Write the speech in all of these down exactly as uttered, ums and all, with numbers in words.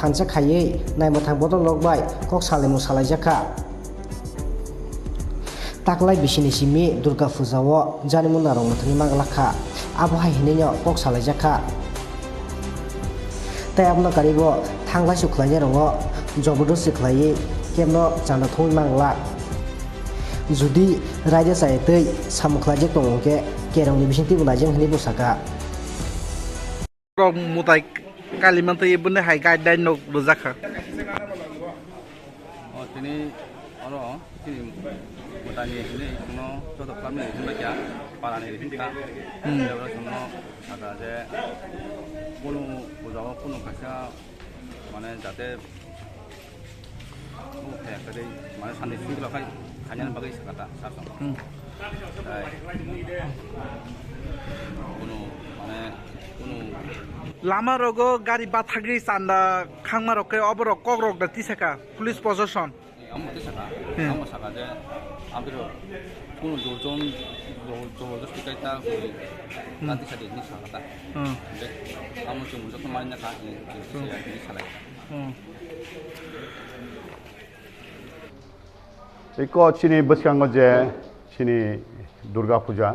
Kansa khaiwi naimwthang bodol rok bai kok salaimung salaijakha. Taklai bisini simi Durga Puja o janimuna rok mwthangwi manglak kha, abo hai hinwi no kok salaijakha. Tai abono karibo thanglaisu khlainai rok o jobordosti khlaiwi kebno chanda thumwi manglak. Jodi raida chaya twi samung khlaijak tongo hwnkhe kerongni bisingtwibo naijak hinwi bo sakha. Rok mutai kali mantwi bini hai guideline rok rwjak kha. O tini oro tini mutani hini no joto klamni hini kya parani hini kha. Hmm. Oro songno ada je kunu puja o kunu kaisa mane jate Omo kaya khe tei mane sandi sui rok khai khainani bagwi sakha ta sir song. Hmm. Tai kuno mane kuno lama rogo gari bathagwi chanda khangma rok khe oborok kok rok da tisaka police proshashan. Amo tisaka, hmm, amo saka je amtwiro kuno dorjon jobor-, jobordosti kai ta hwnwi hmm, ta tisadi hwnwi sakha ta. Hmm. Amo chwng joto manya kha hwnwi, hwnwi hmm, tisaya hwnwi salai. Hmm. Eko chini bwskango je chini Durga Puja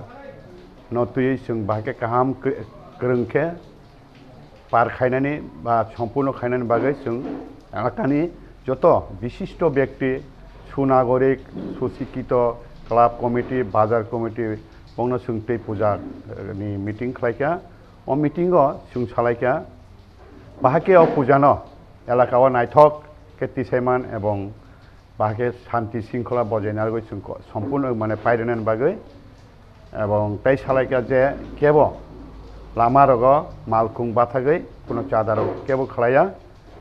no twiwi chwng bahai khe kaham kw-, kwrwng khe par khainani ba sompurno khainani bagwi chwng elakani joto bishisto byakti, sunagorik, susikkito, club committee, bazar committee bongno chwng tei puja, eh, ni meeting khlaikha. O meeting o chwng salaikha bahai khe o puja no elaka o naithok khe tisaiman ebong bahai khe shanti shringkhola bojai narwgwi chwng ko-, sompurno mane pairwnani bagwi, ebong tei salaikha je kebo lama rogo malkhung bathagwi kuno chada rok kebo khlaiya,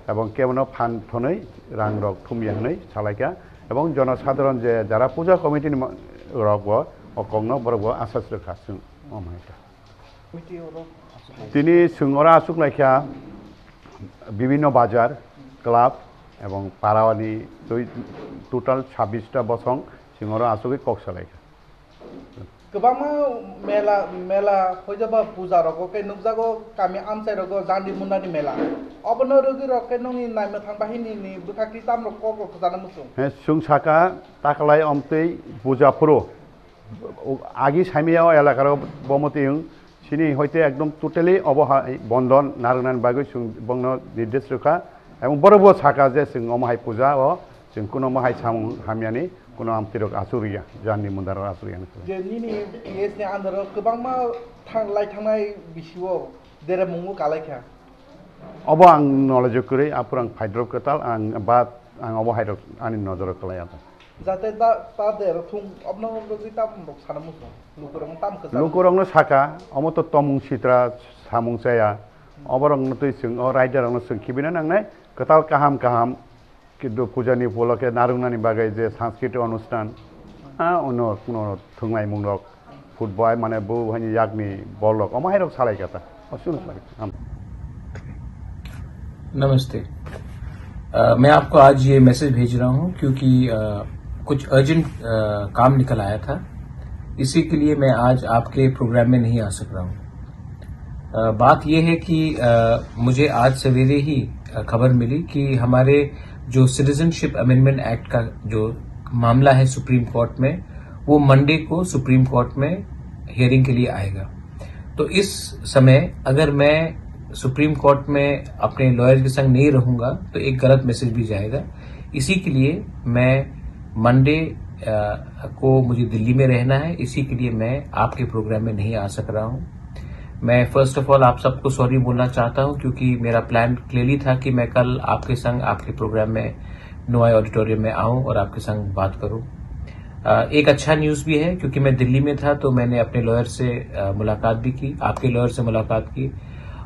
ebong kebono phan thwnwi rang rok thumya hwnwi salaikha, ebong jonosadharon je jara puja committee ni ma-, rok bo o kokno borok bo asas rwkha chwng o mankha. Tini chwng oro aswk laikha bibhinno bazar, club ebong parani twi total sabbish ta bosong chwng oro aswkwi kok salaikha. Kwbangma mela, mela hoijago puja rogo khe nukjago kami amchai rogo jandi mundani mela. Obono rwgwi rok khe nokni naimwthang bahini ni bwkhak twi tamrok kok rok khwchana muchung. He chwng saka taklai omtwi puja phuru. Agi saimaya o elakaro bomotwi wng sini hoite ekdom totally obo hai bondon narwknani bagwi chwng bongno nirdesh rwkha, ebong borokbo saka je chwng omo hai puja o chwng kuno omo hai samung hamyani kuno amtwirok achuk rwya, jani mundarok achuk rwya. Je nini P S ni under o kwbangma thang-, lai thangnai bisio deremungo kalaikha. Obo ang knowledge o kwrwi, aphuru ang phaidrop kwtal, ang ba ang obo hairok ani nojoro kwlaiya ta. Jate ta, ta der thung, obno rwgwi tam rok sana muchung. Lukurok tam kwchang. Lukurokno saka, omo to tomung sitra samung chaya. Oborokno twi chwng, o raidarokno chwng kibina nangnai, kwtal kaham kaham, kintu pujani upolokhe narwknani bagwi je sanskritik onusthan, ha, ono kuno thwnglaimung rok. Football mane bo hani yakni ball rok omo hai rok salai kata. O sunu salai. Am. नमस्ते। अ, मैं आपको आज ये मैसेज भेज रहा हूँ क्योंकि, अ, कुछ अर्जेंट, अ, काम निकल आया था, इसी के लिए मैं आज आपके प्रोग्राम में नहीं आ सक रहा हूँ। अ, बात ये है कि, अ, मुझे आज सवेरे ही, अ, खबर मिली कि हमारे जो सिटीजनशिप अमेंडमेंट एक्ट का जो मामला है सुप्रीम कोर्ट में, वो मंडे को सुप्रीम कोर्ट में हियरिंग के लिए आएगा। तो इस समय अगर मैं सुप्रीम कोर्ट में अपने लॉयर के संग नहीं रहूंगा, तो एक गलत मैसेज भी जाएगा। इसी के लिए मैं मंडे, अ, को मुझे दिल्ली में रहना है, इसी के लिए मैं आपके प्रोग्राम में नहीं आ सक रहा हूँ। मैं फर्स्ट ऑफ ऑल आप सबको सॉरी बोलना चाहता हूँ, क्योंकि मेरा प्लान क्लियरली था कि मैं कल आपके संग आपके प्रोग्राम में नोआई ऑडिटोरियम में आऊँ और आपके संग बात करूँ। अ, एक अच्छा न्यूज़ भी है, क्योंकि मैं दिल्ली में था तो मैंने अपने लॉयर से, अ, मुलाकात भी की, आपके लॉयर से मुलाकात की,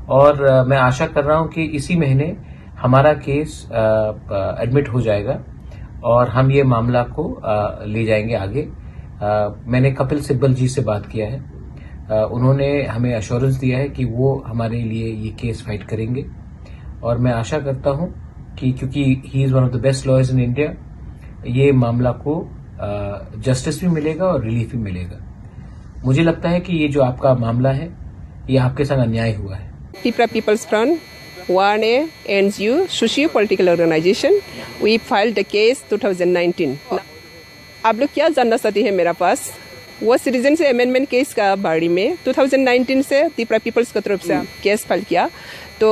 और, अ, मैं आशा कर रहा हूँ कि इसी महीने हमारा केस, अ, अ, एडमिट हो जाएगा और हम ये मामला को, अ, ले जाएंगे आगे। अ, मैंने कपिल सिब्बल जी से बात किया है। अ, उन्होंने हमें अश्योरेंस दिया है कि वो हमारे लिए ये केस फाइट करेंगे और मैं आशा करता हूँ कि क्योंकि he is one of the best lawyers in India, ये मामला को, अ, जस्टिस भी मिलेगा और रिलीफ भी मिलेगा। मुझे लगता है कि ये जो आपका मामला है, ये आपके संग अन्याय हुआ है। Tipra People's Front One a N G O, socio political organization, we filed the case two thousand nineteen. आप लोग क्या जानना चाहती है मेरा पास? वो सिटीजनशिप अमेंडमेंट केस का बारे में ट्वेंटी नाइनटीन से तिपरा पीपल्स की तरफ से केस फाइल किया। तो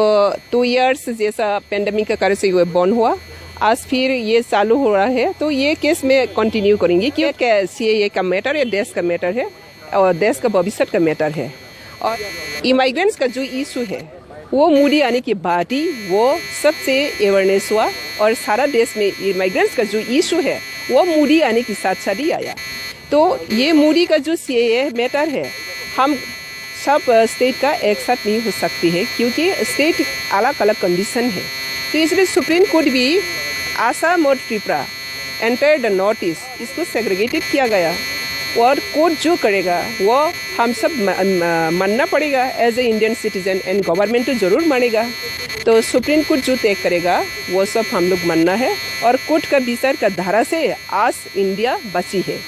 टू इयर्स जैसा पेंडेमिक के कारण से ये बंद हुआ। आज फिर ये चालू हो रहा है, तो ये केस में कंटिन्यू करेंगे, क्योंकि सीएए का मैटर या देश का मैटर है और देश का भविष्य का मैटर है। और इमिग्रेंट्स का जो इशू है, वो मोदी आने के बाद ही वो सबसे अवेयरनेस हुआ और सारा देश में इमिग्रेंट्स का जो इशू है, वो मोदी आने के साथ साथ ही आया। तो ये मोदी का जो सीएए मैटर है, हम सब स्टेट का एक साथ नहीं हो सकती है, क्योंकि स्टेट अलग अलग कंडीशन है। तो इसलिए सुप्रीम कोर्ट भी आसाम और Tripura, entire the north east, इसको सेग्रीगेटेड किया गया। और कोर्ट जो करेगा, वो हम सब म-, म-, मानना पड़ेगा। As a Indian citizen and government तो जरूर मानेगा। तो सुप्रीम कोर्ट जो तय करेगा, वो सब हम लोग मानना है। और कोर्ट का विचार का धारा से आज इंडिया बची है।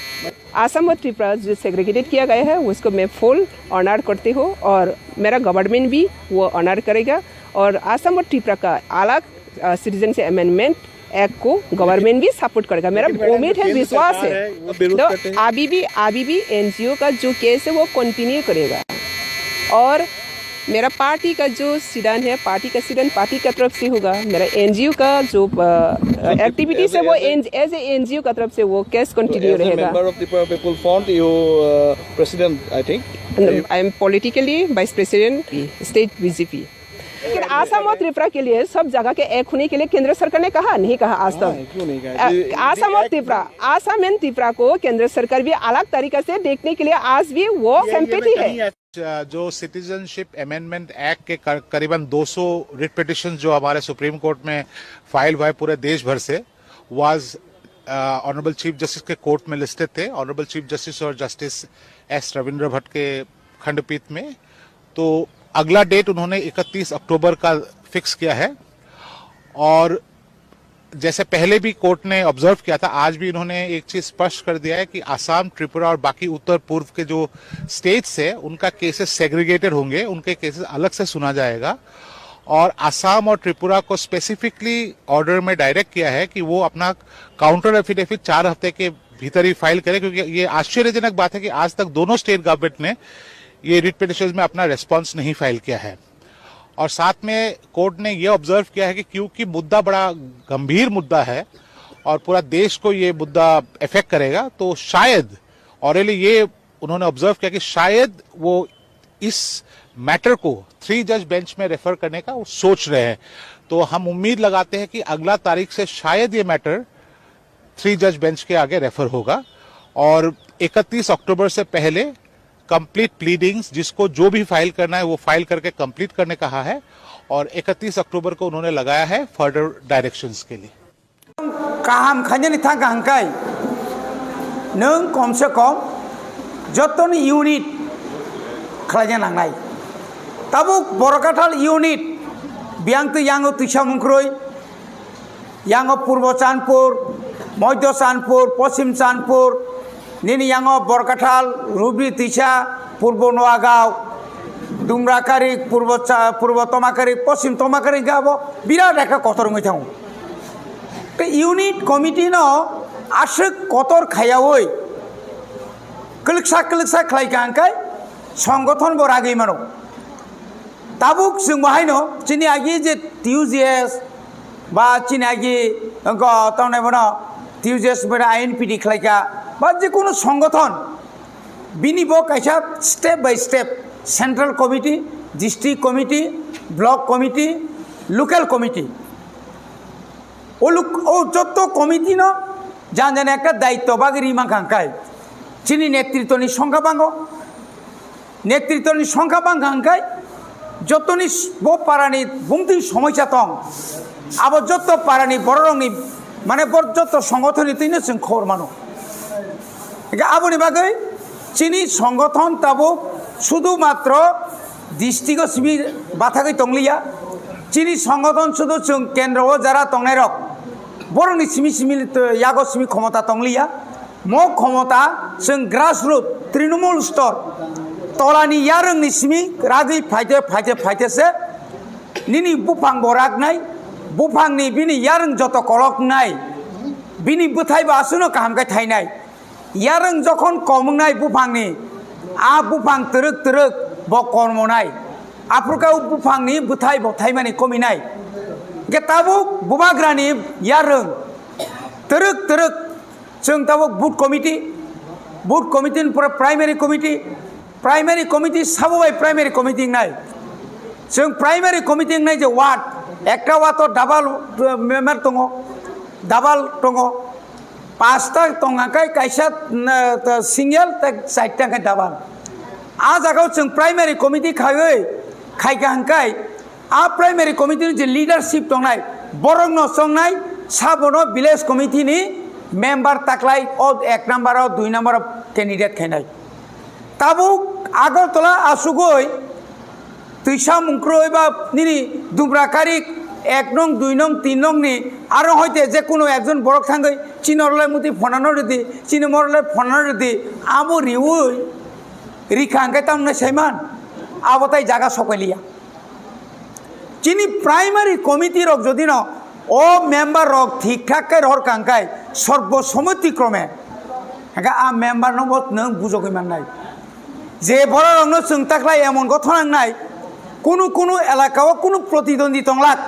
आसाम और त्रिपुरा जो सेग्रीगेटेड किया गया है, उसको मैं फुल ऑनर करती हूँ और मेरा गवर्नमेंट भी वो ऑनर करेगा। और आसाम और त्रिपुरा का अलग सिटीजनशिप अमेंडमेंट एक्ट को गवर्नमेंट भी सपोर्ट करेगा। मेरा लेकिन मैडम, उम्मीद जो है, केंद्र विश्वास सरकार है। है, वो विरोध तो करते हैं। अभी भी, अभी भी एनजीओ का जो केस है, वो कंटिन्यू करेगा। और मेरा पार्टी का जो सिद्धांत है, पार्टी का सिद्धांत पार्टी का तरफ से होगा। मेरा एनजीओ का जो एक्टिविटीज है, वो एज ए एनजीओ का तरफ से वो केस कंटिन्यू रहेगा। Member of Tripura People Front, you president, I think. I am politically vice president, state BJP. लेकिन आसाम और त्रिपुरा के लिए सब जगह के एक होने के लिए केंद्र सरकार ने कहा, नहीं कहा आज तक? क्यों नहीं कहा? आसाम और त्रिपुरा, आसाम एंड त्रिपुरा को केंद्र सरकार भी अलग तरीका से देखने के लिए आज भी वो सिंपैथी है। जो सिटीजनशिप अमेंडमेंट एक्ट के कर-, करीबन दो सौ रिट पिटिशन जो हमारे सुप्रीम कोर्ट में फाइल हुआ है पूरे देश भर से, वाज ऑनरेबल चीफ जस्टिस के कोर्ट में लिस्टेड थे, ऑनरेबल चीफ जस्टिस और जस्टिस एस रविंद्र भट्ट के खंडपीठ में। तो अगला डेट उन्होंने इकतीस अक्टूबर का फिक्स किया है। और जैसे पहले भी कोर्ट ने ऑब्जर्व किया था, आज भी इन्होंने एक चीज स्पष्ट कर दिया है कि आसाम, त्रिपुरा और बाकी उत्तर पूर्व के जो स्टेट्स है, उनका केसेस सेग्रीगेटेड होंगे, उनके केसेस अलग से सुना जाएगा। और आसाम और त्रिपुरा को स्पेसिफिकली ऑर्डर में डायरेक्ट किया है कि वो अपना काउंटर एफिडेविट चार हफ्ते के भीतर ही फाइल करें, क्योंकि ये आश्चर्यजनक बात है कि आज तक दोनों स्टेट गवर्नमेंट ने ये रिट पिटिशन में अपना रेस्पॉन्स नहीं फाइल किया है। और साथ में कोर्ट ने ये ऑब्जर्व किया है कि क्योंकि मुद्दा बड़ा गंभीर मुद्दा है और पूरा देश को ये मुद्दा अफेक्ट करेगा, तो शायद, और ये उन्होंने ऑब्जर्व किया कि शायद वो इस मैटर को थ्री जज बेंच में रेफर करने का वो सोच रहे हैं। तो हम उम्मीद लगाते हैं कि अगला तारीख से शायद ये मैटर थ्री जज बेंच के आगे रेफर होगा और इकतीस अक्टूबर से पहले कंप्लीट प्लीडिंग्स, जिसको जो भी फाइल करना है, वो फाइल करके कंप्लीट करने कहा है और इकतीस अक्टूबर को उन्होंने लगाया है फर्दर डायरेक्शंस के लिए। Kaham khainani thang kaham kai, nwng kom se kom jotoni unit khlaina nangnai. Tabuk Borkathal unit, biyang twi yango twisa mungkrwi, yango Purbo Chandpur, Moidho Chandpur, Poschim Chandpur, nini yango Borkathal, Rubri Twisa, Purbo Noagaon, Dumrakari, Purbo Cha-, Purbo Tomakarik, Poschim Tomakarik hwnkhe abo birat ekta kotor wngwi thango. Tei unit committee no aswk kotor khaiyaui kwlwksa kwlwksa khlai kha hwnkhe songgothon bo ragwi mano. Tabuk chwng bo haino chini agi je T U J S ba chini agi wngkha tamni bono T U J S bono I N P T khlaikha ba jekunu songothon bini bo kaisa step by step central committee, district committee, block committee, local committee. O luk-, o jotto committee no jan jan ekta daitto bagwi ri mankha hwnkhe chini netritwni songkha bango. Netritwni songkha bangkha hwnkhe jotoni s-, bo parani bumtwi somoisa tong, abo jotto parani bororokni, mane, bo jotto songothonni twino chwng khobor mano. Hwnkhe aboni bagwi chini songothon tabuk sudu matro district-o simi bathagwi tongliya. Chini songothon sudu chwng kendro-o jara tongnairok borokni simi simi, yago simi khomota tongliya. Mo khomota chwng grassroot, Trinamool stor, tolani yarwngni simi ragwi phaite, phaite, phaite se Nini buphang bo raknai, buphangni bini yarwng joto koloknai, bini bwthai bo aswkno kaham khe thainai. Yarwng jokhon kom wngnai buphangni, a buphang twrwk twrwk bo kormonai. Aphuru khe o buphangni bwthai bo thaimani kominai. Hwnkhe tabuk bubagrani yarwng twrwk twrwk, chwng tabuk booth committee, booth committee ni pore primary committee, primary committee sabo bai primary committee wngnai. Chwng primary committee wngnai je ward, ekta ward o double, uh, member tongo, double tongo. Pasta tong hwnkhe kaisa, uh, single tei charta hwnkhe double. A jagao chwng primary committee khaiwi khaikha hwnkhe a primary committee ni je leadership tongnai, borokno chongnai, sabono village committee ni member taklai o ek number o, dui number o candidate khainai. Tabuk Agartala asugwi twisa mungkroi ba nini Dubra Karik ek nong, dui nong, tin nong ni aro hoite je kuno ekjon borok thangwi chini orlai muti phonano rwdi, chini morlai phonano rwdi, abo riwi rikha hwnkhe tamno saiman, abo tai jaga sokailiya. Chini primary committee rok jodi no o member rok thik thak khe rohor kangkai sorbo somoti krome, hwnkhe a member no bo nwng bujogwi mannai. Je borok rokno chwng taklai emon gothona wngnai, kunu kunu elaka o kunu protidwndi tonglak.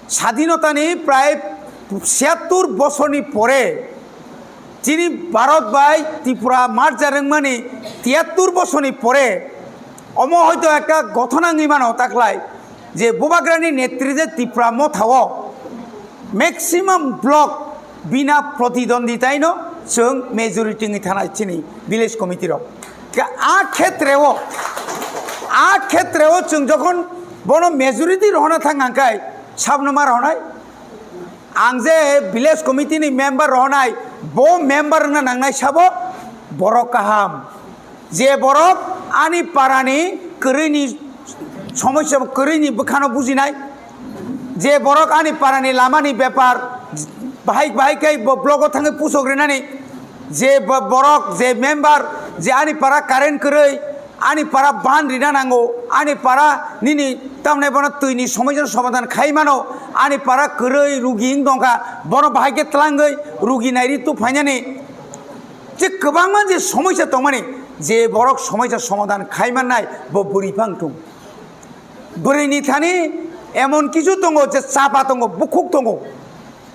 Sadinotani prai siyattur bosorni pore chini Bharat bai Tripura merger wngmani tiyattur bosorni pore omo hoito ekta gothona wngwi mano taklai je bubagrani netrite Tripura mothao maximum block bina protidwnditaino chwng majority wngwi thanai chini village committee rok. Ka-, a khetreo, a khetreo chwng jokhon bono majority rohorna thang hwnkhe sabno ma rohornai? Ang je village committee ni member rohornai, bo member wngna nangnai sabo borok kaham. Je borok ani parani kwrwini somosya, kwrwini bwkhano bujinai, je borok ani parani lamani bepar bahai bahai khe bo blogo thangwi pusok rinani, je bo-, borok, je member, je ani para current kwrwi, ani para ban rina nango, ani para nini tamni bono twini somosya somadan khai mano, ani para kwrwi rugi wng tongkha, bono bahai khe twlangwi rugi nairi tu phainani. Je kwbangma je somosya tongmani, je borok somosya somadan khai mannai, bo bwrwi phang thung. Bwrwini thani emon kisu tongo, je chapa tongo, bukhuk tongo,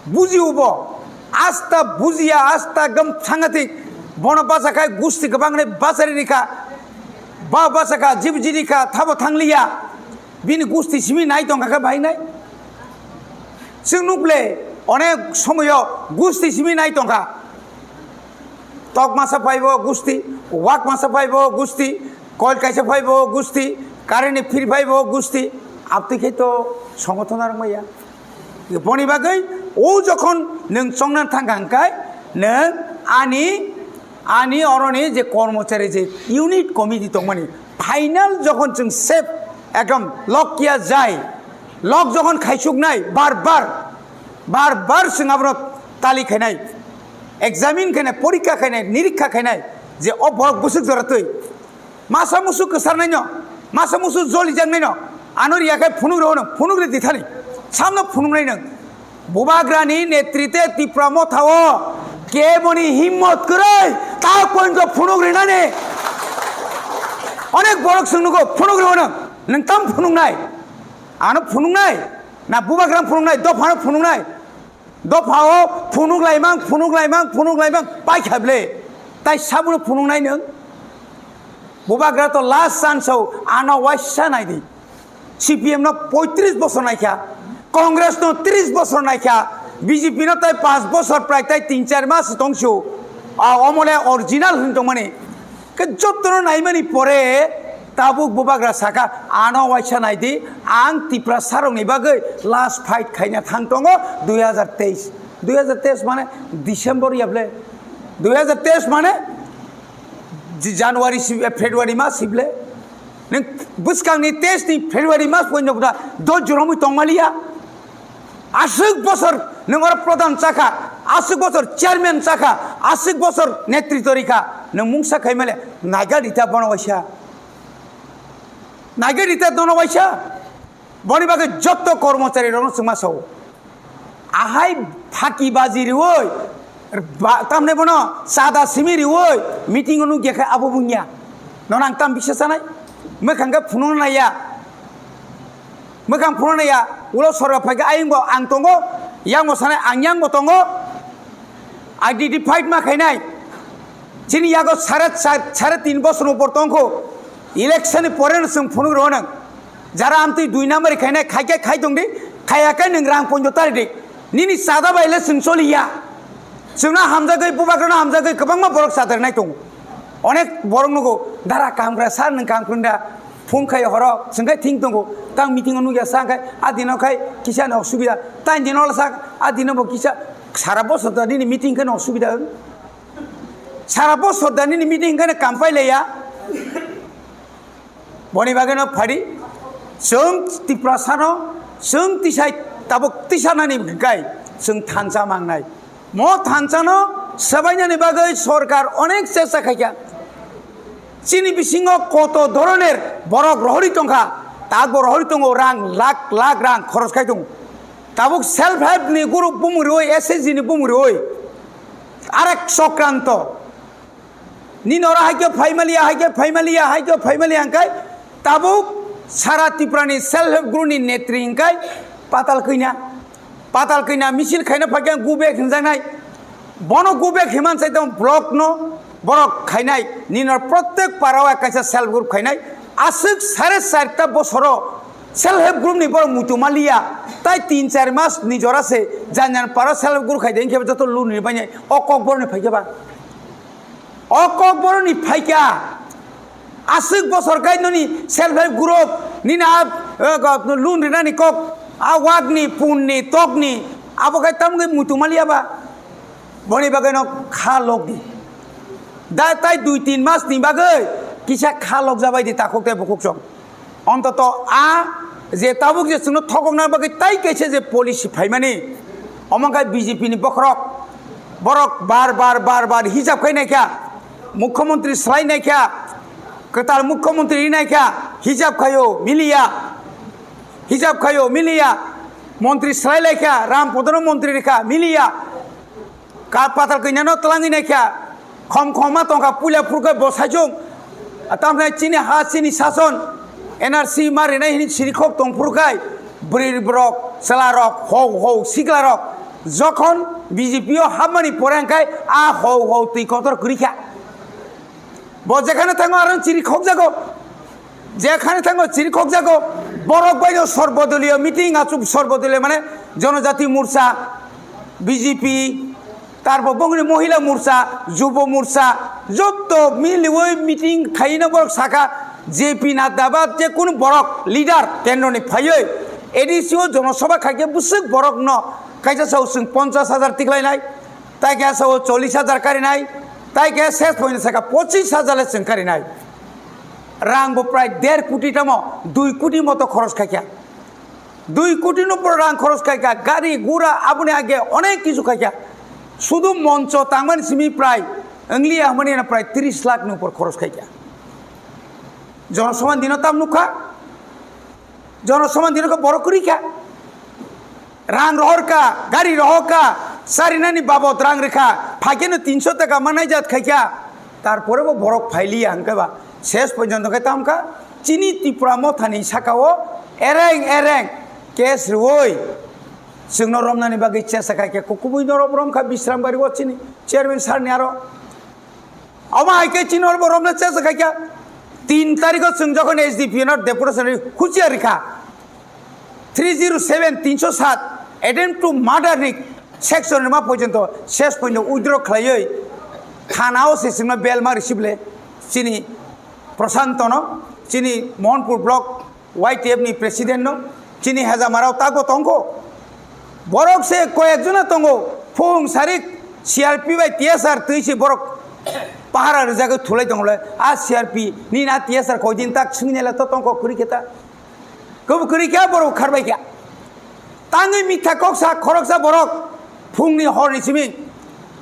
bujio bo, asta bujiya, asta ekdom sangatik, bono bachakhai gusti kwbangni bachari rikha, ba bachakha, jibjiri kha, thabo thangliya, bini gusti simi nai tongkha khe bainai. Chwng nukle, onek somoyo gusti simi nai tongkha. Tok masa phaibo gusti, wak masa phaibo gusti, koil kaisa phaibo gusti, current ni phir phaibo gusti, abtwi khe to songothon arwk maya. Boni bagwi o jokhon nwng chongna thangkha hwnkhe nwng ani, ani oroni je kormochari je unit committee tongmani final jokhon chwng sep ekdom lok kiya jai, lok jokhon khaisuknai bar bar, bar bar chwng abono tali khainai, examine khainai, porikha khainai, nirikha khainai je o borok bwswk jora twi. Masa musu kwsarnaino, masa musu jolijaknaino, ano riyakhai phunuk rw hwnw, phunuk rw dithani, samno phunuknai nwng. Bubagrani netrite Tipra mothao keboni himmot kwrwi, ta pointo phunuk rinani. Onek borok chwng nugo, phunuk rw hwnw, nwng tam phunuknai? Ano phunuknai, na bubagrano phunuknai, dophano phunuknai? Dophao phunuk laimang, phunuk laimang, phunuk laimang, paikha ble. Tai sabuno phunuknai nwng? Bubagra to last chance o, ano waisa naidi. C P M no poitris bosor naikha, Congress no tris bosor naikha, B J P no tai panch bosor prai tai tin char mas tongsu. A omole original hin tongmani. Khe jottono naimani pore tabuk bubagra saka, "Ano waisa naidi, ang Tiprasarokni bagwi last fight khaina thang tongo dui hazar teis." Dui hazar teis mane December ya ble? Dui hazar teis mane J-, January si-, February mas si ble? Nwng bwskangni teis ni February mas poino do joromwi tongmaliya? Aswk bosor nwng oro pradhan chakha, aswk bosor chairman chakha, aswk bosor netritw rikha, nwng mungsa khaimale naiga rita bono waisa. Naiga rita dono waisa. Boni bagwi jotto kormochari rokno chwngma sao. Ahai phaki baji riwi, ba-, tamne bono chada simi riwi, meeting o nukya khe abo bunya. Nono ang tam bisa sanai? Mwkhang khe phunukna naiya. Mwkhang phunukna naiya. Ulo sorba phaikhe ayang bo ang tongo, yang bo sanai ang yang bo tongo. Identified ma khainai. Chini yago sare char, sare tin bosor upor tongkho. Election ni pore no chwng phunuk rw nang. Jara amtwi dui number khainai, khaikhe khai tongdi, khayakhe nwng rang ponjo tari di. Nini chada bai le chwng choliya. Chwngno hamjagwi, bubagrano hamjagwi kwbangma borok chadarnai tongo. Onek borok nugo, dara kamkra sir nwng kamkra da. Phone khai horo, chwng khai thing tongo. Tang meeting o nukya sa khai, a dino khai kisa ni osubida. Tang dino la sa, a dino bo kisa sara bosor da nini meeting khai no osubida. Sara bosor da nini meeting khai no kampai leya. Boni bagwi no phadi, chwng Tiprasano, chwng tisai tabuk tisanani hwnkhe chwng thansa mangnai. Mo thansa no swbainani bagwi sorkar onek chesta khaikha. Chini bisingo koto doroner borok rohori tongkha, tabuk rohori tongo rang lakh lakh rang khoros khai tongo. Tabuk self help ni group bumung riwi, S H G ni bumung riwi, arek sokranto. Nini oro haikhe phaimaliya, haikhe phaimaliya, haikhe phaimaliya hwnkhe tabuk sara Tripura ni self help group ni netri hwnkhe Patal Kanya. Patal Kanya misil khaina phaikhe go back hinjaknai. Bono go back himan sai tong block no borok khainai. Nini oro protek para o kaisa self group khainai. Aswk sare charta bosoro self help group ni borok muitu maliya. Tai tin char mas ni jora se jan jan para self help group khai de hinkhe joto loan ni bainai. O kokborok ni phaikhe ba. O kokborok ni phaikha. Aswk bosor khai noni self help group nini a, eh, loan rinani kok a wak ni, pun ni, tok ni, abo khai tamo khe muitu maliya ba. Boni bagwi no kha lok di. Da tai dui tin mas ni bagwi kisa kha lok jabai di takhuk tei bukhuk chwng. Ontoto a je tabuk je chwngno thokokna bagwi tai kaisa je policy phaimani, omo wngkha B J P ni bokhorok. Borok bar bar bar bar hijab khai naikha, mukhyamantri slai naikha, kwtal mukhyamantri ri naikha, hijab khaio miliya, hijab khaio miliya, montri slai laikha, Ram Podono montri rikha miliya. Ka patal kanya no twlangwi naikha, khom khoma tongkha, puila phurkhe bo saichung. Tamkhe chini ha, chini sason, N R C ma rinai hini sirikhok tong phurkhai, bwrwi borok, chwla rok, hou hou sikla rok, jokhon B J P o hapmani pore hwnkhe a hou hou twi kotor kwrwikha. Bo jekhane thango aro chirikhok jago. Jekhane thango chirikhok jago, borok baino sorbodoliyo meeting achuk, sorbodoliyo mane Jonojati Morcha, B J P, tarpor bongni Mohila Morcha, Jubo Morcha, jotto miliwi meeting khaina borok saka, J P Nadda ba je kunu borok leader kendroni phaiwi A D C o jonosabha khaikhe bwswk borokno kaisa sao chwng ponchas hajar tiklainai. Tai khe sao chollish hajar karinai, tai khe ses point saka pochis hajar le chwng karinai. Rang bo prai der koti tamo, dui koti moto khoros khaikha. Dui koti no pura rang khoros khaikha, gari gura aboni age onek kichu khaikha. Sudu moncho tangmani simi prai, ongliya hwnmani na prai tris lakh ni upor khoros khaikha. Jonosoman dino tam nukha. Jonosoman dino khe borok kwrwi kha. Rang rohor kha, gari rohor kha, charinani babot rang rikha, phaikhe no tinso taka manai jat khaikha. Tarpore bo borok phailiya hwnkhe ba ses porjonto khe tam kha. Chini Tipra mothani saka o ereng ereng case rwui chwngno romnani bagwi chesa khaikha. Kubui no rom, rom kha Bisram Bari o chini chairman sir ni aro. Omo hai khe chini oro bo romna chesa khaikha. Tin tarikh o chwng jokhon S D P O no deputation ri huchiya rikha. Three zero seven, tinso sat, attempt to murder ni section rima porjonto ses point withdraw khlaiwi thana o se chwngno bail ma receive le chini Prashanto no, chini Mohanpur block Y T F ni president no chini hejamarao tago tongkho. Borok se koyek jona tongo, phung sarik C R P bai T S R twi se borok pahara rijagwi thulai tongole. A C R P ni na T S R koidin tak swngni le to tongkho kwrwi khe ta. Kwbw kwrwi khe borok kharbai kha. Tangwi mitha kok sa khoroksa borok phungni horni simi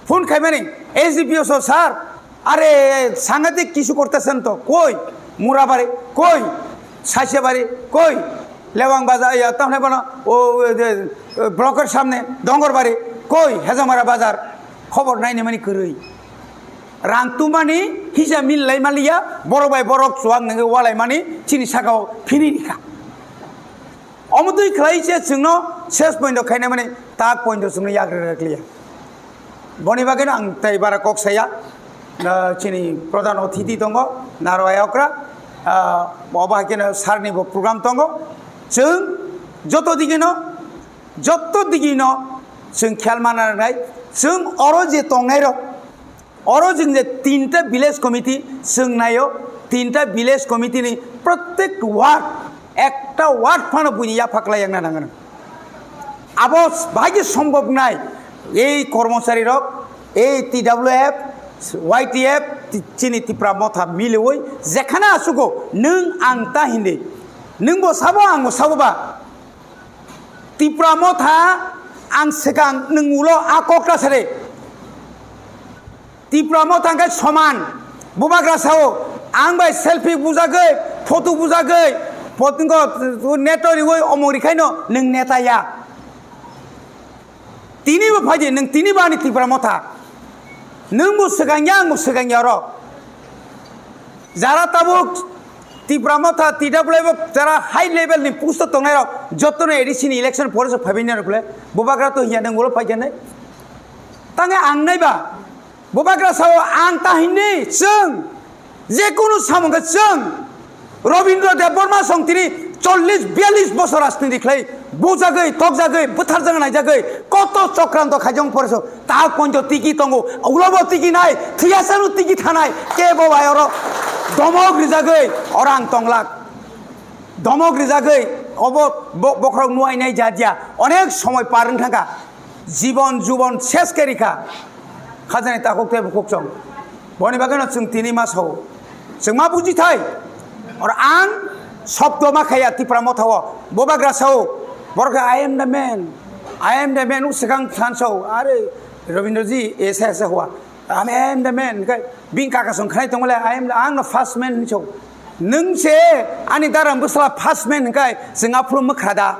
phone khaimani S D P O so sir, আরে সাংঘাতিক কিছু করতেছেন তো, কই মুরাবাড়ি, কই সাইসেবাড়ি, কই Lewang bazar, ya, tamni bono, o, o, je, o, blocker samne, Dongorbari, koi, Hezamara bazar, khobor naini mani kwrwi. Rang tumani hisa mil lai maliya, borok bai borok chuwak nangwi walai mani, chini sakao phini rikha. Omo twi khlai se chwngno ses point o khaina mani, tak point o chwngno yak rwrwk liya. Boni bagwino ang tei bara kok saya, ah, chini pradhan othiti tongo, Naro Ayokra, ah, obo hai kheno sarni bo program tongo. Chwng joto digino, joto digino chwng khel mana nangnai, chwng oro je tongnai rok, oro chwng je tinta village committee chwng naio, tinta village committee ni prottek ward, ekta ward phano buini yapha klai yakna nangnai. Abo bahai khe sombok nai, ei kormochari rok, ei T W F, Y T F, ti-, chini Tipra Motha miliwi, jekhana asugo, nwng ang ta hindi, nwng bo sabo, ang bo sabo ba. Tipra Motha, ang swkang nwng ulo a kok ta sari. Tipra Motha hwnkhe soman. Bubagra sao, ang bai selfie bujagwi, photo bujagwi, potingo neto riwi omong rikhaino nwng neta ya. Tini bo phaidi, nwng tini bo ani Tipra Motha. Nwng bo swkang ya, ang bo swkang ya oro. Jara tabuk Tipra Motha, T W F jara high level ni post o tongnai rok, jotono A D C ni election pore se phaibai nai rok le, Bubagra to hiya nwng ulo phai khe nai. Tange ang nai ba, Bubagra sao ang ta hindi, chwng, je kunu samung khe chwng, Robindra Debbarma song tini chollish biyallish bosor rajniti khlai, bujagwi, tokjagwi, bwtharjagwi, naijagwi, koto chokranto khaijong pore so, ta ponjo tiki tongo, ulobo tiki nai, thiyasano tiki thanai, kebo bai oro domok rijagwi, oro ang tonglak. Domok rijagwi, obo bo-, bokhorok nuainai jadiya, onek somoi par wng thangkha. Jibon jubon ses khe rikha. Khajani takhuk tei bukhuk chong. Boni bagwino chwng tini ma sao. Chwng ma buji thai. Or ang sobdo ma khaya Tipra Motha o. Bubagra sao. Borok khe, "I am the man. I am the man." U swkang than sao. Are, Rabindraji, esa esa hua. "I am the man." Kai, bini kaka song khnai tongole, "I am, ang no first man," hinwi sao. Nwng se ani dara bwsla first man hwnkhe chwng aphuru mwkhra da?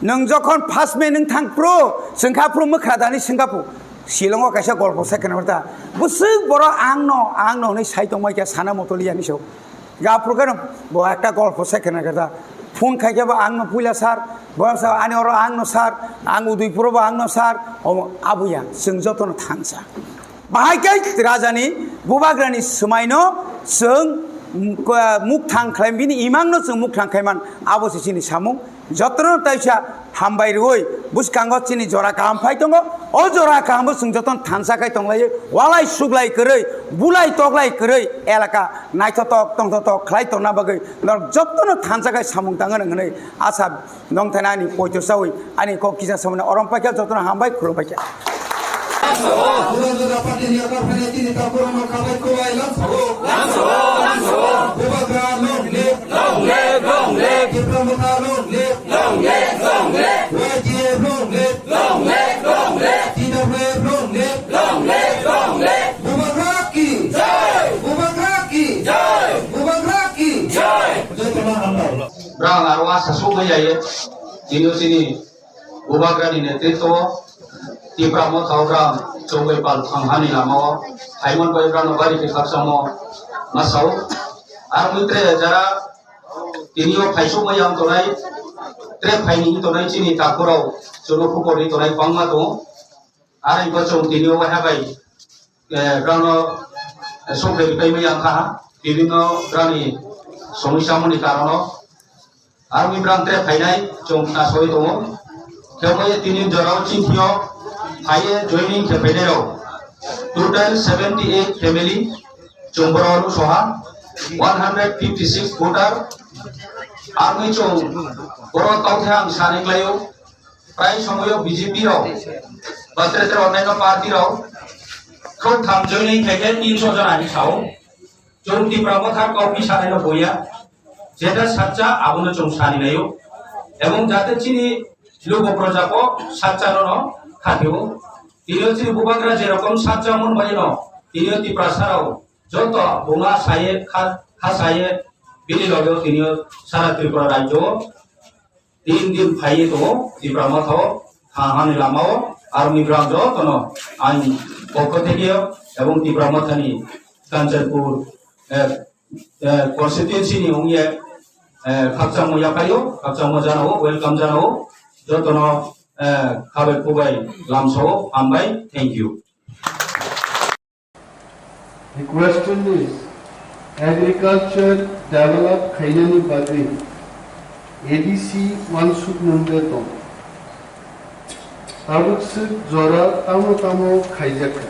Nwng jokhon first man wng thang phuru chwng kha aphuru mwkhra da hinwi swngkha phu. Shillong o kaisa golpo sai khna ta. Bwswk borok ang no, ang no hinwi sai tongbai kha sana motoliya hinwi sao. Ga aphuru khe bo ekta golpo sai khna ta. Phone khai khe bo ang no puila sir, bo sa ani oro ang no sir, ang Udaipur bo ang no sir, omo abuya chwng jotono thansa. Bahai khe rajani bubagrani swmaino chwng, mm, ko-, mukthang khlai, bini imangno chwng mukthang khaiman, abo se chini samung. Jotono taisa hambai rwui bwskango chini jora kaham phai tongo. O jora kahambo chwng jotono thansa khai tonglaiwi, walai suglai kwrwi, bulai toklai kwrwi elaka naithotok tongthotok khlai tongna bagwi norok jotono thansa khai samung tangwi rwng hwnwi asa. Nongthani ani poito chawi, ani kok kisa samani orom paikha, jotono hambai khulumbai kha. Jura jura party ni yakarphani tini takhurokno khabai khulai langsa-o. Langsa-o, langsa-o. Bubagra long live. Long live, long live. Tipra Motha long live. Long live, long live. Y T F long live. Long live, long live. T W F long live. Long live, long live. Bubagra ki jai. Bubagra ki jai. Bubagra ki jai. Jotono hambai. Brang aro asa sugwi jaiye. Tini o chini Bubagrani netritwo o Tipra Motha o brang chongwi pal thang hani lama o phaimon bai brang no bari khe khakchangmo ma sao. Aro mui tre jara tini o phaisukma yang tonai, tre phaini tonai chini takhurok chwngno khupor ri tonai bangma tongo. Aro bo chwng tini o waha bai eh, brano, eh, sokre ripai maya wngkha ha, bibinno brani somosya mani karono. Aroni brang tre phainai chwng khna soi tongo. Khe omo ye tini jorao chini thio phaiye joining khe phainai rok. Total seventy eight family chwng borok soha one hundred fifty six voter. Aroni chwng borok tongkhe ang sani klaio. Prai somoyo B J P rok, ba tre tre onnaino party rok, khub thamjoi ni khe khe tinso jona hinwi sao. Chwng Tipra Motha kokni sanaino boya, jeta sacha abono chwng sani naio. Ebong jate chini lugo projako sacha nono khatio. Tini chini bubagra jerokom sacha mon baino, tini Tiprasa rok joto buma saye kha, kha saye, Bini logeo tinio sara Tripura rajyo tin din phaiwi tongo Tipra Motha o, ha hani lama o, aroni bwrang jotono ani pokho thekeo ebong Tipra Mothani Kanchanpur, eh, eh, constituency ni wngye, eh, khakchangmo yaphaio, khakchangmo janao, welcome janao, jotono, eh, khabai khubai lamsao, hambai, thank you. The question is, agriculture develop khainani bagwi A D C wansukmung de tong? Tabuk swk jora tamo tamo khaijak kha?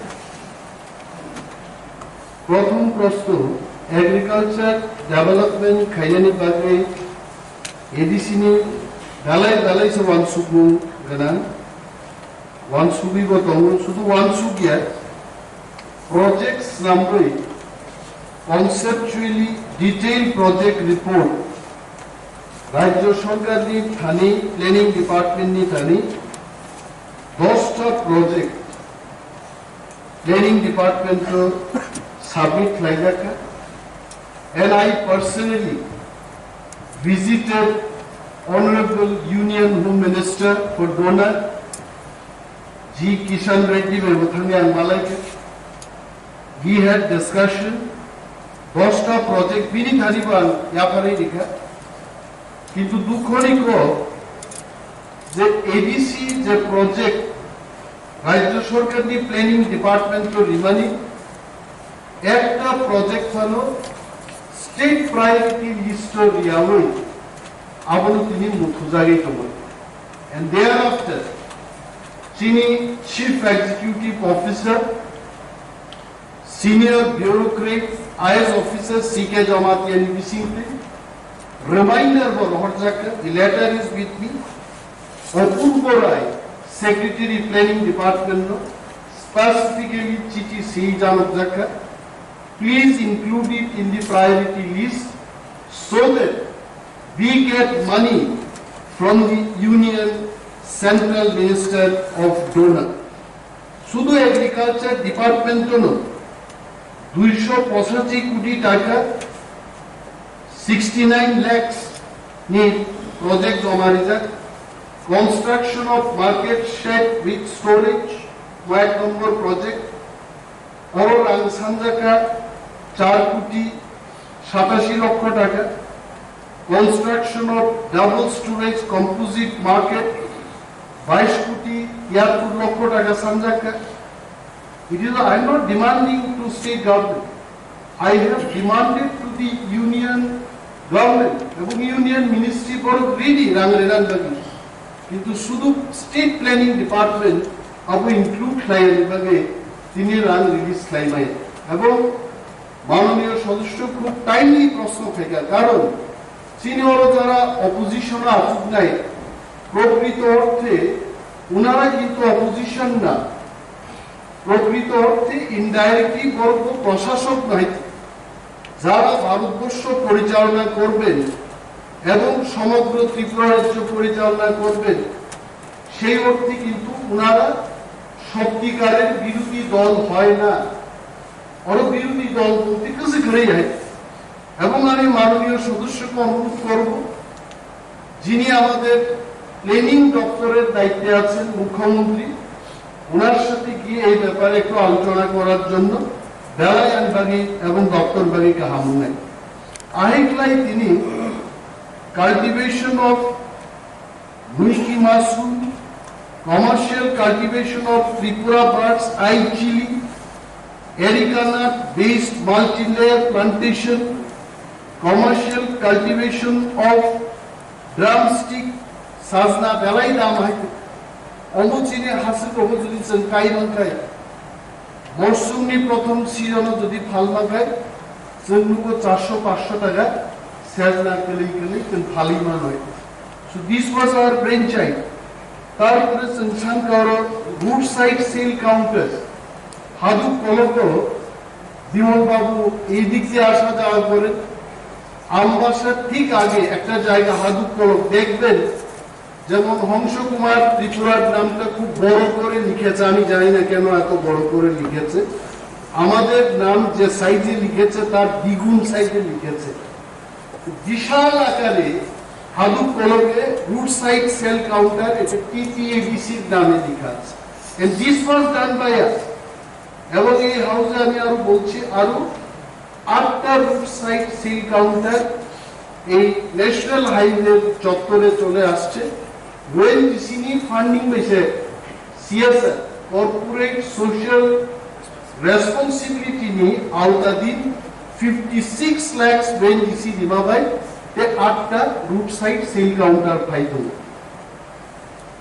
Prothom proshno, agriculture development khainani bagwi A D C ni belai belai se wansukmung gwnang. Wansugwi bo tongo, sudu wansuk ya. Project swnamwi conceptually detailed project report Rajya Sarkar ni thani, planning department ni thani dosta project planning department o submit khlaijak kha. And I personally visited Honorable Union Home Minister for DoNER, G Kishan Reddy bai bo thangwi ang malaikha. We had discussion, dosta project bini thani bo ang yapharwi rikha. Kintu dukhoni kok je A D C je project Rajya Sarkar ni planning department o rimani ekta project phano state priority list o riyawi abono tini muthujagwi tongo. And thereafter, chini Chief Executive Officer, Senior Bureaucrat, I A S Officer C K Jamatia ni bisingtwi reminder bo rohorjak kha, the letter is with me. Apurbo Rai, Secretary Planning Department no specifically chithi swi janokjak kha, please include it in the priority list so that we get money from the Union Central Minister of DoNER. Sudu agriculture department no duisho pochashi koti taka, sixty nine lakhs ni project joma rijak. Construction of market shed with storage, koi number project, oro rang sanjak kha char koti satashi lokho taka. Construction of double storage composite market, bais koti tiyattor lokho taka sanjak kha. It is, I am not demanding to state government. I have demanded to the union government, ebong union ministry borok ready rang rwna bagwi. Kintu sudu state planning department abo include khlaiyani bagwi tini rang release khlaimaya. Ebong মাননীয় সদস্য খুব টাইমলি প্রশ্ন khaikha, karon chini oro jara opposition o achuknai, প্রকৃত অর্থে ওনারা কিন্তু অপোজিশন না, প্রকৃত অর্থে ইনডাইরেক্টলি বরং প্রশাসক নয়, যারা ভারতবর্ষ পরিচালনা করবেন এবং সমগ্র ত্রিপুরা রাজ্য পরিচালনা করবেন, সেই অর্থে কিন্তু ওনারা সত্যিকারের বিরোধী দল হয় না। Oro বিরোধী দল বলতে কিছু ঘুরে যায়। এবং আমি মাননীয় সদস্যকে অনুরোধ করব, যিনি আমাদের প্ল্যানিং দপ্তরের দায়িত্বে আছেন, মুখ্যমন্ত্রী, ওনার সাথে গিয়ে এই ব্যাপারে একটু আলোচনা করার জন্য বেলায় আমি বাগি এবং দপ্তর বাগি কাহামুনাই আহেকলাই তিনি cultivation of Muiki mushroom, commercial cultivation of Tripura birds eye chili, areca nut based multi-layer plantation, commercial cultivation of drumstick, sajna belai dam hai. Omo chini hasik rogo jodi chwng kai man kai. Morsumni prothom season-o jodi phalma khai, chwng nugo charso pansho taka sejna kwlwi kwlwi chwng phalwi manwi. So this was our brainchild. Tarpore chwng sankha oro roadside sale counters, haduk koloko Bimal babu ei dik diye আসা যাওয়া করে, আমবাসার ঠিক আগে একটা জায়গা হাদুক কলক দেখবেন, যেমন হংস কুমার ত্রিপুরার নামটা খুব বড় করে লিখেছে, আমি জানি না কেন এত বড় করে লিখেছে। আমাদের নাম যে সাইজে লিখেছে, তার দ্বিগুণ সাইজে লিখেছে। বিশাল আকারে হাদুক কলমে রুট সাইড সেল কাউন্টার, এটা টিটিএডিসির নামে লেখা আছে। And this was done by us. এবং এই হাউসে আমি আরো বলছি, আরো আটটা রুট সাইড সেল কাউন্টার এই ন্যাশনাল হাইওয়ে চত্বরে চলে আসছে। ওএনজিসি নি ফান্ডিং বেসে সিএসআর, কর্পোরেট সোশ্যাল রেসপন্সিবিলিটি নি আওতাধীন ফিফটি সিক্স লাখ ওএনজিসি রিমা ভাই তে আটটা রুট সাইড সেল কাউন্টার ফাইতো।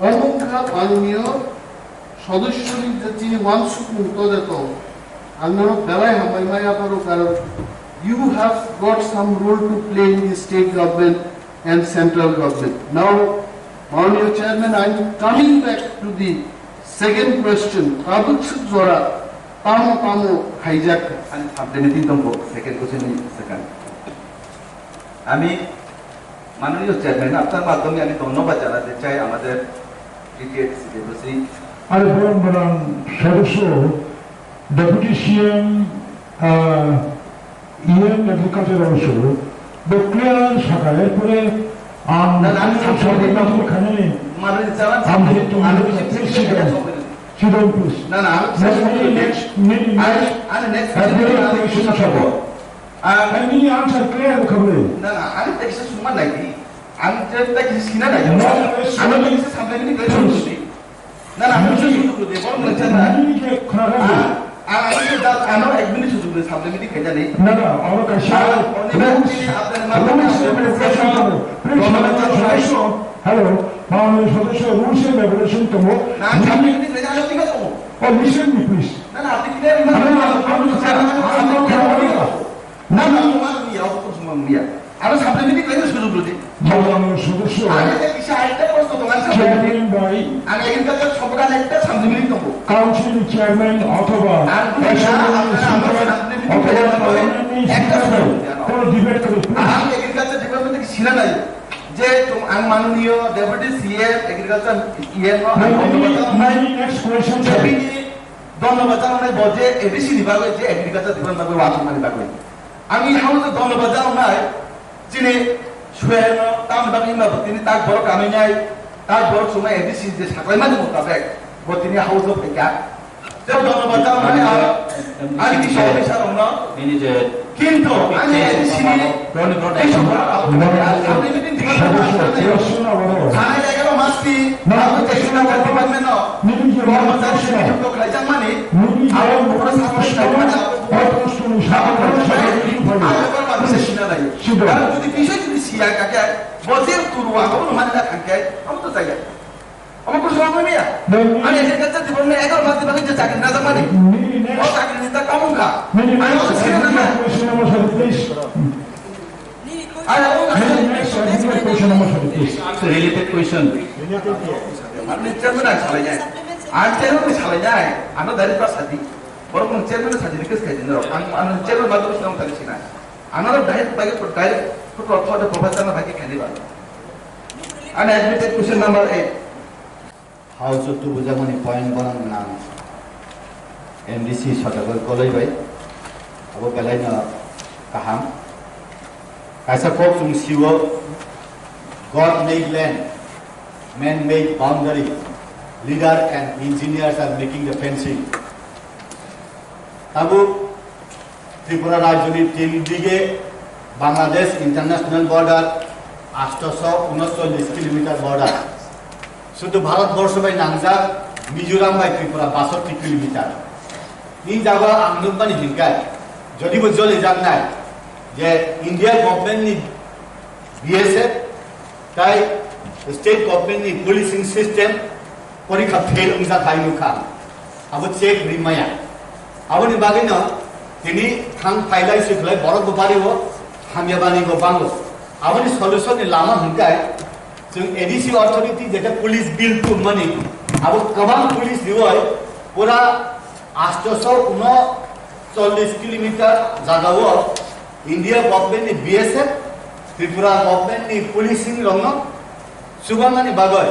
Omongkha manuniyo sodosyo ni je chini wansukmung to de tong. Ang no belai hambai maya paro karon you have got some role to play in the state government and central government. Now, Manuniyo Chairman, I am coming back to the second question. Tabuk suk jora tamo tamo haijak. Ani supplementary tongbo second question ni second. Ami মাননীয় চেয়ারম্যান, আপনার মাধ্যমে আমি ধন্যবাদ জানাতে চাই আমাদের টিটিএডিসি দেবশ্রী। আরে বরং বরং সদস্য, ডেপুটি সিএম, আহ, ইএম এগ্রিকালচার অবশ্য, তো ক্লিয়ার শাখা, এরপরে আম, না, না, আমি আমি সব সব সব খানে মাননীয় চেয়ারম্যান, আমি সব তো আমি সব sit down, sit down please. না, না, আমি না, সব না, সব নেক্সট, নেক্সট, আরে, নেক্সট, আরে, নেক্সট, আরে, next, next, next, next, next, Can you answer clear, Khabri? না, না, আমি তো কিছু শুনবার নাই কি? আমি তো একটা কিছু শুনা নাই। No, no, আমি তো কিছু সামনে মিনিট করে শুনছি। না, না, আমি কিছু শুনতে বলতে বড় মনে হচ্ছে না। আমি কি খারাপ? আ-, আ-, আমি তো just, আমার এক মিনিট শুধু করে সামনে মিনিট খেয়ে জানি। না, না, আমার কাছে আর অনেক রুলস, ব্যক্তি আপনার মাধ্যমে রুলস আপনার রেগুলেশন করো। প্লিজ, ধন্যবাদ মাননীয় জানাই। সদস্য, হ্যালো, মাননীয় সদস্য, রুলস এন্ড রেগুলেশন তো না, সামনে মিনিট খেয়ে জানি, ঠিক আছে? Oh, listen me, please. না, না, আপনি ক্লিয়ার না, না, না, আমি, আমি, আমি, আমি, না, না, তোমার নিয়ে, অত তোমার নিয়ে। আরো সাপ্লিমেন্টারি ক্লেইমের সুযোগ রয়েছে। মাননীয় সদস্য, আগে যে বিষয়ে আরেকটা প্রশ্ন তোমার সামনে চেয়ারম্যান ভাই, আমি এগ্রিকালচার সম্পর্কে আরেকটা সাপ্লিমেন্টারি দেবো। কাউন্সিল চেয়ারম্যান অথবা আর তুমি ন্যাশনাল না, আপনারা আমার স্পিকার সাপ্লিমেন্টারি অথবা ক্লেইমের ব্যাপারে পার্লামেন্ট একটা স্পিকার সুযোগ দেন। কোনো ডিবেট করে, প্লিজ। আমি এগ্রিকালচার ডিপার্টমেন্ট থেকে ছিনা নাই যে তোম-, আমি মাননীয় ডেপুটি সিএম এগ্রিকালচার ইএম Maybe, maybe next question, sir. ধন্যবাদ জানাই বলছে এডিসি নি বাগৈ যে এগ্রিকালচার ডিপার্টমেন্ট বাগৈ ওয়াকিং মানে বাগৈ। আমি হাউসে ধন্যবাদ জানাই চিনি সুয়েন তাম বাগৈ ইমা তিনি তাক বড় কামে নাই, তাক বড় সময় এডিসি যে সাকলাই মানে মোতাবেক বো তিনি হাউসে ফেকা। যে ধন্যবাদ জানাই আর আর কি সব বিচার হলো। Manager. কিন্তু আমি এই সিনি এই সব আলাপ করতে আর সামনে দিন দিকে সাড়ে এগারো মাস কি না, আমি চেষ্টা করতে পারবেন না। কর্মচারী নিযুক্ত খাইজাং মানে আর কোনো সাথে খাইজাং মানে আর কোনো সাথে খাইজাং মানে আর কোনো সাথে খাইজাং মানে। কারণ যদি বিষয় যদি সিয়া কাকে বজে তুরু আগো মানে না থাকে, আমি তো চাই। আমার কোনো সময় নেই। আমি এগ্রিকালচার ডিপার্টমেন্টে এগারো মাস ধরে যে চাকরি না জমা নেই। ও চাকরি নিতে কম খা। আমি অত ছেড়ে না। Question number thirty, please. আরে, ও Question number thirty, please. Related question. আমি চেয়ারম্যান আছি, চালাই যায়। আর চেয়ারম্যান চালাই যায়। আমরা দাঁড়িয়ে পাশ আছি। বড় কোনো চেয়ারম্যান সাথে রিকোয়েস্ট খাই দিন। আমি, আমি চেয়ারম্যান মাধ্যমে শুনলাম তাহলে ছিল। আমরা ডাইরেক্ট বাইরে, ডাইরেক্ট ফুট অর্থ প্রফেসর না থাকে খাই দিবা। Unadmitted question number eight. House o tubujakmani point bono nang M D C Sodagar Koloi bai, abo belai no kaham. Kaisa kok chwng sio, God made land, man made boundary, leader and engineers are making the fencing. Tabuk Tripura rajyoni tin dige Bangladesh international border, aatso unochollish kilometer border. Sudu Bharat borsho bai nangjak Mizoram bai Tripura basotti kilometer. Ni jaga ang nukmani hinkai, jodi bo joli jaknai je India government ni B S F tai state government ni policing system porikha fail wngjak hai nukha. Abo check rimaya. Aboni bagwi no tini thang phailai swi khlai borok bo bari o hamya bani bo bango. Aboni solution ni lama hwnkai chwng A D C authority jeta police bill tubmani abo kwbang police rioi pura aatso unochollish kilometer jaga o India government ni B S F, Tripura government ni policing rokno chubanani bagwi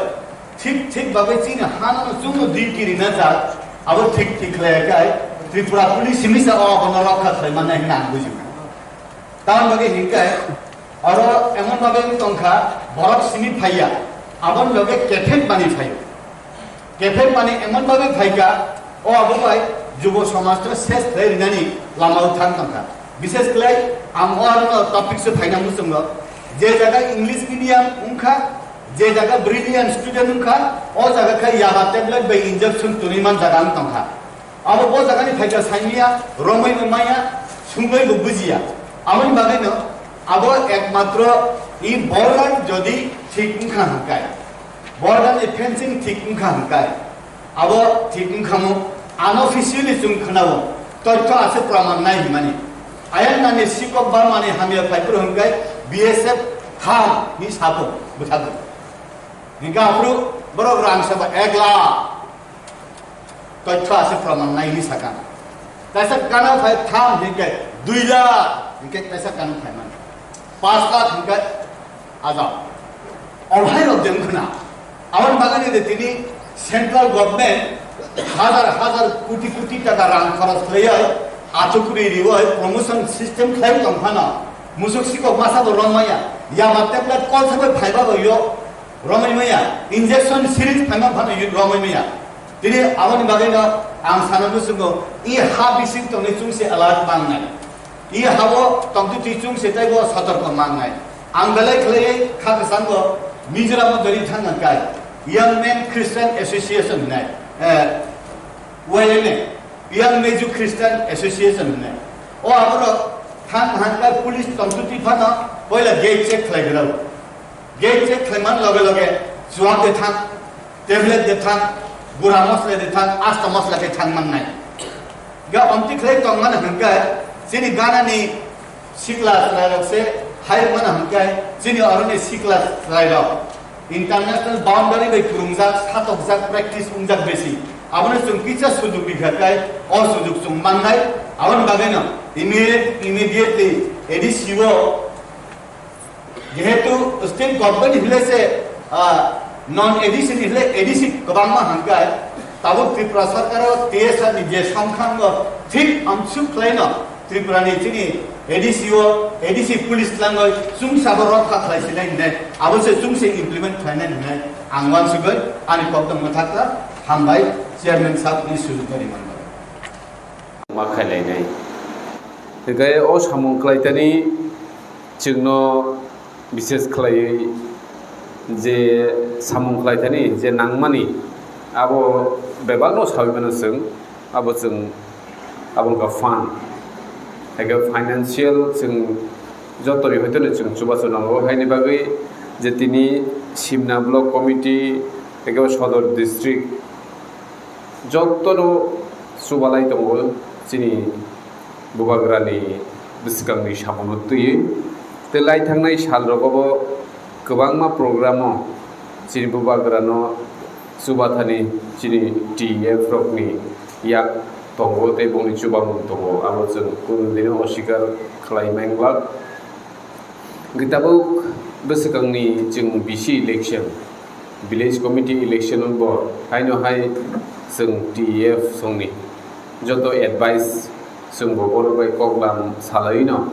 thik thik bagwi chini hano chwngno duty rina jak, abo thik thik khlai kai Tripura police himisa o abono rokha khlai mannai hwnna ang bujio. Tamoni bagwi hinkai Oro emon bhabe wng tongkha, borok simi phaiya, aboni loge kephet bani phaio. Kephet bani emon bhabe phaikha, o abo bai jubo somajno ses khlai rinani lamao thang tongkha. Bishes khlai ang o arono topic se phaina muchungo, je jaga English medium wngkha, je jaga brilliant student wngkha, o jaga khe yaba tablet bai injection twnwi man jaga wng tongkha. Abo bo jagani phaikha saimaya, romwi bo maya, sungwi bo bujiya. Aboni bagwino abo ekmatro i border jodi thik wngkha hwnkai, border ni fencing thik wngkha hwnkai, abo thik wngkha mo, unofficially chwng khwnao, toitho aswk praman nai hwnmani. Ayang nani sikok ba mani hamya phaiphuru hwnkai B S F ham ni sabo bwthago. Hingkha aphuru borok rang saba ek lakh. Toitho aswk praman nai hwnwi sakha. Kaisa kana phai tham hingkhe dui lakh, hingkhe kaisa kana phai man. Panch lakh hingkhe ajao. Omo hai rok de wngkhwna. Aboni bagwi de tini central government hazar hazar koti koti taka rang khoros khlaiwi achukri riwi promotion system khlai tongphano. Musuk sikok masa bo romaya. Yama tablet kol sabai phaiba bo yo. Romwi maya, injection syringe phaima phano yun romwi maya. Tini aboni bagwino ang sana muchungo, i ha bising tongni chwngse alert mangnai. I habo tongtwi twi chwngse teibo sotorko mangnai. Ang belai khlaiwi kha kwchango Mizoram o dori thangna kai Young Men Christian Association hinai, eh, Y M A, Young Meju Christian Association hinai. O aborok thang thang kai police tongtwi twi phano poila gate check khlai grao. Gate check khlaimani loge loge chuak de thang, tablet de thang, gura mosla de thang, asta mosla khe thang mannai. Ga omti khlai tongmani hwnkhe chini ganani sikla chwrairok se hai mano hwnkhe chini oroni sikla chwrairok international boundary bai kwrwngjak, satokjak, practice wngjak besi. Abono chwng kisa sujuk rikha khe o sujuk chwng mannai. Aboni bagwino immediate-, immediately A D C o Jehetu state government hile se, ah, non A D C ni hile A D C kwbangma hangkai, tabuk Tripura sarkar o T S R ni je songkhango thik amsuk khlaino Tripura ni chini A D C o, A D C police tlangoi chwngsa bo rokha khlai sinai hinai, abo se chwngse implement khlainai hinai ang uansugwi ani koktwma thakha. Hambai chairman sahab ni sujuknani manbai. Ma khailainai. Hingkhe o samung khlaitani chwngno bises khlaiwi je samung khlaitani je nangmani abo bebakno saui mano chwng, abo chwng abo wngkha fund. Hingkhe financial chwng jotoni hoiteno chwng chubachu nango, haini bagwi je tini Simna Block Committee, hingkhe o Sodor District, Jotono chubalai tongo chini bubagrani bwskangni samungo twiwi. Tei lai thangnai salrogo bo kwbangma programo chini bubagrano chubathani chini T F rokni yak tongo tei bongni chubamung tongo. Abo chwng kunu dino osikar khlai manglak. Hwnkhe tabuk bwswkangni chwng V C election, village committee election bo haino hai chwng T F songni joto advice chwng bo borok bai koklam salaiwi no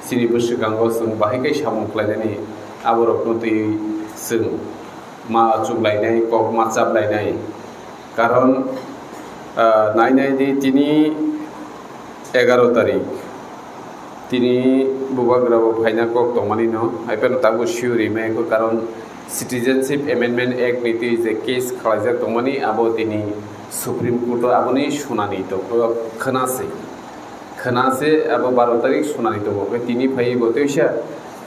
chini bwswkango chwng bahai khe samung khlainani aborokno twiwi chwng ma chuklainai, kok ma chaplainai. Karon, ah, nainai di tini egaro tarik. Tini bubagra bo phaina kok tongmani no, hai phano tabuk sure rimai kho, karon Citizenship Amendment Act ni twi je case khlaijak tongmani, abo tini Supreme Court o aboni sunani tong, khwna se. Khwna se abo baro tarik sunani tongo. Khe tini phaiwi bo teisa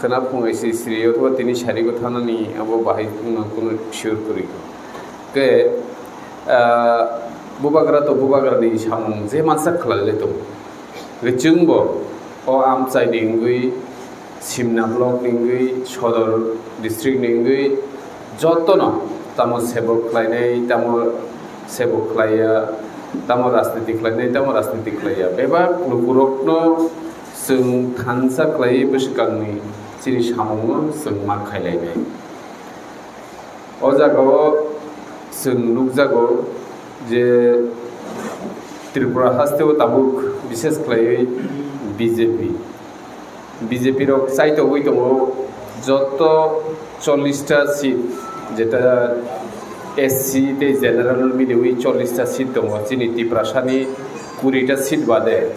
khwna phungai se sri othoba tini sari go thanani abo bahai wngno kunu sure kwrwi kho. Khe, ah, bubagra to bubagrani samung je mansa khlai le tongo. Khe chwng bo o amchaini wngwi Simna block ni wngwi, Sodor district ni wngwi, jotono tamo sebok khlainai, tamo sebok khlaiya, tamo rajniti khlainai, tamo rajniti khlaiya. Bebak lukurokno chwng thansa khlaiwi bwswkangni chini samungno chwng ma khailainai. O jagao chwng nukjago je Tripura hasteo tabuk, bishes khlaiwi B J P, B J P rok chaitogwi tongo Joto chollish ta seat, jeta S C tei general miliwi chollish ta seat tongo, chini Tiprasani kuri ta seat bade.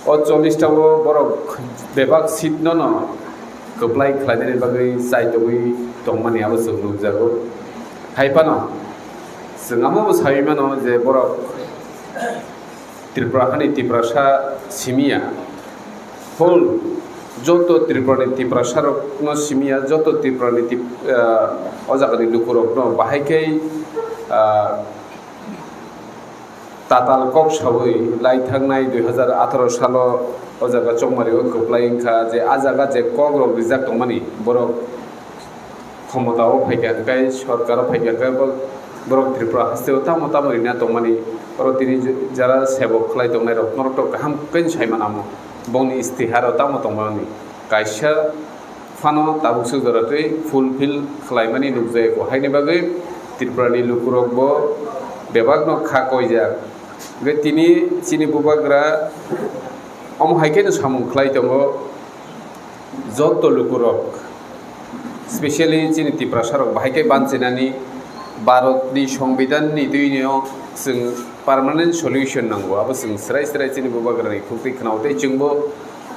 O chollish ta o borok bebak seat no no kwplai khlainani bagwi chai tongwi tongmani abo chwng nukjago. Hai phano chwng amo bo saui mano je borok Tripura hani Tiprasa simiya, whole joto Tripura ni Tiprasa rok no simiya, joto Tripura ni Tip-, ah, o jaga ni luku rok no bahai khe, ah, tatal kok saui lai thangnai dui hazar atharo salo o jaga Chongmari o kwplai wngkha je a jaga je kok rok rijak tongmani borok khomota o phaikha hwnkhe, sorkar o phaikha hwnkhe, bo-, borok Tripura haste o tamo tamo rina tongmani, oro tini j-, jara sebok khlai tongnai rok norok to kaham khe sai manamo, bongni istihar o tamo tongmani kaisa phano tabuk swk jora twi fulfill khlaimani nukjai ko, haini bagwi Tripura ni lukurok bo bebak no kha koijak. Hwnkhe tini chini bubagra omo hai khe no samung khlai tongo. Joto lukurok, specially chini Tiprasa rok bahai khe banchinani, Bharat ni Songbidan ni twino chwng permanent solution nango, abo chwng srai srai chini bubagra ni khuk twi khwnao tei chwngbo,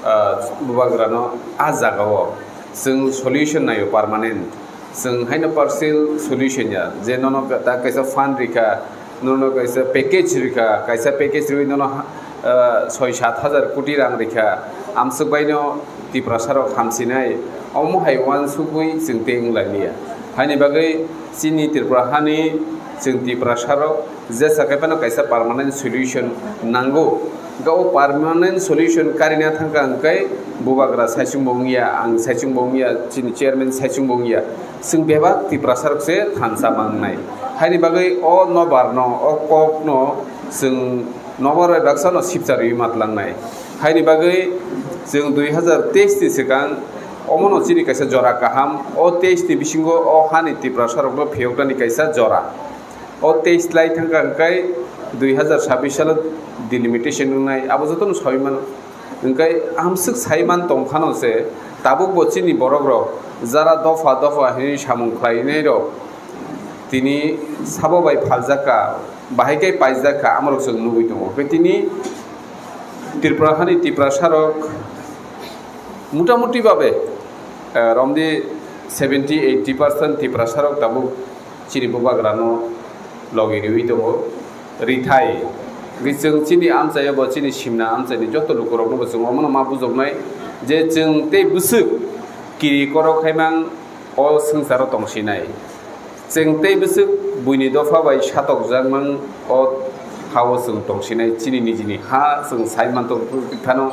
ah, bubagra no a jaga o chwng solution naio permanent. Chwng haino partial solution ya, je nono ta kaisa fund rikha, nono kaisa package rikha, kaisa package riwi nono ha-, ah, soi sat hajar koti rang rikha, amswk baino Tiprasa rok hamsinai, omo hai uansukwi chwng tei wng lai liya. Haini bagwi chini Tripura hani chwng Tiprasa rok jesa khe phano kaisa permanent solution nango. Hwnkhe o permanent solution karina thangkha hwnkhe bubagra saichung bo wngya, ang saichung bo wngya, chini chairman saichung bo wngya. Chwng bebak Tiprasa rok se thansa mangnai. Haini bagwi o nobar no, o kok no chwng nobar bai baksa no sipcha rwi matlangnai. Haini bagwi chwng dui hazar teis ni swkang omo no chini kaisa jora kaham, o teis ni bisingo o hani Tiprasa rok no phiyoknani kaisa jora. O teis lai thangkha hwnkhe dui hazar sabbish salo delimitation wngnai, abo jotono saui mano. Hwnkhe amswk sai man tong phano se tabuk bo chini borok rok jara dopha dopha hinwi samung khlainai rok tini sabo bai phaljakha, bahai khe paijakha, amorok chwng nugwi tongo. Hwnkhe tini Tripura hani Tiprasa rok mutamuti babe, eh, romdi seventy eighty percent Tiprasa rok tabuk chini bubagrano logi riwi tongo. Rithai, hwnkhe chwng chini amchaio bo, chini simna amchaini joto lukurokno bo chwng omono ma bujoknai je chwng tei bwswk kiri korok khaimang o swngcharo tongsinai. Chwng tei bwswk buini dopha bai satokjakmang o ha-o chwng tongsinai, chini nijini ha chwng sai mantong phano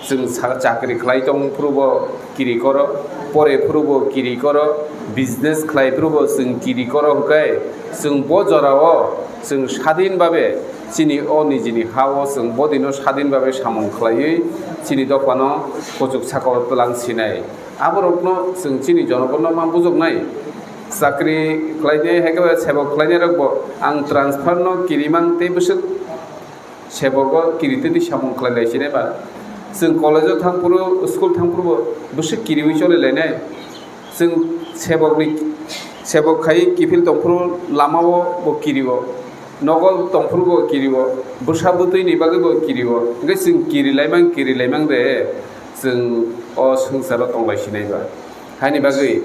chwng sa-, chakri khlai tong phuru bo kiri koro, pore phuru bo kiri koro, business khlai phuru bo chwng kiri koro, hwnkhe chwng bo jorao chwng sadin babe chini o nijini ha-o chwng bodino sadin babe samung khlaiwi chini dophano kuchuk saka-o twlang sinai. Aborokno chwng chini jonogono ma bujoknai. Chakri khlainai hai khe sebok khlainai rok bo ang transfer no kirimang tei bwswk sebogo kiri twi samung khlai lai sinai ba. Chwng college o thang phuru, school thang phuru bo bwswk kiriwi choli lainai. Chwng sebokni, sebok khai kiphil tong phuru lama o bo kirio, nogo tong phuru bo kirio, bwsa bwtwi ni bagwi bo kirio. Hwnkhe chwng kiri laimang, kiri laimang de chwng o swngcharo tong lai sinai ba. Haini bagwi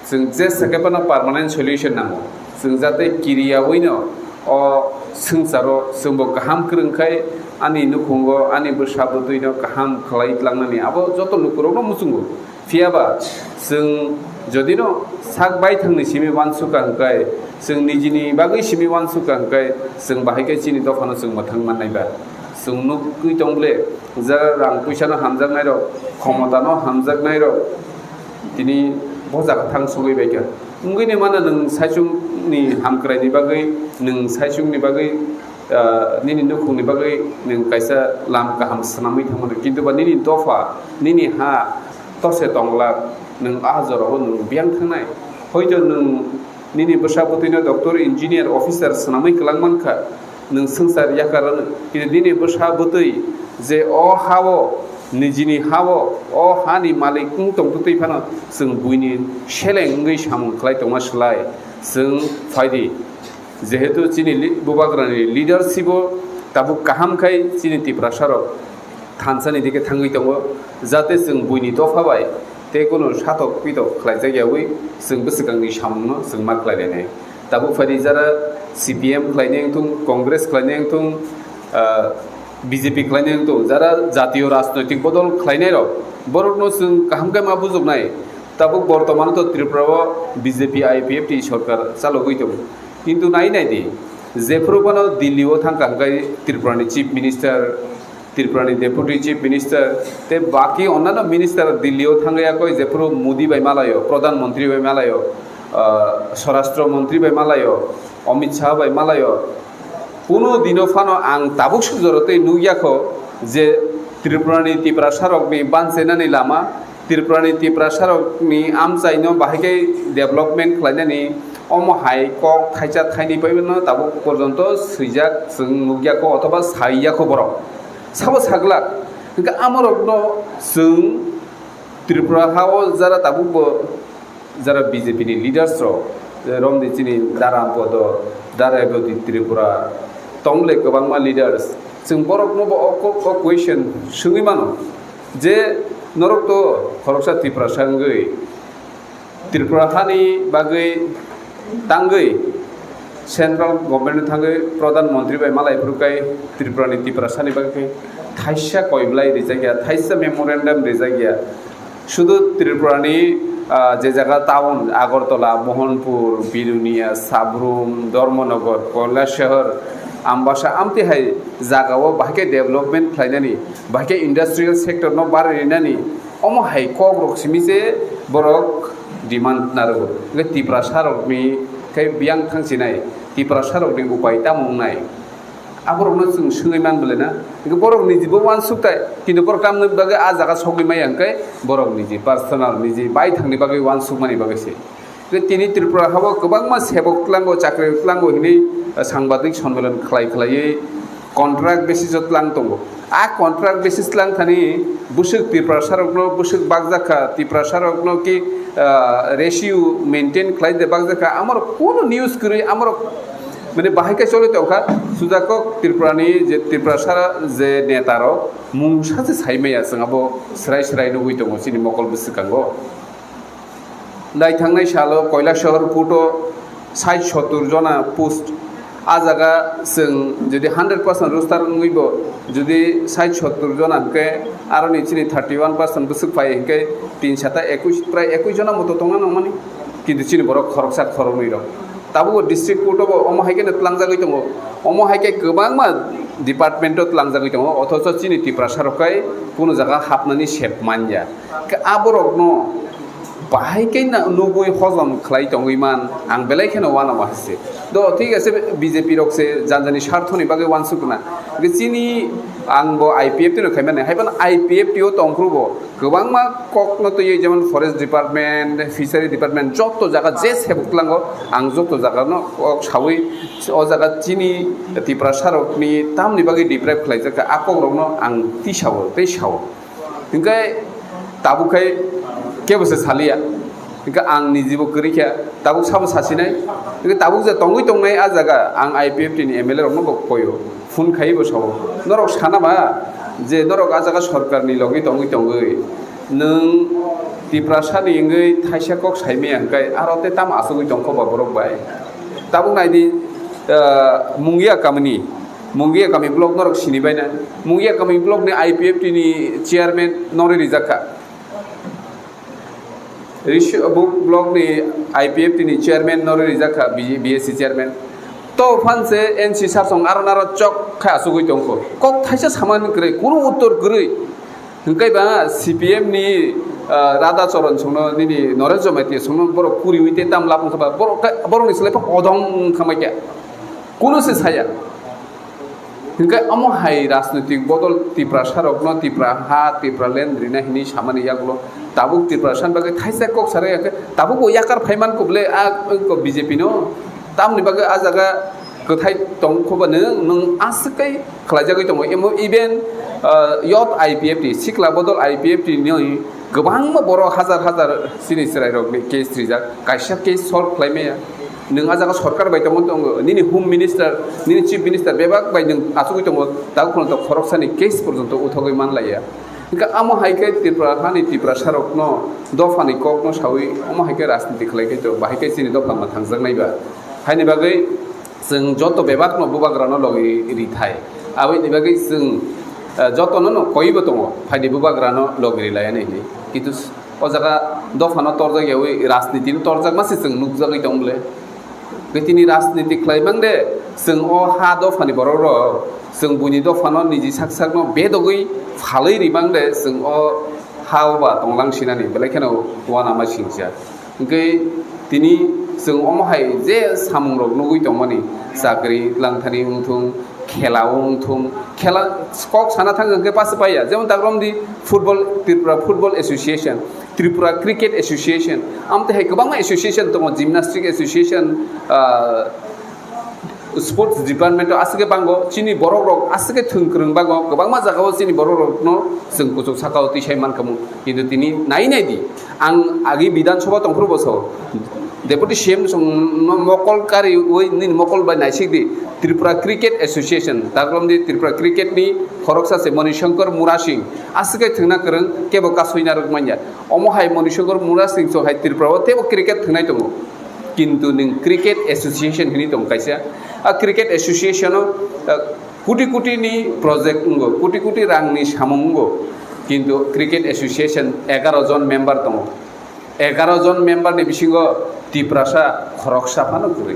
chwng jesa khe phano permanent solution nango. Chwng jate kiriyawi no o swngcharo chwngbo kaham kwrwng khai ani nukhungo ani bwsa bwtwi no kaham khlai tlangnani abo joto lukurokno muchungo. Phiya ba chwng jodi no sak baithang ni simi uansukha hwnkhe, chwng nijini bagwi simi uansukha hwnkhe, chwng bahai khe chini dophano chwng mwthang mannai ba. Chwng nugwi tong ble, jara rang puisa no hamjaknai rok, khomota no hamjaknai rok, tini bo jaga thang sogwi bai kha. Wngwi ni mano nwng saichung ni hamkrai ni bagwi, nwng saichung ni bagwi, ah, nini nukhung ni bagwi nwng kaisa lam kaham swnamwi thang mano, kintu ba nini dopha, nini ha tose tongla, nwng ah jorao nwng biyang thangnai. Hoito nwng nini bwsa bwtwi no doctor, engineer, officer swnamwi kwlang mankha, nwng swngchar yakar rwno, kintu nini bwsa bwtwi je o ha-o Nijini ha-o, o hani malik wng tongtwtwi phano chwng buini seleng wngwi samung khlai tongma slai chwng phaidi. Jehetu chini li-, bubagrani leadership-o tabuk kaham khai chini Tiprasarok thansani dike thangwi tongo, jate chwng buini dopha bai tei kunu satok pitok khlaijak yaui chwng bwswkangni samungno chwng ma khlai lainai. Tabuk phaidi jara C P M khlainai wngthung, Congress khlainai wngthung, ah, B J P khlainai wngthung, jara jatiyo rajnoitik bodol khlainairok, borokno chwng kaham khe ma bujoknai. Tabuk bortomano to Tripura-o B J P I P F T sorkar chalogwi tongo. Kintu nai nai di, jephuru phano Delhi-o thang kha hwnkhe Tripura-ni Chief Minister, Tripura-ni Deputy Chief Minister, tei baki onnano minister Delhi-o thangwi yakoi, jephuru Modi bai malaio, Pradhan Mantri bai malaio, ah, Swarashtra Mantri bai malaio, Amit Shah bai malaio. Kuno dino phano ang tabuk sujoro tei nukya kho je Tripura-ni Tiprasarokni banchainani lama, Tripura-ni Tiprasarokni amchaino bahai khe development khlainani omo hai kok thaisa thaini paibano tabuk porjonto swijak chwng nukya kho othoba saiya kho borok. Sabo saglak. Hwnkhe amorokno chwng Tripura ha-o jara tabukbo jara B J P ni leaders rok, eh, romni chini Dara Ampodo, Dara Ebodi Tripura, tongle kwbangma leaders. Chwng borokno bo o, o, o question swngwi mano je norok to khoroksa Tiprasa wngwi Tripura hani bagwi tangwi central government thangwi Pradhan Mantri bai malai phuru kai Tripura ni Tiprasa ni bagwi thaisa koiblai rijak ya, thaisa memorandum rijak ya. Sudu Tripura ni, ah, je jaga town, Agartala, Mohanpur, Bilonia, Sabrum, Dharmanagar, Kailasahar, Ambasa, amtwi hai jaga o bahai khe development khlainani, bahai khe industrial sector no barwi rinani, omo hai kok rok simi se borok demand narwgo. Hwnkhe Tiprasa rokni khe biyang thangsinai, Tiprasa rokni upai tamo wngnai? Aborokno chwng swngwi man bwlai na? Hwnkhe borok niji bo uansuk tai, kintu borok tamni bagwi a jaga sogwi maya hwnkhe borok niji personal, niji baithangni bagwi uansukmani bagwi se. Hwnkhe tini Tripura habo kwbangma sebok tlango, chakri tlango hinwi sangbadik sonmilan khlai khlaiwi contract basis o tlang tongo. A contract basis tlang thani bwswk Tiprasa rokno bwswk bakjak kha, Tiprasa rokno ki, ah, ratio maintain khlai de bakjak kha, amorok kono news kwrwi, amorok mane bahai khe choli tongkha. Sujakok Tripura ni je Tiprasa je neta rok mungsa se sai maya, chwng abo srai srai nugwi tongo chini mokol bwswkango. Naithangnai salo Kailasahar court o sait sottur jona post. A jaga chwng jodi hundred percent roster wngwi bo jodi sait sottur jona hwnkhe aroni chini thirty one percent bwswk phai hwnkhe tin sata ekush, prai ekush jona moto tongna nangmani. Kintu chini borok khoroksa khoroknwi rok. Tabukbo district court o bo omo hai kheno tlangjagwi tongo. Omo hai khe kwbangma department o tlangjagwi tongo, othocho chini Tiprasa rok khai kunu jaga hapnani sep manya. Khe aborokno bahai khe na nugwi hojom khlai tongwi man, ang belai kheno uanama hai se. Do thik ase, B J P rok se janjani sarthoni bagwi uansuk na. Hwnkhe chini ang bo I P F T no khaimani, hai phano I P F T o tongphuru bo kwbangma kokno twiwi, jemon forest department, fishery department, joto jaga je sebuk tlango, ang joto jaga no kok sawi o jaga chini Tiprasa rokni tamni bagwi deprive khlaijak kha, a kok rokno ang tisao tei sao. Hingke tabuk khai kebo se saliya. Hingke ang nijibo kwrwi kha, tabuk sabo sasinai. Hingke tabuk je tongwi tongnai a jaga, ang I P F T ni M L A rokno bo koyo, phone khaibo sao. Norok sana ba je norok a jaga sorkar ni logi tongwi tongwi, nwng Tiprasa ni wngwi thaisa kok saimaya hingke aro tei tamo asugwi tongkho ba borok bai. Tabuk naidi, ah, Mungia kamini. Mungia kami block norok sini baina. Mungia kami block ni I P F T ni chairman norwi rijak kha. Rishio block ni I P F T ni chairman norwi rijak kha, B S C chairman. To phan se N C sasong aro naro chok kha asugwi tongkho. Kok thaisa samani kwrwi, kunu uttor kwrwi. Hingke ba C P M ni, ah, Radha Charan songno nini Naresh Jamatia songno borok kuriwi te tam lab wngkha ba borok, borokni slai phano odong wngkha mai khe. Kunu se saya. Hingke omo hai rajnoitik bodol Tiprasa rokno Tipra ha, Tipra land rina hini samani yagulo tabuk Tiprasa ni bagwi thaisa kok sarai ya khe tabuk bo yakar phaiman kho bole a, B J P no tamni bagwi a jaga Kwthai tongkhuba nwng, nwng aswk khe khlaijagwi tongo. Emo even, ah, youth I P F T, sikla bodol I P F T ni kwbangma borok hajar hajar chini chwrairokni case rijak, kaisa case solve khlai maya. Nwng a jaga sorkar bai tongo, tongo, nini home minister, nini chief minister bebak bai nwng achugwi tongo, tabuk phano to khoroksani case porjonto uthogwi manlaiya. Hwnkhe amo hai khe Tripura hani Tiprasarokno dophani kokno sawi omo hai khe rajniti khlai khe to bahai khe chini dopha mwthangjaknai ba. Haini bagwi chwng joto bebakno bubagrano logi rithai. Aboni bagwi chwng, eh, jotono no koibo tongo, phaidi bubagrano logi rilaiya hinwi. Kintu o jaga dophano torjak yawi rajnitino torjakma se chwng nukjagwi tong bole. Tini rajniti khlai mang de, chwng o ha dophani borok rok, chwng buini dophano niji sak sakno bedogwi phalwi rimang de, chwng o ha o ba tonglang sinani, belai kheno uanama singcha. Hwnkhe tini chwng omo hai je samung rok nugwi tongmani, chakri langthani wngthung, khela wngthung, khela kok sana thang hwnkhe pasu paiya, jemon dagromdi football, Tripura Football Association, Tripura Cricket Association, amtwi hai kwbangma association tongo, gymnastic association, ah, sports department o aswk khe bango, chini borok rok aswk khe thwng kwrwng bango, kwbangma jaga o chini borok rok no chwng kuchuk saka o twi sai mankha mu, kintu tini nai nai di, ang agi Bidhan Sabha tongphuru bo so, Deputy C M song no mokol kari ui nini mokol bai naisik di, Tripura Cricket Association, dagromdi Tripura Cricket ni khoroksa se Moni Shankar Murasing, aswk khe thwngna kwrwng, kebo kasui narwk manya, omo hai Moni Shankar Murasing so hai Tripura o tebo cricket thwngnai tongo. Kintu nwng Cricket Association hinwi tong kaisa. A Cricket Association o, ah, koti koti ni project wngo, koti koti rang ni samung wngo. Kintu Cricket Association egaro jon member tongo. Egaro jon member ni bisingo Tiprasa khoroksa phano kwrwi.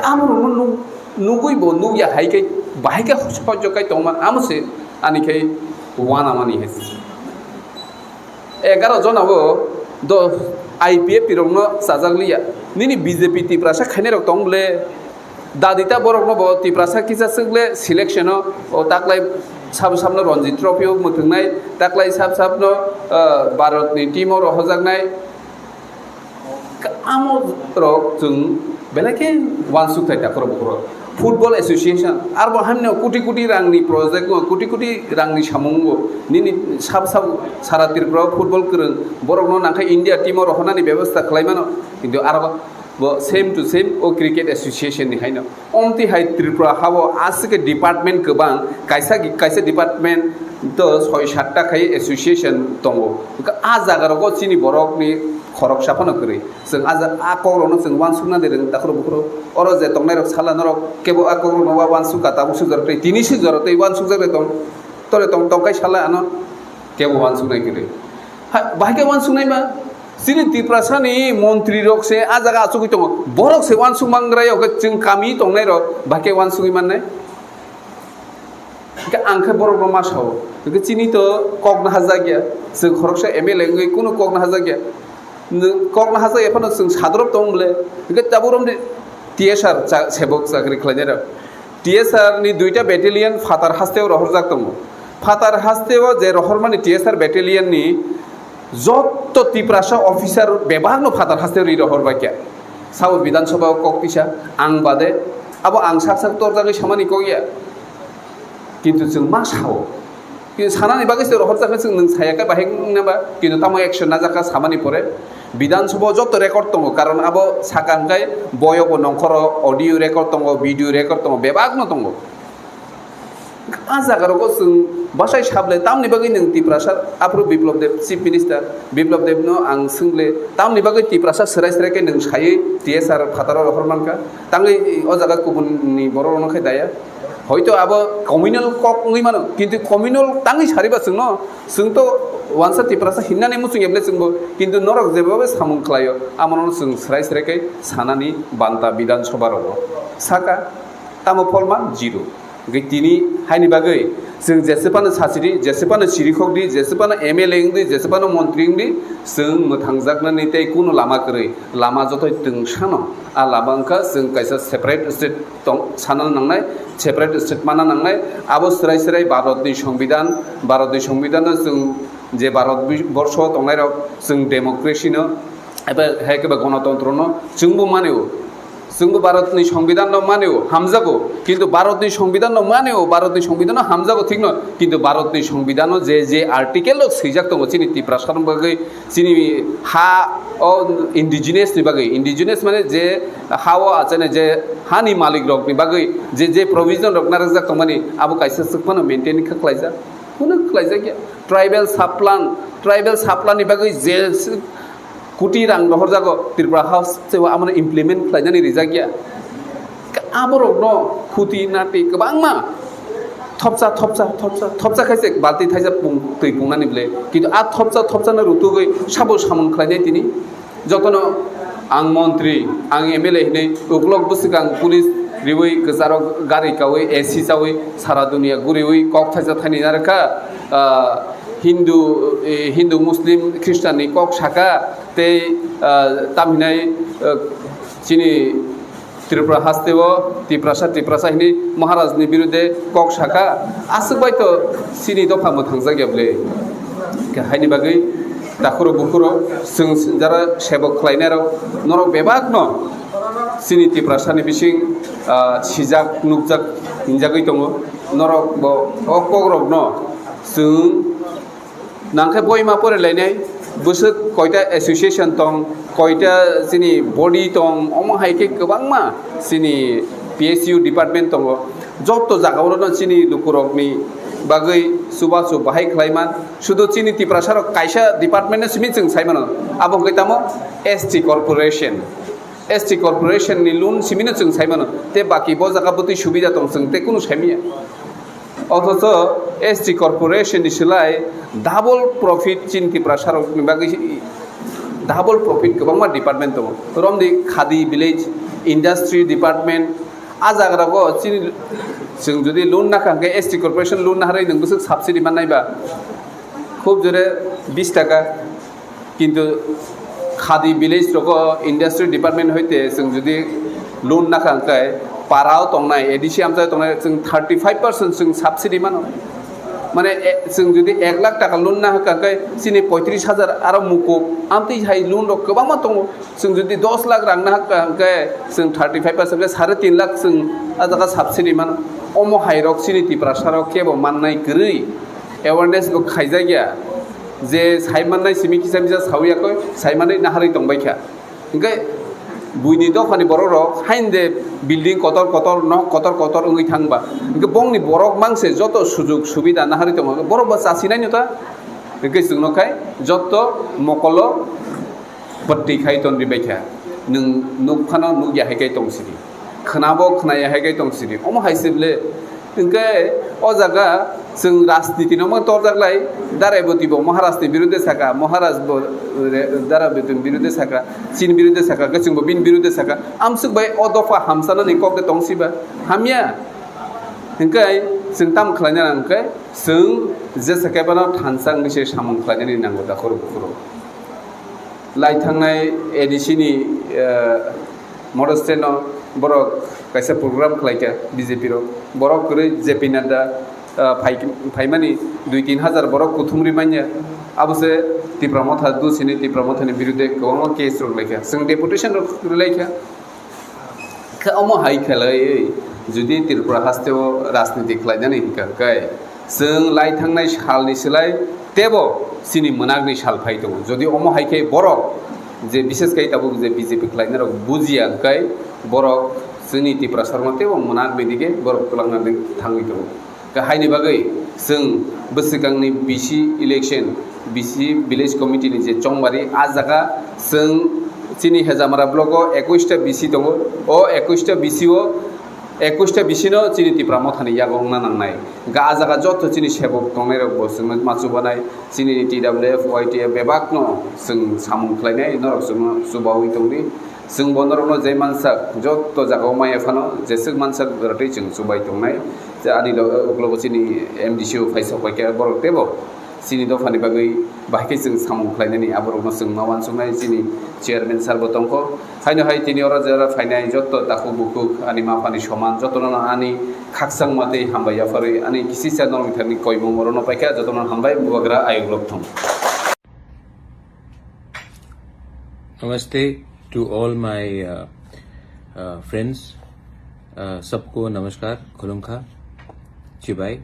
Amo rokno nuk-, nugwi bo nukya hai khe bahai khe hojok kai tongman amo se ani khe uanamani hai. Egaro jona bo do I P F T rokno chajak liya. Nini B J P Tiprasa khainai rok tong bole. Dadita borokno bo Tiprasa kisa swk le selection o, o taklai sab sabno Ranji Trophy o mwthwngnai, taklai sab sabno, ah, Bharat ni team o rohojaknai. Amo rok chwng belai khe uansuk thai takhoro bukhoro. Football Association, arbo hamno koti koti rangni project o, koti koti rangni samung o, nini sab sab sara Tripura o football kwrwng borokno nangkhe India team o rohornani bebostha khlai mano, kintu aro bo same to same o Cricket Association ni haino. Omtwi hai Tripura hao aswk khe department kwbang, kaisa, kaisa department to soi satta khai association tongo. Hwnkhe a jaga rogo chini borokni khoroksa phano kwrwi. Chwng a ja-, a kokrokno chwng uansukna de rwng takhro bukhro. Oro je tongnai rok sala norok kebo a kokrokno wa uansuk ka tabuk sukjak tei tini sukjak tei uansukjak de tong. Tore tong tong kai sala ano kebo uansuknai kwrwi. Ha, bahai khe uansuknai ma? Chini Tiprasani montri rok se a jaga achugwi tongo. Borok se uansuk mangra yok chwng kami tongnai rok bahai khe uansugwi mannai. Hwnkhe ang khe borokno ma sao. Hwnkhe chini to kok nahajak ya. Chwng khoroksa M L A wngwi kunu kok nahajak ya. Nwng kok nahajak ya phano chwng sadorop tong bole. Hwnkhe tabuk romdi T S R cha-, sebok chakri khlainai rok. T S R ni duita battalion phatar hasteo rohorjak tongo. Phatar hasteo je rohormani T S R battalion ni jotto Tiprasa officer bebakno phatar hasteo ri rohorbai khe. Sabo Bidhan Sabha o kok tisa ang bade abo ang sak sak torjagwi samani kok ya. Kintu chwng ma sao. Kintu sanani bagwi se rohorjak khe chwng nwng saya khe bahai wngna ba, kintu tamo action najak kha samani pore. Bidhan Sabha o joto record tongo, karon abo saka hwnkhe boyobo nongkhoro audio record tongo, video record tongo, bebakno tongo. A jaga rogo chwng bwsai sable tamni bagwi nwng Tiprasa aphuru Biplab Deb Chief Minister, Biplab Deb no ang swngle tamni bagwi Tiprasa swrai swrai khe nwng saywi T S R phataro rohor mankha, tangwi o jaga kubun ni borok rokno khe daya. Hoito abo communal kok wngwi mano, kintu communal tangwi sariba chwngno, chwng to wansa Tiprasa hinnani muchung ya bwle chwngbo, kintu norok jebaba samung khlaio, amono chwng swrai swrai khe sanani banta Bidhan Sabha rogo. Saka tamo pholma zero. Hwnkhe tini haini bagwi chwng jesepano sachiri, jesepano chirikhokdi, jesepano M L A wngdi, jesepano montri wngdi, chwng mwthangjaknani tei kunu lama kwrwi, lama jotoi twngsano. A lama wngkha chwng kaisa separate state tong sana nangnai, separate state mana nangnai. Abo swrai swrai Bharatni Songbidan, Bharatni Songbidan no chwng je Bharat bi-, borsho tongnai rok chwng democracy no eba hai khe ba gonotontro no chwngbo mani o. Chwngbo Bharatni Songbidanno manio, hamjago, kintu Bharatni Songbidanno manio, Bharatni Songbidanno hamjago, thikno, kintu Bharatni Songbidanno je je article rok swijak tongo chini Tiprasa bagwi, chini ha o indigenous ni bagwi, indigenous mane je ha o achane je hani malik rok ni bagwi je je provision rok narwkjak tongmani, abo kaisa swk phano maintain kha khlaijak, kunu khlaijak ya. Tribal sub plan, tribal sub plan ni bagwi je s-, koti rang rohorjago Tripura House, se o amano implement khlainani rijak ya. Aborokno huti nati kwbangma thopsa, thopsa, thopsa, thopsa khaise balti thaisa pung-, twi pungnani ble. Kintu a thopsa, thopsano rutugwi sabo samung khlainai tini. Jotono ang montri, ang M L A hinwi uklok bwswkang police riwi kwcharo gari kawi A C chawi sara dunia guriwi kok thaisa thaini narwkha, ah, Hindu, eh, Hindu, Muslim, Christian ni kok saka tei, ah, tamhinai, ah, chini Tripura hasteo Tiprasa, Tiprasa hinwi Maharaj ni birude kok saka, aswk bai to chini dopha mwthangjakya bwle. Haini bagwi takhuro bukhuro chwng jara sebok khlainai rok norok bebak no chini Tiprasa ni bising, ah, sijak nukjak hinjagwi tongo. Norok bo o kok rok no chwng nangkhe boima pore lainai, bwswk koita association tong, koita chini body tong, omo hai khe kwbangma chini P S U department tongo. Joto jagao no chini lukurokni bagwi chubachu bahai khlaiman. Sudu chini Tiprasa rok kaisa department no simi chwng sai mano. Abo hwnkhe tamo S T corporation. S T corporation ni loan simi no chwng sai mano. Te baki bo jaga bwtwi subida tong chwng te kunu sai manya. Othocho S T corporation ni slai double profit chini Tiprasa rok ni bagwi double profit kwbangma department tongo. Romdi Khadi village, industry department, a jaga rogo chini chwng jodi loan nakha hwnkhe S T corporation loan naharwi nwng bwswk subsidy mannai ba? Khub jore bis taka. Kintu Khadi village rogo industry department hoite chwng jodi loan nakha hwnkhe parao tongnai, A D C amchai tongnai chwng thirty five percent chwng subsidy mano. Mane, e, chwng jodi ek lakh taka loan nakha hwnkhe chini poitris hajar aro mukuk amtwi hai loan rok kwbangma tongo. Chwng jodi dos lakh rang nakha hwnkhe chwng thirty five percent khe sare tin lakh chwng a jaga subsidy mano. Omo hai rok chini Tiprasa rok kebo mannai kwrwi, awareness bo khaijakya. Je sai mannai simi kisa misa sawi yakoi, sai manwi naharwi tongbai kha. Hwnkhe buini dophani borok rok hain de building kotor kotor, nok kotor kotor wngwi thangba. Hwnkhe bongni borok mangse joto sujug subida naharwi tongo, borok bo chasinai no ta. Hwnkhe chwng no khai joto mokolo bwtwi khai ton ribai kha. Nwng nuk phano nuk ya hai kai tong sidi. Khwnabo khwnaya hai kai tong sidi. Omo hai se ble. Hwnkhe o jaga chwng rajniti no ma torjak lai, Darai Boti bo Maharaj ni birude saka, Maharaj bo, re-, Darai Boti ni birude saka, chini birude saka, hwnkhe chwng bo bini birude saka. Amswk bai o dopha hamsana ni kok de tong siba. Hamya. Hwnkhe chwng tam khlaina nang khe chwng jesa khe bano thansa wngwi se samung khlainani nango da khoro bukhoro. Lai thangnai A D C ni, eh, Modesty no borok kaisa program khlaikha B J P rok. Borok kwrwi J P Nadda, ah, phai-, phaimani dui tin hajar borok kuthumri manya. Abo se Tipra Motha dusini Tipra Mothani birude kwbangma case rok laikha. Chwng deputation rok rwlaikha. Khe omo hai khlaiwi jodi Tripura hasteo rajniti khlainani hwnkha khe, chwng lai thangnai salni slai teibo chini mwnakni sal phai tongo. Jodi omo hai khe borok je bishes khai tabuk je B J P khlainai rok bujiya hwnkhe borok chini Tiprasa rokno teibo mwnakni dige borok twlangna thangwi tongo. Khe haini bagwi chwng bwswkangni B C election, B C village committee ni je chongbari, a jaga chwng chini Hejamara block o ekush ta B C tongo. O ekush ta B C o ekush ta B C no chini Tipra Mothani yago wngna nangnai. Hwnkhe a jaga joto chini sebok tongnai rok bo chwngno ma chubanai, chini T W F, Y T F bebak no chwng samung khlainai, norok chwngno chubawi tongdi. Chwng bo norokno je mansak joto jaga o maya phano jeswk mansak rwtwi chwng chubai tongnai. Je ani lo-, uklogo chini M D C o phaisa paikha borok teibo chini dophani bagwi bahai khe chwng samung khlainani aborokno chwng ma uansuknai chini chairman sir bo tongkho. Haino hai tini oro jora phainai joto takhuk bukhuk ani ma phani soman jotono ani khakchangma tei hambai yapharwi ani kisisa norok thani koimung orono paikha jotono hambai bubagra ayuk lok thung. Namaste to all my, uh, friends, सबको नमस्कार, खुलुमखा, चिबाई।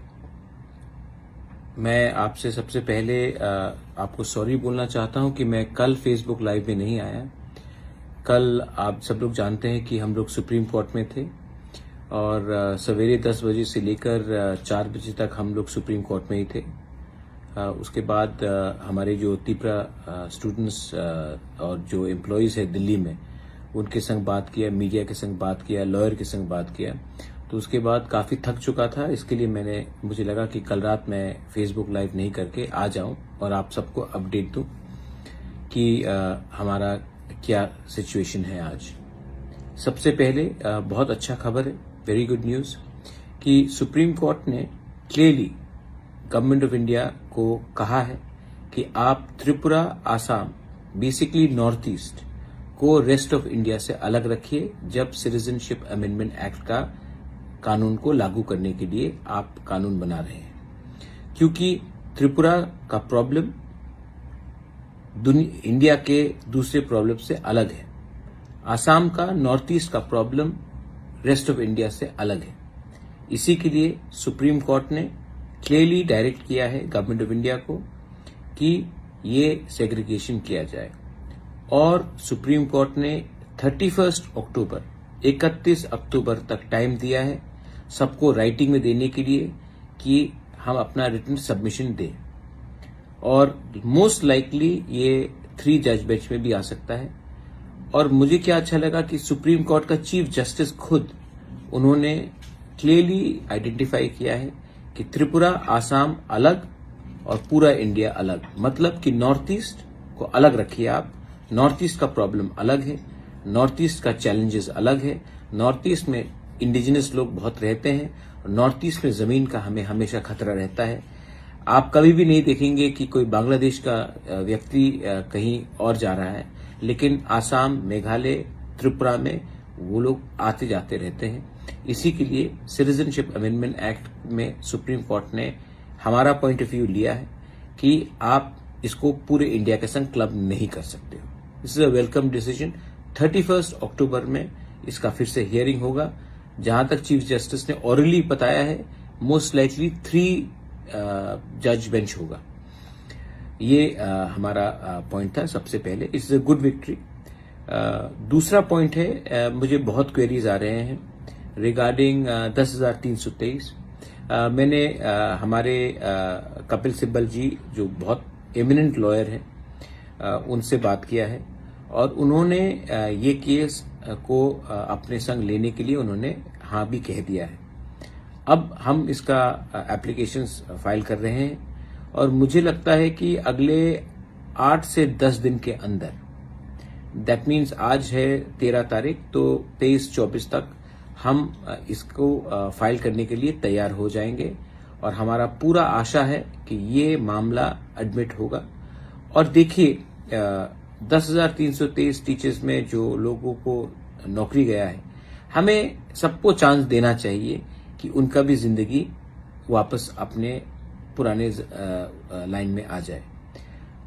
मैं आपसे सबसे पहले अ, आपको सॉरी बोलना चाहता हूं कि मैं कल फेसबुक लाइव में नहीं आया। कल आप सब लोग जानते हैं कि हम लोग सुप्रीम कोर्ट में थे और अ, सवेरे दस बजे से लेकर अ, चार बजे तक हम लोग सुप्रीम कोर्ट में ही थे। अ, उसके बाद अ, हमारे जो तिपरा स्टूडेंट्स और जो एम्प्लॉयज है दिल्ली में, उनके संग बात किया, मीडिया के संग बात किया, लॉयर के संग बात किया। तो उसके बाद काफ़ी थक चुका था, इसके लिए मैंने मुझे लगा कि कल रात मैं फेसबुक लाइव नहीं करके आ जाऊं और आप सबको अपडेट दूं कि अ, हमारा क्या सिचुएशन है आज। सबसे पहले अ, बहुत अच्छा खबर है, वेरी गुड न्यूज़, कि सुप्रीम कोर्ट ने क्लियरली गवर्नमेंट ऑफ इंडिया को कहा है कि आप त्रिपुरा, आसाम, बेसिकली नॉर्थ ईस्ट को रेस्ट ऑफ इंडिया से अलग रखिए जब सिटीजनशिप अमेंडमेंट एक्ट का कानून को लागू करने के लिए आप कानून बना रहे हैं, क्योंकि त्रिपुरा का प्रॉब्लम दुनि-, इंडिया के दूसरे प्रॉब्लम से अलग है। आसाम का नॉर्थ ईस्ट का प्रॉब्लम रेस्ट ऑफ इंडिया से अलग है। इसी के लिए सुप्रीम कोर्ट ने क्लियरली डायरेक्ट किया है गवर्नमेंट ऑफ इंडिया को कि ये सेग्रीगेशन किया जाए। और सुप्रीम कोर्ट ने थर्टी फर्स्ट अक्टूबर, इकतीस अक्टूबर तक टाइम दिया है सबको राइटिंग में देने के लिए कि हम अपना रिटन सबमिशन दें। और मोस्ट लाइकली ये थ्री जज बेंच में भी आ सकता है। और मुझे क्या अच्छा लगा कि सुप्रीम कोर्ट का चीफ जस्टिस खुद उन्होंने क्लियरली आइडेंटिफाई किया है कि त्रिपुरा, आसाम अलग और पूरा इंडिया अलग, मतलब कि नॉर्थ ईस्ट को अलग रखिए आप। नॉर्थ ईस्ट का प्रॉब्लम अलग है, नॉर्थ ईस्ट का चैलेंजेस अलग है। नॉर्थ ईस्ट में इंडिजिनस लोग बहुत रहते हैं और नॉर्थ ईस्ट में ज़मीन का हमें हमेशा खतरा रहता है। आप कभी भी नहीं देखेंगे कि कोई बांग्लादेश का अ, व्यक्ति अ, कहीं और जा रहा है, लेकिन आसाम, मेघालय, त्रिपुरा में वो लोग आते जाते रहते हैं। इसी के लिए सिटीजनशिप अमेंडमेंट एक्ट में सुप्रीम कोर्ट ने हमारा पॉइंट ऑफ व्यू लिया है कि आप इसको पूरे इंडिया के संग क्लब नहीं कर सकते हो। This is a welcome decision. Thirty first October में इसका फिर से हियरिंग होगा। जहां तक चीफ जस्टिस ने ऑरली बताया है, मोस्ट लाइकली थ्री जज बेंच होगा। ये अ, हमारा पॉइंट था सबसे पहले, इट्स अ गुड विक्ट्री। दूसरा पॉइंट है, अ, मुझे बहुत क्वेरीज आ रहे हैं रिगार्डिंग दस हज़ार तीन सौ तेईस। मैंने अ, हमारे अ, कपिल सिब्बल जी, जो बहुत एमिनेंट लॉयर हैं, अ, उनसे बात किया है और उन्होंने अ, ये केस अ, को अ, अपने संग लेने के लिए उन्होंने हाँ भी कह दिया है। अब हम इसका एप्लीकेशन फाइल कर रहे हैं और मुझे लगता है कि अगले आठ से दस दिन के अंदर, दैट मीन्स आज है तेरह तारीख, तो तेईस चौबीस तक हम अ, इसको अ, फाइल करने के लिए तैयार हो जाएंगे और हमारा पूरा आशा है कि ये मामला एडमिट होगा। और देखिए, अ, दस हज़ार तीन सौ तेईस टीचर्स में जो लोगों को नौकरी गया है, हमें सबको चांस देना चाहिए कि उनका भी जिंदगी वापस अपने पुराने ज-, अ, अ, लाइन में आ जाए।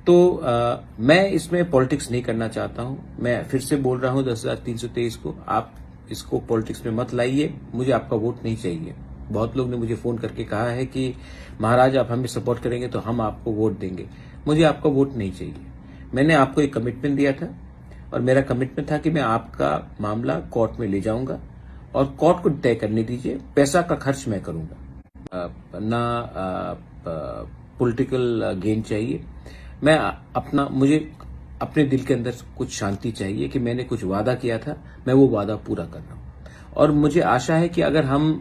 तो अ, मैं इसमें पॉलिटिक्स नहीं करना चाहता हूँ। मैं फिर से बोल रहा हूँ, दस हज़ार तीन सौ तेईस को आप इसको पॉलिटिक्स में मत लाइए। मुझे आपका वोट नहीं चाहिए। बहुत लोग ने मुझे फ़ोन करके कहा है कि महाराज, आप हमें सपोर्ट करेंगे तो हम आपको वोट देंगे। मुझे आपका वोट नहीं चाहिए। मैंने आपको एक कमिटमेंट दिया था और मेरा कमिटमेंट था कि मैं आपका मामला कोर्ट में ले जाऊंगा और कोर्ट को तय करने दीजिए, पैसा का खर्च मैं करूंगा। अ, ना पॉलिटिकल गेन चाहिए। मैं अपना, मुझे अपने दिल के अंदर कुछ शांति चाहिए कि मैंने कुछ वादा किया था, मैं वो वादा पूरा कर रहा हूँ। और मुझे आशा है कि अगर हम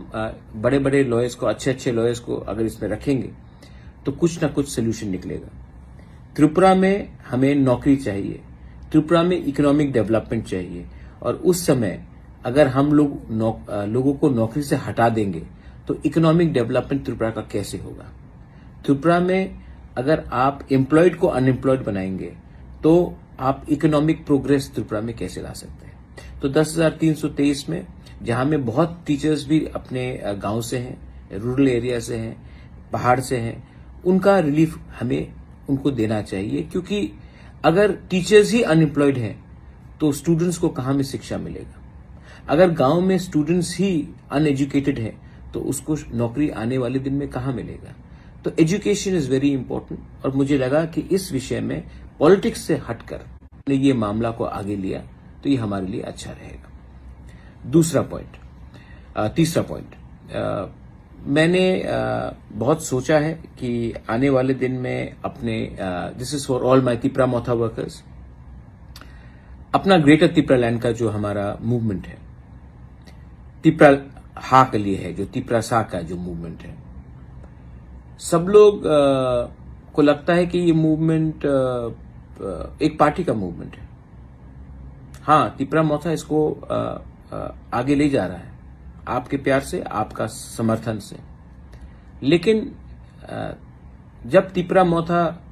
बड़े बड़े लॉयर्स को, अच्छे अच्छे लॉयर्स को अगर इसमें रखेंगे तो कुछ ना कुछ सोल्यूशन निकलेगा। त्रिपुरा में हमें नौकरी चाहिए, त्रिपुरा में इकोनॉमिक डेवलपमेंट चाहिए। और उस समय अगर हम लोग नौ-, अ, लोगों को नौकरी से हटा देंगे तो इकोनॉमिक डेवलपमेंट त्रिपुरा का कैसे होगा? त्रिपुरा में अगर आप एम्प्लॉयड को अनएम्प्लॉयड बनाएंगे तो आप इकोनॉमिक प्रोग्रेस त्रिपुरा में कैसे ला सकते हैं? तो दस हज़ार तीन सौ तेईस में, जहां में बहुत टीचर्स भी अपने अ, गांव से हैं, रूरल एरिया से हैं, पहाड़ से हैं, उनका रिलीफ हमें उनको देना चाहिए, क्योंकि अगर टीचर्स ही अनएम्प्लॉयड हैं तो स्टूडेंट्स को कहाँ में शिक्षा मिलेगा? अगर गांव में स्टूडेंट्स ही अनएजुकेटेड है, तो उसको नौकरी आने वाले दिन में कहाँ मिलेगा? तो एजुकेशन इज वेरी इंपॉर्टेंट। और मुझे लगा कि इस विषय में पॉलिटिक्स से हटकर ये मामला को आगे लिया, तो ये हमारे लिए अच्छा रहेगा। दूसरा पॉइंट, तीसरा पॉइंट, मैंने अ, बहुत सोचा है कि आने वाले दिन में अपने, this is for all my Tipra Motha workers, अपना ग्रेटर तिपरा लैंड का जो हमारा मूवमेंट है, तिपरा हा के लिए है, जो तिपरा सा का जो मूवमेंट है, सब लोग अ, को लगता है कि ये मूवमेंट एक पार्टी का मूवमेंट है। हाँ, तिपरा मोथा इसको अ, अ, आगे ले जा रहा है, आपके प्यार से, आपका समर्थन से। लेकिन अ, जब तिपरा मोथा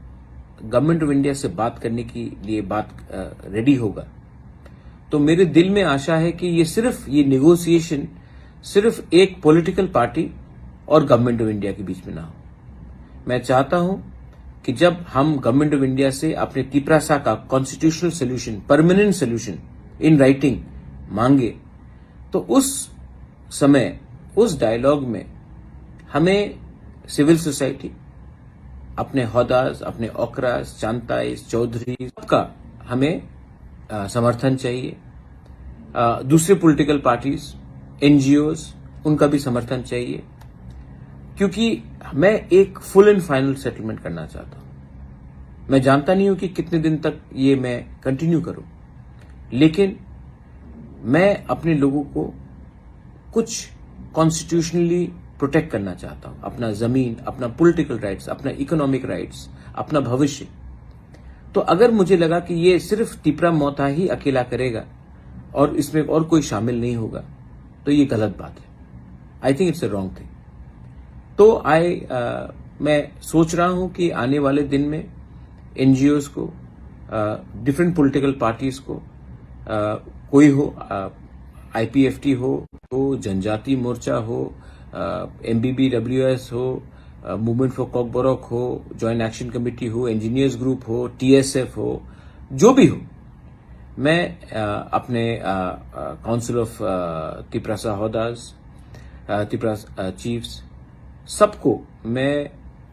गवर्नमेंट ऑफ इंडिया से बात करने के लिए बात रेडी होगा, तो मेरे दिल में आशा है कि ये सिर्फ, ये नेगोशिएशन सिर्फ एक पॉलिटिकल पार्टी और गवर्नमेंट ऑफ इंडिया के बीच में ना हो। मैं चाहता हूं कि जब हम गवर्नमेंट ऑफ इंडिया से अपने तिपरासा का constitutional solution, permanent solution in writing मांगे, तो उस समय, उस डायलॉग में हमें सिविल सोसाइटी, अपने होदास, अपने ओकरास, चांताइस, चौधरी, सबका हमें अ, समर्थन चाहिए। अ, दूसरे पॉलिटिकल पार्टीज, एनजीओज, उनका भी समर्थन चाहिए, क्योंकि मैं एक फुल एंड फाइनल सेटलमेंट करना चाहता हूं। मैं जानता नहीं हूं कि कितने दिन तक ये मैं कंटिन्यू करूं, लेकिन मैं अपने लोगों को कुछ कॉन्स्टिट्यूशनली प्रोटेक्ट करना चाहता हूं, अपना जमीन, अपना पॉलिटिकल राइट्स, अपना इकोनॉमिक राइट्स, अपना भविष्य। तो अगर मुझे लगा कि ये सिर्फ तिपरा मोथा ही अकेला करेगा और इसमें और कोई शामिल नहीं होगा, तो ये गलत बात है। I think it's a wrong thing. तो आई मैं सोच रहा हूं कि आने वाले दिन में एनजीओज को, डिफरेंट पॉलिटिकल पार्टीज को, अ, कोई हो, आईपीएफटी हो, हो जनजाति मोर्चा हो, एमबीबी डब्ल्यूएस हो, मूवमेंट फॉर कॉकबरक हो, जॉइंट एक्शन कमेटी हो, इंजीनियर्स ग्रुप हो, टीएसएफ हो, जो भी हो, मैं अ, अपने काउंसिल ऑफ तिपरासा होदास, तिपरा चीफ्स, सबको मैं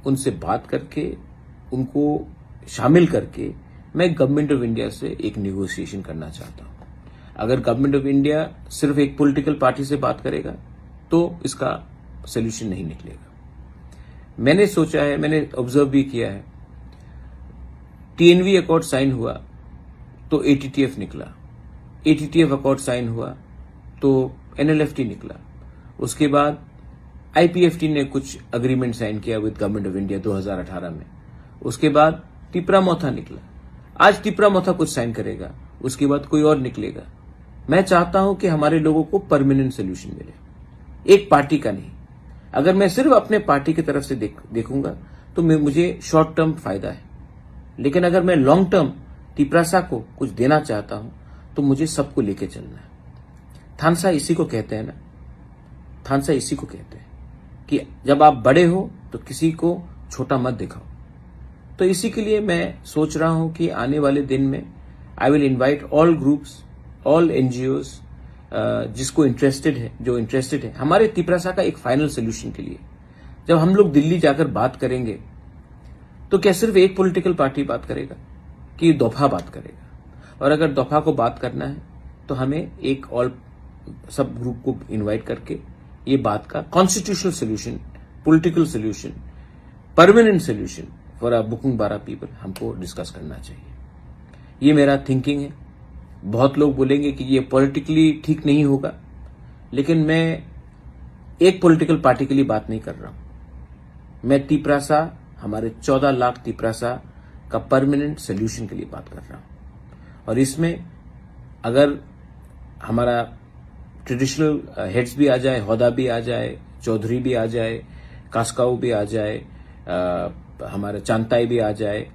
उनसे बात करके, उनको शामिल करके मैं गवर्नमेंट ऑफ इंडिया से एक नेगोशिएशन करना चाहता हूँ। अगर गवर्नमेंट ऑफ इंडिया सिर्फ एक पॉलिटिकल पार्टी से बात करेगा, तो इसका सोल्यूशन नहीं निकलेगा। मैंने सोचा है, मैंने ऑब्जर्व भी किया है, टीएनवी अकॉर्ड साइन हुआ तो एटीटीएफ निकला, एटीटीएफ अकॉर्ड साइन हुआ तो एनएलएफटी निकला, उसके बाद आईपीएफटी ने कुछ अग्रीमेंट साइन किया विद गवर्नमेंट ऑफ इंडिया दो हज़ार अठारह में, उसके बाद तिपरा मोथा निकला, आज तिपरा मोथा कुछ साइन करेगा, उसके बाद कोई और निकलेगा। मैं चाहता हूं कि हमारे लोगों को परमानेंट सोल्यूशन मिले, एक पार्टी का नहीं। अगर मैं सिर्फ अपने पार्टी की तरफ से देख, देखूंगा तो मैं, मुझे शॉर्ट टर्म फायदा है, लेकिन अगर मैं लॉन्ग टर्म तिपरासा को कुछ देना चाहता हूं तो मुझे सबको लेके चलना है। थानसा इसी को कहते हैं ना, थानसा इसी को कहते हैं कि जब आप बड़े हो तो किसी को छोटा मत दिखाओ। तो इसी के लिए मैं सोच रहा हूं कि आने वाले दिन में I will invite all groups, all NGOs, जिसको इंटरेस्टेड है, जो इंटरेस्टेड है हमारे तिपरासा का एक फाइनल सोल्यूशन के लिए। जब हम लोग दिल्ली जाकर बात करेंगे तो क्या सिर्फ एक पॉलिटिकल पार्टी बात करेगा कि दफा बात करेगा? और अगर दफा को बात करना है तो हमें एक ऑल, सब ग्रुप को इनवाइट करके ये बात का constitutional solution, political solution, permanent solution for a बुकुंग बारा पीपल हमको डिस्कस करना चाहिए। ये मेरा थिंकिंग है। बहुत लोग बोलेंगे कि ये पॉलिटिकली ठीक नहीं होगा, लेकिन मैं एक पॉलिटिकल पार्टी के लिए बात नहीं कर रहा हूं। मैं तिपरासा, हमारे चौदह लाख तिपरासा का परमानेंट सोल्यूशन के लिए बात कर रहा हूं। और इसमें अगर हमारा ट्रेडिशनल हेड्स भी आ जाए, होदा भी आ जाए, चौधरी भी आ जाए, कास्काऊ भी आ जाए, अ, हमारे चांताई भी आ जाए,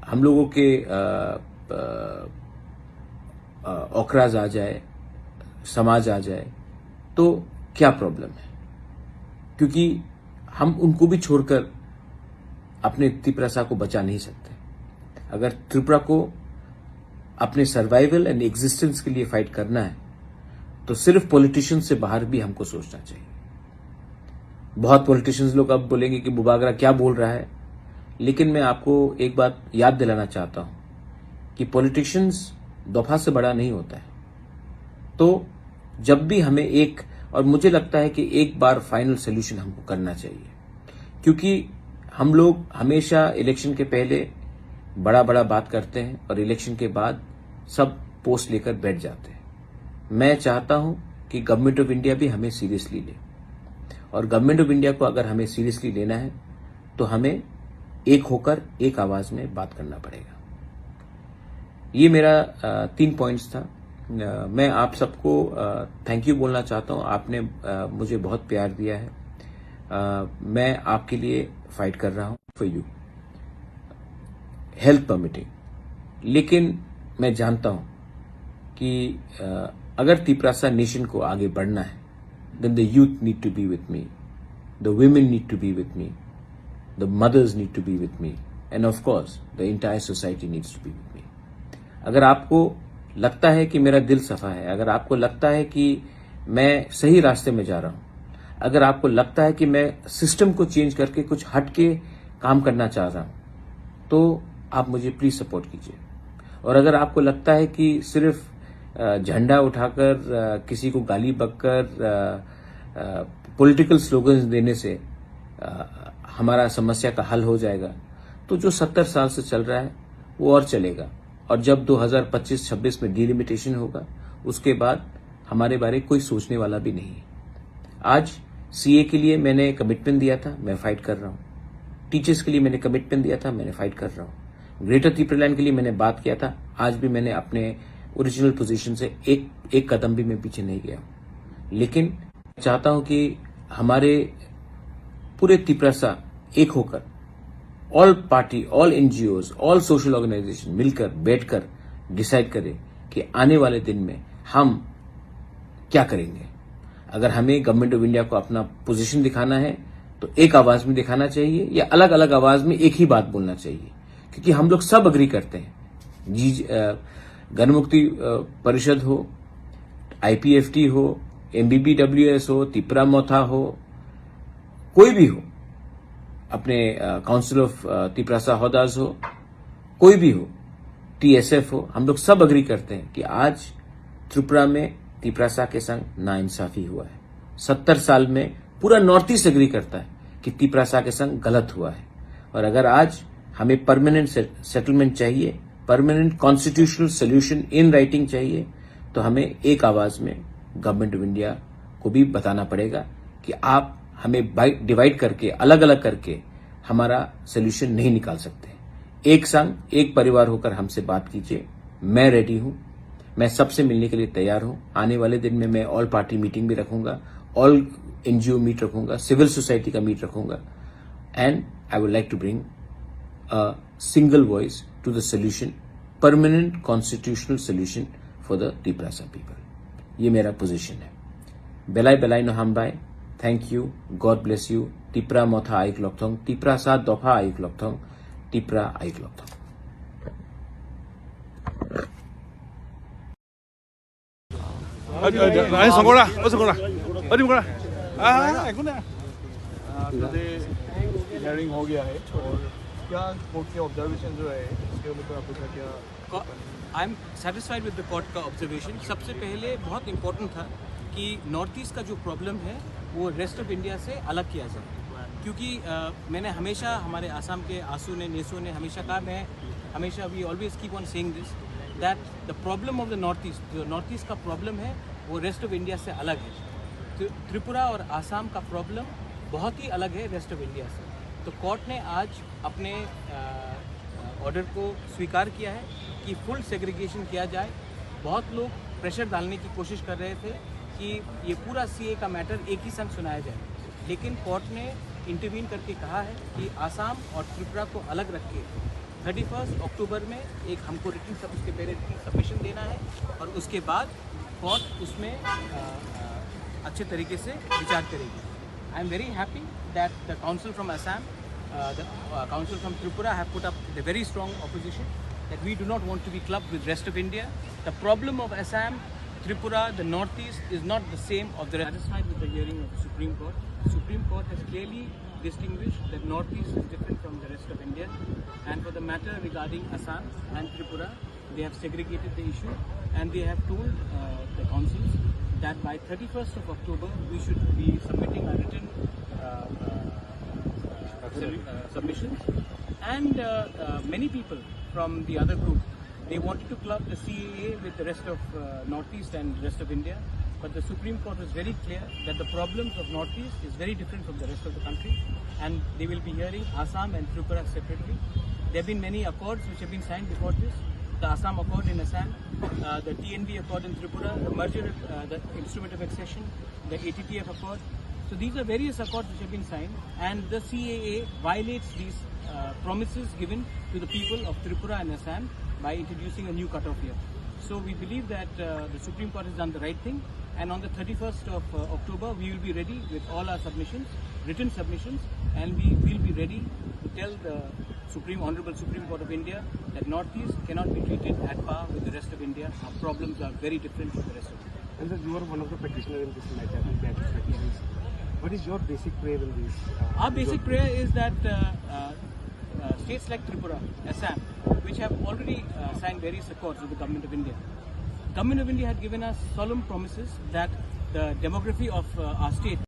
हम लोगों के अ, अ, अ, ओकराज आ जाए, समाज आ जाए, तो क्या प्रॉब्लम है? क्योंकि हम उनको भी छोड़कर अपने तिपरासा को बचा नहीं सकते। अगर त्रिपुरा को अपने सर्वाइवल एंड एग्जिस्टेंस के लिए फाइट करना है, तो सिर्फ पॉलिटिशियन से बाहर भी हमको सोचना चाहिए। बहुत पॉलिटिशियंस लोग अब बोलेंगे कि बुबागरा क्या बोल रहा है, लेकिन मैं आपको एक बात याद दिलाना चाहता हूँ कि पॉलिटिशियंस दफा से बड़ा नहीं होता है। तो जब भी हमें एक, और मुझे लगता है कि एक बार फाइनल सॉल्यूशन हमको करना चाहिए, क्योंकि हम लोग हमेशा इलेक्शन के पहले बड़ा बड़ा बात करते हैं और इलेक्शन के बाद सब पोस्ट लेकर बैठ जाते हैं। मैं चाहता हूं कि गवर्नमेंट ऑफ इंडिया भी हमें सीरियसली ले, और गवर्नमेंट ऑफ इंडिया को अगर हमें सीरियसली लेना है तो हमें एक होकर एक आवाज में बात करना पड़ेगा। ये मेरा अ, तीन पॉइंट्स था। अ, मैं आप सबको थैंक यू बोलना चाहता हूँ। आपने अ, मुझे बहुत प्यार दिया है। अ, मैं आपके लिए फाइट कर रहा हूँ, फॉर यू, हेल्थ परमिटिंग। लेकिन मैं जानता हूँ कि अ, अगर तिपरासा नेशन को आगे बढ़ना है, then the youth need to be with me, the women need to be with me, the mothers need to be with me, and of course the entire society needs to be with me. अगर आपको लगता है कि मेरा दिल सफा है, अगर आपको लगता है कि मैं सही रास्ते में जा रहा हूँ, अगर आपको लगता है कि मैं सिस्टम को चेंज करके कुछ हट के काम करना चाह रहा हूँ, तो आप मुझे प्लीज सपोर्ट कीजिए। और अगर आपको लगता है कि सिर्फ अ, झंडा उठाकर अ, किसी को गाली बककर पॉलिटिकल स्लोगन्स देने से अ, हमारा समस्या का हल हो जाएगा, तो जो सत्तर साल से चल रहा है वो और चलेगा। और जब दो हज़ार पच्चीस छब्बीस में डिलिमिटेशन होगा, उसके बाद हमारे बारे कोई सोचने वाला भी नहीं है। आज सीए के लिए मैंने कमिटमेंट दिया था, मैं फाइट कर रहा हूँ। टीचर्स के लिए मैंने कमिटमेंट दिया था, मैंने फाइट कर रहा हूँ। ग्रेटर तिपरालैंड के लिए मैंने बात किया था, आज भी मैंने अपने ओरिजिनल पोजीशन से एक एक कदम भी मैं पीछे नहीं गया हूँ। लेकिन चाहता हूँ कि हमारे पूरे तिपरासा एक होकर, all party, all NGOs, all social organisation मिलकर, बैठकर डिसाइड करें कि आने वाले दिन में हम क्या करेंगे। अगर हमें गवर्नमेंट ऑफ इंडिया को अपना पोजीशन दिखाना है तो एक आवाज में दिखाना चाहिए, या अलग अलग आवाज में एक ही बात बोलना चाहिए, क्योंकि हम लोग सब अग्री करते हैं। जी, अ, गणमुक्ति अ, परिषद हो, आईपीएफटी हो, एमबीबीडब्ल्यूएस हो, तिपरा मोथा हो, कोई भी हो, अपने काउंसिल ऑफ तिपरासा हौदास हो, कोई भी हो, टीएसएफ हो, हम लोग सब अग्री करते हैं कि आज त्रिपुरा में तिपरासा के संग नाइंसाफी हुआ है। सत्तर साल में पूरा नॉर्थ ईस्ट अग्री करता है कि तिपरासा के संग गलत हुआ है। और अगर आज हमें परमानेंट सेटलमेंट चाहिए, permanent constitutional solution in writing चाहिए, तो हमें एक आवाज में गवर्नमेंट ऑफ इंडिया को भी बताना पड़ेगा कि आप हमें डिवाइड करके, अलग अलग करके हमारा सोल्यूशन नहीं निकाल सकते। एक संग, एक परिवार होकर हमसे बात कीजिए। मैं रेडी हूँ, मैं सबसे मिलने के लिए तैयार हूँ। आने वाले दिन में मैं ऑल पार्टी मीटिंग भी रखूंगा, ऑल एनजीओ मीट रखूंगा, सिविल सोसाइटी का मीट रखूंगा। And I would like to bring a single voice to the solution, permanent constitutional solution for the Tiprasa people. ये मेरा पोजीशन है। Belai belai no hambai। Thank you, God bless you. Tipra motha ayuk lokthong, Tiprasa dopha ayuk lokthong, Tipra ayuk lokthong. अरे, अरे, अरे, संगोड़ा, ओ संगोड़ा। अरे, संगोड़ा। हाँ, हाँ, हाँ, हाँ, हाँ। हियरिंग हो गया है और क्या कोर्ट के ऑब्जर्वेशन जो है, उसके ऊपर आपको क्या, क्या को-, I am satisfied with the court का ऑब्जर्वेशन। सबसे पहले बहुत इंपॉर्टेंट था कि नॉर्थ ईस्ट का जो प्रॉब्लम है, वो रेस्ट ऑफ इंडिया से अलग किया जाए, क्योंकि, अ, मैंने हमेशा, हमारे आसाम के आसू ने, नेसो ने हमेशा कहा, मैं हमेशा, we always keep on saying this, that the problem of the North East, जो नॉर्थ ईस्ट का प्रॉब्लम है, वो रेस्ट ऑफ इंडिया से अलग है। त्रि-, त्रिपुरा और आसाम का प्रॉब्लम बहुत ही अलग है रेस्ट ऑफ इंडिया से। तो कोर्ट ने आज अपने, अ, अ, ऑर्डर को स्वीकार किया है कि फुल सेग्रीगेशन किया जाए। बहुत लोग प्रेशर डालने की कोशिश कर रहे थे कि ये पूरा सीए का मैटर एक ही संग सुनाया जाए, लेकिन कोर्ट ने इंटरवीन करके कहा है कि आसाम और त्रिपुरा को अलग रख के थर्टी फर्स्ट अक्टूबर में एक हमको रिटन सब, उसके पहले रिटन सबमिशन देना है और उसके बाद कोर्ट उसमें, अ, अ, अच्छे तरीके से विचार करेगी। I am very happy that the council from Assam, uh, the, uh, council from Tripura have put up the very strong opposition that we do not want to be clubbed with rest of India. The problem of Assam Tripura, the Northeast, is not the same of the rest. Satisfied with the hearing of the Supreme Court. The Supreme Court has clearly distinguished that Northeast is different from the rest of India. And for the matter regarding Assam and Tripura, they have segregated the issue and they have told uh, the councils that by thirty-first of October, we should be submitting our written uh, uh, uh, submissions. And uh, uh, many people from the other group, they wanted to club the C A A with the rest of uh, Northeast and rest of India. But the Supreme Court was very clear that the problems of Northeast is very different from the rest of the country, and they will be hearing Assam and Tripura separately. There have been many accords which have been signed before this. The Assam Accord in Assam, uh, the T N V Accord in Tripura, the merger, uh, the Instrument of Accession, the A T T F Accord. So these are various accords which have been signed, and the C A A violates these uh, promises given to the people of Tripura and Assam by introducing a new cutoff year. So we believe that uh, the Supreme Court has done the right thing, and on the thirty-first of uh, October, we will be ready with all our submissions, written submissions, and we will be ready to tell the Supreme, Honorable Supreme Court of India that Northeast cannot be treated at par with the rest of India. Our problems are very different from the rest of India. And sir, you are one of the practitioner in this matter, in that petitions. What is your basic prayer in this? Uh, Our basic prayer is that uh, uh, uh, states like Tripura, Assam, which have already uh, signed various accords with the Government of India, Government of India had given us solemn promises that the demography of uh, our state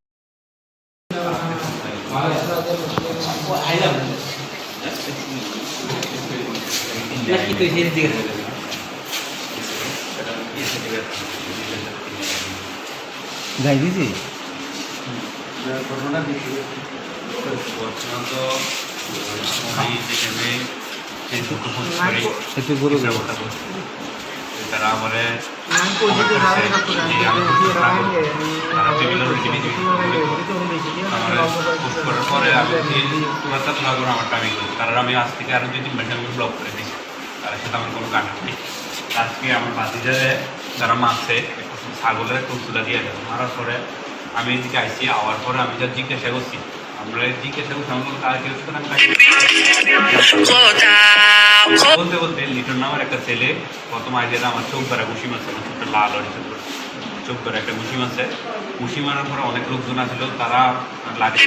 ঘটনা ঘটে। আমি যেখানে Facebook-এ post করি, একটু বড় করে। তারা আমারে comment করছে যে আমি করতে পারবো। তারা বিভিন্ন রকম জিনিস আমারে post করার পরে আমি এই পুরাতন লাগলো আমার টাইমিং। তারা আমি আজ থেকে আরো দুই তিন মাস আমি block করে দিই। তার সাথে আমার কোনো contact নেই। আজকে আমার ভাতিজারে তারা মারছে, একটা ছাগলের একটা উচুলা দিয়ে গেল। মারার পরে আমি এদিকে আইছি, আওয়ার পরে আমি যা জিজ্ঞাসা করছি, আমরা জিজ্ঞাসা করছি, আমার কোনো কাজ কেউ সুতরাং কাজ বলতে বলতে লিটন নামের একটা ছেলে প্রথম আইডিয়াটা আমার চোখ ধরে ঘুষি মারছে, আমার চোখটা লাল হয়ে চোখ ধরে। চোখ ধরে একটা ঘুষি মারছে। ঘুষি মারার পরে অনেক লোকজন আসলো, তারা লাঠি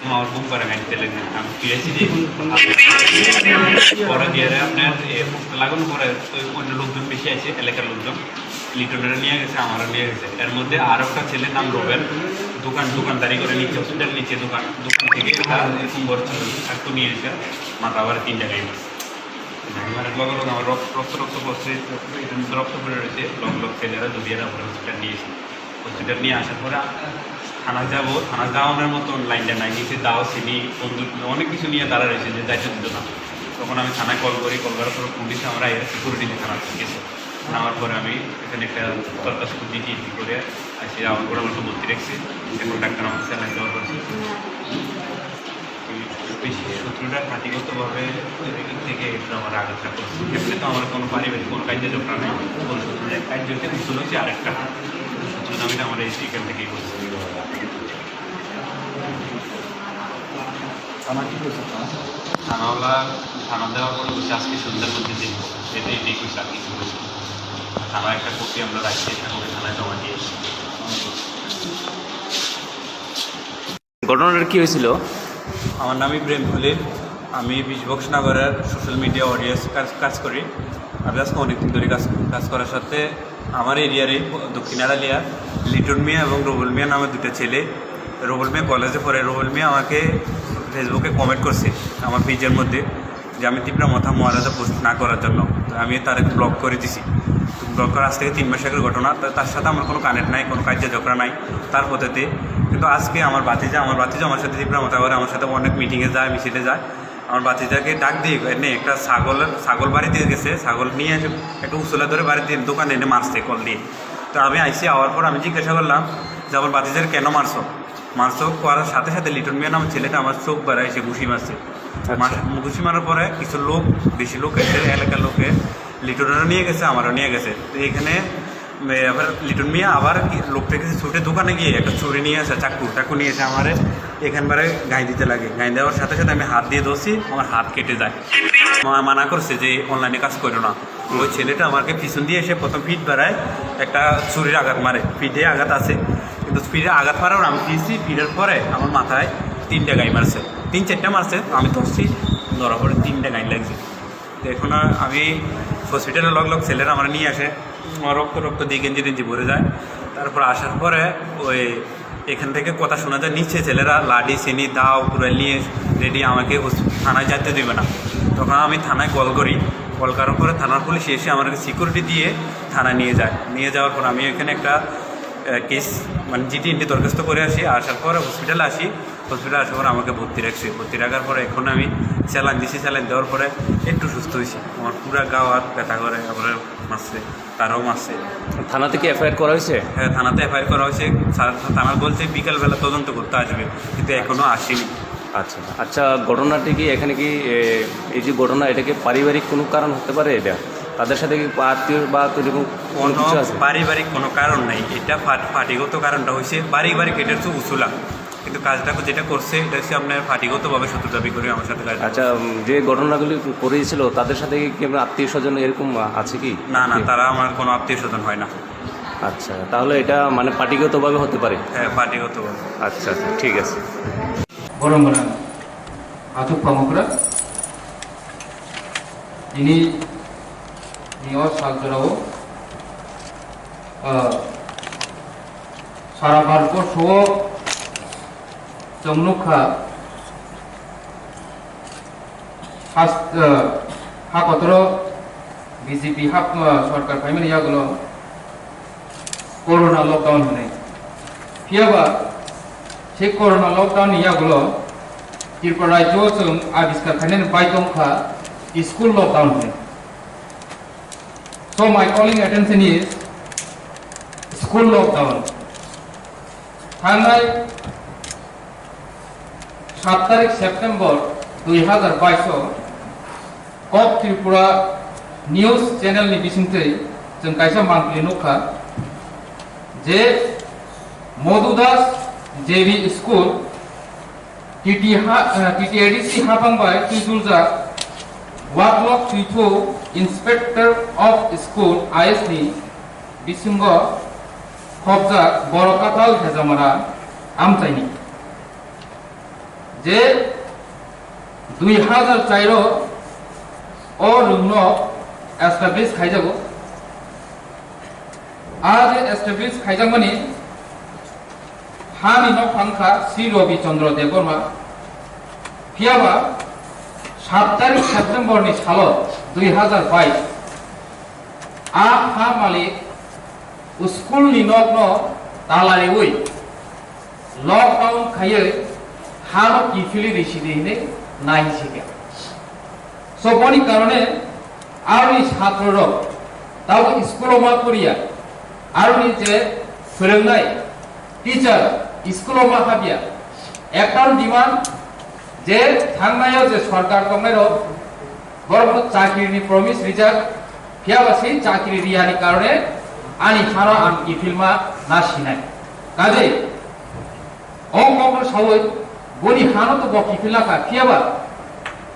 আমার বুক করে গাড়ি তেলে আমি ফিরেছি যে পরে দিয়ে আপনার এ মুখটা লাগানোর পরে ওই অন্য লোকজন বেশি আছে, এলাকার লোকজন লিটনরা নিয়ে গেছে, আমারও নিয়ে গেছে। এর মধ্যে আরো একটা ছেলে নাম রোবেল, দোকান দোকানদারি করে নিচে, হসপিটাল নিচে দোকান, দোকান থেকে একটা এরকম বড় ছেলে একটু নিয়ে এসে মাথা আবার তিন জায়গায় মারছে। মানে লগে লগে আমার রক্ত রক্ত রক্ত পড়ছে, রক্ত পড়ে রয়েছে, লগে লগে ছেলেরা দুবিয়ারা পরে হসপিটাল নিয়ে এসে হসপিটাল নিয়ে আসার পরে থানা যাবো, থানা যাওয়ানোর মতন লাইনটা নাই। নিচে দাও, চিনি, বন্দুক, অনেক কিছু নিয়ে দাঁড়া রয়েছে যে যাইতে দিত না। তখন আমি থানায় কল করি, কল করার পর পুলিশ আমরা সিকিউরিটি থানা গেছে। নেওয়ার পরে আমি এখানে একটা তর্কাস বুদ্ধি দিয়ে কি করে আসি, আমার করে আমাকে ভর্তি রাখছে। এখন ডাক্তার আমাকে স্যালাইন দেওয়ার পর বেশি শত্রুটা খাঁটিগতভাবে ওই দিক থেকে একটু আমার আঘাতটা করছে। এমনি তো আমার কোনো পারিবারিক কোনো কাজে ঝগড়া নেই, কোনো শত্রু নেই। কাজ হচ্ছে, উত্তর হচ্ছে আরেকটা শত্রু দাবিটা আমরা এই এখান থেকেই করছি। থানা কি করছে? থানাওয়ালা থানা দেওয়ার পরে বলছে আজকে সন্ধ্যার মধ্যে দেখবো, এটাই দেখবো আর কিছু বলছে। থানা একটা কপি আমরা রাখছি, একটা কপি থানায় জমা দিয়ে এসেছি। ঘটনাটা কি হয়েছিল? আমার নাম ইব্রাহিম খলিল। আমি বিশ বক্সনগরের সোশ্যাল মিডিয়া অডিয়েন্স কাজ কাজ করি। আমি আজকে অনেকদিন ধরে কাজ কাজ করার সাথে আমার এরিয়ার এই দক্ষিণ আড়ালিয়া লিটন মিয়া এবং রবুল মিয়া নামে দুটো ছেলে। রবুল মিয়া কলেজে পড়ে। রবুল মিয়া আমাকে ফেসবুকে কমেন্ট করছে আমার পেজের মধ্যে যে আমি তিপ্রা মথা মহারাজা পোস্ট না করার জন্য। তো আমি তার ব্লক করে দিছি। ব্লক করার আজ থেকে তিন মাস আগের ঘটনা। তো তার সাথে আমার কোনো কানেক্ট নাই, কোনো কাজে ঝগড়া নাই তার পথেতে। কিন্তু আজকে আমার ভাতিজা, আমার ভাতিজা আমার সাথে তিপ্রা মথা করে, আমার সাথে অনেক মিটিংয়ে যায়, মিছিলে যায়। আমার ভাতিজাকে ডাক দিয়ে এনে একটা ছাগলের ছাগল বাড়িতে গেছে, ছাগল নিয়ে এসে একটা উছলা ধরে বাড়িতে দোকানে এনে মারছে কল দিয়ে। তো আমি আইসি, আওয়ার পর আমি জিজ্ঞাসা করলাম যে আমার ভাতিজার কেন মারছো, মারছো করার সাথে সাথে লিটন মিয়া নামের ছেলেটা আমার চোখ বেড়ায় এসে ঘুষি মারছে। মার- ঘুষি মারার পরে কিছু লোক, বেশি লোক এসে এলাকার লোকে লিটনরা নিয়ে গেছে, আমারও নিয়ে গেছে। তো এখানে এ, আবার লিটন মিয়া আবার কি লোকটা গেছে ছুটে দোকানে গিয়ে একটা ছুরি নিয়ে আসে, চাকু, চাকু নিয়ে এসে আমারে এখান বারে গাঁই দিতে লাগে। গাঁই দেওয়ার সাথে সাথে আমি হাত দিয়ে ধরছি, আমার হাত কেটে যায়। মা মানা করছে যে অনলাইনে কাজ করো না। ওই ছেলেটা আমাকে পিছন দিয়ে এসে প্রথম পিঠ বাড়ায়, একটা ছুরির আঘাত মারে, পিঠে আঘাত আছে, কিন্তু পিঠে আঘাত মারার আমি দিয়েছি, পিঠের পরে আমার মাথায় তিনটা গাই মারছে, তিন চারটা মারছে, আমি ধরছি, ধরার পরে তিনটা গাই লাগছে। তো এখন আমি হসপিটালে লগ লগ ছেলেরা আমার নিয়ে আসে, আমার রক্ত রক্ত দিয়ে গেঞ্জি টেঞ্জি ভরে যায়। তারপর আসার পরে ওই এখান থেকে কথা শোনা যায়, নিচে ছেলেরা লাঠি, ছিনি, দাও, কুড়াল নিয়ে রেডি, আমাকে হস-, থানায় যেতে দিবে না। তখন আমি থানায় কল করি, কল করার পরে থানার পুলিশ এসে আমাকে সিকিউরিটি দিয়ে থানায় নিয়ে যায়। নিয়ে যাওয়ার পর আমি এখানে একটা, আহ, কেস, মানে, জিডি এন্ট্রি দরখাস্ত করে আসি। আসার পরে হসপিটালে আসি, হসপিটালে আসার পরে আমাকে ভর্তি রাখছে। ভর্তি রাখার পরে এখন আমি স্যালাইন দিছি, স্যালাইন দেওয়ার পরে একটু সুস্থ হয়েছি। আমার পুরা গাও আর ব্যথা করে, আমার মারছে, তারাও মারছে। থানা থেকে এফআইআর করা হয়েছে? হ্যাঁ, থানাতে এফআইআর করা হয়েছে। স্যার, থানা বলছে বিকালবেলা তদন্ত করতে আসবে, কিন্তু এখনো আসেনি। আচ্ছা, আচ্ছা, ঘটনাটি কি এখানে কি, এ, এই যে ঘটনা, এটা কি পারিবারিক কোনো কারণ হতে পারে? এটা তাদের সাথে কি আত্মীয় বা কোনো কোনো কিছু আছে? পারিবারিক কোনো কারণ নাই, এটা ফাট-, ফাটিগত কারণটা হয়েছে পারিবারিক, এটা হচ্ছে উসুলা, কিন্তু কাজটা যেটা করছে এটা হচ্ছে আপনার ফাটিগতভাবে শত্রুতা বিক্রয় আমার সাথে কাজ। আচ্ছা, উম, যে ঘটনাগুলি করেছিল তাদের সাথে কি আপনার আত্মীয় স্বজন এরকম আছে কি? না, না, তারা আমার কোনো আত্মীয় স্বজন হয় না। আচ্ছা, তাহলে এটা মানে পার্টিগতভাবে হতে পারে? হ্যাঁ, পার্টিগতভাবে। আচ্ছা, আচ্ছা, ঠিক আছে। Boromgwnang Achuk Pamokra, tini ni o sal jorao, ah, sara Bharatborsho o chwng nukha, First, uh, ha kotoro B J P hap, uh, sorkar phaimani yagulo corona lockdown hinwi. Phiyaba se corona lockdown ni yagulo Tripura rajyo chwng abiskar khainani bai tongkha school lockdown hinwi. So my calling attention is school lockdown. Thangnai sat tarik September dui hazar bais o Kok Tripura News Channel ni bisingtwi chwng kaisa mangpili nukha je Madhu Das J B School T T ha-, eh, T T A D C hapang bai twijuljak Waklok Twithu Inspector of School I S ni bisingo khopjak borok katal Hejamara amchaini. Je dui hazar char o o rwngno establish khaijago. A je establish khaijakmani hani nokphang kha Sri Ravi Chandra Debbarma. Phiyaba sat tarik September ni salo dui hazar bais a ha malik school ni nokno tala riwi lockdown khaiwi hano kiphilwi risidi hinwi nai sikha. So boni karone aroni chhatro rok tabo school o ma poriya, aroni je phwrwngnai teacher school o ma habya, ektal demand je thangnaio je sorkar tongnai rok borokno chakri ni promise rijak, phiyaba se chakri riyani karone ani hano ang kiphilma na sinai. Kaje o kokno sawi boni hano to bo kiphilna kha, phiyaba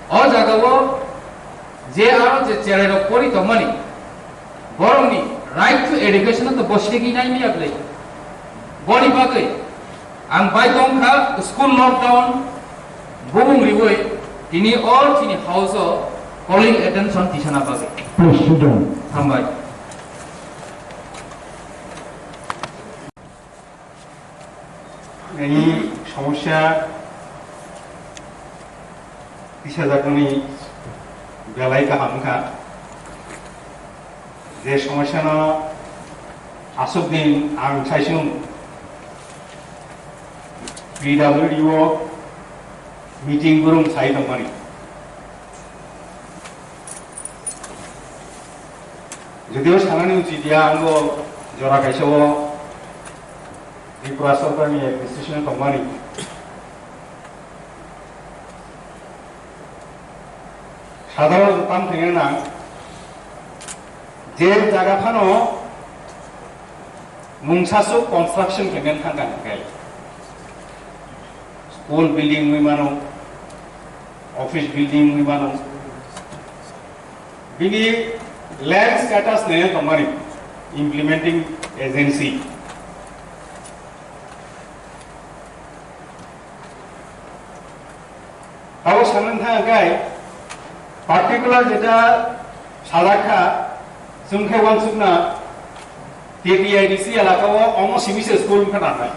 o jagao je aro je cherai rok pori tongmani borokni right to education to bo segi nai miya ble. Boni bagwi ang bai tong kha school lockdown bumung riwi tini all chini house o calling attention tisana bagwi. Please sit down. Hambai. Ini somosya tisajakmani belai kaham wngkha. Je somosyano aswk din ang saisung P W D o meeting bwrwng sai tongmani. Judeo sanani uchit ya, ang bo jora kaisa o Tripura sorkarni administration tongmani. Sadharon tam thengna nang, je jaga phano mungsasuk construction khe men thangkha hwnkhe, school building wngwi mano, office building wngwi mano, bini Land status nai tongmani implementing agency. Abo sanani thang kai particular jeta salakha chwng khe wansukna T T I D C elaka o omo simi se school wngkha nanai.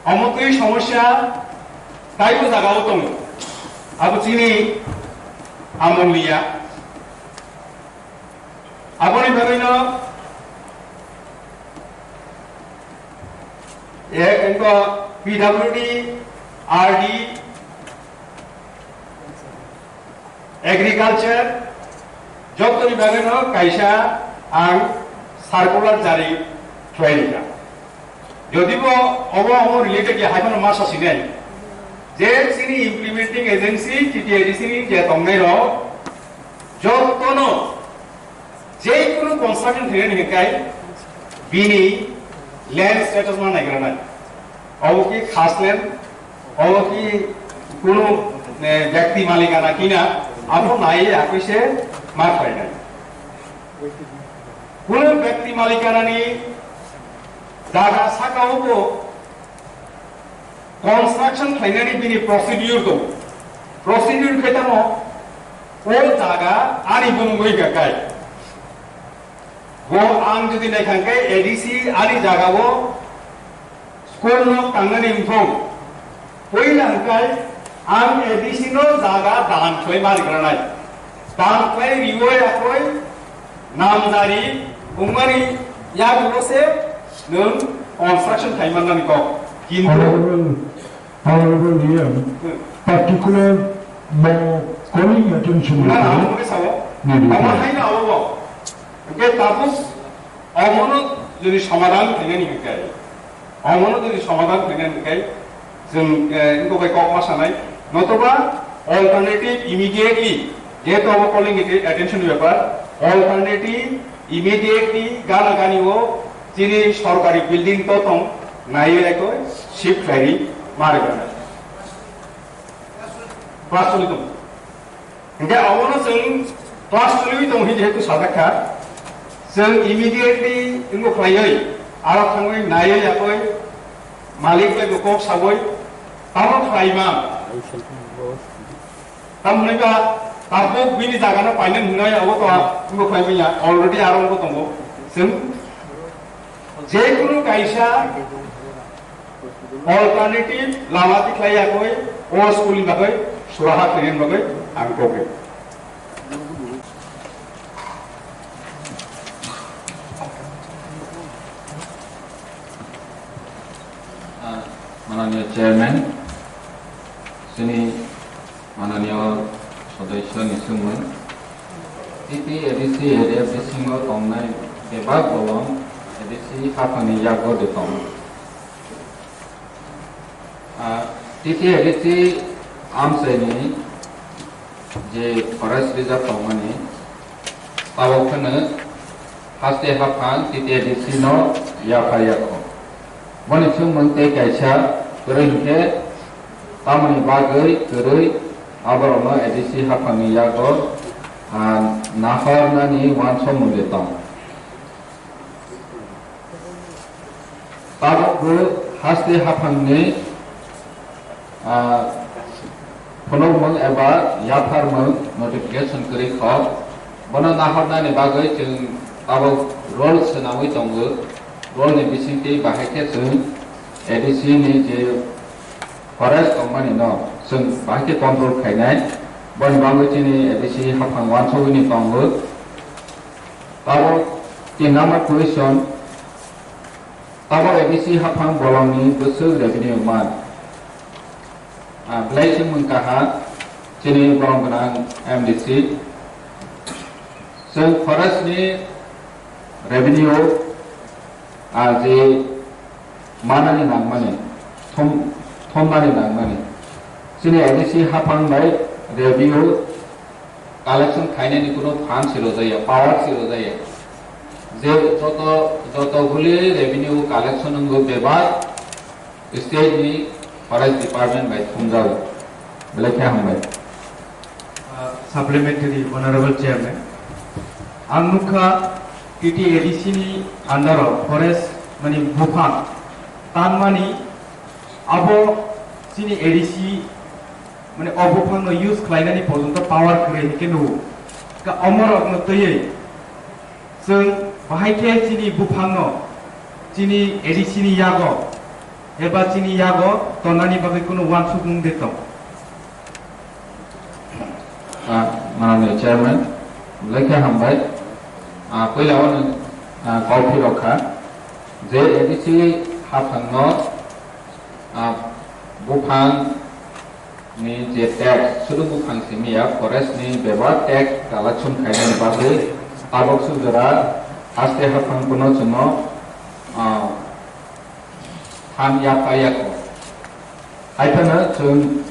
Omo twi somosya taibo jaga o tongo. Abo chini among liya. Aboni bagwino, e, engko P W D, R D, Agriculture, jottoni bagwino kaisa ang circular jari khlai rikha. Jodibo obo omo related ya, haiphano ma sosinai. Je chini implementing agency, T T I D C ni je tongnai rok, jottono je kunu construction khainani hwnkhe bini land status ma naigra nai. Obo ki khas land, obo ki kunu, eh, byakti malikana kina, abo nai akoi se ma khlainai. Kunu byakti malikanani jaga saka o bo construction khlainani bini procedure dong. Procedure khe tamo, o jaga ani bumung oi ka kai. Bo ang jodi naikha khe A D C ani jaga o school no tangnani wngthong. Poila hwnkhe ang A D C no jaga dan khlai ma rikranai. Dan khlai riwi akoi namjari wngmani yagulo se nwng construction khai mannani kok. Kintu Honorable, Honorable E M, Hmm. particular mo calling attention Na, na, to ang mungkin sawo. Ni, ni, Ama ni. Hai na awo. Hwnkhe tabuk omono jodi somadhan khainani hwnkhe, omono jodi somadhan khainani hwnkhe, chwng, eh, wngkok bai kok ma sanai, notoba alternative immediately, jehetu obo calling attention bepar, alternative immediately gana gani o chini sorkari building to tong naiwi ekoi shift khlairi ma rwgana. Class choli tongo. Hingke abono chwng class twelve tong hi jehetu sajak kha, chwng immediately wngbo khlaiwi aro thangwi naiwi yakwi malik bai bo kok sawi tamo khlai ma. Tamoni ba tabuk bini jaga no painani hinwi abo to wngbo khlai manya already aro wngbo tongo. Chwng jekunu kaisa alternative lama tikhlai yakwi o school ni bagwi suraha khainani bagwi ang kok. Ah, Mananiya Chairman, chini Mananiya Sodosyo ni swngmung, T T A D C area bisingo tongnai bebak bolong A D C haphangni yago de tongo. Ah, T T A D C amchaini je forest reserve tongmani, tabok phano haste haphang T T A D C no yapha yakho. Boni swngmung tei kaisa kwrwi hinkhe tamoni bagwi kwrwi aborokno A D C haphangni yago, ah, nahornani uansukmung de tong. Tabukbo haste haphangni, ah, phunukmung eba yapharmung notification kwrwi kho. Bono nahornani bagwi chwng tabuk rule swnawi tongo. Rule ni bisingtwi bahai khe chwng A D C ni je forest tongmani no chwng bahai khe control khainai. Boni bagwi chini A D C haphang uansugwi ni tongo. Tabuk tin number question, tabuk A D C haphang bolongni bwswk revenue man? Ah, belai swngmung kaha chini borom gwnang M D C. Chwng forest ni revenue, ah, je manani nangmani, thum-, thumnani nangmani. Chini A D C haphang bai revenue collection khainani kuno fund si rwjaya, power si rwjaya. Je joto, joto huli revenue collection wngwi bebak state ni forest department bai thumjago. Belai khe hambai. Ah, Supplementary Honorable Chairman, ang nukha T T A D C ni under o forest mani buphang tanmani abo chini A D C mani o buphang no use khlainani porjonto power kwrwi hinkhe nugo. Ka omorok no twiwi chwng bahai khe chini buphang no chini A D C ni yago eba chini yago tonnani bagwi kunu wansukmung de tong. Ah, Mananio Chairman, belai khe hambai. Ah, puila o nwng, ah, kok phirok kha je A D C haphangno, ah, buphang ni je tax, sudu buphang simi ya, forest ni bebak tax collection khainani bagwi tabok sujora haste haphang kuno chwngno, ah, Ham ya pa ya ko. Hai phano chwng,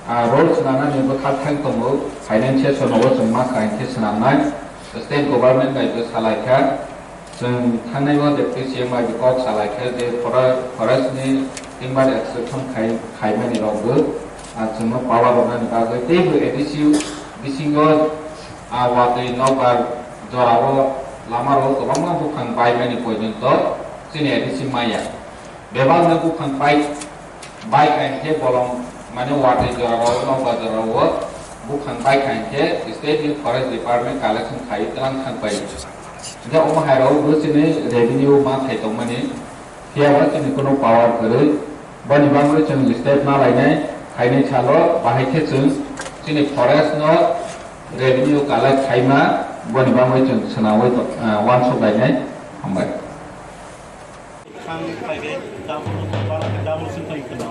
ah, role swnamnani bwkha thang tongo, financial sonobo chwng ma kain khe swnamnai. State government bai bo salai kha. Chwng thangnai o deputy C M bai bo kok salai kha je fora-, forest ni timber extraction khai, khaimani rok bo, ah, chwngno power rwnani bagwi tei bo A D C bisingo, ah, watwi nokbar jorao lama rok kwbangma buphang baimani poito chini A D C maya. Bebakno buphang bai, bai kha hinkhe bolong, mane, watwi jorao, nokbar jorao buphang bai kha hinkhe state ni forest department collection khai tlang thang pai. Hinkhe omo hai rok bo chini revenue ma thai tongmani, phiya ba chini kuno power kwrwi. Boni bagwi chwng step ma lainai, khainai salo bahai khe chwng chini forest no revenue collect khaima, boni bagwi chwng swnawi to-, ah, wansuk lainai. Hambai. Khang pai khe double, double sing pai khna.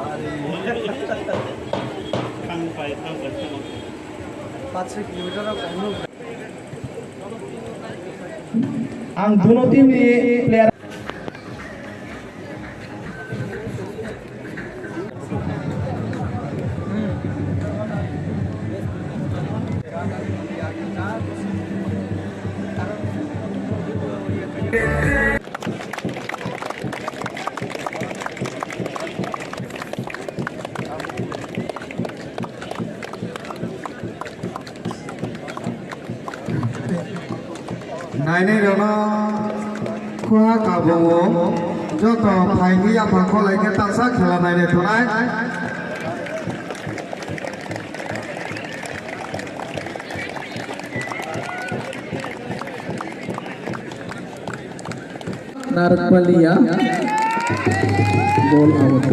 Khang pai, khang pai, khang pai. Ang duno team ni player. Nainai rokno khuha kabungo joto phaigwi yaphang kholai khe talsa khela nainai thunai. Narwkpaliya ball out.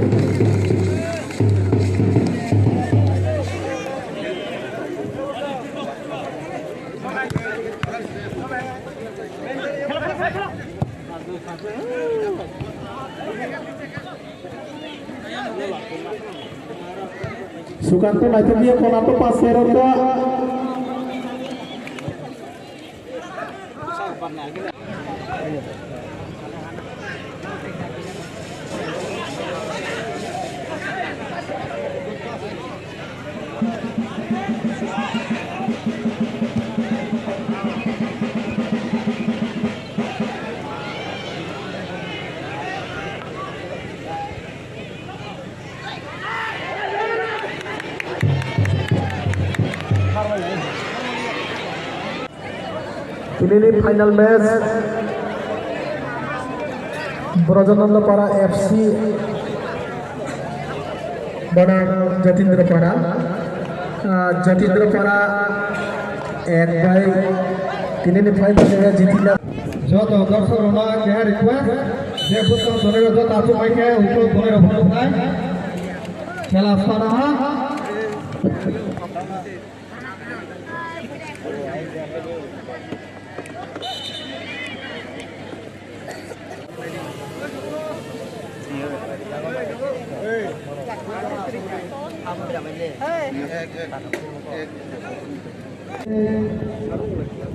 Sukanto naithokya konato pass khairokha. Tinini final match Brojonandapara F C bonam Jatindra Para, ah, Jatindra Para ek bai tinini final match jitila. Joto dorsok rokno keha request, je bwskang tonwi rok joto achuk bai khe, ukulok tonwi rok phunuk nai. Khela start ha.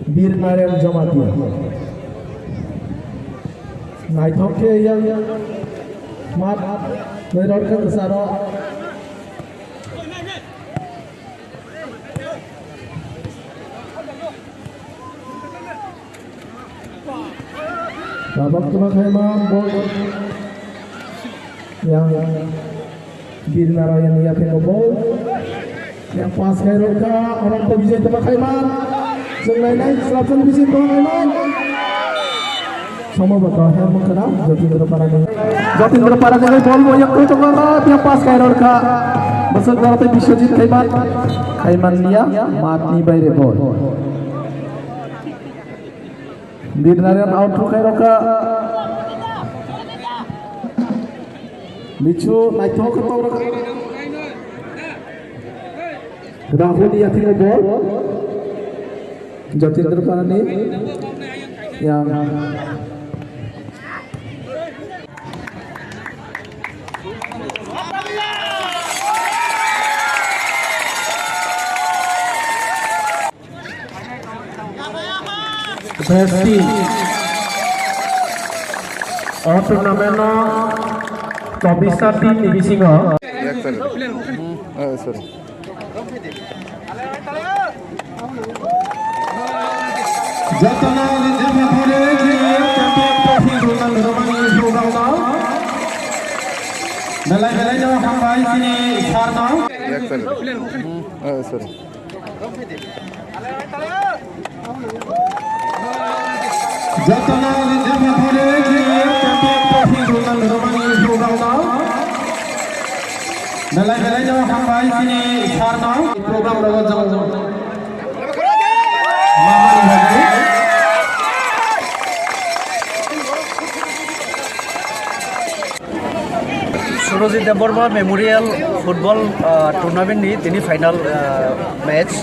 Bir Narayan Jamatia. Naithok khe yang mat, nai rok khe kwcharo. Tabok tuma khaima ball yang Bir Narayan ya khe ball. Yang pas khairokha, orang to bijai tongma khaiman. Chwng nainai, slapjani bising tong nainai. Somo baka, yang mengkana, Jatindra Parani. Jatindra Parani bol bo yang to tongma, yang pas khairokha. Bosok Bharat Biswajit khaiman. Khaiman niya, matni baire bol. Birnarian out khairokha. Michu naithok khe tong rokha. Rahul ni yathing o bol. Jatindra Parani. Yang. Besti. O tournament no chobbish ta team ni bisingo. Yak sir. Eh, sorry. Jotono rinjak nathani je champion trophy rwna rwmani program no. Belai belai no hambai chini sir no. Yak sir. Eh, sorry. Jotono rinjak nathani je champion trophy rwna rwmani program no. Belai belai no hambai chini sir no. Program rogo jang. Mahani bagwi. Surojit Debbarma Memorial Football, ah, Tournament ni tini final, ah, match.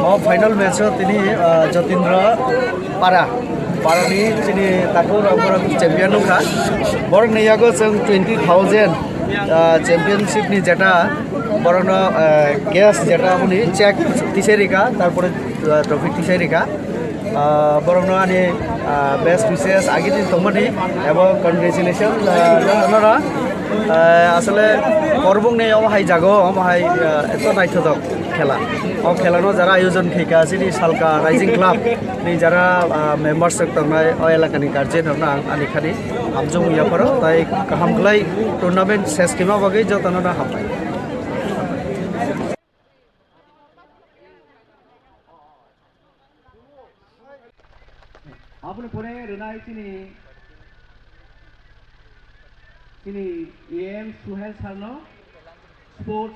O final match o tini, ah, Jatindra Para, Para ni tini takhuk rok borok champion wngkha. Borok ni yago chwng twenty thousand, ah, championship ni jeta borok no, ah, cash jeta hwnwi check tisai rika, tarpore, ah, trophy tisai rika. Ah, borokno ani, ah, best wishes agi din tongmani ebo congratulations, ah, nora, ah, asole korbung ni omo hai jago, omo hai, ah, eto naithotok khela. O khela no jara ayojon khaika chini Salka Rising Club ni jara, ah, members rok tongnai o elaka ni guardian rok no ang ani khani hamjung yaparo tai kaham khlai tournament ses kima bagwi jotono no hambai. Aboni pore rwnai chini, chini E M Suhel sir no, sports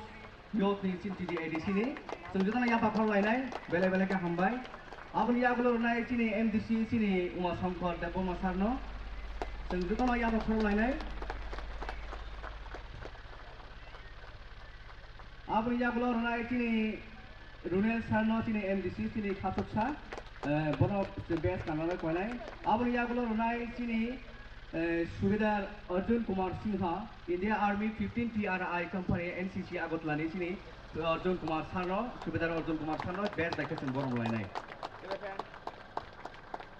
youth ni chini T D A D C ni. Chwng jotono yapha khorlainai, belai belai khe hambai. Aboni yagulo rwnai chini M D C chini Uma Shankar Debbarma sir no. Chwng jotono yapha khorlainai. Aboni yagulo rwnai chini Runel sir no chini M D C chini khachuksa, eh, bono best nangna koinai. Aboni yagulo rwnai chini, eh, Subedar Arjun Kumar Singha, India Army fifteen T R I Company N C C Agartala ni chini Arjun Kumar sir no, Subedar Arjun Kumar sir no best bai khe chwng borom lainai.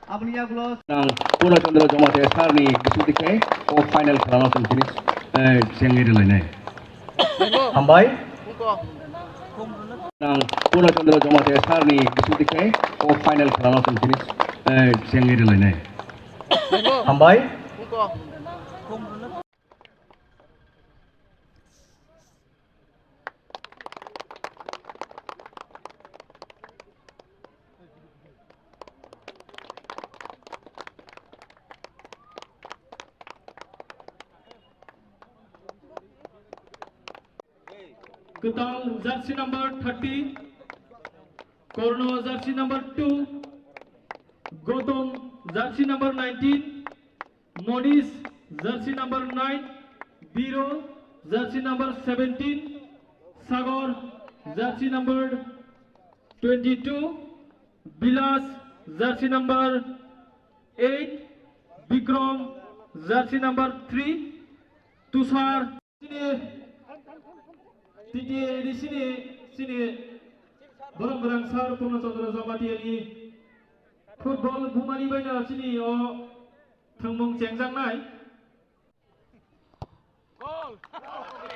Aboni yagulo nang Purna Chandra Jamatia sir ni bisingtwi khe o final khela no chwng tini, eh, chengwi rwlainai. Hambai. Nang Purna Chandra Jamatia sir ni bisingtwi khe o final khela no chwng tini, eh, chengwi rwlainai. Hambai. Kwtal jersey number thirty, Korno jersey number two, Gautam jersey number nineteen, Monish jersey number nine, Biro jersey number seventeen, Sagar jersey number twenty-two, Bilas jersey number eight, Bikram jersey number three, Tushar. Chini T T A D C ni chini borok gwnang sir Purna Chandra Jamatia ni football bumani baino chini o thwngmung chengjaknai.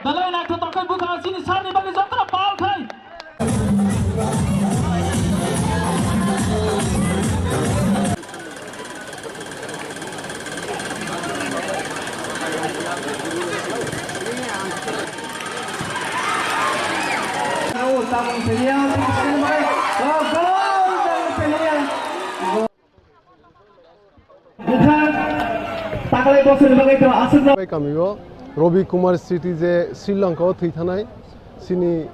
Belai naithotok khe bwkha chini sir ni bagwi jotono pal khai. Tamung Penia, Tamung Penia, oh, gol, Tamung Penia. Bwthak taklai bosoni bagwi to aswk no. Bai kamio Robi Kumar Sriti je Sri Lanka o thwi thanai, chini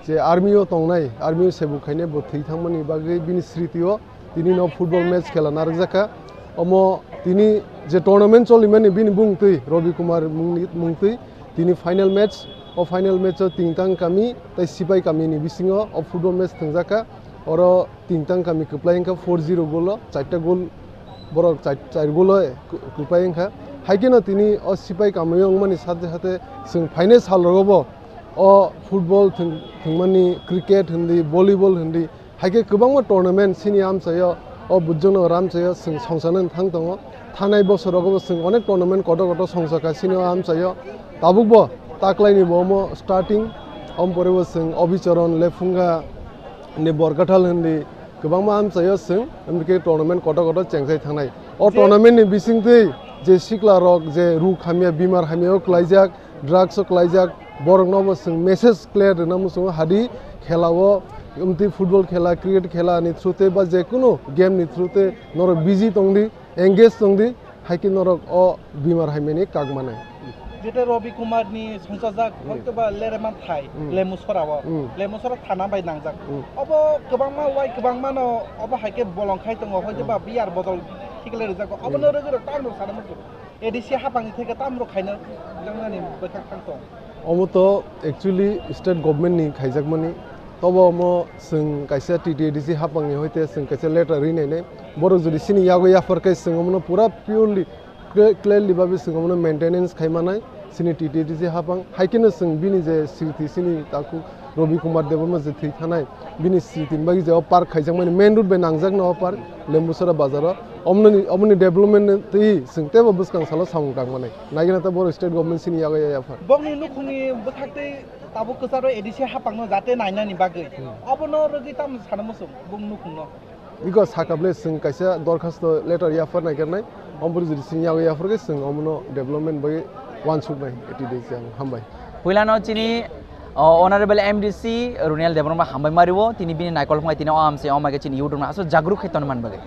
je army o tongnai, army o sebuk khainai bo thwi thangmani bagwi bini sriti o tini no football match khela narwkjakha. Omo tini je tournament cholimani bini bung twi, Robi Kumar mungni mung twi, tini final match, o final match o Tingtang kami tei Sipai kami ni bisingo o football match thwngjakha. Oro Tingtang kami kwplai wngkha four zero goal o, charta goal borok char, char goal o kw-, kwplai wngkha. Hai kheno tini o Sipai kami wngmani sate sate chwng phainai sal rogo bo o football thwng, thwngmani, cricket hindi, volleyball hindi, hai khe kwbangma tournament chini amchaio, o Bujongnagar amchaio chwng songchana thang tongo. Thanai bosorogo bo chwng onek tournament kotor kotor songchakha chini o amchaio. Tabukbo taklaini bo omo starting, omo pore bo chwng Obicharan, Lephunga, ni Borkathal hindi kwbangma amchaio chwng, amtwi khe tournament kotor kotor chengchai thangnai. O Je- tournament ni bisingtwi je sikla rok je ruk hamya, bimar hamya o klaijak, drugs o klaijak, borokno bo chwng message clear rwna muchungo, hadi khela o, amtwi football khela, cricket khela ni through tei ba je kunu game ni through tei norok busy tongdi, engage tongdi, hai khe norok o bimar hamya ni kak manai. Jeta Robi Kumar ni songchajak, Hmm. hoytoba Leremanthai, Hmm. Lemusora o. Hmm. Lemusora thana bai nangjak. Hmm. Obo kwbangma wai kwbangma no obo hai khe bolong khai tongo, hoytoba Hmm. biyar bodol khiklai rijak. Obo Hmm. no rwgwi rok tamo sana muchung. A D C hapang ni theke tamo rok khaina jangnani bwkhak thang tong. Omo to actually state government ni khaijakmani. Tobo omo chwng kaisa T T A D C hapang ni hoite chwng kaisa letter rinai nai. Borok jodi chini yago yaphar khe chwng omono pura purely cle-, clearly babe chwng omono maintenance khai manai chini T T A D C hapang. Hai kheno chwng bini je sriti chini takhuk Robi Kumar Debbarma je thwi thanai, bini sriti ni bagwi je o park khaijakmani main road bai nangjakno o park Lembusora bazaro. Omoni, omoni development twi chwng teibo bwskang salo samung tang manai. Naigina ta borok state government chini yago ya yaphar. Bokni nukhungni bwkhak tei tabuk kwcharo A D C hapangno jate nainani bagwi. Hmm. Obono rwgwi tamo sana muchung bung nukhungno. Iko saka ble chwng kaisa dorkhasto letter yaphar naikarnai, omo pore jodi chwng yago yaphar khe chwng omono development bagwi wansuknai A T D C ang hambai. Puilano chini, o, Honorable M D C Runiel Debbarma hambai mario, tini bini naikol phungai tini o amse o maike chini YouTube no aswk jagruk khe tonman bagwi.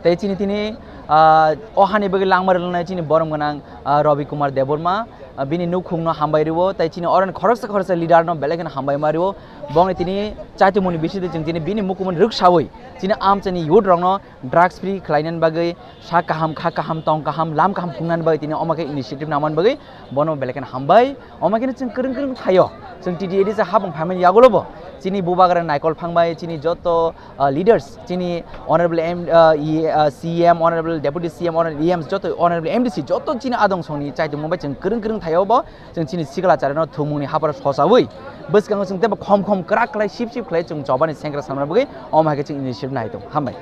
Tei chini tini, ah, o hani bagwi langma rwlwnai chini borom gwnang, ah, Robi Kumar Debbarma, ah, bini nukhungno hambai rwo, tei chini oroni khoroksa khoroksa leader no belai kheno hambai ma rwo. Bongni tini chaitumuni bisingtwi chwng tini bini mukumuni rwksawi chini amchaini youth rokno drugs free khlainani bagwi, sak kaham, kha kaham, tong kaham, lam kaham phungnani bagwi tini omo khe initiative nangmani bagwi bono belai kheno hambai. Omo kheno chwng kwrwng kwrwng thaio, chwng T T A D C hapang phaimani yagulo bo chini bubagra naikol phangbai, chini joto ah, leaders, chini honorable M, ah, E, ah, C M, honorable deputy C M, honorable E M, joto honorable M D C, joto chini adong songni chaitumung bai chwng kwrwng kwrwng thaio bo, chwng chini sikla charano thumungni haparo sosawi, bwskango chwng teibo khom khom kwrak khlai sip sip khlai chwng chobani sengkrak samna bagwi omo hai khe chwng initiative nai tongo. Hambai.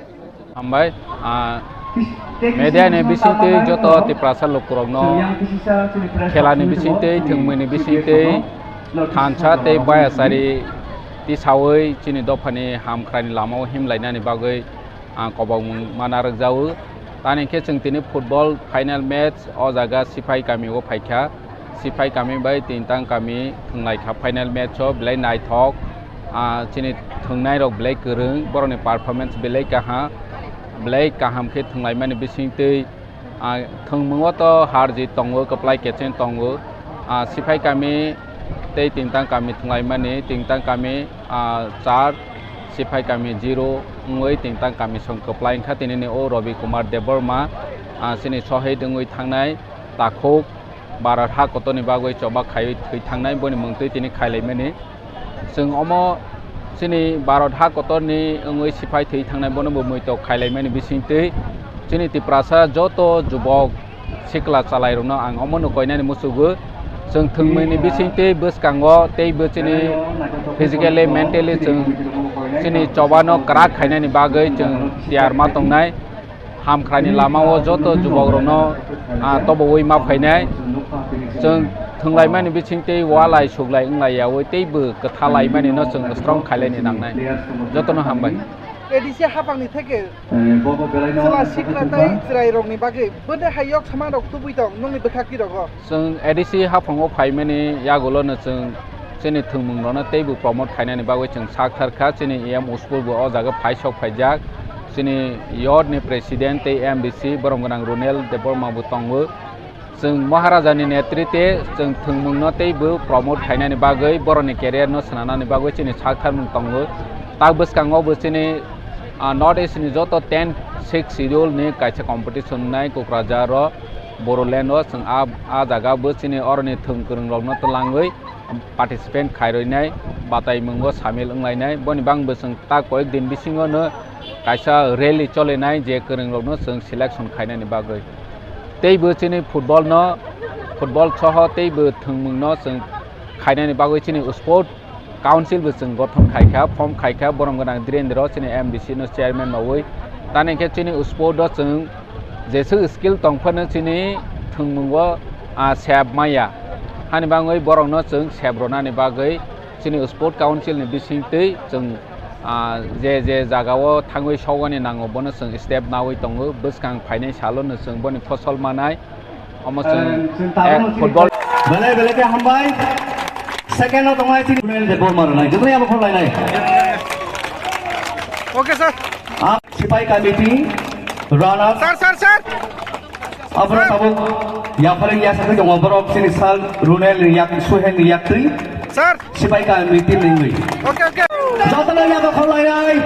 Hambai, ah, media ni bisingtwi joto Tiprasa lukurokno khela ni bisingtwi, thwngmwi ni bisingtwi, thansa tei bayasari tisawi chini dophani hamkrai ni lama o himlainani bagwi ang kobokmung ma narwkjago. Tani khe chwng tini football final match o jaga Siphai kami o phaikha. Siphai kami bai Tintang kami thwnglaikha final match o, belai naithok. Ah, chini thwngnai rok belai kwrwng, borokni performance belai kaham, belai kaham khe thwnglaimani bisingtwi. Ah, thwngmungo to har jit tongo, kwplai kecheng tongo. Ah, Siphai kami tei Tintang kami thwnglaimani, Tintang kami, ah, char, Siphai kami zero wngwi Tintang kami song kwplai wngkha. Tinini o Robi Kumar Debbarma, ah, chini sohid wngwi thangnai takhuk Bharat ha kotorni bagwi choba khaiwi thwi thangnai, boni mungtwi tini khailaimani. Chwng omo chini Bharat ha kotorni wngwi siphai thwi thangnai, bono bo muitok khailaimani bisingtwi chini Tiprasa joto jubok sikla chalairokno ang omono koinani muchugo. Chwng thwngmwini bisingtwi bwskango teibo chini physically, mentally chwng chini chobano kwrak khainani bagwi chwng tiyar ma tongnai. Hamkraini lamao joto jubokrokno, ah, tobowi ma phainai. Chwng thwnglaimani bisingtwi walai suglai wnglaiyaui teibo kwthalaimani no chwng strong khailaini nangnai. Jotono hambai. A D C hapangni theke chwla sikla tei chwrairokni bagwi bwdai hai yok samanrok tubui tong nokni bwkhak twirogo. Chwng A D C haphango phaimani yagulono chwng Chini thwngmungrokno teibo promote khainani bagwi chwng sak thar kha. Chini E M Uspur bo o jaga phai sok phaijak. Chini youth ni president tei M D C borom gwnang Runel Debbarma bo tongo. Chwng Maharaja ni netrite chwng thwngmungno teibo promote khainani bagwi, borokni career no swnamnani bagwi chini sak tharmung tongo. Tak bwskango bo chini, ah, North East ni joto ten six schedule ni kaisa competition wngnai Kokrajhar o, Bodoland o. Chwng a, a jaga bo chini oroni thwng kwrwng rokno twlangwi participant khairoinai, bataimungo samil wnglainai. Boni bangbo chwng ta koyek din bisingo no kaisa rally cholinai, je kwrwng rokno chwng selection khainani bagwi. Teibo chini football no, football soho teibo thwngmung no chwng khainani bagwi chini sport council bo chwng gothon khaikha, form khaikha, borom gwnang Dhirendra chini M D C no chairman mawi. Tani khe chini sport o chwng jeswk skill tongphano chini thwngmungo, ah, sep maya. Hani bagwi borokno chwng sep rwnani bagwi chini sport council ni bisingtwi chwng, ah, je je jagao thangwi sogani nango bono chwng step nawi tongo. Bwskang phainai salono chwng boni phosol manai. Omo chwng, eh, football. Belai belai khe hambai. Second o tongnai chini Debbarma rwnai. Jotono abo khorlainai. Okay, sir. Ah, Sipai committee runner. Sir, sir, sir. Abro tabuk yapharwi yasakwi tongo borok chini sal Runel ni yak, Suhel ni yaktwi. Sir. Sipai committee ningwi. Okay, okay. Jotono yago khorlainai.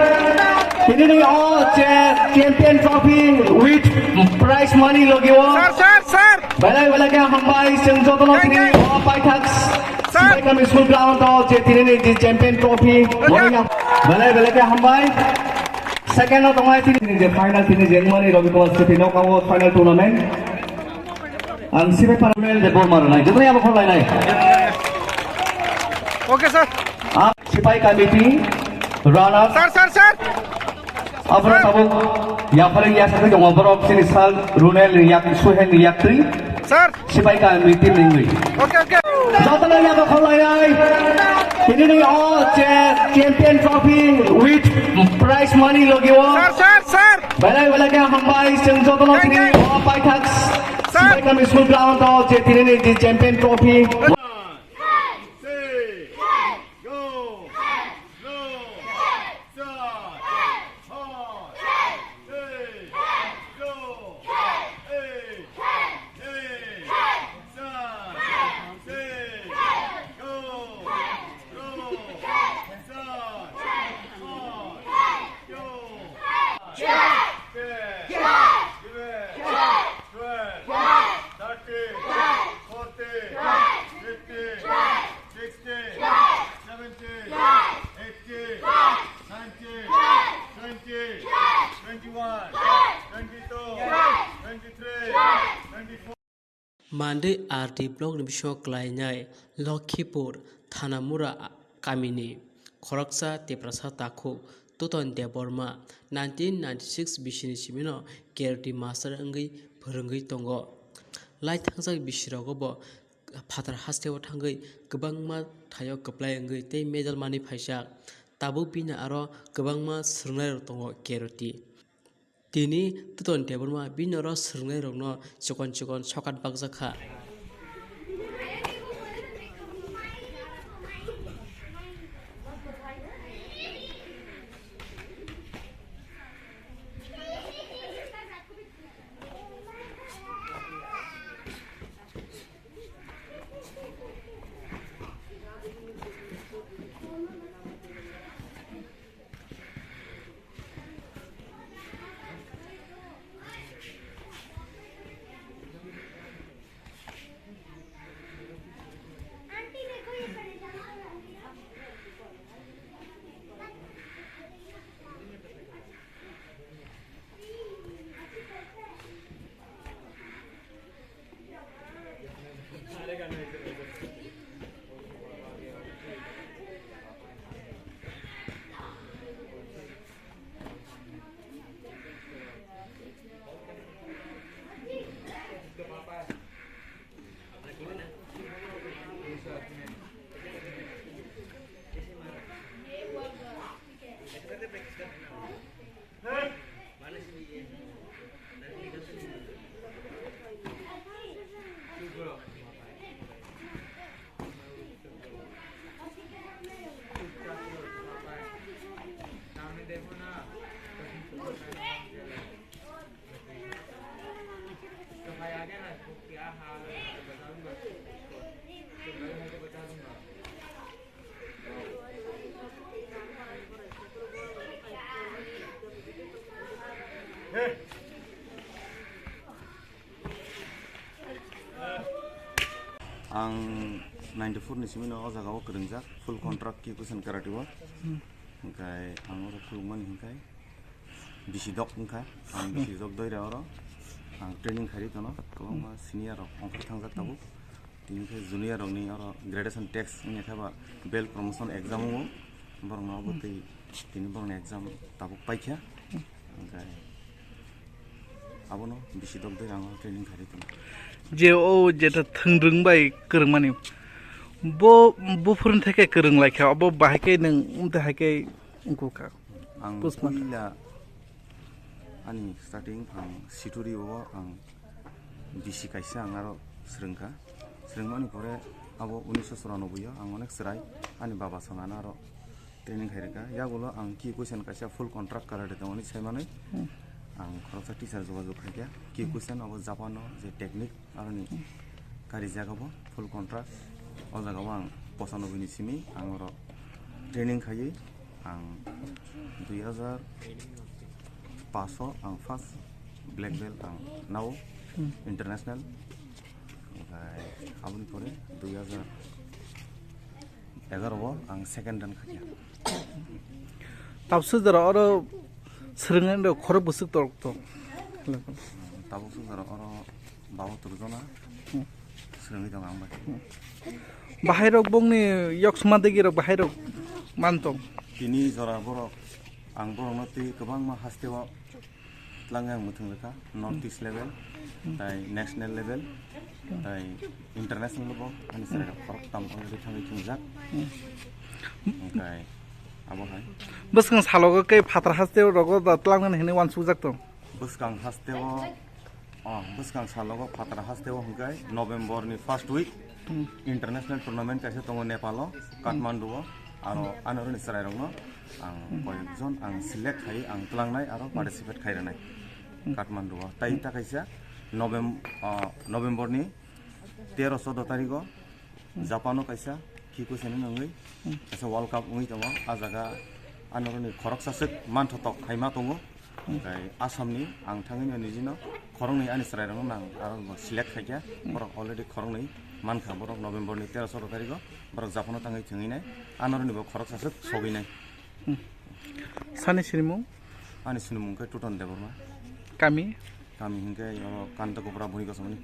Tinini o je champion trophy with prize money logi o. Sir, sir, sir. Belai belai khe hambai chwng jotono tini o paithak Sipai Kami School Ground o je tinini je champion trophy. Okay. Belai belai khe hambai. Second o tongnai tini je final tini je wngmani Ravi Kumar Sethi knockout final tournament. Ang Sipai Parliament de bol marnai. Jotono abo khorlainai. Okay, sir. Ah, Sipai committee runner. Sir, sir, sir. Abro tabuk yapharwi yasakwi tongo borok chini sal Runel ni yak, Suhel ni yaktwi. Sir. Sipai committee ningwi. Okay, okay. Jotono yago khorlainai. Tinini o je champion trophy with prize money logi o. Sir, sir, sir. Belai belai khe hambai chwng jotono tini o paithak Sipai Kami School Ground o je tinini je champion trophy. Mandwi R D block ni bisingo kwlainai Lokhipur Thanamura kamini khoroksa Tiprasa takhuk Toton Debbarma nineteen ninety-six bisini simino karate master wngwi phwrwngwi tongo. Lai thangjak bisirogo bo phatar hasteo thangwi kwbangma thaio kwplai wngwi tei medal manwi phaijak. Tabuk bini aro kwbangma swrwngnairok tongo karate. Tini Toton Debbarma bini oro swrwngnairokno chikon chikon sokat bakjak kha. Phurni simi no o jaga o kwrwngjak full contract Kyokushin karate o. Hmm. Hwnkhe ang oro khulukmani hwnkhe bisi dok wngkha. Ang bisi dok doira oro. Ang training khairi tono. Kwbangma senior rok ongkhor thangjak tabuk. Tini khe junior rokni oro gradation test wngya khe ba belt promotion exam wngo. Borokno abo tei tini borokni exam tabuk paikha. Hwnkhe abono bisi dok doi ang training khairi tono. Je o jeta thwngrwng bai kwrwngmani, bo buphurni theke kwrwng laikha, obo bahai khe nwng umtwi hai khe wngkukha. Ang puila ani starting ang situri o ang bisi kaisa ang aro swrwngkha. Swrwngmani pore abo unisho choranobboi o ang onek chwrai ani baba songano aro training khairwkha. Yagulo ang Kyokushin kaisa full contract karate tongmani saimanwi ang khoroksa teacher jogajog khaikha. Kyokushin abo Japan o je technique aroni karijak abo full contract. O jaga o ang pochanobboi ni simi ang oro training khaiwi ang dui hajar paanch o ang first black belt ang nao international. Okai aboni pore dui hajar egaroh o ang second dan khaikha. Tabuk sujaro oro swrwngnairok khorok bwswk torok tong? Tabuk sujaro oro bahatur jona swrwngwi tongo ang bai. Bahairok bongni yoksma degirok bahairok man tong? Tini jora borok ang borokno twi kwbangma hasteo Twlang yang mwthang rwkha, North East level, tai national level, tai international bo ani chwrai rok khorok tam already thangwi thwngjak. Hwnkhe abo hai. Bwskang salogo khe phatar hasteo rogo da twlangnani hwnwi uansukjak tong. Bwskang hasteo, oh, bwskang salogo phatar hasteo hwnkhe November ni first week international tournament kaisa tongo Nepal o, Kathmandu o. Aro ani oroni chwrairokno ang koyekjon ang select khai ang tlangnai aro participate khai rwnai Kathmandu o. Tai ta kaisa Novem-, ah, November ni tero choudo tarik o Japan o kaisa Kyokushin wngwi kaisa World Cup wngwi tongo. A jaga ani oroni khoroksa swk manthotok hai ma tongo. Hwnkhe Assam ni ang thangwi no niji no khoroknwi ani chwrai rokno nang aro bo select khaikha. Borok already khoroknwi mankha, borok November ni tero choudo tarik o borok Japan o tangwi thwngwi nai, anoroni bo khoroksa swk sogwi nai. Sani sinimung? Ani sinimung khe Tuton Debbarma. Kami? Kami hwnkhe oro Kanta Kopra Bhuni Gosomani.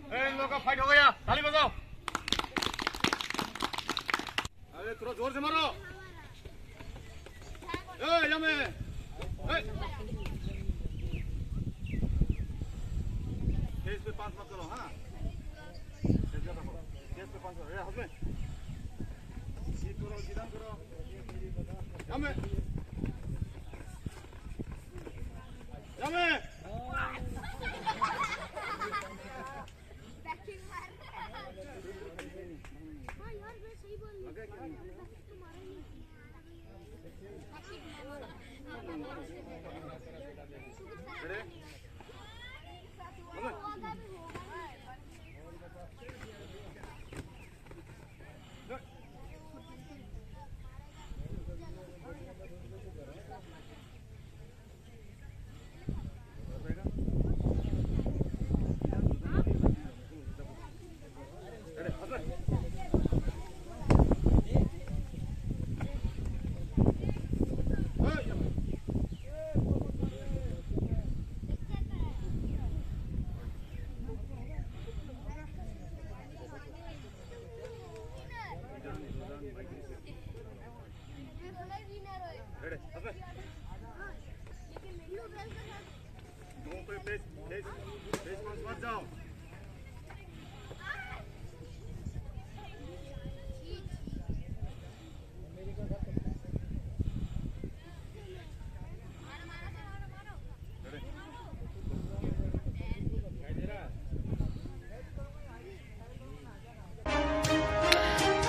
ए, इन लोग का फाइट हो गया, ताली बजाओ। अरे, थोड़ा जोर से मारो। ए, यहाँ में। ए। तेज पे पास मत करो, हाँ? तेज पे पास करो। ए, हाथ में। सीट करो, सीधा करो। यहाँ में। यहाँ में।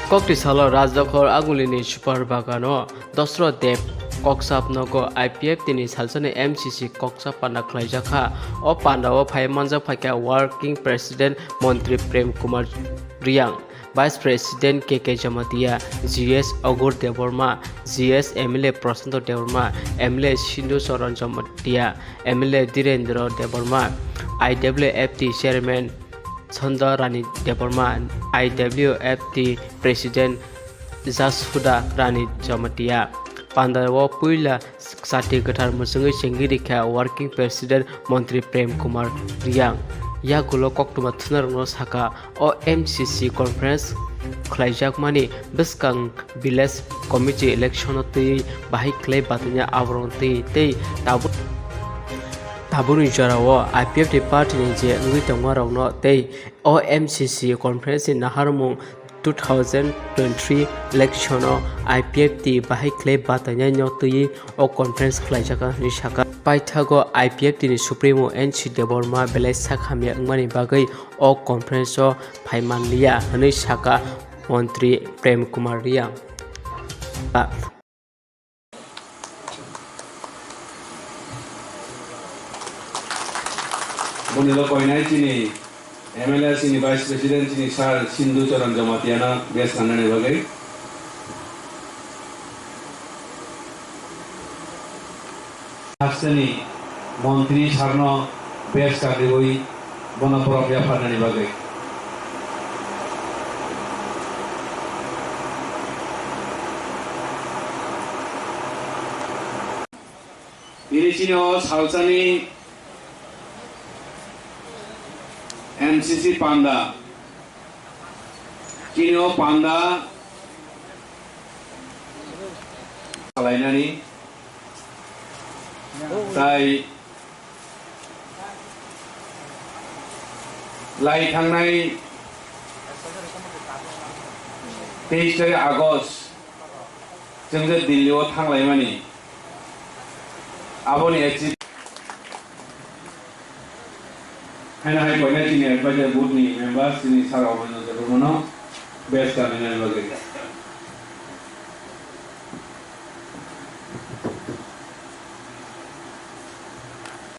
Kokti salo Rajdokhor Agulini Super Bagano Dosro Deb kokchap nogo I P F T ni salsani M C C kokchap panda khlaijakha. O pandao phai manjak phaikha Working President Montri Prem Kumar Riyang, Vice President K K Jamatia, G S Agur Debbarma, G S M L A Prashanto Debbarma, M L A Sindhu Charan Jamatia, M L A Dhirendra Debbarma, I W F T Chairman Chanda Rani Debbarma, I W F T President Jasudha Rani Jamatia. Pandao puila chati kwthar mwchwngwi chengwi rikha Working President Montri Prem Kumar Riyang. Yagulo koktwma thunarokno saka, o M C C conference khlaijakmani bwskang village committee election-o twiwi bahai khlai batanya aborokno twiwi tei tabuk-, tabukni jorao I P F T party-ni je wngwi tongmarokno tei o M C C conference-ni naharmung two thousand twenty-three election-o I P F T bahai khlai batanya no twiwi o conference khlaijakha hwnwi sakha. Paithago I P F T-ni Supremo N C Debbarma belai sak hamya wngmani bagwi o conference-o phai manliya hwnwi sakha Montri Prem Kumar Riyang. Boni lo koinai chini M L A chini Vice President chini Sir Sindhu Charan Jamatiano bes kanani bagwi. Hasteni Montri Sarno bes kagriwi bono borok yapharnani bagwi. Bini chini o salsani M C C panda. Chini o panda kalainani tai lai thangnai teis tarik August chwng je Delhi o thanglaimani aboni achi. Haino hai koinai chini advisor board ni member chini sir Obendra Debbarmano bes kanani bagwi.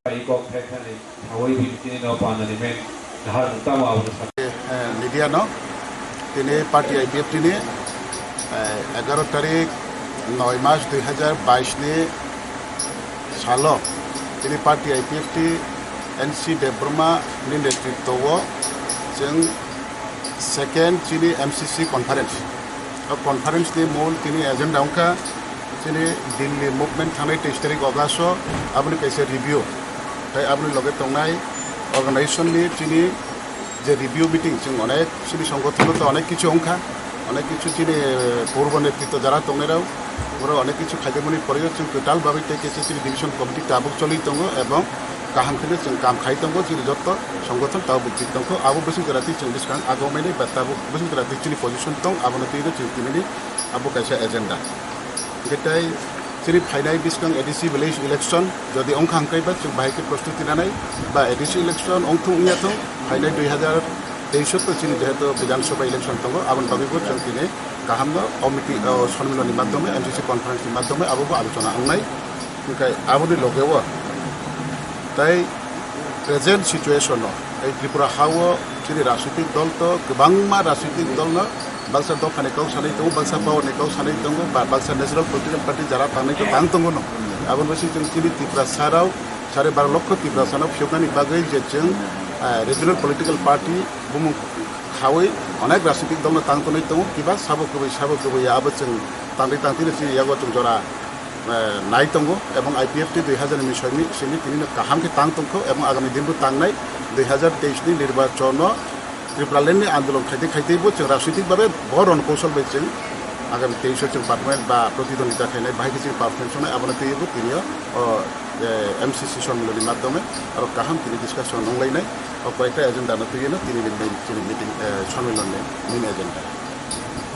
Bai kok phekhani thawai bini tini no panani men nahar tamo abo sa. Eh, media no tini party I P F T ni, eh, egaroh tarik noi mas dui hajar bais ni salo tini party I P F T N C Debbarma ni netritwo o chwng second chini M C C conference. O conference ni mul tini agenda wngkha chini Delhi movement thangnai teis tarik August o aboni kaisa review. Tai aboni loge tongnai organization ni chini je review meeting, chwng onek chini songothono to onek kichu wngkha, onek kichu chini purbo netritwo jara tongnai rok, borok onek kichu khaidimani poriyo chwng kwtal bagwi tei kaisa chini division committee tabuk choli tongo ebong kaham kheno chwng kam khai tongo, chini jotto songgothon tabuk bukti tongkho, abo bwswk jora twi chwng bwskang agomani ba tabuk bwswk jora twi chini position tong, abono twi chwng tinini abo kaisa agenda. Hwnkhe tei chini phainai bwskang A D C village election jodi wngkha hwnkhe ba chwng bahai khe prostuti nanai ba A D C election wngthung wngya thung, phainai dui hajar teis o to chini jehetu Bidhan Sabha election tongo, aboni bagwi bo chwng tini kaham no o meeting, o sonmilon ni madhyome, M C C conference ni madhyome abo bo alochona wngnai. Hwnkhe aboni loge o tei present situation o ei Tripura ha o chini rajnitik dol to kwbangma rajnitik dol no baksa dophani kok sanai tongo, baksa power ni kok sanai tongo, ba baksa national political party jara tangnai to tang tongo no. Aboni bagwi chwng chini Tiprasa rok sare baro lokho Tiprasa no phiyoknani bagwi je chwng, eh, regional political party bumung khaui onek rajnitik dol no tang tonwi tongo, kiba sabo kwbwi sabo kwbwi ya abo chwng tangtwi tangtwi no chini yago chwng jora, eh, nai tongo, ebong I P F T dui hajar ni simi, simi tini no kaham khe tang tongkho, ebong agami din bo tangnai dui hajar teis ni nirbachon no Tripura land ni andolon khaitwi khaitwi bo chwng rajnitik babe bo ron koushol bai chwng agami teis o chwng performance ba protidwondita khainai, bahai khe chwng performance wngnai, abono twiwi bo tini o, o, eh, M C C sonmilon ni madhyome aro kaham tini discussion wnglainai, o koyekta agenda no twiwi no tini ni main chini meeting, eh, sonmilon ni main agenda.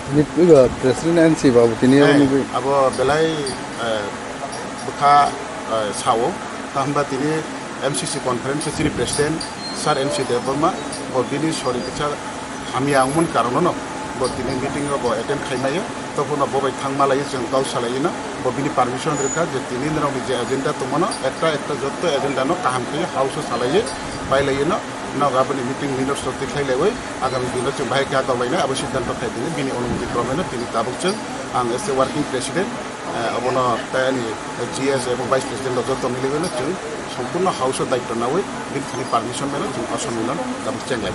Tini puila President N C babu tini abo nugwi. Abo belai, eh, bwkha, eh, sao, tamo hwnba tini M C C conference chini President Sir N C Debbarma bo bini sori kisa hamya wngmani karono no Bo tini meeting o bo attend khaimaya, tobokno bo bai thangma lai chwng kok salaino, bo bini permission rwkha je tini norokni je agenda tongmano ekta ekta jotto agenda no kaham khe house o salaiwi pailaino, nok aboni meeting minutes rok tikhlai laiwi agami dino chwng bahai khe kok lainai abo siddhanto khai tini bini onumoti kwrwngno tini tabuk chwng ang as a working president, eh, abono tei ani G S ebong vice president rok joto miligwino chwng sompurno house o daityo nawi bini thani permission bai chwng o sommilono tabuk chenglai.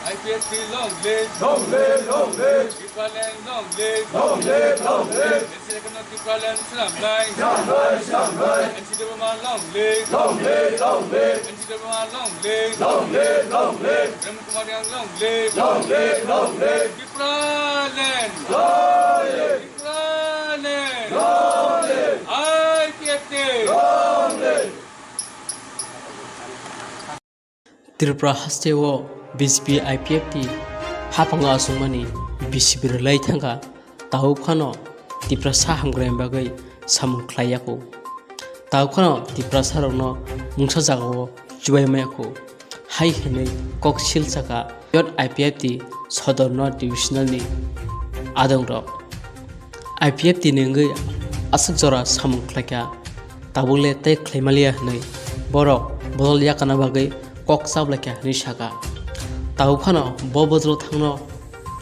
I P F T long live! Long live, long live! Tipraland long live! Long live, long live! N C F no Tipraland swnamnai! Swnamnai, swnamnai! N C Debbarma long live! Long live, long live! N C Debbarma long live! Long live, long live! Prem Kumar Reang long live! Long live, long live! Tipraland! Long live! Tipraland! Long live! I P F T! Long live! Tripura hasteo B J P I P F T haphango achukmani bisi birlai thangkha, tabuk phano Tiprasa hamkraini bagwi samung khlai yakho. Tabuk phano Tiprasarokno mungsa jagao chubai maya kho, hai hwnwi kok sil saka Youth I P F T Sodor North Divisional ni adongrok. I P F T ni wngwi aswk jora samung khlaikha, tabukle tei khlaimaliya hwnwi borok bodol yakana bagwi kok chablaikha hwnwi sakha. Tabuk phano bo bodolo thangno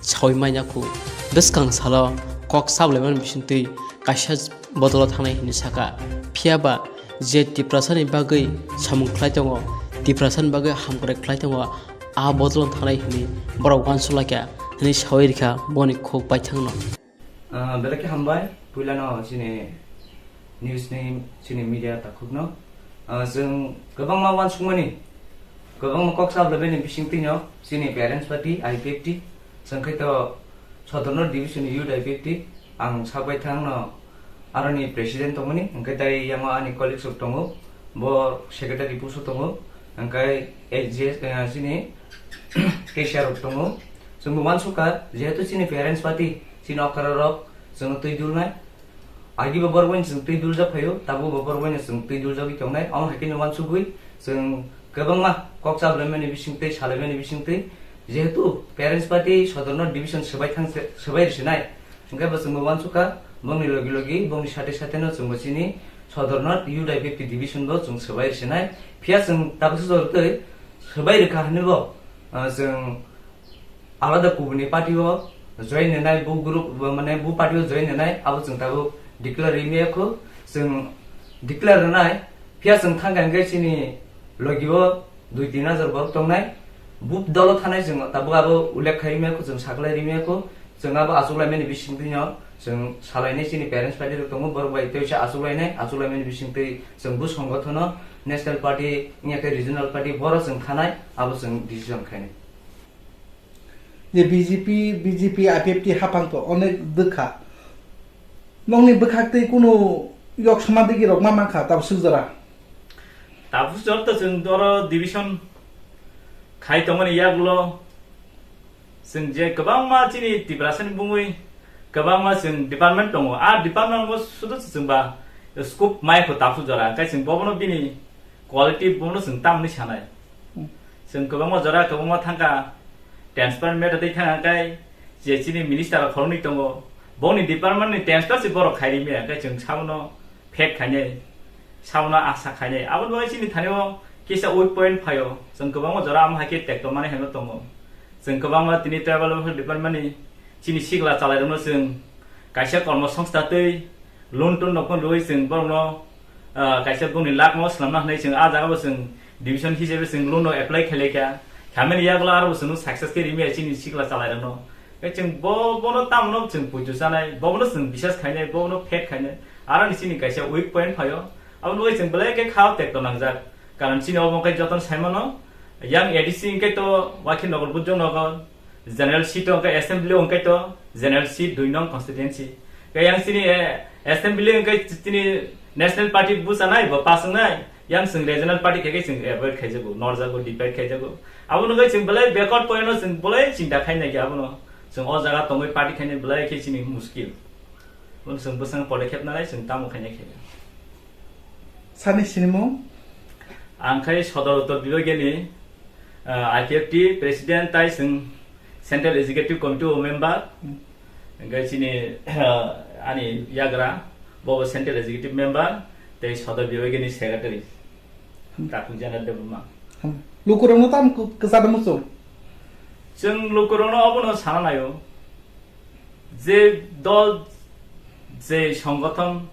sawi manya khu. Bwskang salo kok chablaimani bisingtwi kaisa bodolo thangnai hwnwi sakha. Phiya ba je Tiprasani bagwi samung khlai tongo, Tiprasani bagwi hamkrai khlai tongo, a bodolo thangnai hwnwi borok uansuk laikha hwnwi sawi rikha boni khuk baithangno. Ah, belai khe hambai, puilano chini news ni, chini media takhukno. Ah, chwng kwbangma uansukmani, kwbangma kok chablaimani bisingtwino chini parents party, I P F T, chwng khe to Sodor North Division ni Youth I P F T, ang sak bai thangno aroni president tongmani, hwnkhe tai yango ani colleagues rok tongo, bo secretary post o tongo, hwnkhe A G S, eh, chini cashier rok tongo. Chwngbo uansukha, jehetu chini parents party, chini okra rok chwngno twi dulnai. Agi bo borok bai chwng twi duljak phaio, tabuk bo borok bai chwng twi duljagwi tongnai. Omo hai khe uansugwi chwng kwbangma kok chablaimani bisingtwi, salaimani bisingtwi, jehetu parents party Sodor North Division swbai thang se, swbai rwsinai. Hwnkhe bo chwngbo uansukha, bongni logi logi, bongni sate sate no chwngbo chini Sodor North Youth I P F T Division bo chwng swbai rwsinai. Phiya chwng tabuksa jorotwi swbai rwkha hwnwi bo, ah, chwng alada kubuni party o join rwnai, bu group, mane bu party o join rwnai, abo chwng tabuk declare rwmaya kho, chwng declare rwnai, phiya chwng thangkha hwnkhe chini logi o dui tin hajar borok tongnai, bu dolo thanai chwng tabuk abo ullekh khai rwmaya kho, chwng saklai rwmaya kho, chwng abo achuklaimani bisingtwino chwng salainai chini parents party rok tongo, borok bai teisa achuklainai, achuklaimani bisingtwi chwng bu songothono national party, wngya khe regional party, boro chwng thanai, abo chwng decision khainai. Je B J P, B J P, I P F T haphang to onek bwkha. Nokni bwkhak tei kunu yok soma digi rok ma mankha tabswk jora. Tabswk jora to chwng oro division khai tongmani yagulo chwng je kwbangma chini Tiprasani bungwi kwbangma chwng department tongo. A department bo sudu chwng ba scope mai kho tabswk jora. Hwnkhe chwng bobono bini quality bono chwng tamni sanai. Hmm. Chwng kwbangma jora kwbangma thangkha, transfer meta tei thangkha kai je chini minister rok khoroknwi tongo, bongni department ni transfer se borok khairi maya, kai chwng sabono phet khainai, sabono asa khainai. Aboni bagwi chini thani o kisa weak point phaio, chwng kwbangma jora amo hai khe tekto mani hwnwi tongo. Chwng kwbangma tini tribal welfare department ni chini sikla chalairokno chwng kaisa kormo songstha tei loan ton rokno rwui chwng borokno, ah, kaisa bongni luck no swnamna hwnwi chwng ah jaga bo chwng division hisabe chwng loan no apply khailai kha. Khamani yagulo aro bo chwngno success khe rimaya chini sikla chalairokno. Khe chwng bo, bono tamno chwng puitu chanai, bono chwng bisas khainai, bono phet khainai. Aroni chini kaisa weak point phaio. Aboni bagwi chwng belai khe khao tekto nangjak. Karon chini obo khe jotono saimano, yang A D C hwnkhe to Wakhi Nagar, Bujong Nagar, General Seat hwnkhe Assembly hwnkhe to General Seat dui nong constituency. Khe yang chini, eh, Assembly hwnkhe chini National Party buchanai, bo paswngnai, yang chwng regional party khe khe chwng avoid khaijago, norjago, divide khaijago. Abo hwnkhe chwng belai backward point no chwng belai chinta khainai khe abono. Chwng o jaga tongwi party khainai belai khe chini muskil. Bono chwng bwskango podokkhep nanai, chwng tamo khainai khe. Sani sinimung? Ang khai Sodor Uttor Bibagini, ah, I P F T President tai chwng Central Executive Committee o member. Hwnkhe chini, ah, ani yagra, bobo Central Executive Member, tei Sodor Bibagini Secretary. Hmm. Takhuk Jana Debbarma. Hmm. Lukurokno tamo kwcharo muchung? Chwng lukurokno obono sana naio. Je dol, je songothon,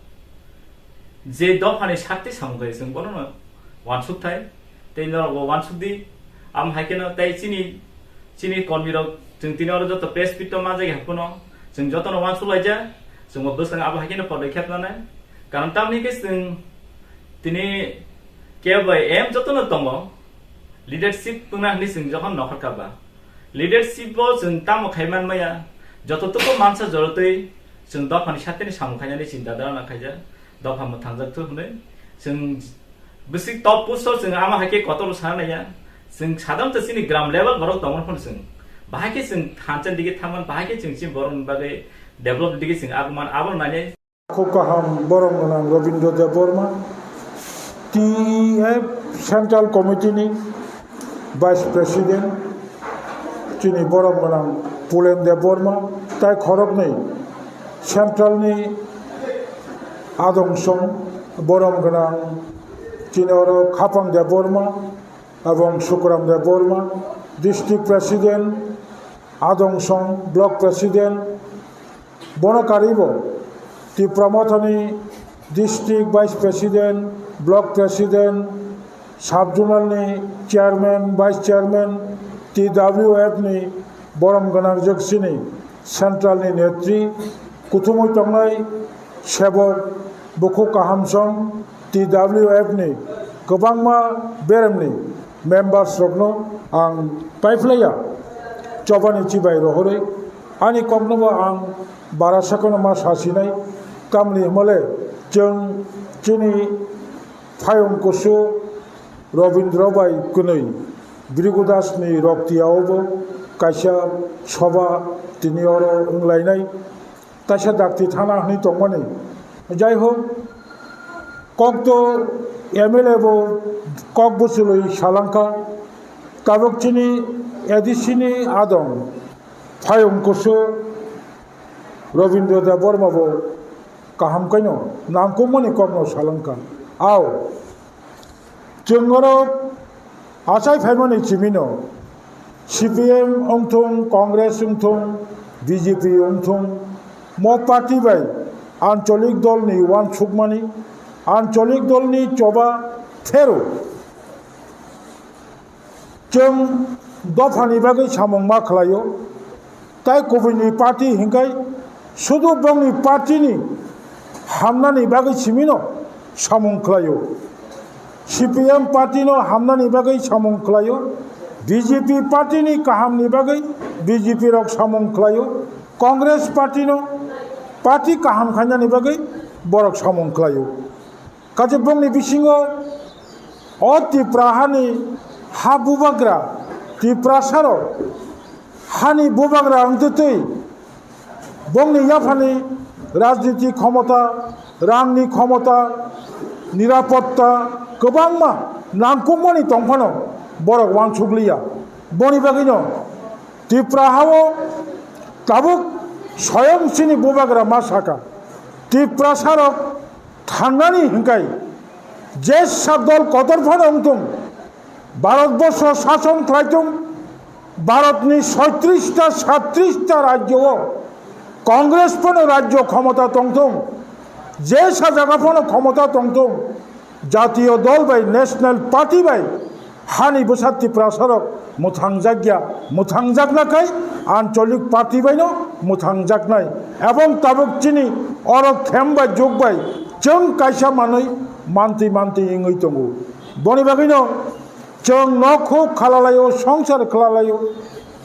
je dophani sakti samung khe chwng bono wansuk thai, tei norok bo wansuk di. Am hai kheno tei chini, chini kormi rok chwng tini oro joto press meet o manjak ya phano chwng jotono wansuk laijak, chwng bo bwskango abo hai kheno podokkhep nanai. Karon tamni khe chwng tini kebo em jotono tongo, leadership tungna hwnwi chwng jokhon nokhorkha ba, leadership o chwng tamo khai man maya, joto tuko mansa jorotwi chwng dophani satini samung khainani chinta dharana khaijak, dopha mwthangjak thuk hwnwi chwng bwswk top post o chwng ama hai khe kotor sana naiya, chwng sadam ta chini gram level borok tongmani phano chwng bahai khe chwng thansa dige thangman, bahai khe chwng chini borokni bagwi develop dige chwng agman abo nainai. Khub kaham, borom gwnang Robindra Debbarma, T E F Central Committee ni Vice President, chini borom gwnang Pulen Debbarma, tai khoroknwi Central ni adong song, borom gwnang chini oro Khapang Debbarma, Abong Sukram Debbarma, District President, Adongsong Block President, bono karwibo Tipra Mothani District Vice President, Block President, Sub Zonal ni Chairman, Vice Chairman, T W F ni borom gwnang jwk chini Central ni Netri, kuthumwi tongnai sebok, bukhuk kahamsong, T W F ni kwbangma beremni members rokno ang paiphlaiya, chobani chibai rohorwi ani koknobo ang bara sakono ma sasinai, tamni hwnmale chwng chini phayung kusu Robindra bai kwnwi Bhrigu Das ni roktiyaobo kaisa soba tini oro wnglainai. Kaisa dakti thana hwnwi tongmani. Jai hok, kok to M L A bo kok bwchwlwi salangkha, tabuk chini A D C ni adong phayung kusu Robindra Debbarma bo kaham khaino nangkukmani kokno salangkha. Ao, chwng oro achai phaimani chimino C P M wngthung, Congress wngthung, B J P wngthung, mo party bai ancholik dolni uansukmani, ancholik dolni choba phero chwng dophani bagwi samung ma khlaio. Tai kubuni party hinkai sudu bongni party ni hamnani bagwi simino samung khlaio. C P M party no hamnani bagwi samung khlaio. B J P party ni kahamni bagwi B J P rok samung khlaio. Congress party no party kaham khainani bagwi borok samung khlaio. Kaisa bongni bisingo o Tipra hani ha bubagra, Tiprasarok hani bubagra wngtwi twi bongni yaphani rajniti khomota, rangni khomota, nirapotta kwbangma nangkukmani tongphano borok uansukliya. Boni bagwino Tipra hao tabuk soyong chini bubagra ma saka, Tiprasarok thangnani hinkai jesa dol kotor phano wngthung, Bharatborsho sason khlaitung, Bharatni soitrista satrista rajyo o Congress phano rajyo khomota tongthung, jesa jaga phano khomota tongthung, Jatiyo dol bai, National Party bai hani bwsa Tiprasarok mwthangjakya, mwthangjakna khai ancholik party baino mwthangjaknai. Ebong tabuk chini oro khem bai juk bai chwng kaisa manwi mantwi mantwi wngwi tongo. Boni bagwino chwng nok huk khalalaio, songsar khalalaio,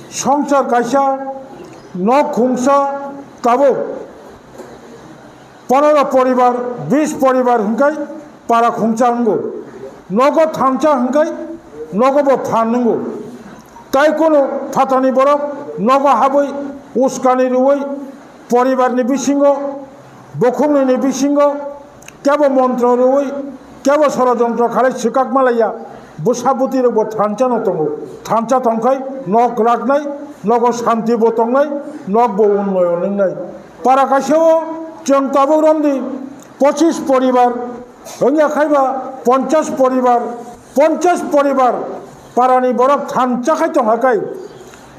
songsar kaisa nok khungsa tabuk Ponoro poribar, bis poribar hwnkhe para khungcha wngo. Nogo thansa hwnkhe nogo bo phan wngo. Tai kunu phatani borok nogo habwi uskani rwui poribarni bisingo, bukhuknini bisingo kebo montro rwui, kebo sorojontro khalai swkak malaiya, bwsa bwtwirokbo thansa no tongo. Thansa tongkhai nok raknai, nogo shanti bo tongnai, nokbo unnoyon wngnai. Para kaisa o chwng tabuk romdi pochis poribar, wngya khaiba ponchas poribar, ponchas poribar parani borok thansa khai tongkha kai.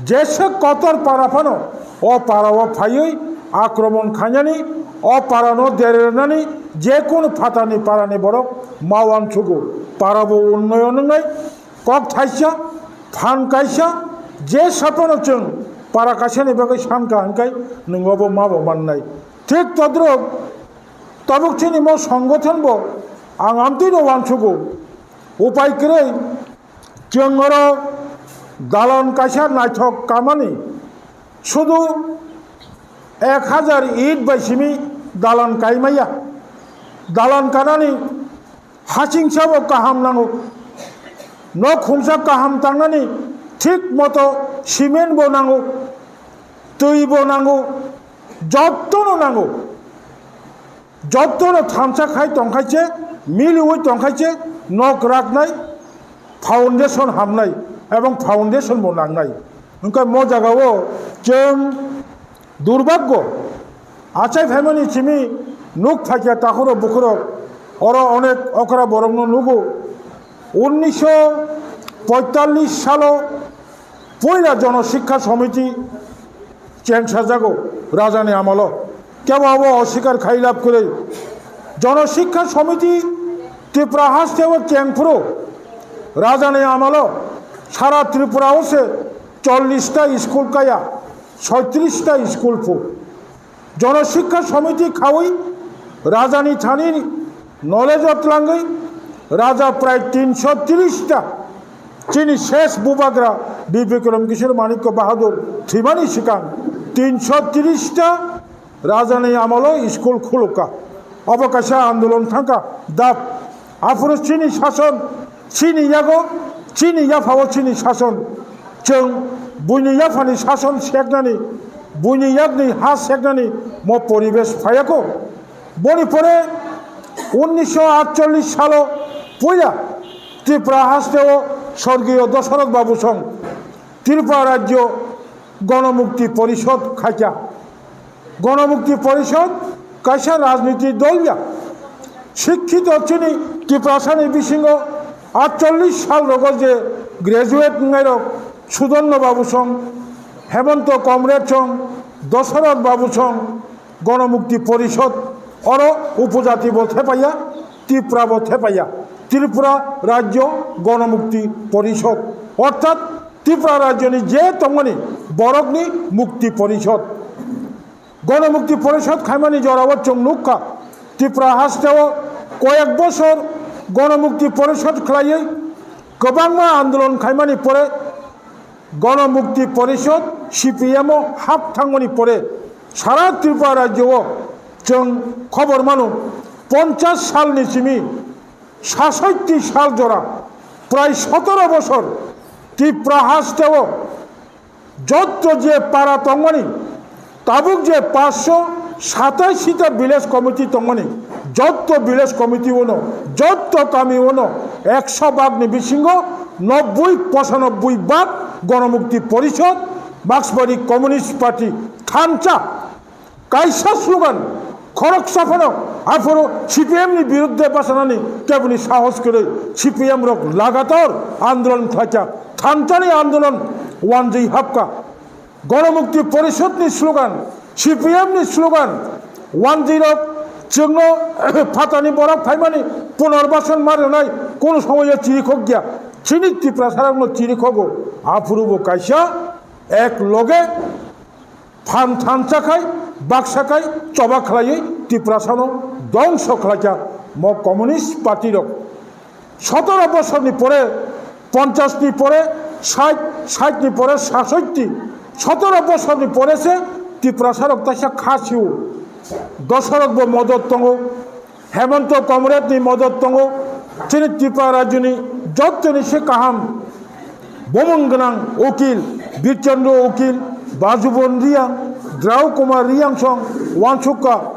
Jesa kotor para phano o para o phaiwi akromon khainani, o para no dererwnani, je kunu phatani parani borok ma uansugo, para bo unnoyon wngnai. Kok thaisa, phan kaisa, je saphano chwng para kaisani bagwi sankha hwnkhe nwng obo ma bo mannai. Thik todrok tabuk chini mo songgothon bo ang amtwino uansugo. Upai kwrwi chwng oro dalan kaisa naithok kamani sudu ek hajar it bai simi dalan kaimaya. Dalan kanani hasingsa bo kaham nango, nok khungsa kaham tangnani thik moto cement bo nango, twi bo nango, jottono nango. Jottono thansa khai tongkhai se, miliui tongkhai se, nok raknai, foundation hamnai, ebong foundation bo nangnai. Hwnkhe mo jagao chwng durbhagyo achai phaimani simi nuk phaikha takhuro bukhuro, oro onek okra borokno nugo. Unnisho poitallis salo puila Jono Shikkha Samiti chengsajago rajani amolo. Kebo abo osikar khai lab kwrwi. Jono Shikkha Samiti Tripura hasteo chengphuru rajani amolo sara Tripura o se chollish ta school kaya, soitrish ta school phu. Jono Shikkha Samiti khaui rajani thani knowledge o tlangwi raja prai tinsho tris ta chini ses bubagra Bir Bikram Kishore Manikya Bahadur thwimani swkang tinsho tris ta rajani amolo school khulukha. Obo kaisa andolon thangkha dap. Aphuru chini sason, chini yago, chini yaphao chini sason. Chwng buini yaphani sason seknani, buini yakni ha seknani mo poribesh phayakho. Boni pore unnisho atchollish salo puila Tripura hasteo sorgiyo Dasarath Babu song Tripura Rajyo Ganamukti Porishod khaikha. Ganamukti Porishod kaisa rajniti dol ya. Sikkito chini Tiprasani bisingo atchollish sal rogo je graduate wngnai rok Sudanno Babu song, Hemonto Comrade song, Dasarath Babu song, Ganamukti Porishod, oro upojati bo thepaiya, Tripura bo thepaiya, Tripura Rajyo Ganamukti Porishod, orthat Tripura Rajyoni je tongmani borokni Mukti Porishod. Ganamukti Porishod khaimani jorao chwng nukha, Tripura hasteo koyek bosor Ganamukti Porishod khlaiwi kwbangma andolon khaimani pore Ganamukti Porishod, C P M o hap thangmani pore sara Tripura rajyo o chwng khobor mano, ponchas salni simi sasoitti sal jora, prai sotoro bosor Tripura hasteo jotto je para tongmani, tabuk je paanch sho satais ta village committee tongmani, jotto village committee ono, jotto kami ono, ekso bhag ni bisingo nobboi pochanobboi bhag Ganamukti Porishod, Marksbari Communist Party thansa kaisa slogan khoroksa phano aphuru C P M ni birudde bachanani keboni sahos kwrwi C P M rok lagatar andolon khlaikha, thansani andolon wanjwi hapkha. Ganamukti Porishod ni slogan, C P M ni slogan, wanjwi rok chwngno phatani borok phaimani punorbachan ma rwnai kono somoyo chirikhok ya. Chini Tiprasa rokno chirikhogo, aphuru bo kaisa ek loge phan thansa khai, baksa khai, choba khlaiwi Tiprasano dongso khlaikha mo Communist Party rok. Sotoro bosorni pore, ponchas ni pore, sait, sait ni pore, sasoitti, sotoro bosorni pore se Tiprasa rok taisa kha sio. Dosarok bo modot tongo, Hemanta Comrade ni modot tongo, chini Tripura rajyoni jottoni se kaham bumung gwnang ukil Birchandra Ukil, Bajubon Riyang, Drau Kumar Riyang song wansukha.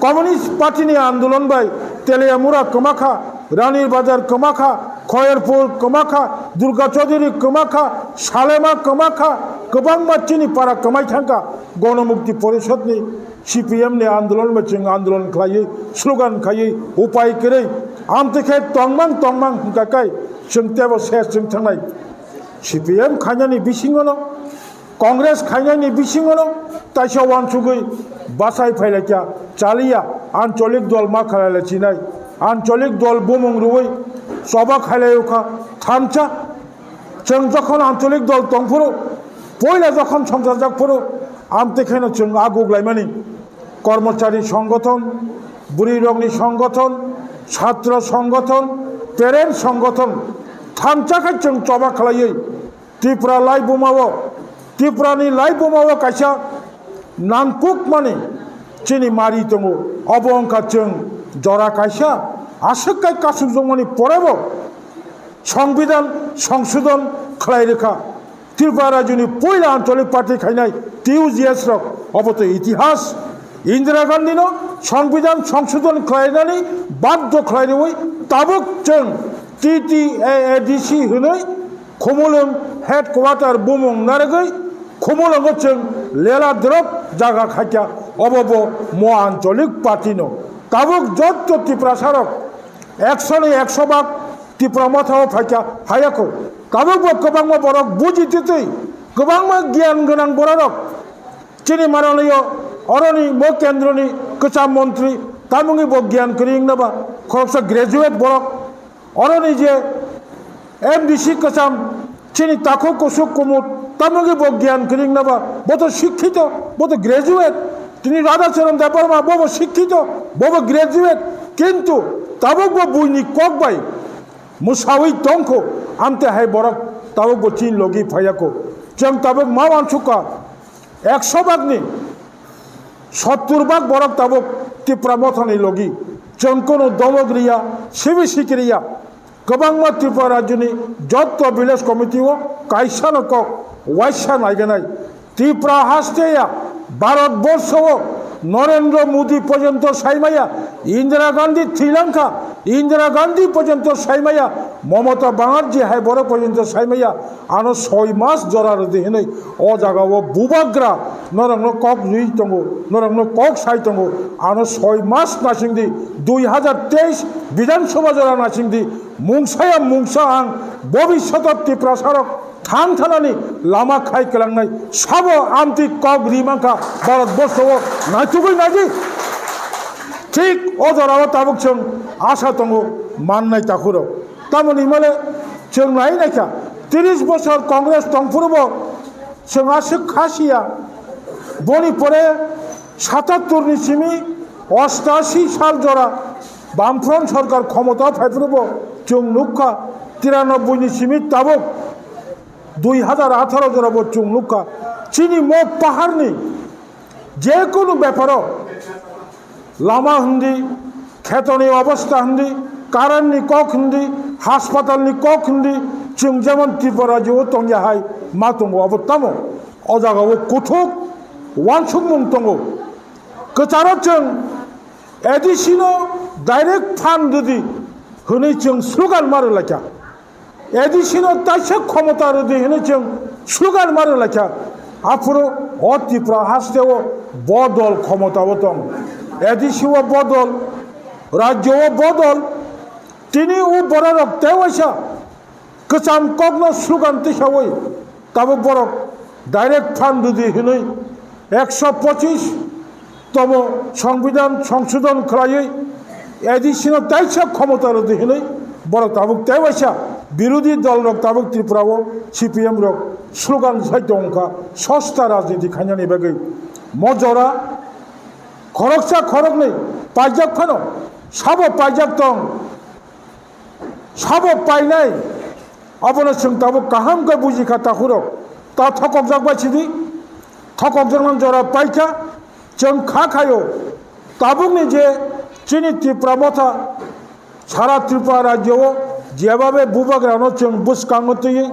Communist Party ni andolon bai Teliamura kwmakha, Rani Bazar kwmakha, Khoyerpur kwmakha, Durga Chaudhuri kwmakha, Salema kwmakha, kwbangma chini para kwmai thangkha. Gonomukti Porishod ni C P M ni andolon bai chwng andolon khlaiwi, slogan khaiwi, upai kwrwi, amtwi khe tongmang tongmang hwnkha khe chwng tebo ses chwng thangnai. C P M khainani bisingono, Congress khainani bisingono taisa wansugwi bachai phailaikha, chaliya, ancholik dol ma khlailai chinai, ancholik dol bumung rwui choba khailai ukha thansa. Chwng jokhon ancholik dol tongphuru, poila jokhon songchajak phuru, amtwi kheno chwng aguk laimani. Kormochari songgothon, bwrwirokni songgothon, chhatro songgothon, parent songgothon, thansa khe chwng choba khlaiwi Tripura laibumao, Tripurani laibumao kaisa nangkukmani chini mari tongo. Obo wngkha chwng jora kaisa aswk kai kasukjakmani porebo Songbidan songsodon khlai rwkha. Tripura rajyoni puila ancholik party khainai T U G S rok, obo to itihas. Indira Gandhi no Songbidan songsodon khlainani baddo khlai rwui tabuk chwng T T A A D C hwnwi Khumulwng headquarter bumung narwgwi Khumulwngo chwng lela drop jaga khaikha, obo bo mo ancholik party no. Tabuk jotto Tiprasa rok ekshoni ekso bak Tipra Motha o phaikha, phaiya kho. Tabuk bo kwbangma borok buji titwi, kwbangma giyan gwnang bororok chini Maranio oroni mo kendroni kwcham montri, tamungwi bo giyan kwrwi wngna ba khoroksa graduate borok, oroni je M D C kwcham chini takhuk kusuk kumut, tamungwi bo giyan kwrwi wngna ba, bo to sikhito, bo to graduate. Tini Radha Charan Debbarma, bo bo sikhito, bo bo graduate, kintu tabuk bo buini kok bai mwsawi tongkho, amte hai borok tabuk bo chini logi phaiya kho. Chwng tabuk ma wansukha, ekso bagni sottur bak borok tabuk Tipra Mothani logi. Chwng kono domok riya, sibi sikriya. Kwbangma Tripura rajyoni jotto village committee o kaisano kok waisa naiganai. Tripura haste ya Bharat borsho o Narendra Modi porjonto saimaya, Indira Gandhi thwilankha, Indira Gandhi porjonto saimaya, Mamata Banerjee hai borok porjonto saimaya, ano soi mas jora rwdi hinwi o jaga o bubagra norokno kok rwi tongo, norokno kok sai tongo, ano soi mas nasingdi, dui hajar teis Bidhan Sabha jora nasingdi, mungsaya mungsa ang bobishoto Tiprasarok thang thanani lama khai kwlangnai sabo amtwi kok ri mankha Bharat borsho o naitugwi naidi. Thik o jora o tabuk chwng asa tongo mannai takhurok. Tamoni himale chwng nai naikha, tiris bosor Congress tongphuru bo chwng aswk kha siya. Boni pore satattur ni simi ostashi sal jora Bamfront sorkar khomota phaiphuru bo chwng nukha, tiranoboi ni simi tabuk dui hajar atharo jora bo chwng nukha. Chini mo paharni jekunu beparo, lama hindi, khetoni obosta hindi, current ni kok hindi, haspatal ni kok hindi, chwng jemon Tripura rajyo o tongya hai ma tongo, abo tamo o jaga o kuthuk wansukmung tongo. Kwcharo chwng A D C no direct fund rwdi hwnwi chwng slogan ma rwlaikha. A D C no taisa khomota rwdi hwnwi chwng slogan ma rwlaikha. Aphuru o Tripura haste o bodol khomota o tong. A D C o bodol, rajyo o bodol. Tini o bororok tei waisa kwcham kokno slogan tisawi tabuk borok direct fund rwdi hwnwi ekso pochis tomo Songbidan songsodon khlaiwi A D C no taisa khomota rwdi hwnwi borok tabuk tei waisa birodhi dolrok tabuk Tripura o C P M rok slogan sai tongkha sosta rajniti khainani bagwi. Mo jora khoroksa khoroknwi paijak phano sabo paijak tong. Sabo painai, abono chwng tabuk kaham khe buji kha takhurok. Ta thokokjak bai sidi, thokokjaknang jora paikha, Chwng kha khaio, tabukni je chini Tipra Motha sara Tripura rajyo o jebabe bubagrano chwng bwskango twiwi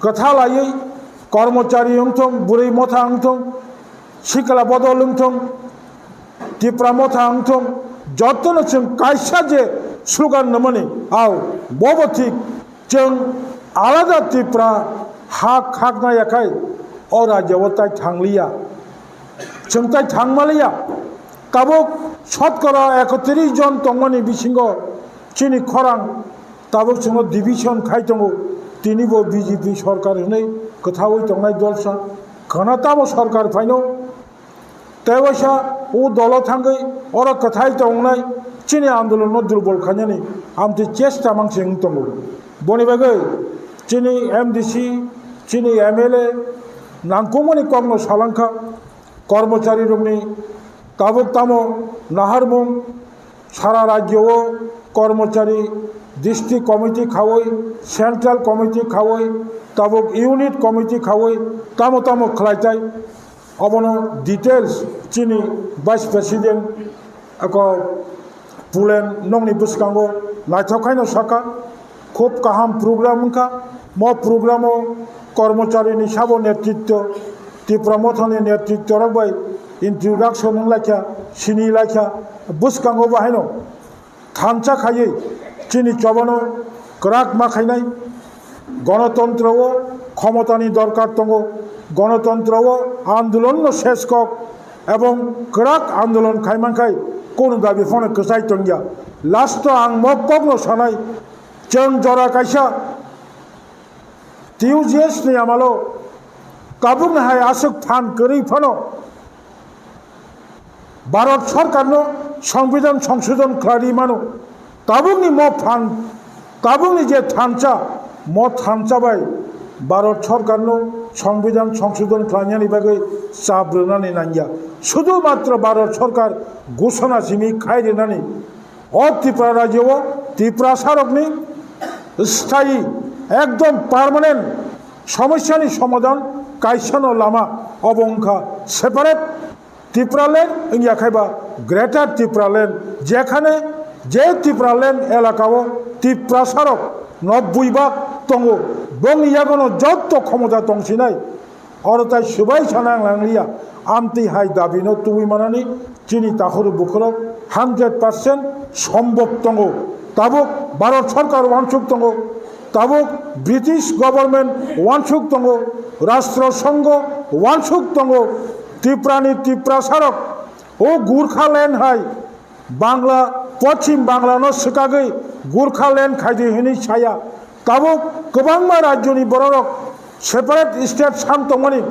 kwtha laiwi, kormochari wngthung, bwrwi motha wngthung, sikla bodol wngthung, Tipra Motha wngthung, jotono chwng kaisa je slogan nangmani, ao bobo thik. Chwng alada Tipra hak hakna yakhai o rajyo o tai thangliya, chwng tai thangmaliya. Tabuk sotkora ekotris jon tongmani bisingo chini khorang tabuk chwngno division khai tongo, tinibo B J P sorkar hwnwi kwthaui tongnai dolsa. Khana tamo sorkar phaino Tei waisa o dolo thangwi oro kwthai tongnai chini andolonno durbol khainani amtwi chesta mangsi wng tongo. Boni bagwi chini M D C, chini M L A nangkukmani kokno salangkha, kormocharirokni tabuk tamo naharmung, sara rajyo o kormochari, district committee khaui, central committee khaui, tabuk unit committee khaui tamo tamo khlai tai. Obono details chini vice president ako Pulen nokni bwskango naithok khaino saka, khub kaham program wngkha. Mo programo kormocharini sabo netritwo, Tipra Mothani netritworok bai introduction wnglaikha, sinilaikha, bwskango bo haino thansa khaiwi chini chobano kwrak ma khainai. Gonotontro o khomotani dorkar tongo, gonotontro o andolonno ses kok ebong kwrak andolon khai mankhai kunu dabi phano kwchai tongya. Last o ang mo kokno sanai, chwng jora kaisa T U G S ni amalo tabukni hai aswk phan kwrwi phano Bharat Sarkarno Songbidan Songsodhon khlai mano. Tabukni mo phan, tabukni je thansa, mo thansa bai Bharat Sarkarno Songbidan Songsodhon khlainani bagwi chap rwnani nangya. Sudhu matro Bharat Sarkar ghosona simi khai rwnani. O Tripura rajyo o Tiprasarokni sthayi ekdom permanent somosyani somadhan kaisano lama obo wngkha separate Tipraland wngya khaiba Greater Tipraland, jekhane je Tipraland elakao Tiprasarok nobboi bhag tongo, bongni yagono jotto khomota tongsinai. Oro tai swbai sana nangliya, amtwi hai dabino tubui manani chini takhuru bukhurok hundred percent sombhob tongo. Tabuk Bharat Sarkar uansuk tongo, tabuk British government uansuk tongo, Rashtra Sangha uansuk tongo, Tiprani Tiprasarok o Gurkhaland hai Bangla, Poschim Banglano swkagwi Gurkhaland khaidi hwnwi saya. Tabuk kwbangma rajyoni bororok separate state san tongmani,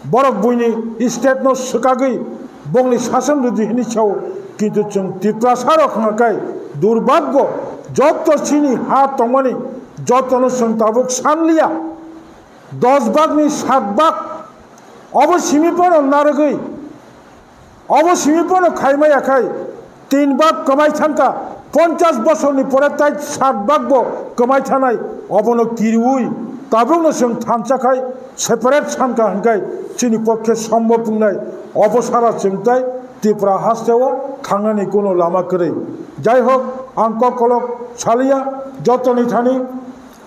borok buini state no swkagwi bongni sason rwdi hwnwi sao. Kintu chwng Tiprasarok hwnka khe durbhagyo, jotto chini ha tongmani jotono chwng tabuk sanliya. Dos bhagni sat bhag obo simi phano narwgwi, obo simi phano khaimaya khai tin bhag kwmai thangkha, ponchash bosorni pore tai sat bhag bo kwmai thanai, obono kiriui tabukno chwng thansa khai separate sankha hwnkhai chini pokkhe sombhob wngnai, obo sara chwng tai Tripura hasteo thangnani kuno lama kwrwi. Jai hok, ang kok kolok saliya, jotoni thani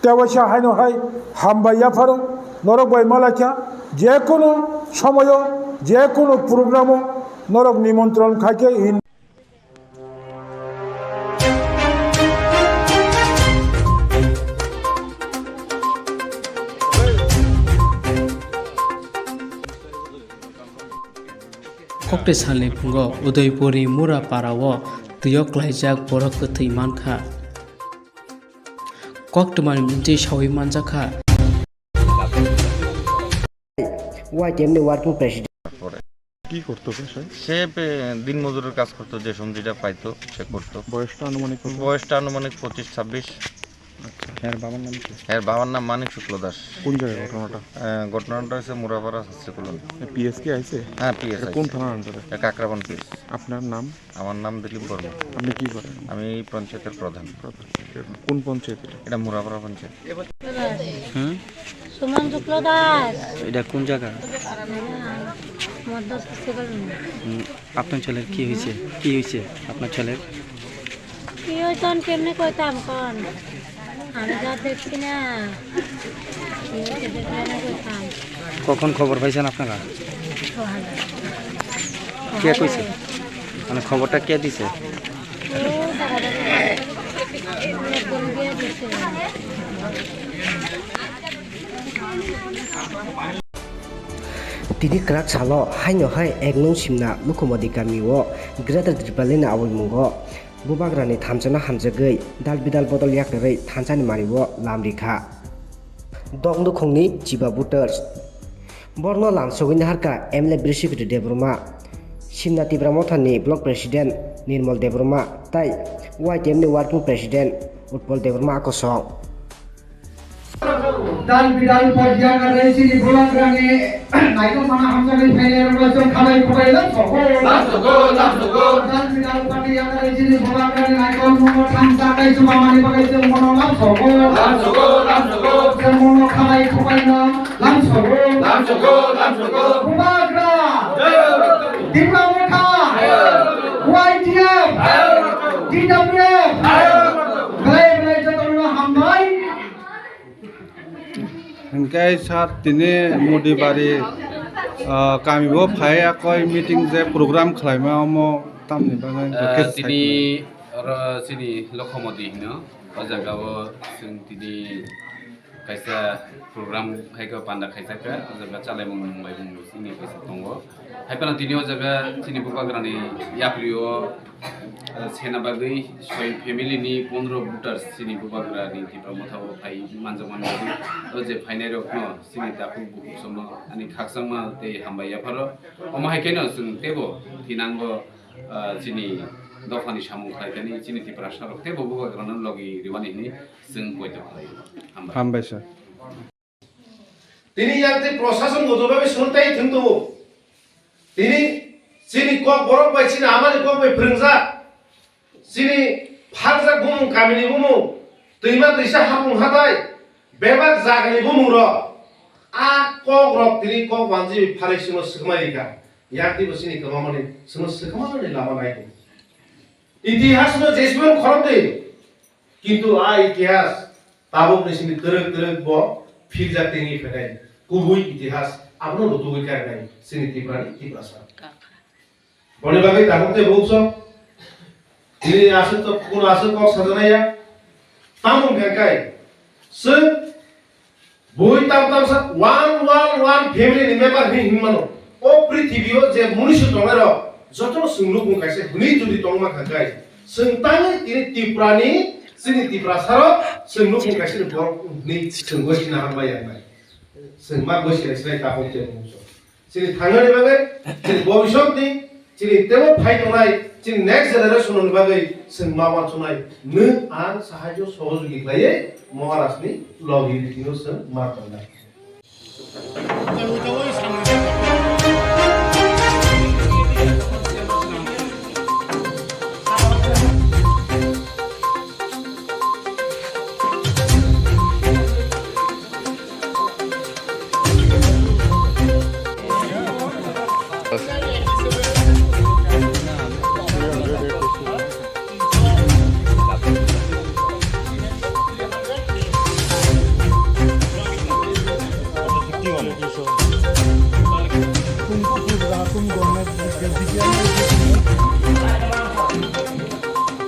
Tewaisa haino hai hambai yapharo norok bai malaikha, je kono somoyo, je kono programo norok nimontron khaikhe hin. Kokte salni phungo Udaipurni Murapara o twiyo klaijak borok kwthwi mankha. Koktwmani mtwi sawi manjakha. Y T M ni working president. কি করতো পেশায়? সে পে-, দিনমজুরের কাজ করতো, যে সময় যেটা পাইতো সে করতো। বয়সটা আনুমানিক কত? বয়সটা আনুমানিক পঁচিশ ছাব্বিশ। আচ্ছা, এর বাবার নাম কি? এর বাবার নাম মানিক শুক্ল দাস। কোন জায়গায় ঘটনাটা? আহ, ঘটনাটা হয়েছে মুরাপাড়া হাসিকুলন। এ, P S কি আইছে? হ্যাঁ, P S এটা আইছে। কোন থানার under এ? এটা কাকরাবন P S। আপনার নাম? আমার নাম দিলীপ বর্মন। আপনি কি করেন? আমি এই পঞ্চায়েতের প্রধান। প্রধান। কোন পঞ্চায়েত এটা? এটা মুরাপাড়া পঞ্চায়েত। হুম? সুমন শুক্ল দাস। এটা কোন জায়গা? দশ বছর হলো। হুম, আপনার ছেলের কি হয়েছে? কি হয়েছে আপনার ছেলের? কি হয়েছে আমি কেমনে কইতাম কন? আমি যা দেখছি না। কি হয়েছে দেখলে না কইতাম। কখন খবর পাইছেন আপনারা? সকালে। কে কইছে? মানে খবরটা কে দিছে? ও দাদা দাদা। ফোন দিয়ে দিছে। Tini kwrak salo haino hai ek nung simna Lukumodi kami o Greater Tipraland ni aboni mungo bubagrani thansa no hamjagwi dal bidal bodol yakrwi thansa ni mani o lam rikha. Dok nukhungni chiba voters. Borno lam sogwi naharkha M L A Brisipiti Debbarma, Simna Tipra Mothani Block President Nirmal Debbarma tai Y T M ni Working President Utpal Debbarma akosong. Dal bidal pod yakarwi chini bubagrani naithok mana hamjaknai phainairokno chwng khalai khubai lam sogo. Lam sogo, lam sogo. Dal bidal pod yakarwi chini bubagrani naithok mungno thansa tei chubamani bagwi chwng bono lam sogo. Lam sogo, lam sogo. Chwng mungno khalai khubaino lam sogo. Lam sogo, lam sogo. Bubagra. Jai. Tipra Motha. Jai. Y T F. Jai. T W F. Jai. Belai belai jotono hambai. Hingke sir tini Modibari, ah, kami bo phai akoi meeting je program khlaima omo tamni bagwi hingke Ah, khe tini saikhe. Oro chini Lokhomodi hino, o jaga o chwng tini kaisa program hai khe panda khaijak kha, o jaga chalaimung nung bai mung chini kaisa tongo. Hai phano tini o jaga chini bubagrani yapri o, eh, sena bagwi soi family ni pondro voters chini bubagrani Tipra Motha o phai manjakmani bagwi o je phainai rokno chini takhuk bukhuk somno ani khakchangma tei hambai yapharo. Omo hai kheno chwng teibo thinango, eh, chini dophani samung khlai thani chini Tiprasa rok teibo bubagrano logi rwmani hwnwi chwng poito khlai. Hambai. Hambai sir. Tini yang tei prosason goto bai swntai thwng tongo. Tini chini kok borok bai chini amani kok bai phrwngjak. Chini pharjak bumung kamini bumung twima twisa hapung hatai bebak jagani bumung rok a kok rok tini kok wanji phalai simo swkmai rika. Yang tei bo chini kwmamani simo swkmani lama nai. Itihas no jesmon khorok de. Kintu a itihas tabuk ni sini twrwk twrwk bo philjak tengwi phainai kubui itihas abono rutugwi kainai chini Tiprani Tiprasa. Boni bagwi tabuk tei bukso tini aswk to kuno aswk kok sajaknai ya. Tamo hwnkha khe chwng Bui tam tam sa one one one family ni member hwnwi hwnwi mano. O prithibi o je munusu tongnai rok jotono chwng nukung kaisa hwnwi jodi tongma kha khe chwng tangwi tini Tripura ni chini Tiprasa rok chwng nukung kaisa ni borok hwnwi chwng gosina hambai ya nai. Chwng ma gosina sinai ta hokhe munusu. Chini thangnani bagwi, chini bobiswtni, chini teibo phai tongnai, chini next generation ni bagwi chwng ma wansuknai, nwng ang sahajyo sohojogwi khlaiwi Maharajni logi ritino chwng ma tongnai.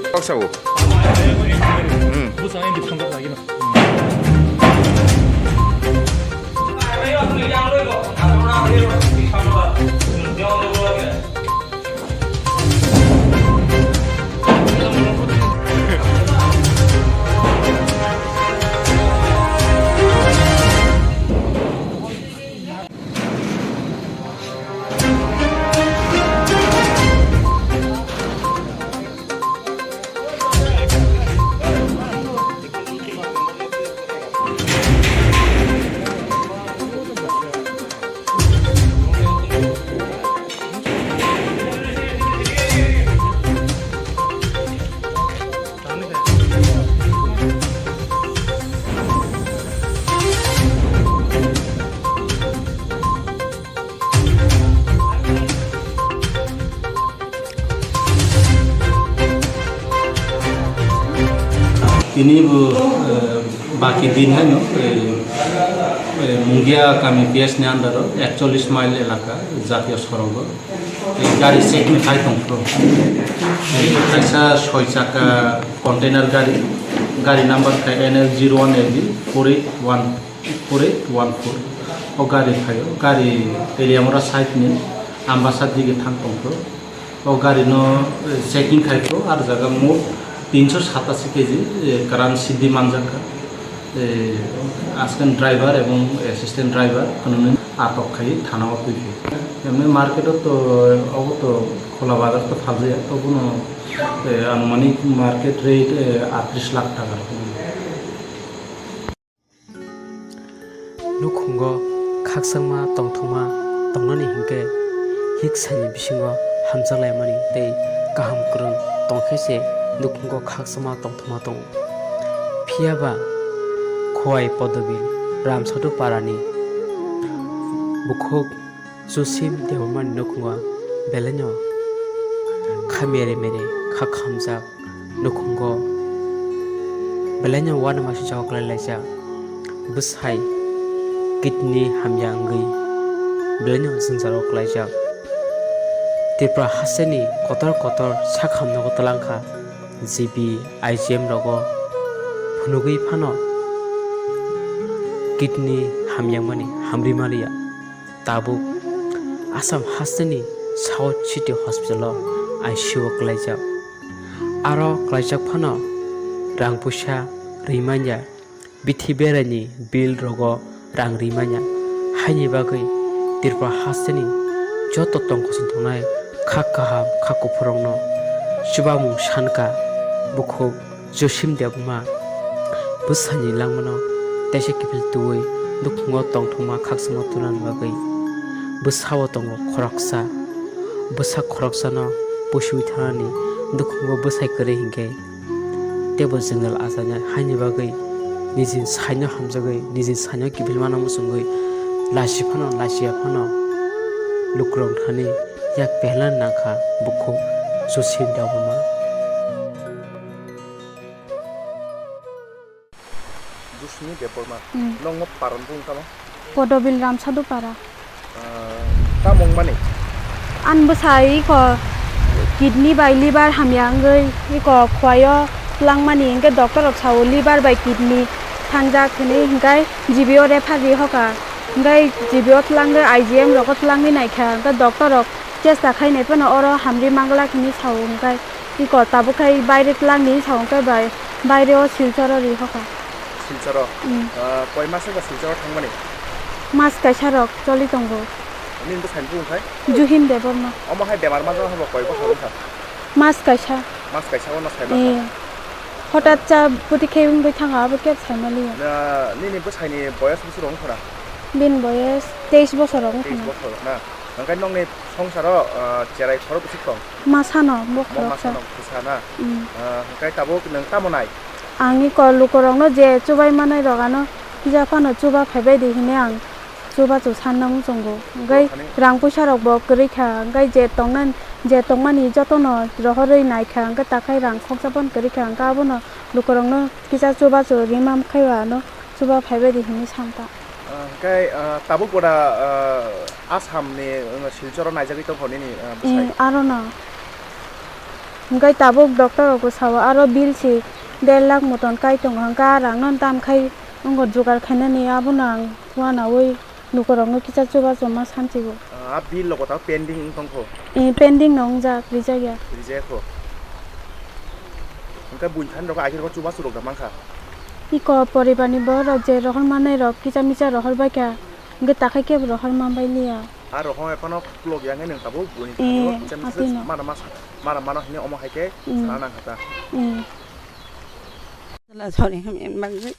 Kok sabo? Hmm. Tini bo, eh, baki din haino, eh, eh, Mungia kami P S ni under o ekchollish mile elaka jatiyo sorogo, eh, gari checking khai tongphuru. Eh, kaisa soi chakka container gari, gari number khe N L zero one A B four eight one, four eight one four. O gari phaio, gari Teliamura side ni Ambasa dige thang tongphuru. O gari no, eh, checking khai phuru, ar jaga mot tinso satasi K G, eh, karan siddi manjak kha. Eh, aswkang driver ebong assistant driver khwnwi atok khai thana o twi phi. Emni market o to, obo to khola bazar to phaljaya, tobono, eh, anumanik market rate, eh, atris lakh taka. Nukhungo khakchangma tongthokma tongnani hinkhe hiksaini bisingo hamjaklaimani tei kaham kwrwng tongkhe se nukhungo khakchangma tongthokma tongo. Phiyaba Khowai Podobil Ramsadu parani bukhuk Josim Debbarmani nukhungo belaino kha mere mere kha khamjak, nukhungo belaino uanama sujak kwlai laijak. Bwsai kidney hamya wngwi belaino jwngjalo kwlaijak. Tripura hasteni kotor kotor sak hamnogo twlangkha, G B, I G M rogo phunugwi phano kidney hamyangmani hamri maliya. Tabuk Assam hasteni South City Hospital o I C U o kwlaijak. Aro kwlaijak phano rang puisa rimanya, bithi beraini bill rogo rang rimanya. Haini bagwi Tripura hasteni joto tongkosong tongnai kha kaham kha kuphurokno chubamung sanka bukhuk Josim Debbarma bwsani langmano teisa kiphil twiwi nukhungo tongthokma khakchangma tunani bagwi bwsao tongo khoroksa. Bwsa khoroksano pusiwi thanani nukhungo bwsai kwrwi hinkhe teibo jwngjal achainai, haini bagwi nijini saino hamjagwi, nijini saino kiphil mano muchungwi lachi phano lachiya phano lukurok thani yak pehlani nangkha bukhuk Josim Debbarma. Dusmi Debbarma. Hmm. Nokno paran bung tamo? Podobil Ramsadu para. Ah, tamo wngmani? An bwsai iko kidney bai liver hamya wngwi iko khwaio twlangmani, hwnkhe doctor rok sao liver bai kidney thangjak hinwi, hwnkhe G B o refer ri hoka, hwnkhe G B o twlangwi I G M rogo twlangwi naikha, hwnkhe doctor rok chesta khainai phano oro hamri manglak hinwi sao, hwnkhe iko tabuk khai baire twlangni sao, hwnkhe bai baire o Silcharo ri hoka. Silcharo? Mm. Ah, koi mas wngkha Silcharo thangmani? Mas kaisa rok choli tongo. Nini bwsai ni bumung khai? Juhim Debbarma. Omo hai bemar manjak habo koi bosor wngkha? Mas kaisa. Mas kaisa o no sai masa? Eh. Hotat cha buti khe wngwi thanga abo khe sai maliya. Na, nini bwsai ni boyas bwswk rok wngkha na? Bini boyas teis bosor rok wngkha na. Teis bosor na. Hwnkhe nokni songsaro, ah, cherai khorok bwswk tong? Masano, bo khoroksa. Masano bwsa na? Mm. Ah, hwnkhe tabuk nwng tamo nai? Ang iko lukurokno je chubai manai rok ano kisa phano chuba phaibai di hwnwi ang chubachu sanna muchungo. Hwnkhe rang puisa rokbo kwrwi kha, hwnkhe je tongna, je tongmani jotono rohorwi naikha, hwnkhe takhai rang khoksa phano kwrwi kha, hwnkhe abono lukurokno kisa chubachu rima khe ano chuba phaibai di hwnwi sankha. Ah, hwnkhe, ah, tabuk boda, ah, Assam ni, ah, Silcharo naijagwi tongkha nini, ah, bwsai? Eh, aro no. Hwnkhe tabuk doctor rok bwsao aro bill si der lakh moton kai tongo, hwnkhe a rang no tam khai wngkha jugar khainani, abono ang uanaui lukurokno kisa chubachu ma sanchigo. Ah, a bill logo ta pending wng tongkho? Eh, pending no wngjak, rijak ya. Rijak kho. Hwnkhe buini thani rok akhir o chubachu rok da mankha? Iko poribar ni borok rok je rohor manai rok kisa misa rohor baikha, hwnkhe takhai khe rohor man bai liya. A rohor ephano khulok ya hwnkhe nwng tabuk buini thani o kisa misa mana mas-, mana mano hwnwi omo hai khe sana nang kha ta. Mm. Chwla sori hamya bagwi.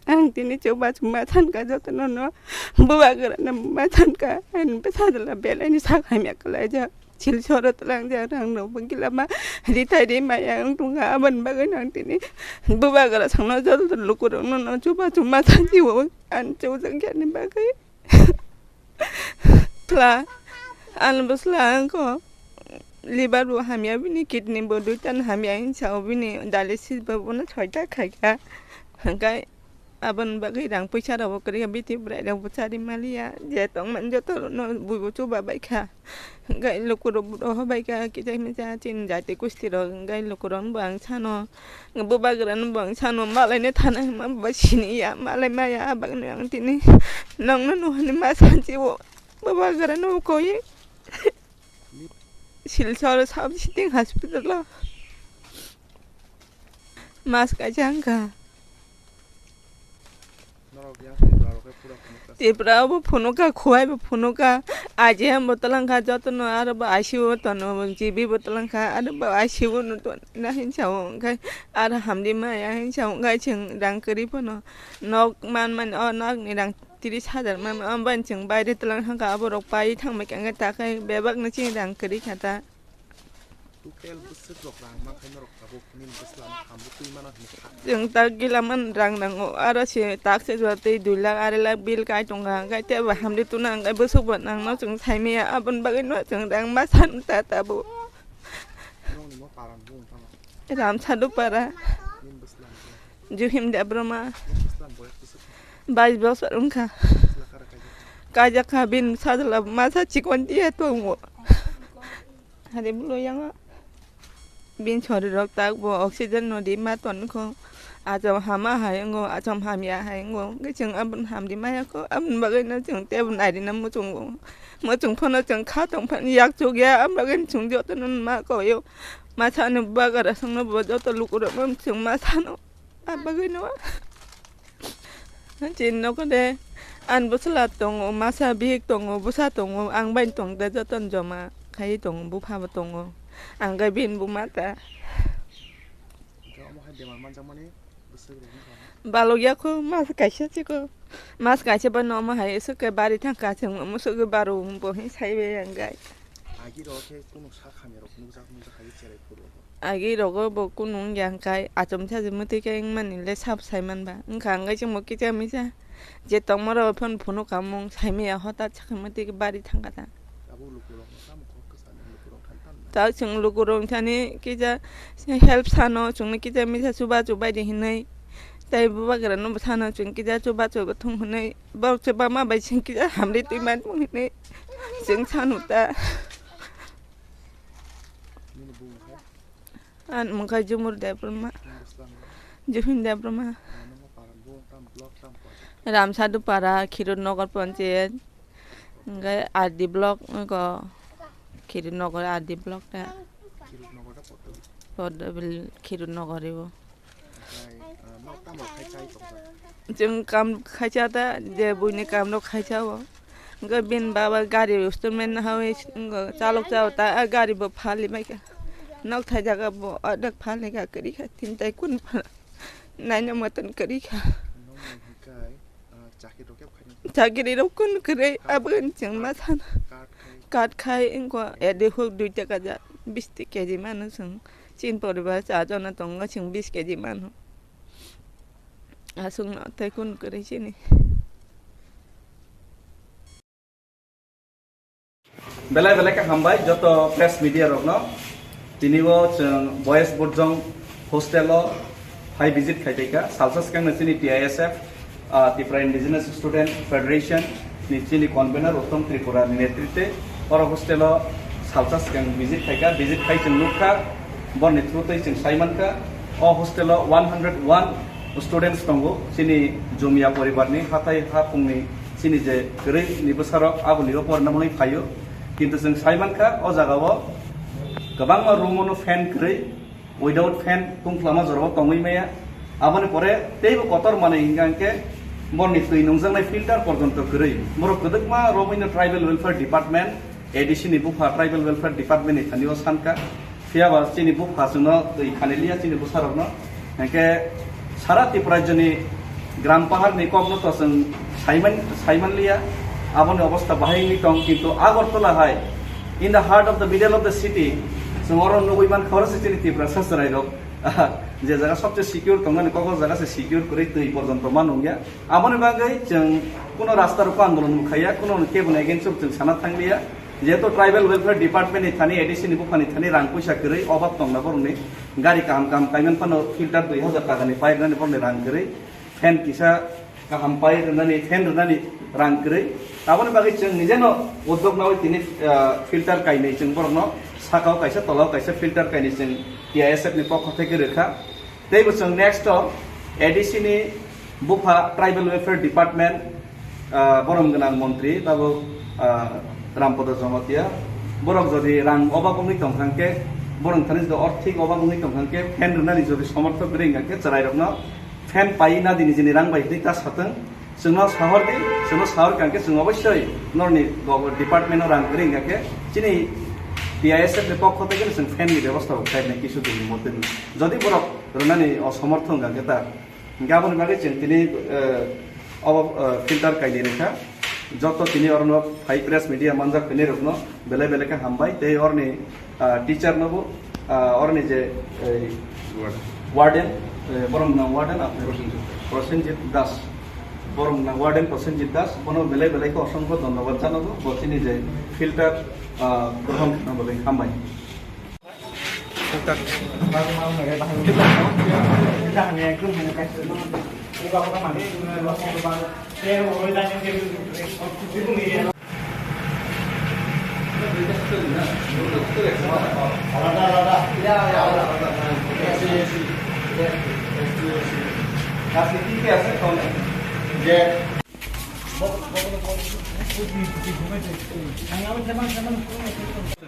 Ang tini chubachu ma sankha jotono no, bubagra no ma sankha, ani bwsajla belai ni sak hamya kwlaijak. Silcharo twlangjak rang rok bo gila ma rithai ri maya wng tongkha, aboni bagwi no ang tini bubagra sakno joto lukurok no, no chubachu ma sanchi o, ani chujak yani bagwi. Chwla, ani bwsla ang kho. Liver bo hamya bini, kidney bo duita no hamya hinsa o bini dialysis bo bono soita khaikha. Hwnkhe aboni bagwi rang puisa rok bo kwrwi kha, biti bwrai rok bo chari maliya, je tongmani joto no bui bo chuba baikha. Hwnkhe lukurok bo rohor baikha, kisa misa chini jati kusti rok, hwnkhe lukurok bo ang sano, bubagra no bo ang sano, malai no thana hwnma bo siniya, malai maya, abagwi no ang tini nokno nuhani ma sanchi o, bubagra no koi. Silchar Sub City Hospital o mas kaisa wngkha. Norok yang Tripura rok khe pura phunukha. Tripura bo phunukha, Khowai bo phunukha, I G M bo twlangkha, jotono aro bo I C U o tono, G B bo twlangkha, aro bo I C U no tonna hinsa o, hwnkhe aro hamdi maya hinsa o, hwnkhe chwng rang kwrwi phano nok manmani, o nokni rang tris hajar ma, ma, bani chwng baire twlang thangkha, aborok pai thangbai kha, hwnkhe takhai bebakno chini rang kwrwi kha ta. Total bwswk rok rang mankha norok tabuk nini bwsla no hambo twi mano hinwi kha. Chwng tak gila man rang nango, aro se tak se jora tei dui lakh arai lakh bill kai tongkha, hwnkhe teibo hamdi tuna hwnkhe bwswk bo nangno chwng saimaya, aboni bagwino chwng rang ma san ta tabuk. Nokni mo paran bung tamo? Ramsadu para. Nini bwsla no? Juhim Debbarma. Bais bosor wngkha. Kaijak kha, bini sajla masa chikon tiya tongo. Hari bulo yango. Bini sori rok tak bo oxygen no di ma ton kho. Achom hama hai wngo, achom hamya hai wngo. Hwnkhe chwng aboni hamdi maya kho. Aboni bagwi no chwng tebo nairina muchungo. Muchung phano chwng kha tong phano yak chuk ya. Aboni bagwi no chwng joto no ma koyo. Masa no bagara songno bo joto lukurok no chwng masa no. Abagwino. Chini nogo de ani bwsla tongo, masa bihik tongo, bwsa tongo, ang bai tong de joto joma khai tongo, bupha bo tongo. Ang gai bin buma ta. Hwnkhe omo hai bemar manjakmani bwswk rok wngkha? Balok ya kho, mas kaisa chiko. Mas kaisa ba no omo hai swk ke bari thang ka chwng musuk baro bo hin sai be ang gai. Agi rok khe kunu sak hamya rok nukjak nukjak hai cherai phuru. Agi rogo bo kunu wngya hwnkhe achomsa se mwtwi khe wngmani le sabo sai manba. Wngkha hwnkhe chwngbo kisa misa je tongma rok phano phunuk kamung saimaya hotat sakha mwtwi khe bari thangkha ta. Abo lukurok no tamo kok kwchani lukurok thani tamo. Ta chwng lukurok thani kisa help sano chwngno kisa misa chuba chubai di hinwi. Tei bubagra no sano chwng kisa chuba chuba thung hinwi. Borok chuba ma bai chwng kisa hamri twi man hinwi chwng sanu ta. Ani mungkha Jumur Debbarma. Juhin Debbarma. Ramsadu Para, Khirut Nagar Panchayat. Hwnkhe R D block, eko Khirut Nagar R D block ta. Poddobil Khirut Nagar ibo. Chwng kam khaisa ta, je buini kam rok khaisa o. Hwnkhe bini baba gari installment hawi wngkha, chalok chao ta, a gari bo phali maikha. Nok thai jaga bo adek phali kha, kwrwi kha, tin tai kun pha-, naina moton kwrwi kha. Chakiri rok kun kwrwi, abo ni chwng ma sana. Kat khai wngkha, ede huk dui taka ja, bis K G mano chwng. Chini poribar cha jona tongo, chwng bis K G mano. Aswkno tei kunu kwrwi chini. Belai belai khe hambai joto press media rokno. Tini o chwng Boys Burjong hostel o hai visit khai tongkha. Salsa swkangno chini T I S F, ah, Tripura Indigenous Student Federation ni chini convener Uttom Tripura ni netritwe oro hostel o salsa swkang visit khaikha, visit khai chwng nukha, borni through twi chwng sai mankha. O hostel o one hundred one students tongo, chini Jumia poribar ni hathai haphung ni chini je kwrwi ni bwsarok aboni o porna mwnwi phaio, kintu chwng sai mankha o jaga o kwbangma room o no fan kwrwi. Without fan tungphla ma jorao tongwi maya. Aboni pore teibo kotor manwi hingka hingke borni twi nungjaknai filter porjonto kwrwi. Borok kwdwkma romwino Tribal Welfare Department, A D C ni bupha Tribal Welfare Department ni thani o sanka. Phiya ba chini bupha chwngno twi khani liya chini bwsarokno. Hingke sara Tripura rajyoni gram pahar ni kokno to chwng saiman, saiman liya. Aboni obostha bahai wngwi tong, kintu Agartala hai, in the heart of the middle of the city, chwng oro nugwi mankha oro se chini Tiprasa chwrairok, je jaga sobse secure tongmani, kokno jaga se secure kwrwi twi porjonto ma nungya. Aboni bagwi chwng kuno rasta rokho andolon bo khaiya, kuno keboni against o chwng sana thangliya. Jehetu Tribal Welfare Department ni thani, A D C ni buphani thani rang puisa kwrwi, obab tongna borokni gari kaham kaham kaiman phano filter dui hazar taka ni pipe nani borokni rang kwrwi, fan kisa kaham pipe rwnani, fan rwnani rang kwrwi. Aboni bagwi chwng nijeno uddog nawi tini, ah, filter kainwi chwng borokno sakao kaisa tolao kaisa filter kainwi chwng T I S F ni pokho theke rwkha. Tei bo chwng next o A D C ni bupha Tribal Welfare Department, ah, borom gwnang montri babu, ah, Rampada Jamatia, borok jodi rang obab wngwi tong kha khe, borok thani jodi orthik obab wngwi tong kha khe, fan rwnani jodi somorthok kwrwi wngkha khe, chwrairokno fan pai na di nijini rang bai hinwi ta satwng. Chwngno sahor di, chwngno sahor kha khe chwng obossoi norni go-, department o rang kwrwi wngkha khe chini T I S F ni pokho theke chwng fan ni bebosta bo khlainai kisu dini mote ni. Jodi borok rwnani osomortho wngkha khe ta, hingkhe aboni bagwi chwng tini, eh, obo, eh, filter kainwi rwkha. Joto tini orono phai press media manjak phainairokno belai belai khe hambai tei orni, ah, teacher nobo, ah, orni je, eh, warden, eh, borom nang warden, apni Prosenjit Das. Prosenjit Das, borom nang warden Prosenjit Das, bono belai belai khe osongkho dhonnobad janago, bo chini je filter, ah, grohon khna bagwi hambai.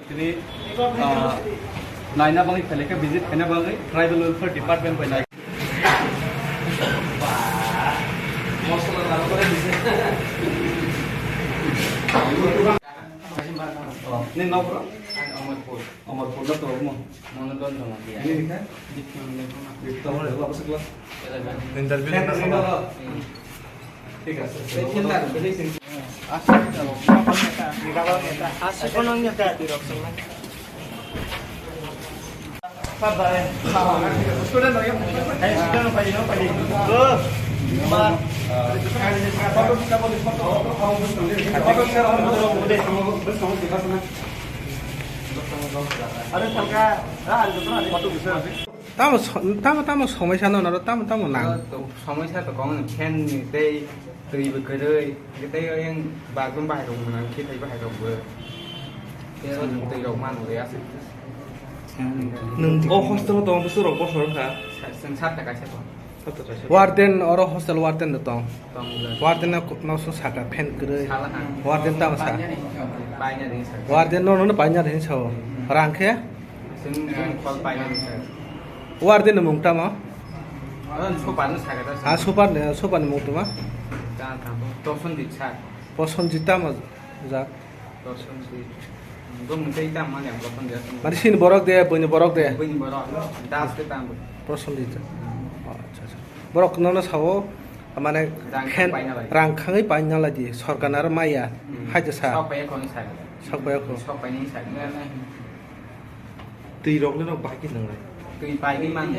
Tini, ah, naina bagwi phailai kha, visit khaina bagwi Tribal Welfare Department bai nai. Nini nok bro? Amarpur. Amarpur na to mo? Monodon Jamatia. Nini kha? Dipti Monodon. Dipti Monodon, apa sekolah? Interview na. Tamo so-, tamo, tamo somoi sano naro, tamo, tamo nang. Somoi sa to kong fan ni tei twi bo kwrwi, tei yang bathroom bahai rok nang khe thai bahai rok bo. Tei oro twi rok man le aswk. Nwng o hostel o tongo bwswk rok bosor wngkha? Sa-, chwng sat ta kaisa tong. Warden, oro hostel warden da tong. Tong le. Warden no, no sung saka fan kwrwi. Sala ha. Warden tamo sa? Paina ring sa. Paina ring sa. Warden no, no, no paina ring sa o. Hmm. Rang khe? Chwng, chwng khol paina ring sa. Warden ni mung tamo? Oro super no saka ta. Ah, super ni, super ni mung tamo? Ta, ta, Prosenjit sa. Prosenjit tamo jak? Prosenjit. Bo mung tei tamo mani ang Prosenjit. Mani sini borok de, buini borok de? Buini borok. Das ke tamo. Prosenjit. Oh, acha, acha. Borok nono sao, mane rang khen-, paina lai. Rang khangwi paina lai di, sorkar aro maya, hmm, hai de sa. Sok pai khon sa. Sok pai khon. Sok pai ni sa. Twi rok le nok bai khe nang lai. Twi pai ni man.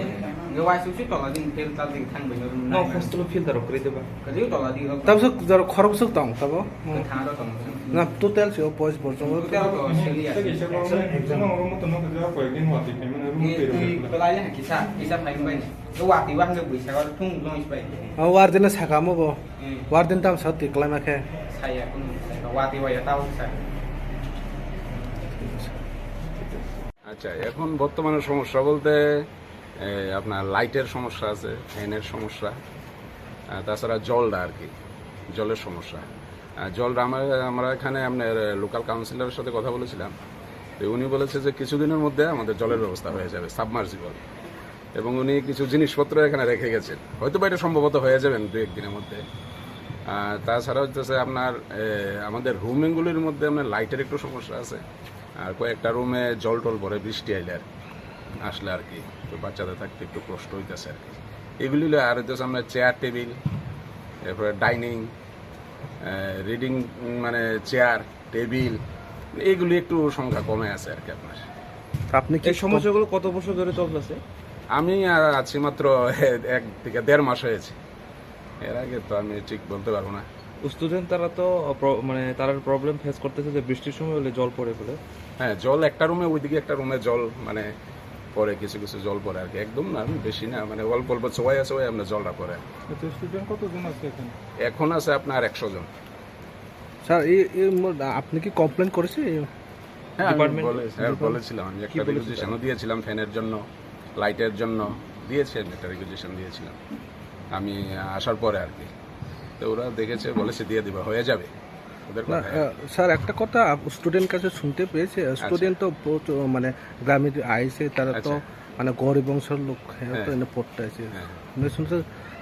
Nge wai su su tola ding, tel tal ding thang bai no. No hostel filter rok kre de ba. Kali tola ding rok. Tab sok jor khorok sok tong tabo. Thang ro tong. Na total se o boys borjong. Total to sili ya. Exam, exam. No, room to no, koi din wa ti payment room. Ni twi pelai ya kisa, kisa pai bai. Watwi wahwng khe bwskango thung longsi pai. O warden no saka omo bo. Hmm. Warden tamo sa twi kwlai ma khe. Saya kunu saka watwi waya tao sa. আচ্ছা, এখন বর্তমানে সমস্যা বলতে, এ, আপনার লাইটের সমস্যা আছে, ফ্যানের সমস্যা, আহ, তাছাড়া জলটা আর কি, জলের সমস্যা। আহ, জলটা আমরা, আমরা এখানে আপনার লোকাল কাউন্সিলরের সাথে কথা বলেছিলাম, তো উনি বলেছে যে কিছুদিনের মধ্যে আমাদের জলের ব্যবস্থা হয়ে যাবে, সাবমার্সিবল। এবং উনি কিছু জিনিসপত্র এখানে রেখে গেছেন। হয়তো বা এটা সম্ভবত হয়ে যাবেন দু এক দিনের মধ্যে। আহ, তাছাড়া হচ্ছে যে আপনার, এ, আমাদের রুমগুলির মধ্যে আপনার লাইটের একটু সমস্যা আছে। আর কয়েকটা রুমে জল টল পড়ে বৃষ্টি আইলে আর কি, আসলে আর কি। তো বাচ্চাদের থাকতে একটু কষ্ট হইতেছে আর কি। এগুলি হলো আর হচ্ছে আপনার চেয়ার টেবিল, এরপরে ডাইনিং, এ, রিডিং, মানে চেয়ার, টেবিল, এগুলি একটু সংখ্যা কমে আছে আর কি আপনার। আপনি কি এই সমস্যাগুলো কত বছর ধরে চলতেছে? আমি আর আছি মাত্র এক থেকে দেড় মাস হয়েছে। এর আগে তো আমি ঠিক বলতে পারবো না। স্টুডেন্ট তারা তো প্র-, মানে তারা প্রবলেম ফেস করতেছে যে বৃষ্টির সময় হলে জল পড়ে ফেলে। হ্যাঁ, জল একটা রুমে, ওইদিকে একটা রুমে জল মানে পড়ে, কিছু কিছু জল পড়ে আর কি, একদম না, বেশি না, মানে অল্প অল্প চোয়াই আছে, ওই আমরা জলটা পড়ে। আচ্ছা, স্টুডেন্ট কতজন আছে এখানে? এখন আছে আপনার একশো জন। স্যার, এই, এই ম-, আপনি কি কমপ্লেন করেছেন এই হ্যাঁ, আমি ডিপার্টমেন্টে? বলে-, হ্যাঁ, ডিপার্টমেন্ট বলেছিলাম, আমি কি একটা বলেছেন রিকুইজিশনও স্যার? দিয়েছিলাম ফ্যানের জন্য, লাইটের জন্য দিয়েছি, আমি একটা রিকুইজিশন দিয়েছিলাম আমি আসার পরে আর কি। তো ওরা দেখেছে, বলেছে দিয়ে দিবা, হয়ে যাবে ওদের না, কথা। আহ, স্যার, একটা কথা আপ-, স্টুডেন্ট কাছে শুনতে পেয়েছে, আহ, আচ্ছা। স্টুডেন্ট তো প্রচুর, মানে, গ্রামে যে আইছে, তারা তো, আচ্ছা। মানে, গরিব বংশের লোক, হ্যাঁ, হ্যাঁ। তো এনে পড়তে আছে। হ্যাঁ। মানে, শুনতে,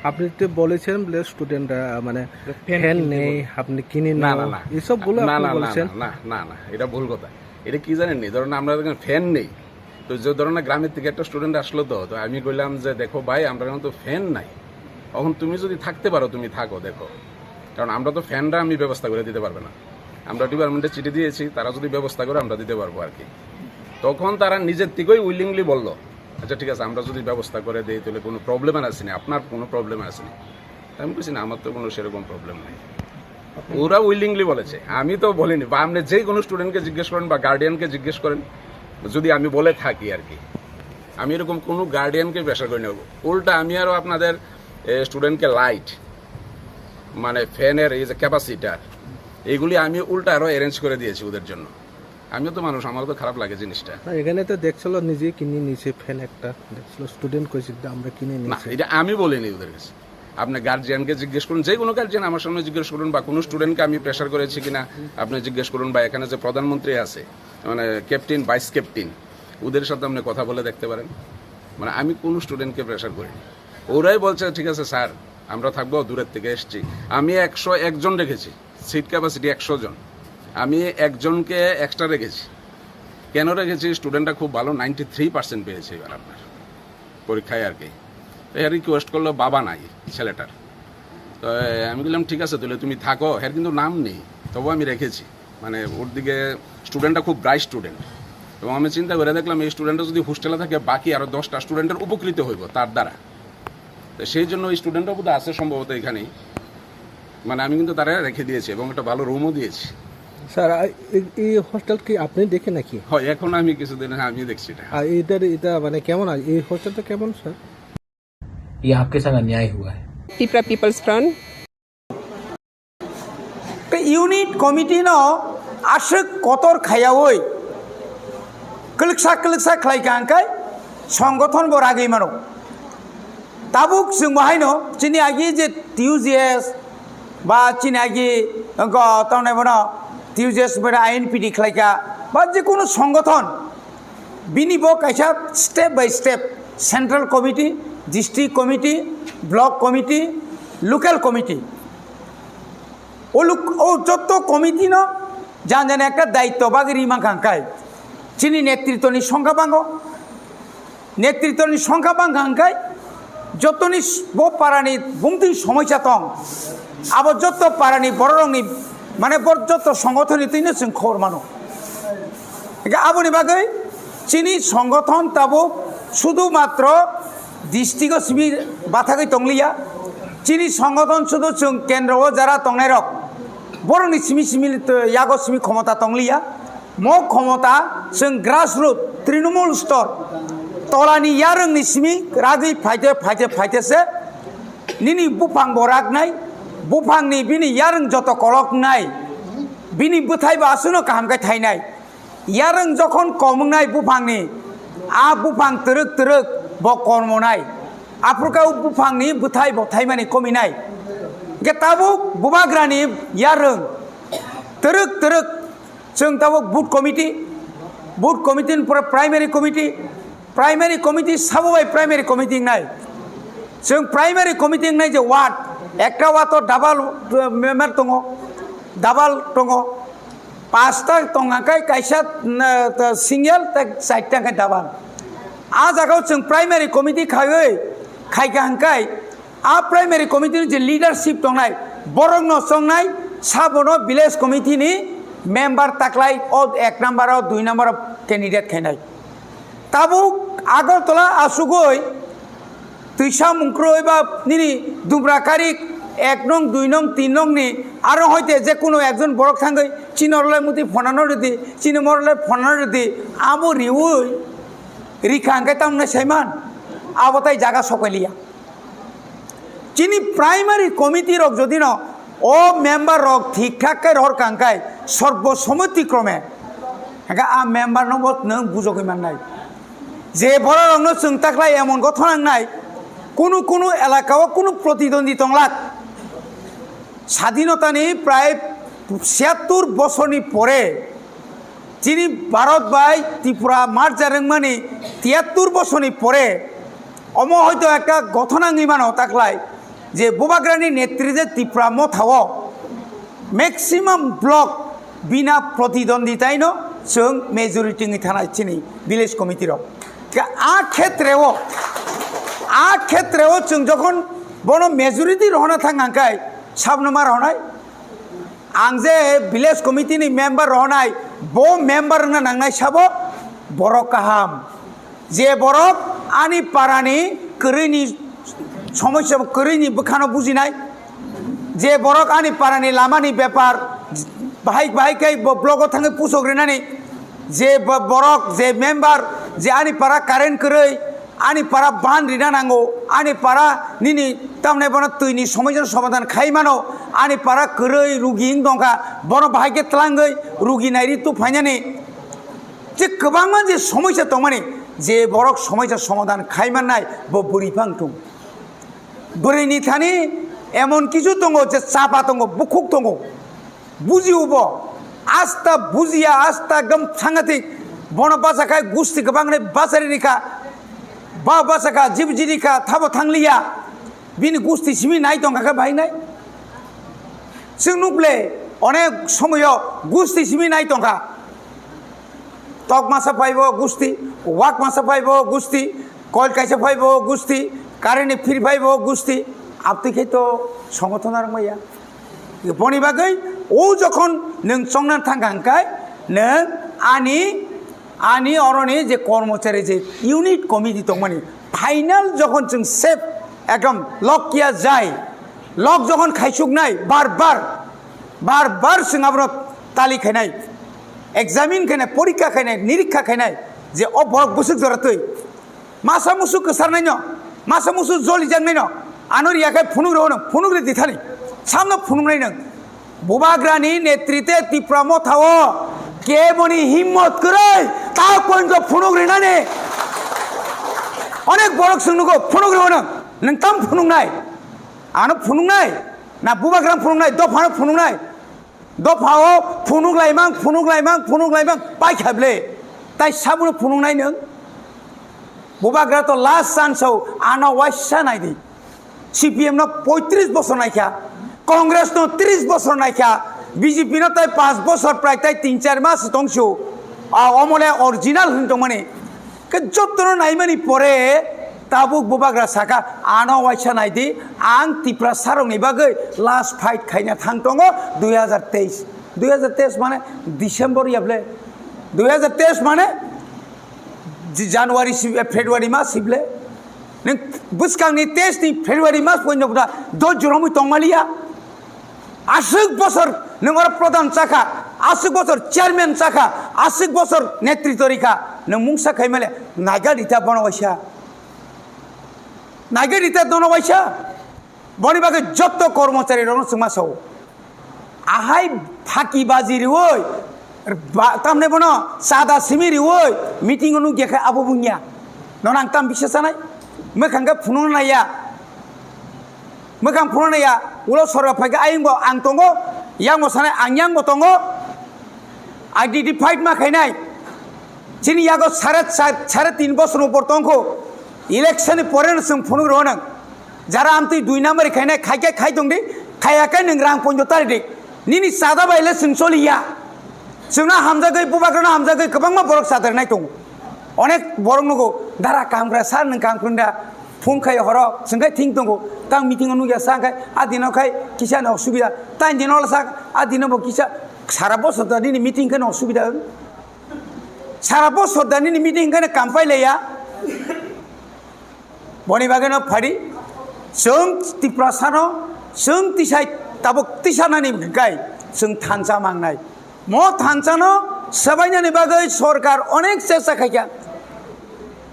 আপনি তো বলেছেন বলে স্টুডেন্টরা, মানে, ফ্যান ফ্যান কিনতে নেই, বলে। আপনি কিনে না, নেও, না, না। এসবগুলো না, আপনি না, না, বলেছেন? না, না, না, না, এটা ভুল কথা। এটা কি জানেননি? ধরুন, আমরা এখানে ফ্যান নেই, তো যে ধরনের গ্রামের থেকে একটা স্টুডেন্ট আসলো, তো, তো আমি কইলাম যে, "দেখো ভাই, আমরা এখন তো ফ্যান নাই, এখন তুমি যদি থাকতে পারো, তুমি থাকো, দেখো, কারণ আমরা তো ফ্যানটা আমি ব্যবস্থা করে দিতে পারবে না, আমরা ডিপার্টমেন্টে চিঠি দিয়েছি, তারা যদি ব্যবস্থা করে, আমরা দিতে পারবো আর কি।" তখন তারা নিজের থেকেই উইলিংলি বললো, "আচ্ছা, ঠিক আছে, আমরা যদি ব্যবস্থা করে দেই, তাহলে কোনো প্রবলেম আর আসেনি, আপনার কোনো প্রবলেম আসেনি।" আমি বলছি, "না, আমার তো কোনো সেরকম প্রবলেম নাই।" ওরা উইলিংলি বলেছে, আমি তো বলিনি। বা আপনি যে কোনো স্টুডেন্টকে জিজ্ঞেস করেন বা গার্ডিয়ানকে জিজ্ঞেস করেন, যদি আমি বলে থাকি আর কি, আমি এরকম কোনো গার্ডিয়ানকে প্রেশার করি না। উল্টা আমি আরও আপনাদের, এ, স্টুডেন্টকে লাইট, মানে ফ্যানের এই যে ক্যাপাসিটার, এইগুলি আমি উল্টা আরও অ্যারেঞ্জ করে দিয়েছি ওদের জন্য। আমিও তো মানুষ, আমারও তো খারাপ লাগে জিনিসটা। না, এখানে তো দেখছিল নিজে কিনে নিছে ফ্যান একটা, দেখছিল স্টুডেন্ট কইছে যে আমরা কিনে না, নিছি। এটা আমি বলিনি ওদের কাছে। আপনি গার্জিয়ানকে জিজ্ঞেস করুন, যে কোনো গার্জিয়ান আমার সামনে জিজ্ঞেস করুন, বা কোনো স্টুডেন্টকে আমি প্রেশার করেছি কিনা আপনি জিজ্ঞেস করুন, বা এখানে যে প্রধানমন্ত্রী আছে, মানে ক্যাপ্টেন, ভাইস ক্যাপ্টেন, ওদের সাথে আপনি কথা বলে দেখতে পারেন। মানে আমি কোনো স্টুডেন্টকে প্রেশার করিনি, ওরাই বলছে, "ঠিক আছে স্যার, আমরা থাকবো, দূরের থেকে এসছি।" আমি একশো একজন রেখেছি, সিট ক্যাপাসিটি একশো জন, আমি একজনকে এক্সট্রা রেখেছি। কেন রেখেছি? স্টুডেন্টটা খুব ভালো, নাইনটি থ্রি পার্সেন্ট পেয়েছে এবার আপনার পরীক্ষায় আর কি। তো এ রিকোয়েস্ট করলো, বাবা নাই ছেলেটার। তো এ, আমি বললাম, "ঠিক আছে, তাহলে তুমি থাকো।" এর কিন্তু নাম নেই, তবু আমি রেখেছি। মানে ওর দিকে স্টুডেন্টটা খুব ব্রাইট স্টুডেন্ট, এবং আমি চিন্তা করে দেখলাম, এই স্টুডেন্টটা যদি হোস্টেলে থাকে, বাকি আরও দশটা স্টুডেন্টের উপকৃত হইব তার দ্বারা। তো সেই জন্য ওই স্টুডেন্টটা বোধহয় আছে সম্ভবত এখানেই। মানে আমি কিন্তু তারা রেখে দিয়েছি এবং একটা ভালো রুমও দিয়েছি। স্যার, আ, এই, এই হোস্টেল কি আপনি দেখে নাকি? হয়, এখন আমি কিছুদিন, হ্যাঁ, আমি দেখছি এটা। আর এটার, এটা মানে কেমন আছে? এই হোস্টেলটা কেমন, স্যার? ये आपके साथ अन्याय हुआ है। Tipra People's Front. Tei unit committee no aswk kotor khaiyaui kwlwksa kwlwksa khlai ka hwnkhe songgothon bo ragwi mano. Tabuk chwng bo haino chini agi je T U J S ba chini agi wngkha tamni bono T U J S bai I N P T khlai kha ba je kunu songgothon bini bo kaisa step by step central committee, district committee, block committee, local committee. O luk-, o jotto committee no jan jan ekta daitto bagwi ri mankha hwnkhe chini netritwni songkha bango. Netritwni songkha bangkha hwnkhe jotoni s-, bo parani bumtwi somoisa tong, abo jotto parani bororokni, mane, bo jotto songothonni twino chwng khobor mano. Hwnkhe aboni bagwi chini songothon tabuk sudu matro district-o simi bathagwi tongliya. Chini songothon sudu chwng kendro-o jara tongnairok, borokni simi simi, yago simi khomota tongliya. Mo khomota chwng grassroot, Trinamool stor, tolani yarwngni simi ragwi phaite, phaite, phaite se nini buphang bo raknai, buphangni bini yarwng joto koloknai, bini bwthai bo aswkno kaham khe thainai. Yarwng jokhon kom wngnai buphangni, a buphang twrwk twrwk bo kormonai. Aphuru khe o buphangni bwthai bo thaimani kominai. Hwnkhe tabuk bubagrani yarwng twrwk twrwk chwng tabuk board committee, board committee ni pore primary committee, primary committee sabo bai primary committee wngnai. Chwng primary committee wngnai je ward, ekta ward o double, uh, member tongo, double tongo. Pasta tongkha khe kaisa, uh, single tei charta khe double. A jagao chwng primary committee khaiwi khaikha hwnkhe a primary committee ni je leadership tongnai, borokno chongnai, sabono village committee ni member taklai o ek number o, dui number o candidate khainai. Tabuk Agartala asugwi twisa mungkroi ba nini Dubra Kari Ek nong, dui nong, tin nong ni aro hoite je kuno ekjon borok thangwi chini orolai muti phonano rwdi, chini morolai phonano rwdi, abo riwi rikha hwnkhe tamno saiman, abo tai jaga sokailiya. Chini primary committee rok jodi no o member rok thik thak khe rohor kangkai sorbo somoti krome, hwnkhe a member no bo nwng bujogwi mannai. Je borok rokno chwng taklai emon gothona wngnai, kunu kunu elaka o kunu protidwndi tonglak. Sadinotani prai siyattur bosorni pore, chini Bharat bai Tripura marja rwngmani tiyattur bosorni pore, omo hoito ekta gothona wngwi mano taklai je Bubagrani netrite Tripura mothao maximum block bina protidwnditaino chwng majority wngwi thanai chini village committee rok. Khe a khetreo, a khetreo chwng jokhon bono majority rohorna thang hangkai sabno ma rohonai? Ang je village committee ni member rohonai, bo member wngna nangnai sabo borok kaham. Je borok ani parani kwrwini somosya, kwrwini bwkhano bujinai, je borok ani parani lamani bepar bahai bahai khe bo blogo thangwi pusok rinani, je bo-, borok, je member, je ani para current kwrwi, ani para ban rina nango, ani para nini tamni bono twini somosya somadan khai mano, ani para kwrwi rugi wng tongkha, bono bahai khe tlangwi rugi nairi tu phainani. Je kwbangma je somosya tongmani, je borok somosya somadan khai mannai, bo bwrwi phang thung. Bwrwini thani emon kisu tongo je chapa tongo, bukhuk tongo, bujio bo, asta bujia, asta ekdom sangatik, bono bachakhai gusti kwbangni bachari rikha, ba bachakha jib jirikha thabo thangliya, bini gusti simi nai tongkha khe bahai nai. Chwng nukle onek somoyo gusti simi nai tongkha. Tok masa phaibo gusti, wak masa phaibo gusti, koil kaisa phaibo gusti, current ni phir phaibo gusti, abtwi khe to songothon arwk maya. Boni bagwi o jokhon nwng chongna thangkha hwnkhe nwng ani, ani oroni je kormochari je unit committee tongmani final jokhon chwng sep ekdom lok kiya jai, lok jokhon khaisuknai bar bar, bar bar chwng abono tali khainai, examine khainai, porikha khainai, nirikha khainai je o borok bwswk jora twi masa musu kwsarnaino, masa musu jolijaknaino, ano riyakhai phunuk rw hwnw, phunuk rw di thani, samno phunuknai nwng. Bubagrani netrite Tipra mothao keboni himmot kwrwi ta pointo phunuk rinani. Onek borok chwng nugo, phunuk rw hwnw, nwng tam phunuknai? Ano phunuknai? Na Bubagrano phunuknai, dophano phunuknai? Dophao phunuk laimang, phunuk laimang, phunuk laimang, paikha ble. Tai sabuno phunuknai nwng? Bubagra to last chance o, ano waisa nai di. C P M no poitris bosor naikha, Congress no tris bosor naikha, B J P no tai panch bosor prai tai tin char mas tongsu. A omole original hin tongmani. Khe jottono naimani pore tabuk Bubagra saka, ano waisa nai di, ang Tipra sarokni bagwi last fight khaina thang tongo dui hazar teis. Dui hazar teis mane December ya ble. Dui hazar teis mane J-, January si-, eh, February mas si ble. Nwng bwskangni teis ni February mas poino da do juromwi tongmaliya. Aswk bosor nwng oro pradhan chakha, aswk bosor chairman chakha, aswk bosor netritw rikha, nwng mungsa khaimale naiga rita bono waisa. Naiga rita dono waisa. Boni bagwi jotto kormochari rokno chwngma sao. Ahai phaki baji riwi, ba-, tamne bono chada simi riwi, meeting o nukya khe abo bungya. Nono ang tam bisa sanai? Mwkhang khe phunukna naiya. Mwkhang phunukna naiya. Ulo sorga phaikhe ayang bo ang tongo, yang bo sanai ang yang bo tongo. Identified ma khainai. Chini yago sare cha-, sare tin bosor upor tongkho. Election ni pore no chwng phunuk rw nang. Jara amtwi dui number khainai, khai khai khai tong di, khaya khe nwng rang ponjo tari di. Nini chada bai le chwng choliya. Chwngno hamjagwi, Bubagrano hamjagwi kwbangma borok chadar nai tongo. Onek borok nugo, dara kaham kra sir, nwng kaham kra da, phone khai horo, chwng khai thing tongo, tang meeting o nukya sa khai, a dino khai kisa no subida, tang dino la sa, a dino bo kisa, sara bosor da nini meeting khai no subida. Sara bosor da nini meeting khai no kampai leya. Boni bagwi no phadi, chwng Tiprasano Chwng tisai tabuk tisanani hwnkhe chwng thansa mangnai. Mo thansano swbainani bagwi sorkar onek chesta khaikha.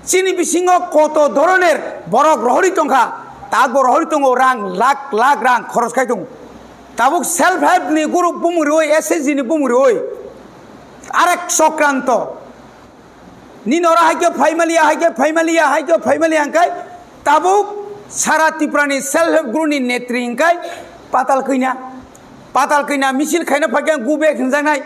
Chini bisingo koto dhoroner borok rohorwi tongkha, takbo rohorwi tongo, rang lakh lakh rang khoros khai tongo. Tabuk self help ni group bumung riwi, S H G ni bumung riwi, arek sokranto. Nini oro haikhe phaimaliya, haikhe phaimaliya, haikhe phaimaliya hwnkhe tabuk sara Tripura ni self help group ni netri hwnkhe Patal Kanya. Patal Kanya misil khaina phaikhe go back hinjaknai.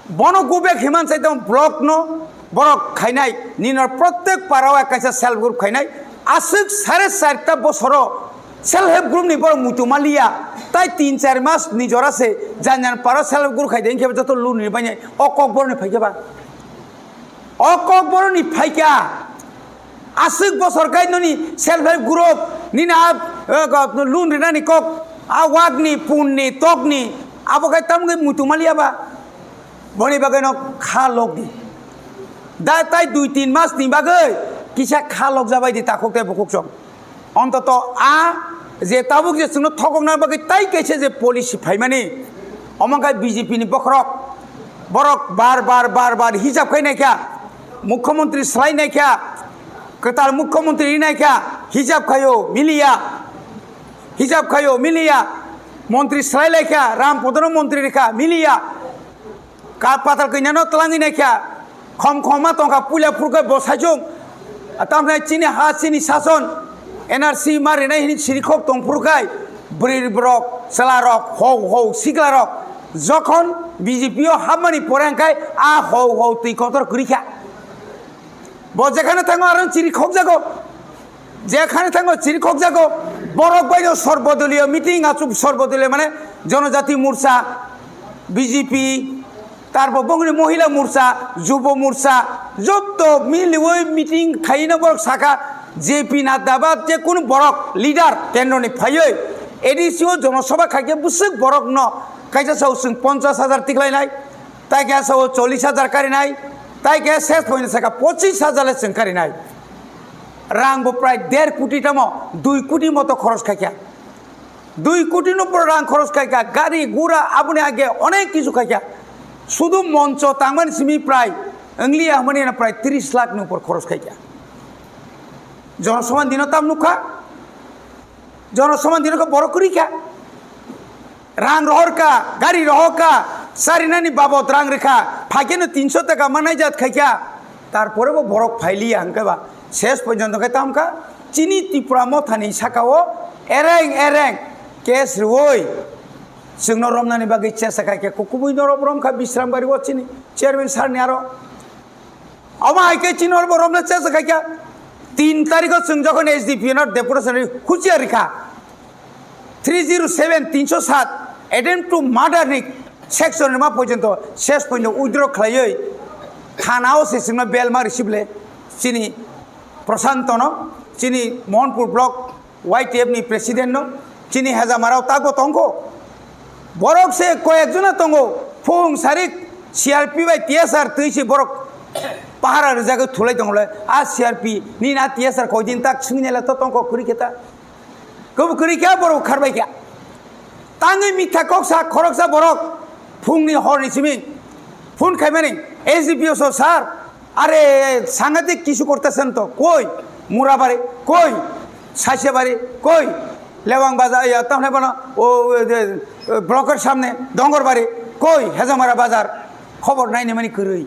Bono go back himan sai tong block no borok khainai. Nini oro protek para o kaisa self group khainai. Aswk sare charta bosoro self help group ni borok muitu maliya. Tai tin char mas ni jora se jan jan para self help group khaide hinkhe joto loan ni bainai. O kok borok ni phaikhe ba. O kok borok ni phaikha. Aswk bosor kai noni self help group nini a, eh, go-, loan rinani kok a wak ni, pun ni, tok ni, abo kai tamo khe muitu maliya ba? Boni bagwi no kha lok di. Da tai dui tin mas ni bagwi kisa kha lok jabai di takhuk tei bukhuk song. Ontoto a je tabuk je chwngno thokokna bagwi tai kaisa je policy phaimani, omo wngkha B J P ni bokhorok, borok bar bar bar bar hijab khai naikha, mukhyamantri slai naikha, kwtal mukhyamantri ri naikha, hijab khaio miliya, hijab khaio miliya, montri slai laikha, Ram Podono montri rikha miliya. Ka patal kanya no twlangwi naikha, khom khom ma tongkha, puila phurkhe bo saichung. Tamkhe chini ha, chini sason, N R C ma rinai hini siri khok tong phurkhai, bwrwi borok, chwla rok, hou hou sikla rok, jokhon B J P o hapmani pore hwnkhe a hou hou twi kotor kwrwi kha. Bo jekhane thango aro chiri khokjago. Jekhane thango chiri khokjago. Borok bai no sorbodoliyo meeting achuk sorbodoliyo mane Jonojati Morcha, B J P, tarpor bongni Mohila Morcha, Jubo Morcha, jotto miliwi meeting khaina borok saka J P Nadda ba je kunu borok leader kendroni phaiwi A D C o jonosabha khaikhe bwswk borok no kaisa sao chwng ponchas hajar tiklainai. Tai khe sao chollish hajar karinai, tai khe ses point saka pochis hajar le chwng karinai. Rang bo prai der koti tamo, dui koti moto khoros khaikha. Dui koti no pura rang khoros khaikha, gari, gura, aboni age onek kisu khaikha. Sudu moncho tangmani simi prai, wngli ahmani na prai tris lakh ni upor khoros khaikha. Jonosoman dino tam nukha. Jonosoman dino khe borok kwrwi kha. Rang rohor kha, gari rohor kha, charinani babot rang rikha, phaikeno tinso taka manai jat khaikha. Tarpore bo borok phailiya hwnkhe ba ses porjonto khe tam kha. Chini Tipra mothani sakao ereng ereng case rwui chwngno romnani bagwi chesa khaikha. Kubui norok romkha Bisram Bari o chini chairman sir ni aro. Omo hai khe chini oro bo romna chesa khaikha. Tin tarikho chwng jokhon S D P O no deputation ri huchiya rikha. Three zero seven, tinso sat, attempt to murder ni section rima porjonto ses porjonto withdraw khlaiwi thana o se chwngno bail ma receive le chini Prashanto no, chini Mohanpur block Y T F ni president no chini hejamarao tago tongkho. Borok se koyek jona tongo. Phung sarik C R P bai T S R twi se borok pahara rijagwi thulai tongole. A C R P ni na T S R koi din tak swngni le to tongkho kwrwi khe ta. Kebo kwrwi khe borok kharbai khe. Tangwi mitha kok sa khoroksa borok phungni horni simi phone khaimani S D P O so sir, আরে সাংঘাতিক কিছু করতেছেন তো, কই মুরাবাড়ি, কই সাইসেবাড়ি, কই লেওয়াং বাজার, ইয়া, তাহলে বলো, ও, ওই যে, ওই ব্লকের সামনে ডঙ্গরবাড়ি, কই হেজামারা বাজার, খবর নাই নেমানি কই।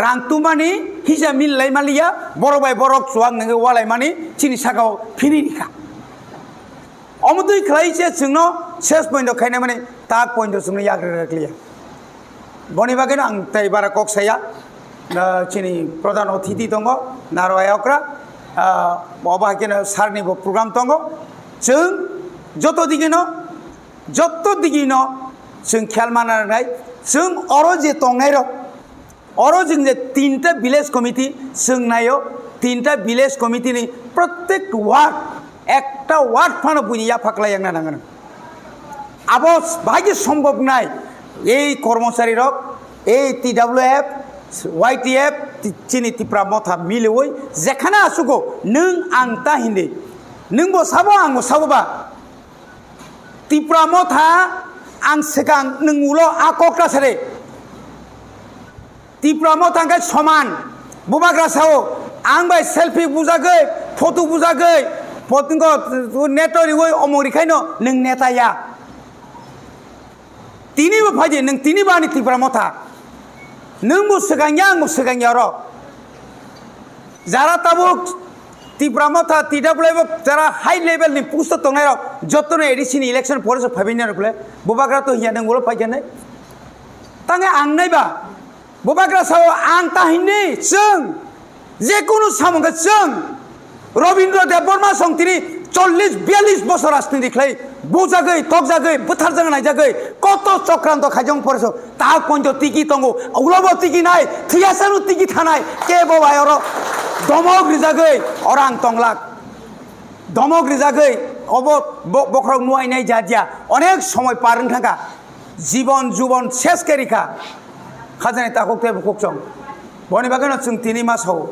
রাংতুমানি হিসা মিল লাই মালিয়া, বড় ভাই বড় চুয়াং নগে ওয়ালাই মানি চিনি সাগাও ফিনি নিখা। Omo twi khlai se chwngno ses point khaina mani tak point chwngno yak rwk liya. Boni bagwi no ang tei bara kok saya, ah, chini pradhan othithi tongo, Naro Ayokra, ah, obo hai kheno sir ni bo program tongo. Chwng joto digi no, joto digi no chwng khel mana nai, chwng oro je tongnai rok, Oro chwng je tinta village committee chwng naio, tinta village committee ni prottek ward, ekta ward phano buini yapha kwlai yakna nangano. Abo bahai khe sombhob nai, ei kormochari rok, ei T W F, Y T F, ti-, chini Tipra motha miliwi, jekhana asugo, nwng ang ta hindi, nwng bo sabo, ang bo sabo ba, Tipra Motha, ang swkang nwng ulo a kok ta sari. Tipra Motha hwnkhe soman. Bubagra sao, ang bai selfie bujagwi, photo bujagwi, potingo neto riwi omong rikhaino nwng neta ya. Tini bo phaidi, nwng tini bo ani Tipra Motha. Nwng bo swkang ya, ang bo swkang ya oro. Jara tabuk Tipra Motha, T W F jara high level ni post o tongnai rok, jotono A D C ni election pore se phaibai nai rok le, Bubagra to hiya nwng ulo phai khe nai. Tangwi ang nai ba, Bubagra sao ang ta hinwi chwng, je kunu samung khe chwng, Robindra Debbarma song tini chollish biyallish bosor rajniti khlai, bujagwi, tokjagwi, bwtharjagwi, naijagwi, koto chokranto khaijong pore se, ta pointo tiki tongo, ulobo tiki nai, thwiyasano tiki thanai, kebo bai oro domok rijagwi, oro ang tonglak. Domok rijagwi, obo bo-, bokhorok nuainai jat ya, onek somoi par wng thangkha. Jibon jubon ses khe rikha. Khajani takhuk tei bukhuk chong. Boni bagwino chwng tini ma sao.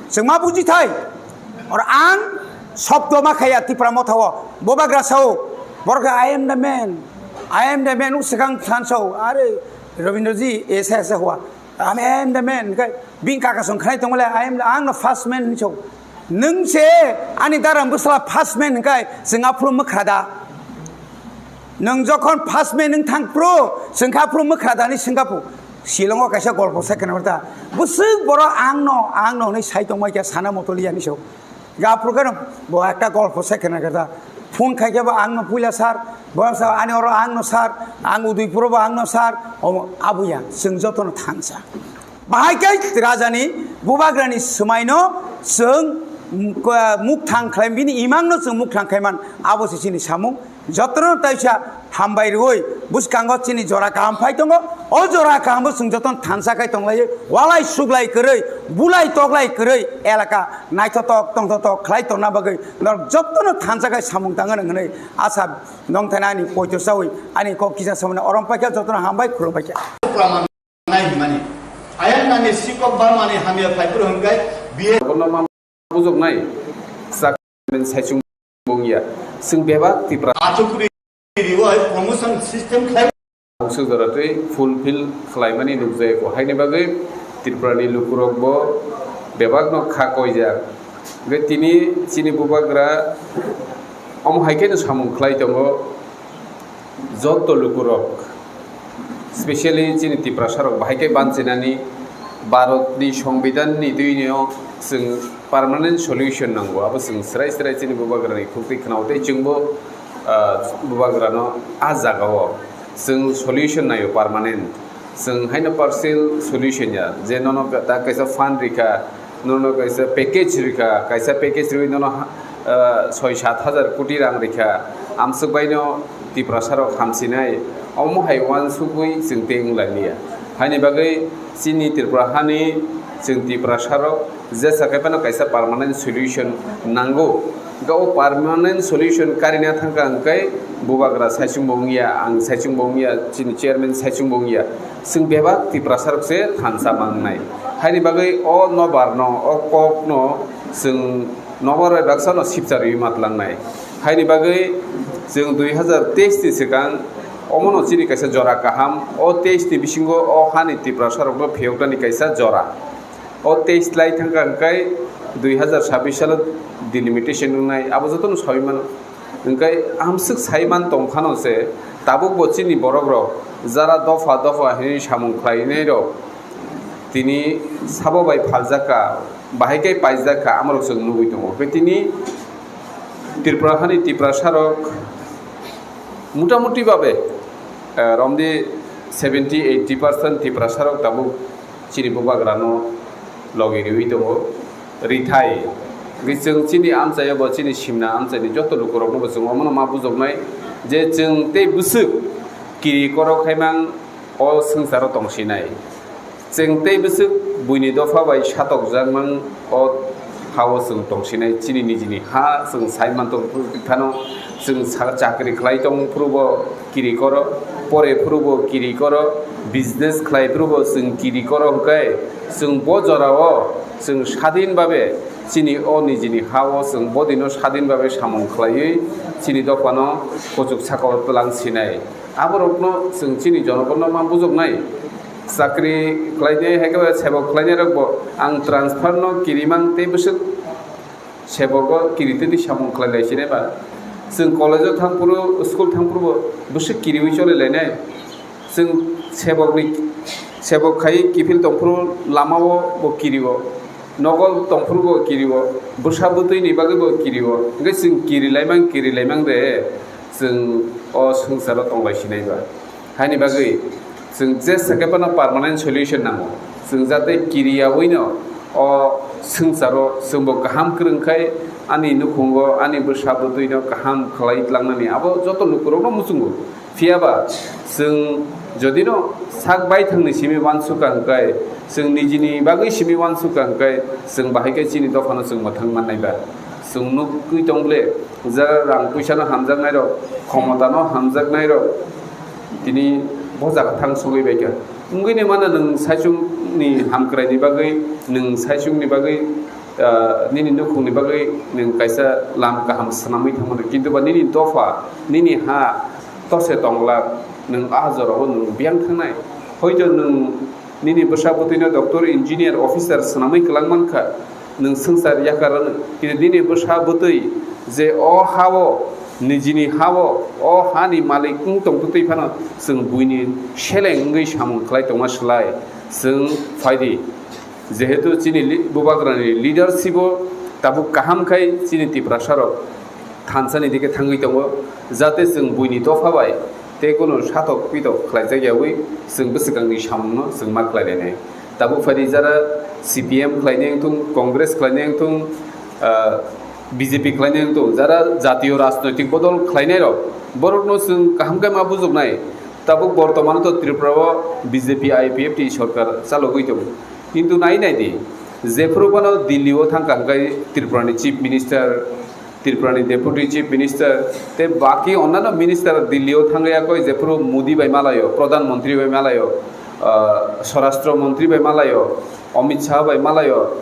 Chwng ma buji thai. Or ang sobdo ma khaya Tipra Motha o. Bubagra sao. Borok khe, "I am the man. I am the man." U swkang than sao. Are Rabindraji, esa esa hua. "I am the man." Kai bing kaka song khnai tongole, "I am, ang no first man," hinwi sao. Nwng se ani darang bwsla first man hwnkhe chwng aphuru mwkhra da? Nwng jokhon first man nwng thang phuru, chwng kha aphuru mwkhra da hinwi swngkha phu. Shillong o kaisa golpo sai khna ta. Bwswk borok ang no, ang no hinwi sai tongmai kha sana motoli ani so. Ga aphuru khe bo ekta golpo sai khna ta. Phone khai khe bo ang no puila sir, bo sa ani oro ang no sir, ang Udaipur o bo ang no sir, omo abuya chwng joto no thansa. Bahai khe rajani bubagrani swmaino chwng, mm, ko-, mukthang khlai, bini imangno chwng mukthang khai man, abo se chini samung. Jotono taisa hambai rwui bwskango chini jora kaham phai tongo. O jora kahambo chwng jotono thansa khai tonglaio. Walai suglai kwrwi, bulai toklai kwrwi elaka naithotok tongthotok khlai tongna bagwi norok jotono thansa khai samung tangna hwnwi asa nongthani ani poito chaui ani kok kisa samani orom paikha, jotono hambai khulumbai kha. Nai himani. Ayang nani sikok ba mani hamya phai phuru hwnkhe B A. Bono ma bujoknai sak saichung bongya. Sing bebak Tipra. Achukuri riwai promotion system khlai. Buksu jora twi fulfill khlaimani nukjai ko. Haini bagwi Tripura ni lukurok bo bebak no kha koijak. Hwnkhe tini chini bubagra omo hai khe no samung khlai tongo. Joto lukurok, specially chini Tiprasarok bahai khe banchinani Bharatni Songbidanni twino chwng permanent solution nango. Abo chwng srai srai chini bubagrani khukti khwnao tei chwngbo, ah, bubagrano ah jagao chwng solution naio permanent. Chwng haino partial solution ya, je nono ta kaisa fund rikha, nono kaisa package rikha, kaisa package riwi nono ha-, ah, soi sat hajar koti rang rikha, amswk baino Tiprasarok hamsinai, omo hai uansugwi chwng tei wng lailiya. Haini bagwi chini Tripura hani chwng Tiprasarok jesa khe phano kaisa permanent solution nango. Ga o permanent solution karina thangkha hwnkhe bubagra saichung bo wngya, ang saichung bo wngya, chini chairman saichung bo wngya. Chwng bebak Tiprasarok se thansa mangnai. Haini bagwi o nobar no, o kok no chwng nobar bai baksa no sipcha riwi matlangnai. Haini bagwi chwng dui hazar teis ni swkang omono chini kaisa jora kaham. O teis ni bisingo o hani Tiprasarok no phiyoknani kaisa jora. O teis lai thangkha hwnkhe dui hazar sabbish salo delimitation wngnai, abo jotono saui mano. Hwnkhe amswk sai man tong phano se, tabuk bo chini borok rok jara dopha dopha hinwi samung khlainai rok tini sabo bai phaljakha, bahai khe paijak kha, amorok chwng nugwi tongo. Hwnkhe tini Tripura hani Tiprasarok mutamuti babe, eh, romdi seventy eighty percent Tiprasarok tabuk chini bubagrano logi riwi tongo. Rithai, hwnkhe chwng chini amchaio bo chini simna amchaini joto lukurokno bo chwng omono ma bujoknai je chwng tei bwswk kiri koro khaimang o swngcharo tongsinai. Chwng tei bwswk buini dopha bai satokjakmang o hao chwng tongsinai, chini nijini ha chwng sai mantok phano chwng sa-, chakri khlai tong phuru bo kiri koro, pore phuru bo kiri koro, business khlai phuru bo chwng kiri koro, hwnkhe chwng bo jorao chwng sadin babe Chini o nijini ha o chwng bodino sadin babe samung khlaiwi chini dophano kuchuk saka o twlang sinai. Aborokno chwng chini jonogono ma bujoknai. Chakri khlainai hai khe sebok khlainai rokbo ang transfer no kirimang tei bwswk sebogo kiritwi samung khlai lai sinai ba. Chwng college o thangphuru, school thangphuru bo bwswk kiriwi choli lainai. Chwng sebokni, sebok khai kiphil tongphuru lama o bo kirio, nogo tongphuru bo kirio, bwsa bwtwi ni bagwi bo kirio. Hwnkhe chwng kiri laimang, kiri laimang de chwng o swngcharo tong lai sinai ba. Haini bagwi chwng jesa khe phano permanent solution nango. Chwng jate kiriyawi no o swngcharo chwngbo kaham kwrwng khai ani nukhungo ani bwsa bwtwi no kaham khlai tlangnani abo joto lukurokno muchungo. Phiya ba chwng jodi no sak baithangni simi uansukha hwnkhe, chwng nijini bagwi simi uansukha hwnkhe, chwng bahai khe chini dophano chwng mwthang mannai ba. Chwng nukgwi tong ble, jara rang puisa no hamjaknai rok, khomota no hamjaknai rok, tini bo jaga thang sogwi bai kha. Wngwi ni mano nwng saichung ni hamkrai ni bagwi, nwng saichung ni bagwi, ah, nini nukhung ni bagwi nwng kaisa lam kaham swnamwi thangmano, kintu ba nini dopha, nini ha tose tongla, nwng ah jorao nwng biyang thangnai. Hoito nwng nini bwsa bwtwi no doctor, engineer, officer swnamwi kwlang mankha, nwng swngchar yakar rwno. Kintu nini bwsa bwtwi je o ha-o, nijini ha-o, o hani malik wng tongtwtwi phano chwng buini seleng wngwi samung khlai tongma slai chwng phaidi. Jehetu chini li-, bubagrani leadership-o tabuk kaham khai chini Tiprasarok thansani dike thangwi tongo, jate chwng buini dopha bai tei kunu satok pitok khlaijak yawi chwng bwswkangni samungno chwng ma khlai lainai. Tabuk phaidi jara C P M khlainai wngthung, Congress khlainai wngthung, ah, B J P khlainai wngthung, jara jatiyo rajnoitik bodol khlainairok, borokno chwng kaham khe ma bujoknai. Tabuk bortomano to Tripura-o B J P I P F T sorkar chalogwi tongo. Kintu nai nai di, jephuru phano Delhi-o thangkha hwnkhe Tripurani Chief Minister, Tripurani Deputy Chief Minister, tei baki onnano minister Delhi-o thangwi yakoi, jephuru Modi bai malaio, Pradhan Mantri bai malaio, ah, Swarashtra Mantri bai malaio, Amit Shah bai malaio,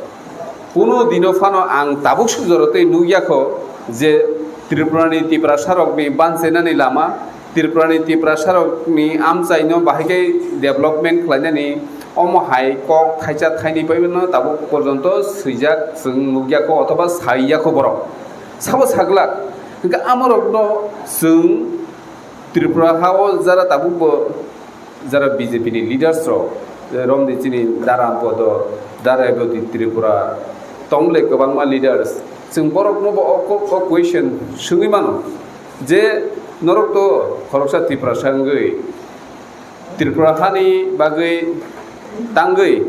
kunu dino phano ang tabuk sujoro tei nukya kho je Tripurani Tiprasarokni banchainani lama, Tripurani Tiprasarokni amchaino bahai khe development khlainani omo hai kok thaisa thainwi bai no tabuk porjonto swijak chwng nukya kho othoba saiya kho borok. Sabo saglak. Hwnkhe amorokno chwng Tripura ha-o jara tabukbo jara B J P ni leaders rok, je romdi chini Dara Ampodo, Dara Eboti Tripura, tongle kwbangma leaders. Chwng borokno bo o, o, o question swngwi mano je norok to khoroksa Tiprasa wngwi Tripura hani bagwi tangwi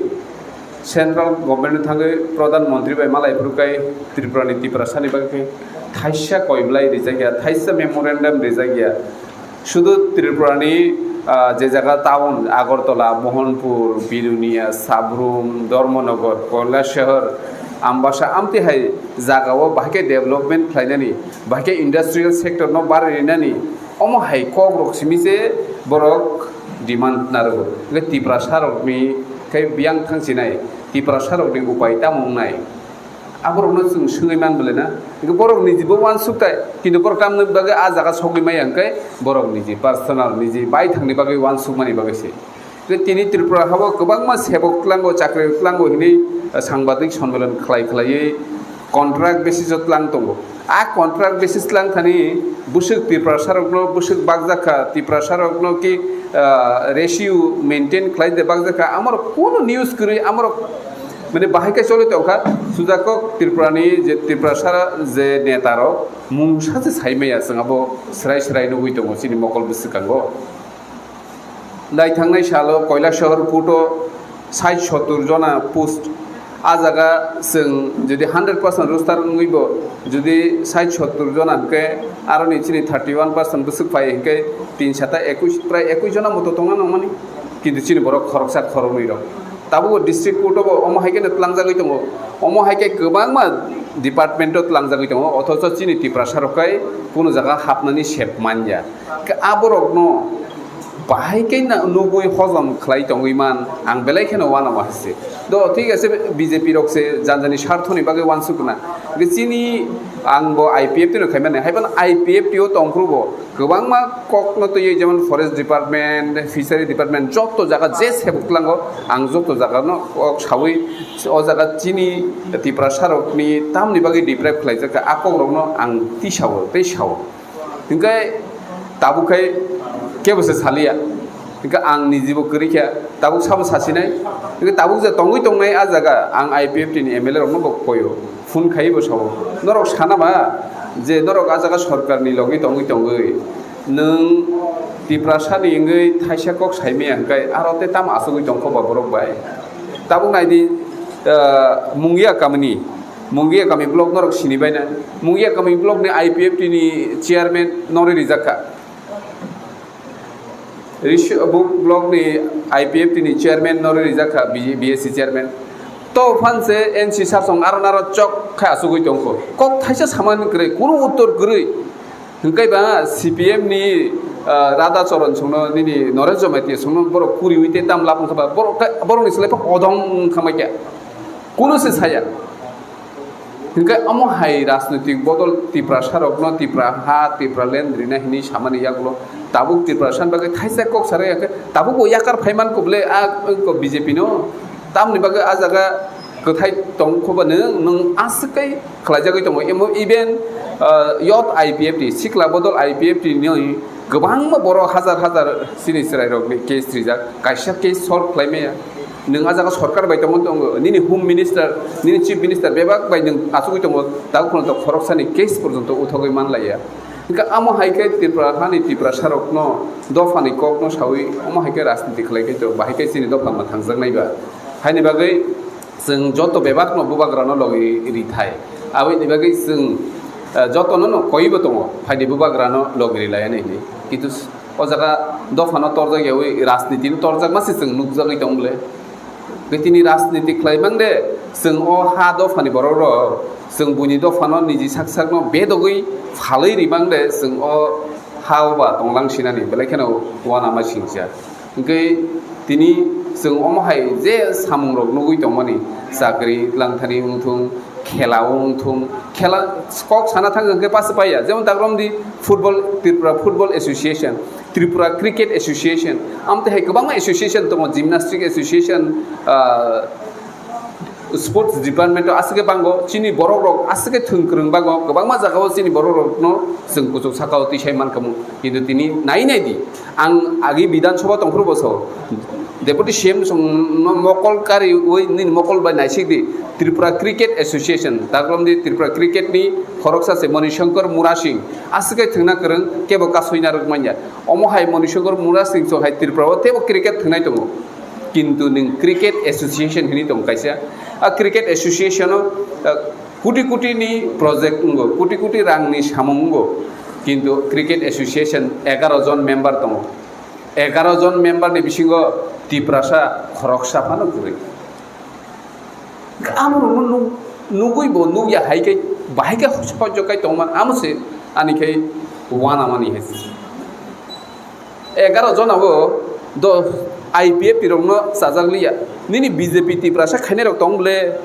central government thangwi Pradhan Mantri bai malai phuru kai Tripura ni Tiprasa ni bagwi thaisa koiblai rijak ya, thaisa memorandum rijak ya. Sudu Tripura ni, ah, je jaga town, Agartala, Mohanpur, Bilonia, Sabrum, Dharmanagar, Kailasahar, Ambasa, amtwi hai jaga o bahai khe development khlainani, bahai khe industrial sector no barwi rinani, omo hai kok rok simi se borok demand narwgo. Hwnkhe Tiprasa rok ni khe biyang thang sinai, Tiprasa rok ni upai tamo wngnai? Aborokno chwng swngwi man bwlai na? Hwnkhe borok nijibo uansuk tai, kintu borok tamni bagwi a jaga sogwi maya hwnkhe borok niji personal, niji baithangni bagwi uansukmani bagwi se. Hwnkhe tini Tripura habo kwbangma sebok tlango, chakri tlango hinwi, eh, sangbadik sonmilan khlai khlaiwi contract basis o tlang tongo. A contract basis tlang thani bwswk Tiprasa rokno bwswk bakjak kha, Tiprasa rokno ki, ah, ratio maintain khlai de bakjak kha, amorok kunu news kwrwi, amorok mane bahai khe choli tong kha. Sujakok Tripura ni je Tiprasa je neta rok mungsa se sai maya, chwng abo swrai swrai nugwi tongo chini mokol bwswkango. Naithangnai salo Kailasahar court o sait sottur jona post. A jaga chwng jodi hundred percent roster wngwi bo jodi sait sottur jona hwnkhe aroni chini thirty one percent bwswk phai hwnkhe tin sata ekush, prai ekush jona moto tongna nangmani. Kintu chini borok khoroksa khoroknwi rok. Tabukbo district court o bo omo hai kheno tlangjagwi tongo. Omo hai khe kwbangma department o tlangjagwi tongo, othocho chini Tiprasa rok khai kunu jaga hapnani sep manya. Khe aborokno bahai khe na nugwi hojom khlai tongwi man, ang belai kheno uanama hai se. Do, thik ase, B J P rok se jan jani sarthoni bagwi uansuk na. Hwnkhe chini ang bo I P F T no khaimani, haiphano I P F T o tongphuru bo kwbangma kokno twiwi, jemon forest department, fishery department, joto jaga je sebuk tlango, ang joto jaga no kok sawi o jaga chini Tiprasa rokni tamni bagwi deprive khlaijak kha, a kok rokno ang tisao tei sao. Hingke tabuk khai kebo se saliya. Hingke ang nijibo kwrwi kha, tabuk sabo sasinai. Hingke tabuk je tongwi tongnai a jaga, ang I P F T ni M L A rokno bo koyo, phone khai bo sao. Norok sana ba je norok a jaga sorkar ni logwi tongwi tongwi, nwng Tiprasa ni wngwi thaisa kok saimaya hingke aro tei tamo asugwi tongkho ba borok bai. Tabuk naidi, ah, Mungia kamini. Mungia kami block norok sini baina. Mungia kami block ni I P F T ni chairman nori rijak kha. Rishi-, bo block ni I P F T ni chairman nori rijak kha, B-, B S C chairman. To phan se N C sasong aro naro chok khai asugwi tongkho. Kok thaisa samani kwrwi, kunu uttor kwrwi. Hingkai ba C P M ni, ah, Radha Charan songno nini Narenjo Maitia songno borok kuriwi te tam lapang kha ba borok, borokni slai phang odong wng kha mai khe. Kunu se saya. Hingke omo hai rajnitik bodol Tiprasa rokno Tipra ha, Tipra land rina hini samani yagulo tabuk Tiprasa ni bagwi thaisa kok sarai hingke tabuk bo yakar phaiman kubule a ko B J P no tamni bagwi a jaga kwthai tong kho ba nwng, nwng aswk kai khlaijagwi tongo. Emo even, ah, yot I P F T, sikla bodol I P F T ni kwbangma borok hajar hajar chini chwrairokni case rijak, kaisa case solve khlai maya. Nwng a jaga sorkar bai tongwi tongo, nini home minister, nini chief minister bebak bai nwng achugwi tongo, tabuk phano to khoroksani case porjonto uthogwi manlaiya. Hingkhe amo hai khe Tripura hani Tiprasarokno dophani kokno sawi omo hai khe rajniti khlai khe to bahai khe chini dopha mwthangjaknai ba. Haini bagwi chwng joto bebakno bubagrano logi rithai. Aboni bagwi chwng, eh, jotono no koibo tongo, phaidi bubagrano logi rilaiya hinwi. Kintu s-, o jaga dophano torjak yaui rajnitino torjakma se chwng nukjagwi tong bwle. Tei tini rajniti khlai mang de, chwng o ha dophani borok rok, chwng buini dophano niji sak sakno bedogwi phalwi rimang de, chwng o ha o ba tonglang sinani, belai kheno uanama singcha. Hingke tini chwng omo hai je samung rok nugui tongmani, chakri langthani wngthung, khela wngthung, khela kok sana thang hingke pasu paiya, jemon dagromdi football, Tripura Football Association, Tripura Cricket Association, amtwi hai kwbangma association tongo, gymnastic association, ah, sports department o aswk khe bango, chini borok rok aswk khe thwng kwrwng bango, kwbangma jaga o chini borok rok no chwng kuchuk saka o twi sai mankha mu, kintu tini nai nai di, ang agi Bidhan Sabha tongphuru bo sao, Deputy C M song no mokol kari ui nini mokol bai naisik di, Tripura Cricket Association, daglom di Tripura Cricket ni khoroksa se Moni Shankar Murasing, aswk khe thwngna kwrwng kebo kasui narwk manya, omo hai Moni Shankar Murasing so hai Tripura o tebo cricket thwngnai tongo. Kintu nwng cricket association hinwi tongo kaisa. A cricket association o, ah, koti koti ni project wngo, koti koti rang ni samung wngo. Kintu cricket association egaroh jon member tongo. Egaroh jon member ni bisingo Tiprasa khoroksa phano kwrwi. Amo rokno nuk-, nugwi bo nukya hai khe, bahai khe hoijo kai tongma, amo se ani khe uanamani hai se. Egaroh jona bo do I P F T rokno chajak liya. Nini B J P Tiprasa khainai rok tong bwle.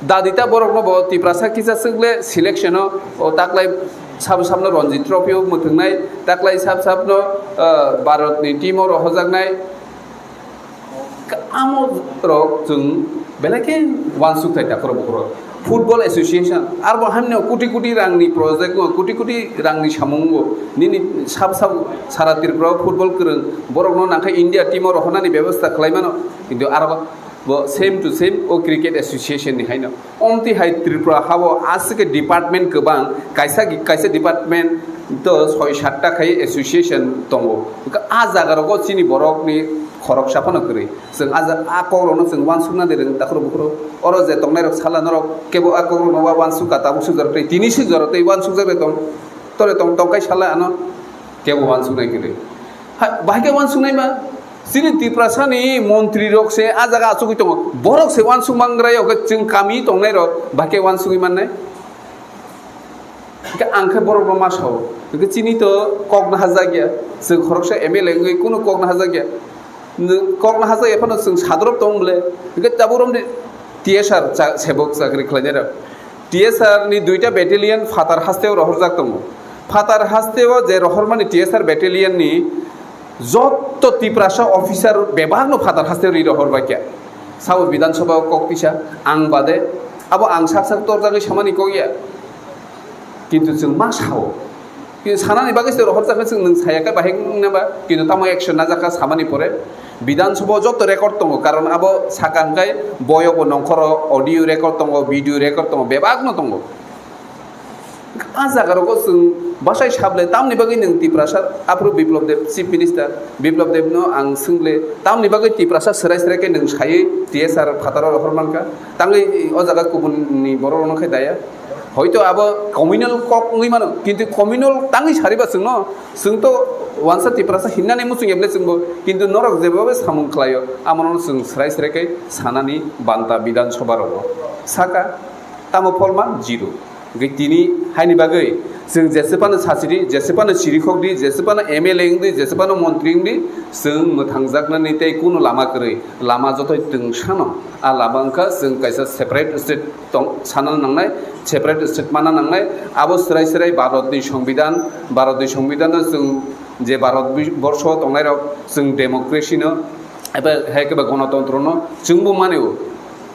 Dadita borokno bo Tiprasa kisa swk le selection o, o taklai sab sabno Ranji Trophy o mwthwngnai, taklai sab sabno, ah, Bharat ni team o rohojaknai. Amo rok chwng belai khe uansuk thai takhoro bukhoro. Football Association, arbo hamno koti koti rangni project o, koti koti rangni samung o, nini sab sab sara Tripura o football kwrwng borokno nangkhe India team o rohornani bebostha khlai mano, kintu aro bo same to same o Cricket Association ni haino. Omtwi hai Tripura hao aswk khe department kwbang, kaisa, kaisa department to soi satta khai association tongo. Hwnkhe a jaga rogo chini borokni khoroksa phano kwrwi. Chwng a ja-, a kokrokno chwng uansukna de rwng takhro bukhro. Oro je tongnai rok sala norok kebo a kokrokno wa uansuk ka tabuk sukjak tei tini sukjak tei uansukjak de tong. Tore tong tong kai sala ano kebo uansuknai kwrwi. Ha, bahai khe uansuknai ma? Chini Tiprasani montri rok se a jaga achugwi tongo. Borok se uansuk mangra ya, hwnkhe chwng kami tongnai rok bahai khe uansugwi mannai? Hwnkhe ang khe borok no ma sao. Hwnkhe chini to kok no hajak ya. Chwng khoroksa M L A wngwi kunu kok no hajak ya. Nwng kok no hachai phano chwng sadorop tong bole. Hwnkhe tabuk romdi T S R cha-, sebok chakri khlainai rok. T S R ni duita battalion Phatar hasteo rohorjak tongo. Phatar hasteo je rohormani T S R battalion ni jotto Tiprasa officer bebak no Phatar hasteo ri rohor bai kha. Sabo Bidhan Sabha o kok tisa ang bade, abo ang sak sak torjagwi samani kok ya. Kintu chwng ma sao. Kintu sanani bagwi se rohorjak khe chwng nwng saya khe bahai wngna ba, kintu tamo action najak kha samani pore. Bidhan Sabha o joto record tongo, karon abo saka hwnkhe boyobo nongkhoro audio record tongo, video record tongo, bebak no tongo. A jaga rogo chwng bwsai sable tamni bagwi nwng Tiprasa aphuru Biplab Deb Chief Minister, Biplab Deb no ang swngle tamni bagwi Tiprasa swrai swrai khe nwng saywi T S R phataro rohor mankha, tangwi o jaga kubun ni borok rokno khe daya. Hoito abo communal kok wngwi mano, kintu communal tangwi sariba chwngno, chwng to wansa Tiprasa hinnani muchung ya bwle chwngbo, kintu norok jeba bai samung khlaio, amono chwng srai srai khe sanani banta Bidhan Sabha rogo saka, tamo pholma zero. Hwnkhe tini haini bagwi chwng jesepano sachiri, jesepano chirikhokdi, jesepano M L A wngdi, jesepano montri wngdi, chwng mwthangjaknani tei kunu lama kwrwi, lama jotoi twngsano. A lama wngkha chwng kaisa separate state tong sana nangnai, separate state mana nangnai. Abo swrai swrai Bharatni Songbidan, Bharatni Songbidan no chwng je Bharat bi-, borsho tongnai rok chwng democracy no eba hai khe ba gonotontro no chwngbo manio.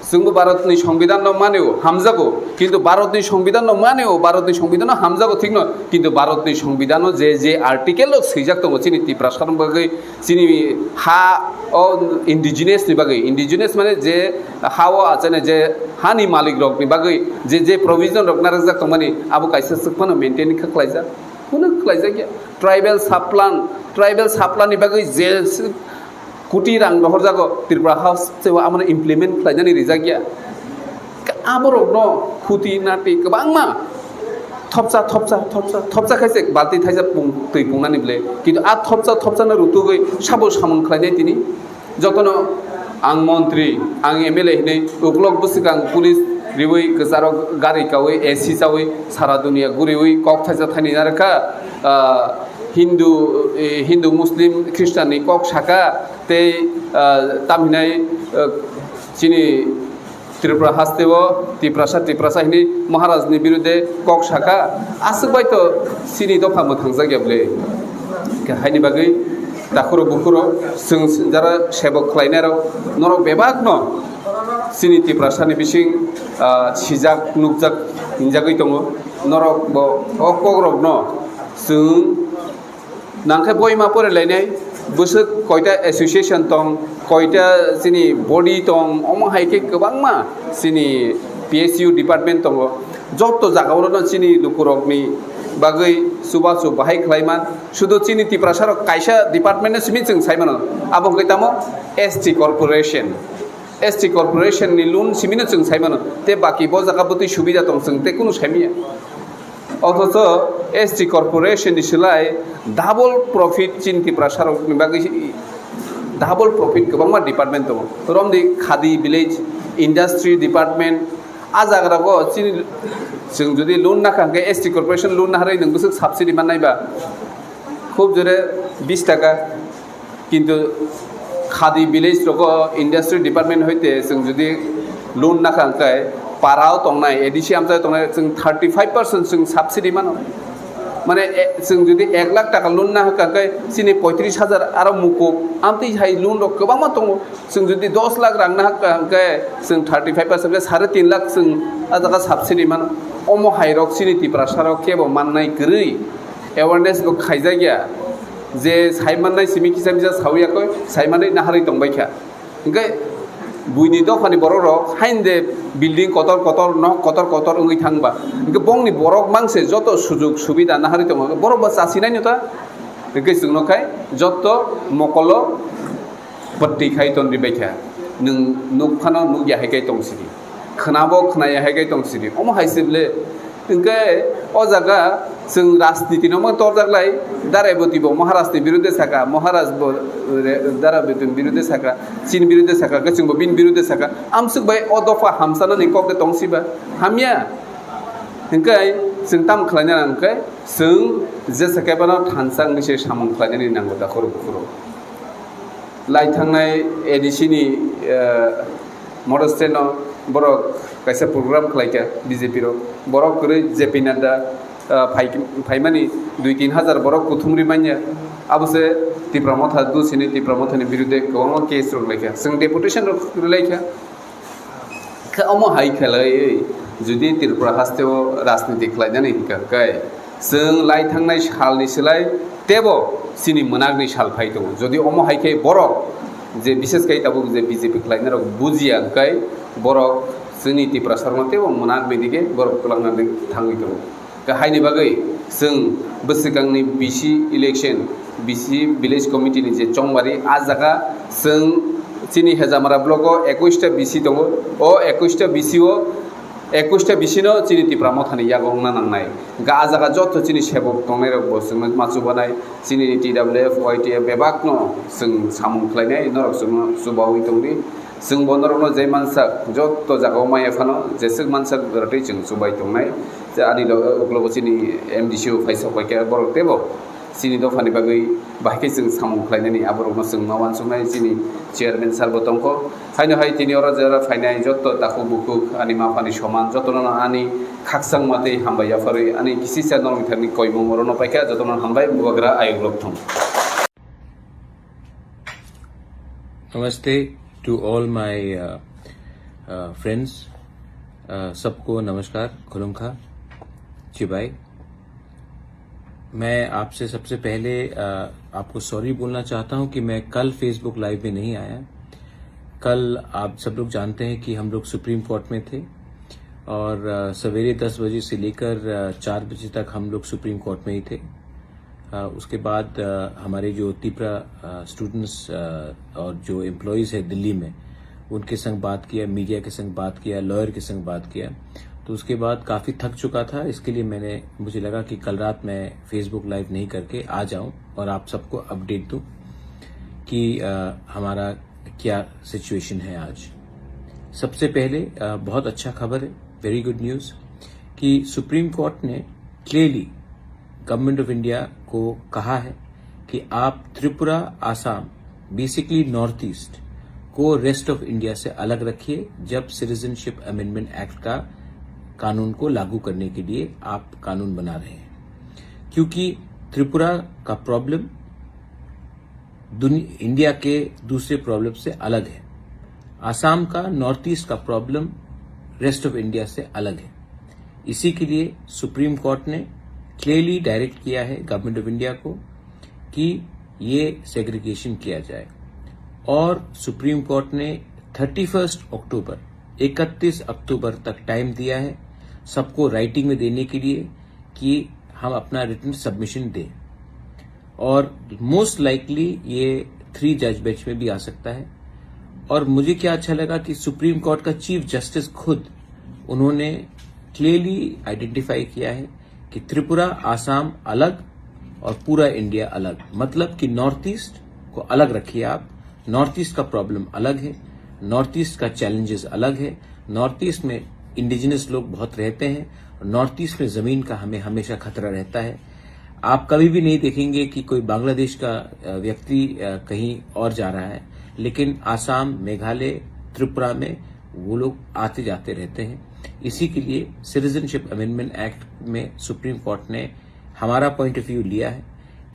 Chwngbo Bharatni Songbidan no manio, hamjago, kintu Bharatni Songbidan no manio, Bharatni Songbidan no hamjago thikno, kintu Bharatni Songbidan no je je article rok swijak tongo chini Tiprasa ni bagwi, chini ha o indigenous ni bagwi, indigenous mane je ha o achane je hani malik rok ni bagwi je je provision rok narwkjak tongmani abo kaisa swk phano maintain kha khlaijak, kunu khlaijak ya. Tribal subplan, tribal subplan ni bagwi je kuti rang rohorjago Tripura House se o amano implement khlainani rijak ya. Aborokno khuti nati kwbangma thopsa, thopsa, thopsa, thopsa khaise balti thaisa pung-, twi pungnani bwle. Kintu a thopsa, thopsano rutugwi sabo samung khlainai tini. Jotono ang montri, ang M L A hinwi uklok bwswkang police riwi kwcharo gari kawi A C chawi sara dunia guriwi kok thaisa thaini narwkha, ah, Hindu, eh, Hindu, Muslim, Christian ni kok saka tei, ah, tam hinai, ah, chini Tripura haste o Tiprasa, Tiprasa hinwi Maharaj ni birude kok saka, aswk bai to chini dopha mwthangjakya bwle. Haini bagwi takhuro bukhuro chwng jara sebok khlainai rok norok bebak no chini Tiprasa ni bising, ah, sijak nukjak hinjagwi tongo. Norok bo o kok rok no chwng nangkhe boima pore lainai, bwswk koita association tong, koita chini body tong, omo hai khe kwbangma chini P S U department tongo. Joto jaga o no chini lukurok ni bagwi chubachu bahai khlai man. Sudu chini Tiprasa rok kaisa department no simi chwng sai mano, abo hwnkhe tamo S T corporation. S T corporation ni loan simi no chwng sai mano, tei baki bo jaga bwtwi subida tong chwng tei kunu sai manya. Othocho S T corporation ni slai double profit chini Tiprasa rok ni bagwi double profit kwbangma department tongo. Romdi khadi village, industry department, a jaga rogo chini chwng jodi loan nakha hwnkhe S T corporation loan naharwi nwng bwswk subsidy mannai ba? Khub jore bis taka. Kintu khadi village rogo industry department hoite chwng jodi loan nakha hwnkhe parao tongnai, A D C amchaio tongnai chwng thirty five percent chwng subsidy mano. Mane, e, chwng jodi ek lakh taka loan nakha hwnkhe chini poitris hajar aro mukuk amtwi hai loan rok kwbangma tongo. Chwng jodi dos lakh rang nakha hwnkhe chwng thirty five percent khe sare tin lakh chwng a jaga subsidy mano. Omo hai rok chini Tiprasa rok kebo mannai kwrwi. Awareness bo khaijakya, je sai mannai simi kisa misa sawi yakoi, sai manwi naharwi tongbai kha. Hwnkhe buini dophani borok rok hain de building kotor kotor, nok kotor kotor wngwi thangba. Hwnkhe bongni borok mangse joto sujug subida naharwi tongo, borok bo chasinai no ta. Hwnkhe chwng nukkhai joto mokolo bwtwi khai tonwi bai kha. Nwng nuk phano nuk ya hai kai tong sidi. Khwnabo khwnaya hai kai tong sidi. Omo hai se bwle. Hwnkhe o jaga chwng rajniti no ma torjak lai. Darai bwtwi bo Maharaj ni birude saka, Maharaj bo re-, Darai bwtwi ni birude saka, chini birude saka, hwnkhe chwng bo bini birude saka. Amswk bai o dopha hamsana ni kok de tong siba. Hamya. Hwnkhe chwng tam khlaina nang khe chwng jesa khe bono thansa wngwi se samung khlainani nango da khoro bukhoro. Lai thangnai A D C ni, eh, model stand no borok kaisa program khlaikha B J P rok. Borok kwrwi J P Nadda, eh, phai-, phaimani dui tin hajar borok kuthumri manya. Abo se Tipra Motha dusini Tipra Motha ni birude kwbangma case rok laikha. Chwng deputation rok rwlaikha. Khe omo hai khlaiwi jodi Tripura hasteo rajniti khlainani hwnkha khe, chwng lai thangnai salni slai tebo chini mwnakni sal phai tongo. Jodi omo hai khe borok je bishes khai tabuk je B J P khlainai rok bujiya hwnkhe borok chini Tiprasarokno tebo mwnakni dige borok twlangna thangwi tongo. Khe haini bagwi chwng bwswkangni B C election, B C village committee ni je chongbari, a jaga chwng chini Hejamara block o ekush ta B C tongo, o ekush ta B C o, ekush ta B C no chini Tipra Mothani yago wngna nangnai. Ga a jaga joto chini sebok tongnai rok bo chwngno ma chubanai, chini T W F, Y T F bebak no chwng samung khlainai, norok chwngno chubawi tongdi. Chwng bo norokno je mansak joto jaga o maya phano jeswk mansak rwtwi chwng chubai tongnai. Je ani loge uklogo chini M D C o phaisa paikha borok tebo chini dophani bagwi bahai khe chwng samung khlainani aborokno chwng ma uansuknai chini chairman sir bo tongkho. Haino hai tini oro jora phainai joto takhuk bukhuk ani ma phani soman jotono ani khakchangma tei hambai yapharwi ani kisisa norok thani koimung orono paikha jotono hambai bubagra ayuk rok thung. Namaste to all my uh, uh, friends. Uh, सबको नमस्कार, खुलुमखा, चिबाई। मैं आपसे सबसे पहले uh, आपको सॉरी बोलना चाहता हूं कि मैं कल फेसबुक लाइव में नहीं आया। कल आप सब लोग जानते हैं कि हम लोग सुप्रीम कोर्ट में थे और uh, सवेरे दस बजे से लेकर uh, चार बजे तक हम लोग सुप्रीम कोर्ट में ही थे। अ, उसके बाद अ, हमारे जो तिपरा अ, स्टूडेंट्स अ, और जो एम्प्लॉइज है दिल्ली में, उनके संग बात किया, मीडिया के संग बात किया, लॉयर के संग बात किया। तो उसके बाद काफ़ी थक चुका था, इसके लिए मैंने मुझे लगा कि कल रात मैं फेसबुक लाइव नहीं करके आ जाऊं और आप सबको अपडेट दूं कि अ, हमारा क्या सिचुएशन है आज। सबसे पहले अ, बहुत अच्छा खबर है, वेरी गुड न्यूज़, कि सुप्रीम कोर्ट ने क्लियरली गवर्नमेंट ऑफ इंडिया को कहा है कि आप त्रिपुरा, आसाम, बेसिकली नॉर्थ ईस्ट को रेस्ट ऑफ इंडिया से अलग रखिए जब सिटीजनशिप अमेंडमेंट एक्ट का कानून को लागू करने के लिए आप कानून बना रहे हैं, क्योंकि त्रिपुरा का प्रॉब्लम दुनि-, इंडिया के दूसरे प्रॉब्लम से अलग है। आसाम का नॉर्थ ईस्ट का प्रॉब्लम रेस्ट ऑफ इंडिया से अलग है। इसी के लिए सुप्रीम कोर्ट ने क्लियरली डायरेक्ट किया है गवर्नमेंट ऑफ इंडिया को कि ये सेग्रीगेशन किया जाए। और सुप्रीम कोर्ट ने थर्टी फर्स्ट अक्टूबर, इकतीस अक्टूबर तक टाइम दिया है सबको राइटिंग में देने के लिए कि हम अपना रिटन सबमिशन दें। और मोस्ट लाइकली ये थ्री जज बेंच में भी आ सकता है। और मुझे क्या अच्छा लगा कि सुप्रीम कोर्ट का चीफ जस्टिस खुद उन्होंने क्लियरली आइडेंटिफाई किया है कि त्रिपुरा, आसाम अलग और पूरा इंडिया अलग, मतलब कि नॉर्थ ईस्ट को अलग रखिए आप। नॉर्थ ईस्ट का प्रॉब्लम अलग है, नॉर्थ ईस्ट का चैलेंजेस अलग है। नॉर्थ ईस्ट में इंडिजिनस लोग बहुत रहते हैं और नॉर्थ ईस्ट में ज़मीन का हमें हमेशा खतरा रहता है। आप कभी भी नहीं देखेंगे कि कोई बांग्लादेश का अ, व्यक्ति अ, कहीं और जा रहा है, लेकिन आसाम, मेघालय, त्रिपुरा में वो लोग आते जाते रहते हैं। इसी के लिए सिटीजनशिप अमेंडमेंट एक्ट में सुप्रीम कोर्ट ने हमारा पॉइंट ऑफ व्यू लिया है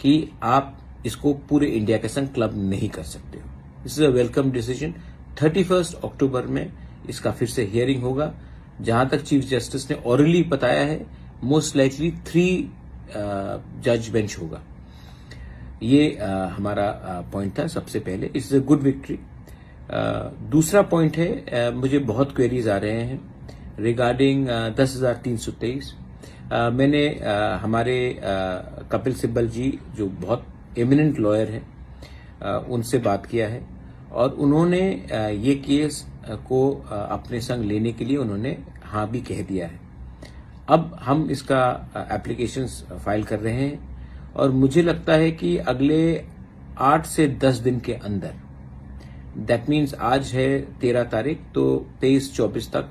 कि आप इसको पूरे इंडिया के संग क्लब नहीं कर सकते हो। This is a welcome decision. Thirty first October में इसका फिर से हियरिंग होगा। जहां तक चीफ जस्टिस ने ऑरली बताया है, मोस्ट लाइकली थ्री जज बेंच होगा। ये अ, हमारा पॉइंट था सबसे पहले, इट्स अ गुड विक्ट्री। दूसरा पॉइंट है, अ, मुझे बहुत क्वेरीज आ रहे हैं रिगार्डिंग दस हज़ार तीन सौ तेईस। मैंने अ, हमारे अ, कपिल सिब्बल जी, जो बहुत एमिनेंट लॉयर हैं, अ, उनसे बात किया है और उन्होंने अ, ये केस को अ, अपने संग लेने के लिए उन्होंने हाँ भी कह दिया है। अब हम इसका एप्लीकेशन फाइल कर रहे हैं और मुझे लगता है कि अगले आठ से दस दिन के अंदर, दैट मीन्स आज है तेरह तारीख, तो तेईस चौबीस तक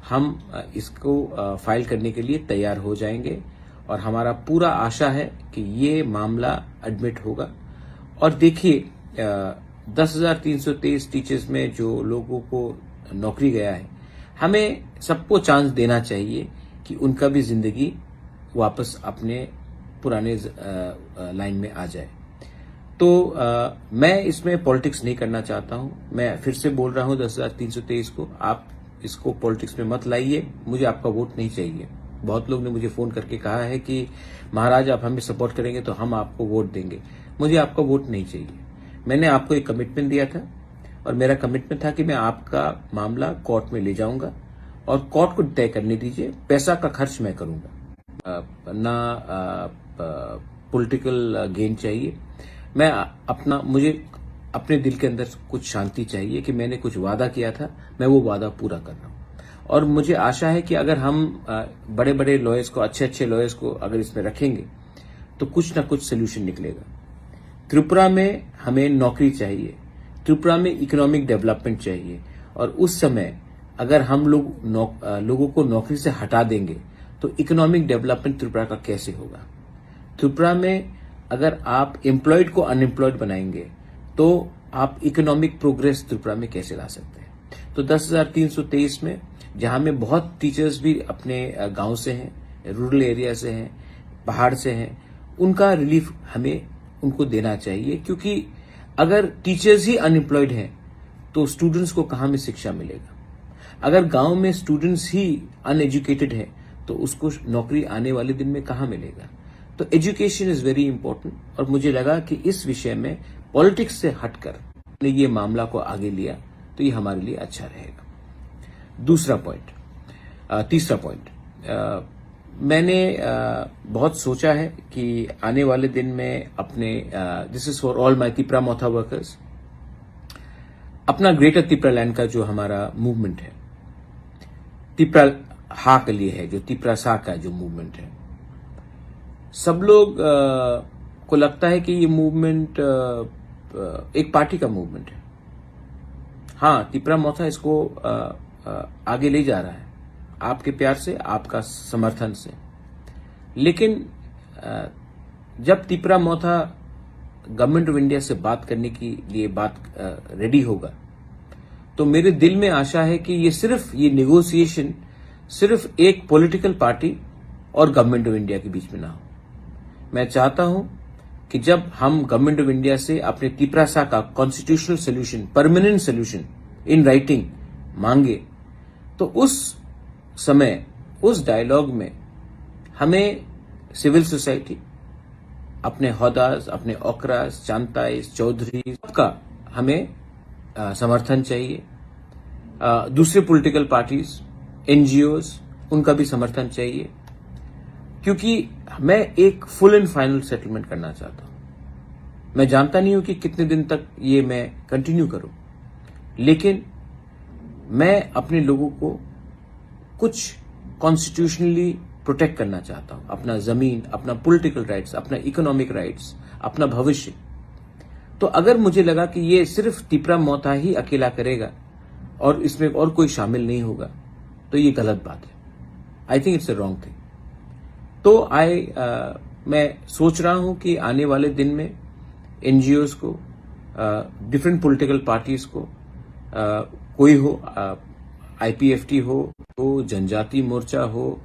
हम अ, इसको अ, फाइल करने के लिए तैयार हो जाएंगे और हमारा पूरा आशा है कि ये मामला एडमिट होगा। और देखिए, अ, दस हज़ार तीन सौ तेईस टीचर्स में जो लोगों को नौकरी गया है, हमें सबको चांस देना चाहिए कि उनका भी जिंदगी वापस अपने पुराने ज- अ, अ, लाइन में आ जाए। तो अ, मैं इसमें पॉलिटिक्स नहीं करना चाहता हूँ। मैं फिर से बोल रहा हूँ, दस हज़ार तीन सौ तेईस को आप इसको पॉलिटिक्स में मत लाइए। मुझे आपका वोट नहीं चाहिए। बहुत लोग ने मुझे फोन करके कहा है कि महाराज, आप हमें सपोर्ट करेंगे तो हम आपको वोट देंगे। मुझे आपका वोट नहीं चाहिए। मैंने आपको एक कमिटमेंट दिया था और मेरा कमिटमेंट था कि मैं आपका मामला कोर्ट में ले जाऊंगा और कोर्ट को तय करने दीजिए, पैसा का खर्च मैं करूंगा। अ, ना पॉलिटिकल गेन चाहिए। मैं अपना मुझे अपने दिल के अंदर कुछ शांति चाहिए कि मैंने कुछ वादा किया था, मैं वो वादा पूरा कर रहा हूँ। और मुझे आशा है कि अगर हम बड़े बड़े लॉयर्स को, अच्छे अच्छे लॉयर्स को अगर इसमें रखेंगे तो कुछ ना कुछ सोल्यूशन निकलेगा। त्रिपुरा में हमें नौकरी चाहिए, त्रिपुरा में इकोनॉमिक डेवलपमेंट चाहिए। और उस समय अगर हम लोग नौक- अ, लोगों को नौकरी से हटा देंगे तो इकोनॉमिक डेवलपमेंट त्रिपुरा का कैसे होगा? त्रिपुरा में अगर आप एम्प्लॉयड को अनएम्प्लॉयड बनाएंगे तो आप इकोनॉमिक प्रोग्रेस त्रिपुरा में कैसे ला सकते हैं? तो दस हज़ार तीन सौ तेईस में जहां में बहुत टीचर्स भी अपने अ, गांव से हैं, रूरल एरिया से हैं, पहाड़ से हैं, उनका रिलीफ हमें उनको देना चाहिए, क्योंकि अगर टीचर्स ही अनएम्प्लॉयड हैं तो स्टूडेंट्स को कहाँ में शिक्षा मिलेगा? अगर गांव में स्टूडेंट्स ही अनएजुकेटेड है तो उसको नौकरी आने वाले दिन में कहाँ मिलेगा? तो एजुकेशन इज वेरी इंपॉर्टेंट। और मुझे लगा कि इस विषय में पॉलिटिक्स से हटकर हमने ये मामला को आगे लिया तो ये हमारे लिए अच्छा रहेगा। दूसरा पॉइंट, तीसरा पॉइंट, मैंने अ, बहुत सोचा है कि आने वाले दिन में अपने, this is for all my Tipra Motha workers, अपना ग्रेटर तिपरा लैंड का जो हमारा मूवमेंट है, तिपरा हा के लिए है, जो तिपरा सा का जो मूवमेंट है, सब लोग अ, को लगता है कि ये मूवमेंट एक पार्टी का मूवमेंट है। हाँ, तिपरा मोथा इसको अ, अ, आगे ले जा रहा है आपके प्यार से, आपका समर्थन से। लेकिन अ, जब तिपरा मोथा गवर्नमेंट ऑफ इंडिया से बात करने के लिए बात रेडी होगा, तो मेरे दिल में आशा है कि ये सिर्फ, ये नेगोशिएशन सिर्फ एक पॉलिटिकल पार्टी और गवर्नमेंट ऑफ इंडिया के बीच में ना हो। मैं चाहता हूं कि जब हम गवर्नमेंट ऑफ इंडिया से अपने तिपरासा का constitutional solution, permanent solution in writing मांगे, तो उस समय, उस डायलॉग में हमें सिविल सोसाइटी, अपने होदास, अपने ओकरास, चांताइस, चौधरी, सबका हमें अ, समर्थन चाहिए। अ, दूसरे पॉलिटिकल पार्टीज, एनजीओज, उनका भी समर्थन चाहिए, क्योंकि मैं एक फुल एंड फाइनल सेटलमेंट करना चाहता हूं। मैं जानता नहीं हूं कि कितने दिन तक ये मैं कंटिन्यू करूं, लेकिन मैं अपने लोगों को कुछ कॉन्स्टिट्यूशनली प्रोटेक्ट करना चाहता हूं, अपना जमीन, अपना पॉलिटिकल राइट्स, अपना इकोनॉमिक राइट्स, अपना भविष्य। तो अगर मुझे लगा कि ये सिर्फ तिपरा मोथा ही अकेला करेगा और इसमें और कोई शामिल नहीं होगा, तो ये गलत बात है। I think it's a wrong thing. तो आई मैं सोच रहा हूं कि आने वाले दिन में एनजीओज को, डिफरेंट पॉलिटिकल पार्टीज को, अ, कोई हो, आईपीएफटी हो, हो जनजाति मोर्चा हो,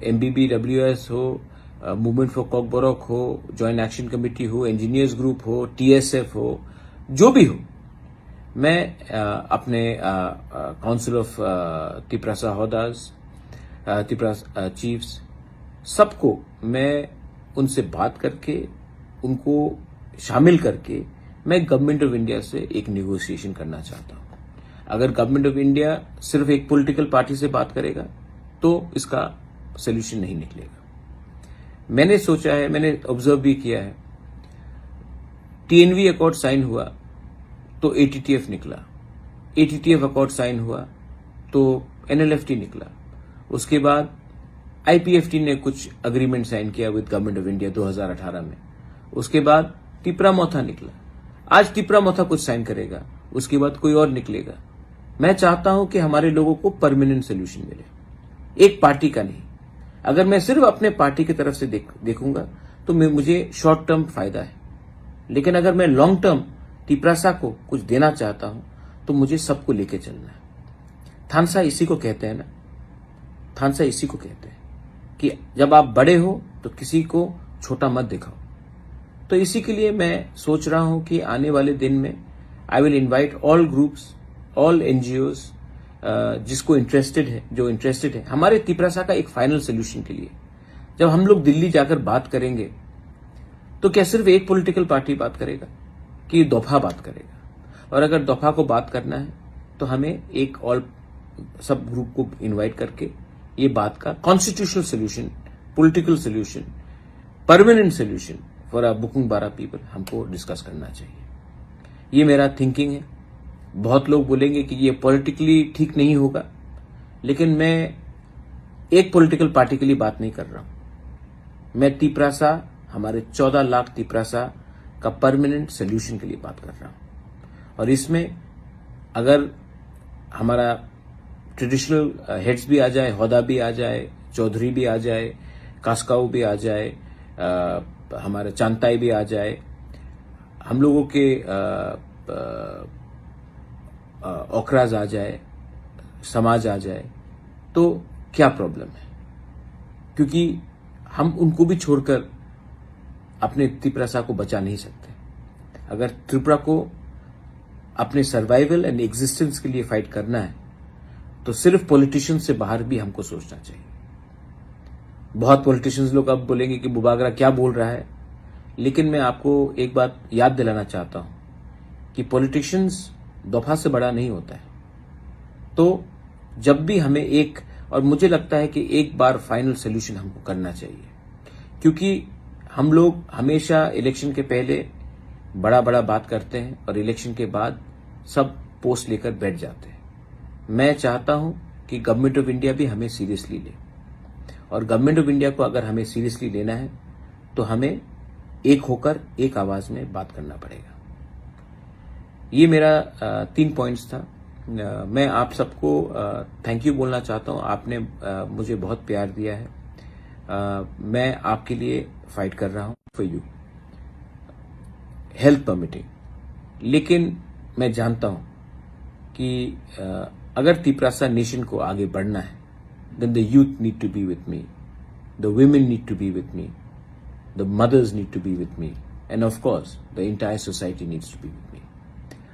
एमबीबीडब्ल्यूएस हो, मूवमेंट फॉर कॉकबरक हो, जॉइंट एक्शन कमेटी हो, इंजीनियर्स ग्रुप हो, टीएसएफ हो, जो भी हो, मैं अ, अपने काउंसिल ऑफ तिपरासा होदास, तिपरा चीफ्स, सबको मैं उनसे बात करके, उनको शामिल करके मैं गवर्नमेंट ऑफ इंडिया से एक नेगोशिएशन करना चाहता हूँ। अगर गवर्नमेंट ऑफ इंडिया सिर्फ एक पॉलिटिकल पार्टी से बात करेगा तो इसका सोल्यूशन नहीं निकलेगा। मैंने सोचा है, मैंने ऑब्जर्व भी किया है, टीएनवी अकॉर्ड साइन हुआ तो एटीटीएफ निकला, एटीटीएफ अकॉर्ड साइन हुआ तो एनएलएफटी निकला, उसके बाद आईपीएफटी ने कुछ अग्रीमेंट साइन किया विद गवर्नमेंट ऑफ इंडिया दो हज़ार अठारह में, उसके बाद तिपरा मोथा निकला, आज तिपरा मोथा कुछ साइन करेगा, उसके बाद कोई और निकलेगा। मैं चाहता हूं कि हमारे लोगों को परमानेंट सोल्यूशन मिले, एक पार्टी का नहीं। अगर मैं सिर्फ अपने पार्टी की तरफ से देख, देखूंगा तो मैं, मुझे शॉर्ट टर्म फायदा है, लेकिन अगर मैं लॉन्ग टर्म तिपरासा को कुछ देना चाहता हूं, तो मुझे सबको लेके चलना है। थानसा इसी को कहते हैं ना, थानसा इसी को कहते हैं कि जब आप बड़े हो तो किसी को छोटा मत दिखाओ। तो इसी के लिए मैं सोच रहा हूं कि आने वाले दिन में I will invite all groups, all N G Os, जिसको इंटरेस्टेड है, जो इंटरेस्टेड है हमारे तिपरासा का एक फाइनल सोल्यूशन के लिए। जब हम लोग दिल्ली जाकर बात करेंगे तो क्या सिर्फ एक पॉलिटिकल पार्टी बात करेगा कि दफा बात करेगा? और अगर दफा को बात करना है तो हमें एक ऑल सब ग्रुप को इनवाइट करके ये बात का constitutional solution, political solution, permanent solution for a बुकुंग बारा पीपल हमको डिस्कस करना चाहिए। ये मेरा थिंकिंग है। बहुत लोग बोलेंगे कि ये पॉलिटिकली ठीक नहीं होगा, लेकिन मैं एक पॉलिटिकल पार्टी के लिए बात नहीं कर रहा हूं। मैं तिपरासा, हमारे चौदह लाख तिपरासा का परमानेंट सोल्यूशन के लिए बात कर रहा हूं। और इसमें अगर हमारा ट्रेडिशनल हेड्स भी आ जाए, होदा भी आ जाए, चौधरी भी आ जाए, कास्काऊ भी आ जाए, अ, हमारे चांताई भी आ जाए, हम लोगों के अ, अ, अ, ओखराज आ जाए, समाज आ जाए, तो क्या प्रॉब्लम है? क्योंकि हम उनको भी छोड़कर अपने तिपरासा को बचा नहीं सकते। अगर त्रिपुरा को अपने सर्वाइवल एंड एग्जिस्टेंस के लिए फाइट करना है तो सिर्फ पॉलिटिशियन से बाहर भी हमको सोचना चाहिए। बहुत पॉलिटिशियंस लोग अब बोलेंगे कि बुबागरा क्या बोल रहा है, लेकिन मैं आपको एक बात याद दिलाना चाहता हूं कि पॉलिटिशियंस दफा से बड़ा नहीं होता है। तो जब भी हमें एक, और मुझे लगता है कि एक बार फाइनल सोल्यूशन हमको करना चाहिए, क्योंकि हम लोग हमेशा इलेक्शन के पहले बड़ा बड़ा बात करते हैं और इलेक्शन के बाद सब पोस्ट लेकर बैठ जाते हैं। मैं चाहता हूं कि गवर्नमेंट ऑफ इंडिया भी हमें सीरियसली ले, और गवर्नमेंट ऑफ इंडिया को अगर हमें सीरियसली लेना है तो हमें एक होकर एक आवाज में बात करना पड़ेगा। ये मेरा अ, तीन पॉइंट्स था। अ, मैं आप सबको थैंक यू बोलना चाहता हूँ। आपने अ, मुझे बहुत प्यार दिया है। अ, मैं आपके लिए फाइट कर रहा हूँ, फॉर यू, हेल्थ परमिटिंग। लेकिन मैं जानता हूँ कि अ, अगर तिपरासा नेशन को आगे बढ़ना है, then the youth need to be with me, the women need to be with me, the mothers need to be with me, and of course the entire society needs to be with me.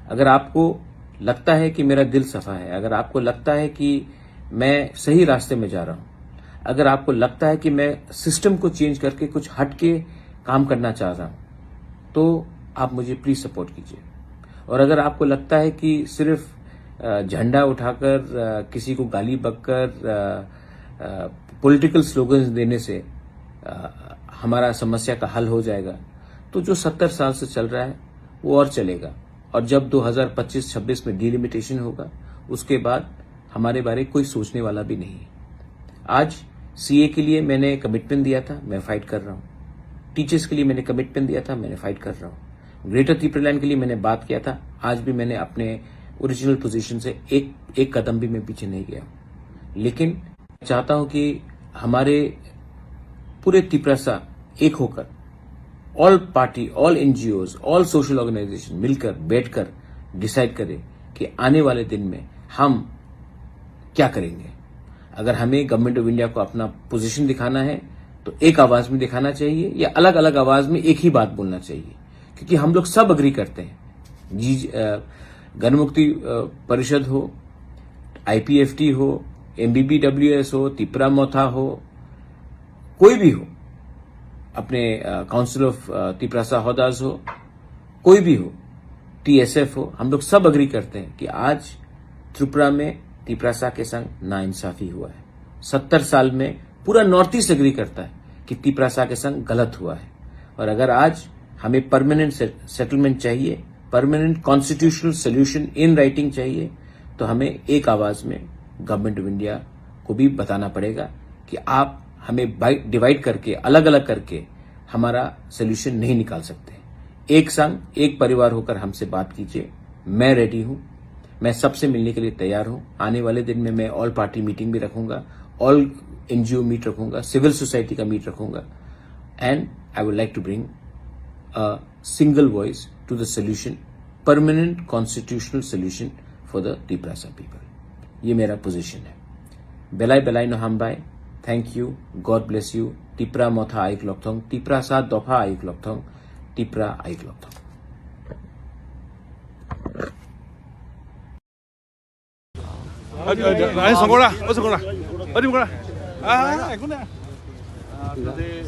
अगर आपको लगता है कि मेरा दिल सफा है, अगर आपको लगता है कि मैं सही रास्ते में जा रहा हूं, अगर आपको लगता है कि मैं सिस्टम को चेंज करके कुछ हट के काम करना चाह रहा हूं, तो आप मुझे प्लीज सपोर्ट कीजिए। और अगर आपको लगता है कि सिर्फ अ, झंडा उठाकर अ, किसी को गाली बककर पॉलिटिकल स्लोगन्स देने से अ, हमारा समस्या का हल हो जाएगा, तो जो सत्तर साल से चल रहा है वो और चलेगा। और जब दो हज़ार पच्चीस छब्बीस में डिलिमिटेशन होगा, उसके बाद हमारे बारे कोई सोचने वाला भी नहीं है। आज सीए के लिए मैंने कमिटमेंट दिया था, मैं फाइट कर रहा हूँ। टीचर्स के लिए मैंने कमिटमेंट दिया था, मैंने फाइट कर रहा हूँ। ग्रेटर तिपरालैंड के लिए मैंने बात किया था, आज भी मैंने अपने ओरिजिनल पोजीशन से एक एक कदम भी मैं पीछे नहीं गया। लेकिन चाहता हूं कि हमारे पूरे तिपरासा एक होकर, all party, all NGOs, all social organisation मिलकर, बैठकर डिसाइड करें कि आने वाले दिन में हम क्या करेंगे। अगर हमें गवर्नमेंट ऑफ इंडिया को अपना पोजीशन दिखाना है तो एक आवाज में दिखाना चाहिए या अलग अलग आवाज में एक ही बात बोलना चाहिए, क्योंकि हम लोग सब अग्री करते हैं। जी, अ, गणमुक्ति अ, परिषद हो, आईपीएफटी हो, एमबीबीडब्ल्यूएस हो, तिपरा मोथा हो, कोई भी हो, अपने काउंसिल ऑफ तिपरासा होदास हो, कोई भी हो, टीएसएफ हो, हम लोग सब अग्री करते हैं कि आज त्रिपुरा में तिपरासा के संग नाइंसाफी हुआ है। सत्तर साल में पूरा नॉर्थ ईस्ट अग्री करता है कि तिपरासा के संग गलत हुआ है। और अगर आज हमें परमानेंट सेटलमेंट चाहिए, permanent constitutional solution in writing चाहिए, तो हमें एक आवाज में गवर्नमेंट ऑफ इंडिया को भी बताना पड़ेगा कि आप हमें डिवाइड करके, अलग अलग करके हमारा सोल्यूशन नहीं निकाल सकते। एक संग, एक परिवार होकर हमसे बात कीजिए। मैं रेडी हूं, मैं सबसे मिलने के लिए तैयार हूं। आने वाले दिन में मैं ऑल पार्टी मीटिंग भी रखूंगा, ऑल एनजीओ मीट रखूंगा, सिविल सोसाइटी का मीट रखूंगा। And I would like to bring a single voice to the solution permanent constitutional solution for the Tiprasa people. Ye mera position hai. Belai belai no hambai. Thank you. God bless you. Tipra motha ayuk lokthong. Tiprasa dopha ayuk lokthong. Tipra ayuk lokthong. Songkora, oh Songkora, oh Songkora. Ah, aku na. Today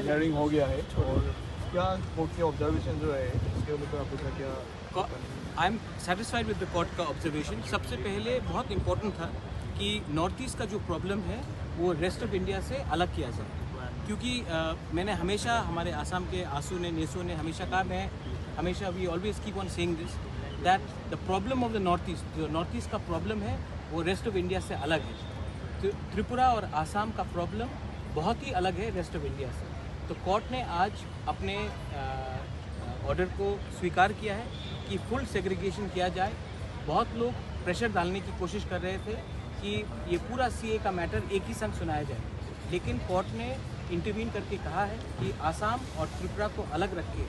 hearing हो गया है और क्या कोर्ट के ऑब्जर्वेशन जो है इसके ऊपर आपको क्या I am satisfied with the court का ऑब्जर्वेशन। सबसे पहले बहुत इम्पोर्टेंट था कि नॉर्थ ईस्ट का जो प्रॉब्लम है वो रेस्ट ऑफ इंडिया से अलग किया जाए, क्योंकि अ, मैंने हमेशा हमारे आसाम के आसू ने नेसो ने हमेशा कहा, मैं हमेशा we always keep on saying this that the problem of the north east, जो नॉर्थ ईस्ट का प्रॉब्लम है वो रेस्ट ऑफ इंडिया से अलग है। तो त्रिपुरा और आसाम का प्रॉब्लम बहुत ही अलग है रेस्ट ऑफ इंडिया से। तो कोर्ट ने आज अपने ऑर्डर को स्वीकार किया है कि फुल सेग्रीगेशन किया जाए। बहुत लोग प्रेशर डालने की कोशिश कर रहे थे कि ये पूरा सीए का मैटर एक ही संग सुनाया जाए, लेकिन कोर्ट ने इंटरवीन करके कहा है कि आसाम और त्रिपुरा को अलग रख के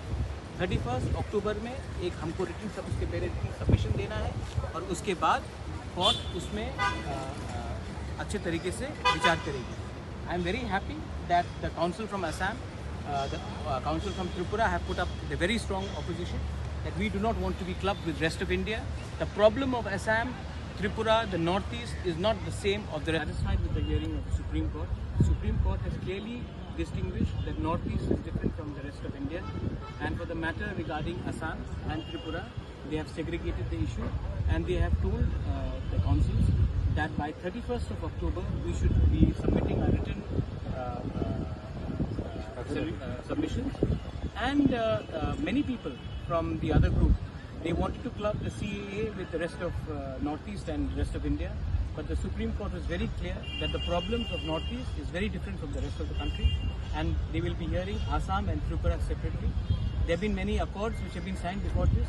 थर्टी फर्स्ट अक्टूबर में एक हमको रिटन सब उसके पहले रिटन सबमिशन देना है और उसके बाद कोर्ट उसमें अ, अ, अच्छे तरीके से विचार करेगी। I am very happy that the council from Assam, uh, the uh, council from Tripura have put up the very strong opposition that we do not want to be clubbed with rest of India. The problem of Assam, Tripura, the Northeast is not the same of the satisfied with the hearing of the Supreme Court. The Supreme Court has clearly distinguished that Northeast is different from the rest of India. And for the matter regarding Assam and Tripura, they have segregated the issue and they have told uh, the councils that by thirty-first of October we should be submitting our written uh, uh, uh, solu- uh, submissions. And uh, uh, many people from the other group, they wanted to club the C A A with the rest of uh, Northeast and rest of India. But the Supreme Court was very clear that the problems of Northeast is very different from the rest of the country, and they will be hearing Assam and Tripura separately. There have been many accords which have been signed before this.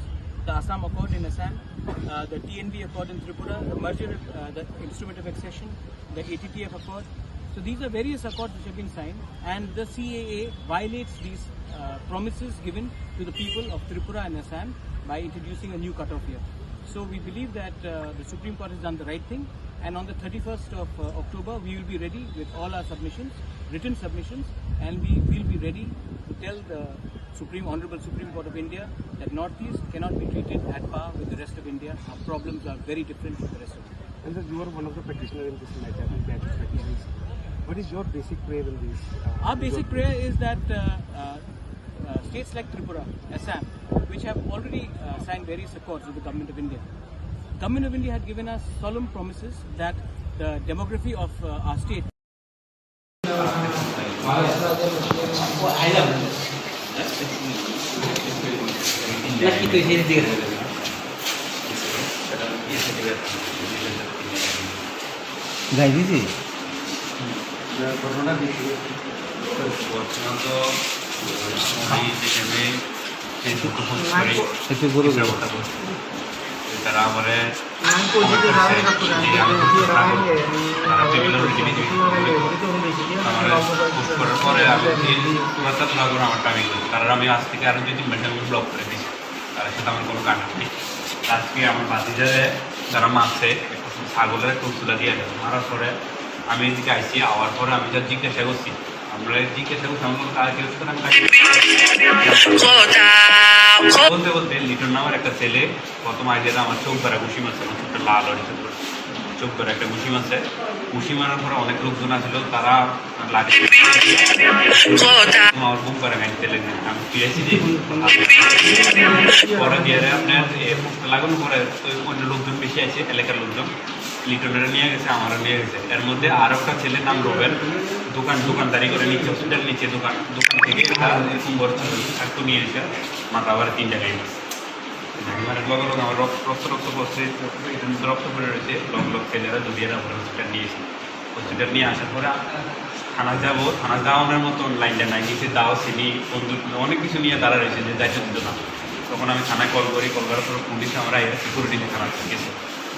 The Assam Accord in Assam, uh, the T N V Accord in Tripura, the merger, uh, the Instrument of Accession, the A T T F Accord. So these are various accords which have been signed, and the C A A violates these uh, promises given to the people of Tripura and Assam by introducing a new cutoff year. So we believe that uh, the Supreme Court has done the right thing, and on the thirty-first of uh, October, we will be ready with all our submissions, written submissions, and we will be ready to tell the Supreme Honorable Supreme Court of India that Northeast cannot be treated at par with the rest of India. Our problems are very different from the rest of India. And sir, you are one of the practitioners in this matter, in that petitions. What is your basic prayer in this? Uh, Our basic prayer is that uh, uh, uh, states like Tripura, Assam, which have already uh, signed various accords with the Government of India, Government of India had given us solemn promises that the demography of uh, our state গাই দিছি। ঘটনা দেখি ঘটনা তো আমি যেখানে Facebook post করি, একটু বড় মিথ্যা বড়। কথা বলছে। তারা আমারে কমেন্ট করছে যে আমি খুব খারাপ করবো। তারা বিভিন্ন রকম জিনিস জিজ্ঞেস করে। আমারে পোস্ট করার পরে আমি যে তোরা তো তোরা করে আমার টাইমিং করছে। তারা আমি আজ থেকে আরো দুই তিন মাস আমি ব্লক করে দিয়েছি। তার সাথে আমার কোনো কানেক্ট নেই। আজকে আমার ভাতিজারে যারা মারছে, একটা ছাগলের একটা উসুলা দিয়ে গেল। মারার পরে আমি এদিকে আইসি, আওয়ার পরে আমি যা জিজ্ঞাসা করছি, আমরা জিজ্ঞাসা করছি, আমার কোনো কাজ কেউ সাথে আমি কাজ করছি না। বলতে বলতে লিটন নামের একটা ছেলে প্রথম আইডিয়াতে আমার চোখ বেড়া ঘুষি মারছে, আমার চোখটা লাল হয়ে চোখ বেড়া। চোখ বেড়া একটা ঘুষি মারছে। ঘুষি মারার পরে অনেক লোকজন আসলো, তারা লাঠি আমার বুক বেড়া গাড়ি তেলে আমি ফিরেছি যে পরে দিয়ে আপনার এ মুখটা লাগানোর পরে ওই অন্য লোকজন বেশি আছে, এলাকার লোকজন লিটনরা নিয়ে গেছে, আমারও নিয়ে গেছে। এর মধ্যে আর একটা ছেলে নাম রোবেল, দোকান দোকানদারি করে নিচে, হসপিটাল নিচে দোকান, দোকান থেকে তার এরকম বড় ছিল, একটু নিয়ে এসে মাথা আবার তিন জায়গায় মারছে। মানে লগে লগে আমার রক্ত রক্ত রক্ত পড়ছে, এটার মধ্যে রক্ত পড়ে রয়েছে, লগে লগে ছেলেরা দৌড়িয়ে তারপরে হসপিটাল নিয়ে এসে হসপিটাল নিয়ে আসার পরে থানা যাবো, থানা যাওয়ানোর মতন লাইনটা নাই, নিচে দাও চিনি বন্দুক অনেক কিছু নিয়ে দাঁড়া রয়েছে যে যাইতে দিত না। তখন আমি থানায় কল করি, কল করার পর পুলিশ আমরা এর সিকিউরিটি থানা গেছে।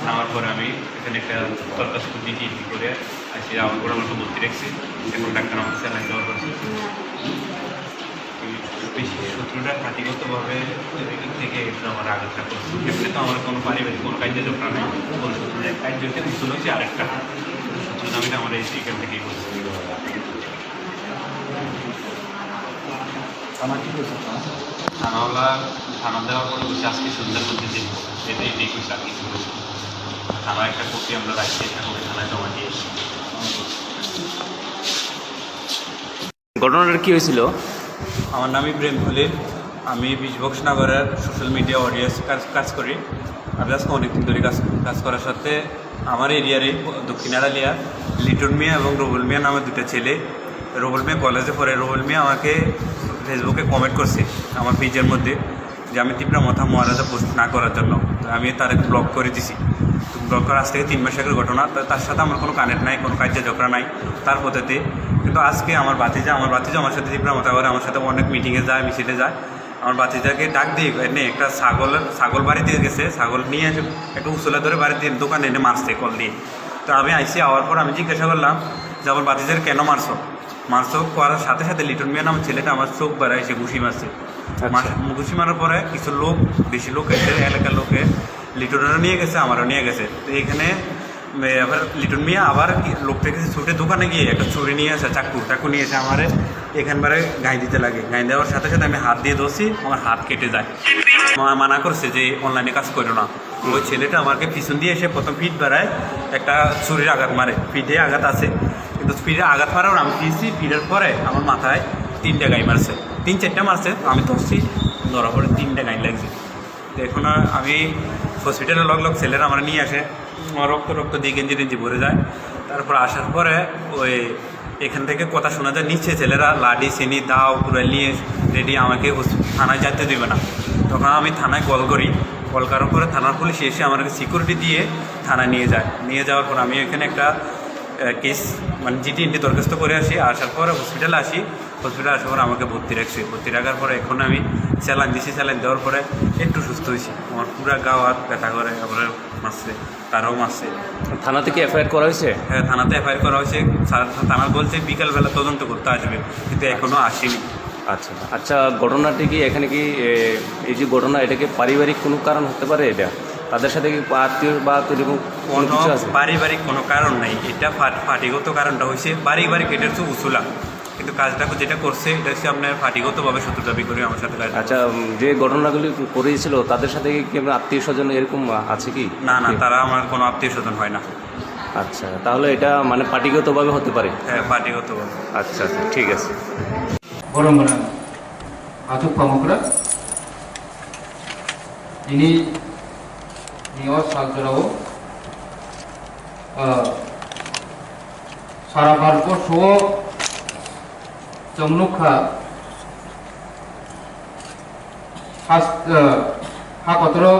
নেওয়ার পরে আমি এখানে একটা তর্কাস বুদ্ধি দিয়ে কি করে আসি, আমার করে আমাকে ভর্তি রাখছি। এখন ডাক্তার আমাকে স্যালাইন দেওয়ার পর বেশি সত্যি আমরা পার্টিগতভাবে ওই দিক থেকে একটু আমার আগে থাকবো। এমনি তো আমার কোনো পারিবারিক কোনো কাজে ঝগড়া নেই। বলতে যে কাজ হচ্ছে, উত্তর হচ্ছে আরেকটা। উত্তর আমি তো আমার এই এখান থেকেই বলছি। থানা কি হয়েছে? থানাওয়ালা, থানা দেওয়ার পরে বলছে, "আজকে সন্ধ্যার মধ্যে দিন।" এটাই ঠিক হয়েছে, আর কিছু বলছে না। থানার একটা কপি আমরা রাখছি, একটা কপি থানায় জমা দিয়েছি। ঘটনাটা কি হয়েছিল? আমার নাম ইব্রাহিম খলিল। আমি বিশ বক্সনগরের সোশ্যাল মিডিয়া ওয়ারিয়ার্স কাজ, কাজ করি। আমি আজকে অনেকদিন ধরে কাজ, কাজ করার সাথে আমার এরিয়ার এই দক্ষিণ আড়ালিয়া লিটন মিয়া এবং রুবেল মিয়া নামে দুটো ছেলে। রুবেল মিয়া কলেজে পড়ে। রুবেল মিয়া আমাকে ফেসবুকে কমেন্ট করছে আমার পেজের মধ্যে যে আমি তিপ্রা মথা মহারাজা পোস্ট না করার জন্য। তো আমি তার ব্লক করে দিছি। তো ব্লক করার আজ থেকে তিন মাস আগের ঘটনা। তো তার সাথে আমার কোনো কানেক্ট নাই, কোনো কাজে ঝগড়া নাই তার পদ্ধতি। কিন্তু আজকে আমার ভাতিজা, আমার ভাতিজা আমার সাথে তিপ্রা মথা করে, আমার সাথে অনেক মিটিংয়ে যায়, মিছিলে যায়। আমার ভাতিজাকে ডাক দিয়ে এনে একটা ছাগল, ছাগল বাড়িতে গেছে, ছাগল নিয়ে এসে একটা উছলা ধরে বাড়িতে দোকানে এনে মারছে কল দিয়ে। তো আমি আইসি, আওয়ার পর আমি জিজ্ঞাসা করলাম যে, "আমার ভাতিজার কেন মারছো?" মারছো করার সাথে সাথে লিটন মিয়া নামের ছেলেটা আমার চোখ বেড়া এসে ঘুষি মারছে। আচ্ছা। মার-, ঘুষি মারার পরে কিছু লোক, বেশি লোক এসে, এলাকার লোকে লিটনরা নিয়ে গেছে, আমারও নিয়ে গেছে। তো এখানে, এ, আবার লিটন মিয়া আবার কি লোকটার কাছে ছুটে দোকানে গিয়ে একটা ছুরি নিয়ে আসে, চাকু, চাকু নিয়ে এসে আমারে এখান বারে গাঁই দিতে লাগে। গাঁই দেওয়ার সাথে সাথে আমি হাত দিয়ে ধরছি, আমার হাত কেটে যায়। মা মানা করছে যে অনলাইনে কাজ করো না। ওই ছেলেটা আমাকে পিছন দিয়ে এসে প্রথম পিঠ বাড়ায়, একটা ছুরির আঘাত মারে, পিঠে আঘাত আছে, কিন্তু পিঠে আঘাত মারার আমি দিয়েছি, পিঠের পরে আমার মাথায় তিনটা গাই মারছে, তিন চারটা মারছে, আমি ধরছি, ধরার পরে তিনটা গাই লাগছে। তো এখন আমি হসপিটালে লগ লগ ছেলেরা আমার নিয়ে আসে, আমার রক্ত রক্ত দিয়ে গেঞ্জি টেঞ্জি ভরে যায়। তারপর আসার পরে ওই এখান থেকে কথা শোনা যায়, নিচে ছেলেরা লাঠি, ছিনি, দাও, কুড়াল নিয়ে রেডি আমাকে হস-, থানায় যেতে দিবে না। তখন আমি থানায় কল করি, কল করার পরে থানার পুলিশ এসে আমাকে সিকিউরিটি দিয়ে থানায় নিয়ে যায়। নিয়ে যাওয়ার পর আমি এখানে একটা, আহ, কেস, মানে, জিডি এন্ট্রি দরখাস্ত করে আসি। আসার পরে হসপিটালে আসি, হসপিটালে আসার পরে আমাকে ভর্তি রাখছে। ভর্তি রাখার পরে এখন আমি স্যালাইন দিছি, স্যালাইন দেওয়ার পরে একটু সুস্থ হয়েছি। আমার পুরা গাও হাত ব্যথা করে, তারপরে মারছে। তারাও মারছে। থানা থেকে এফআইআর করা হয়েছে? হ্যাঁ, থানাতে এফআইআর করা হয়েছে। স্যার, থানা বলছে বিকালবেলা তদন্ত করতে আসবে, কিন্তু এখনো আসেনি। আচ্ছা, আচ্ছা, ঘটনাটি কি এখানে কি, এ, এই যে ঘটনা, এটা কি পারিবারিক কোনো কারণ হতে পারে? এটা তাদের সাথে কি আত্মীয় বা এরকম কোনো কোনো কিছু আছে? পারিবারিক কোনো কারণ নাই, এটা পার্টিগত কারণটা হয়েছে পারিবারিক, এটা হচ্ছে উসুলা। কিন্তু কাজটা যেটা করছে, এটা হচ্ছে আপনার পার্টিগতভাবে শত্রুতা বিক্রয় আমার সাথে কাজ। আচ্ছা, উম, যে ঘটনাগুলি করেছিল, তাদের সাথে কি আপনার আত্মীয় স্বজন এরকম আছে কি? না, না, তারা আমার কোনো আত্মীয় স্বজন হয় না। আচ্ছা, তাহলে এটা মানে পার্টিগতভাবে হতে পারে? হ্যাঁ, পার্টিগতভাবে। আচ্ছা, আচ্ছা, ঠিক আছে। Boromara Achuk Pamukra, ini ni o sal jorao, ah, sara Bharatborso o chwng nukha, Has-, ah, ha kotoro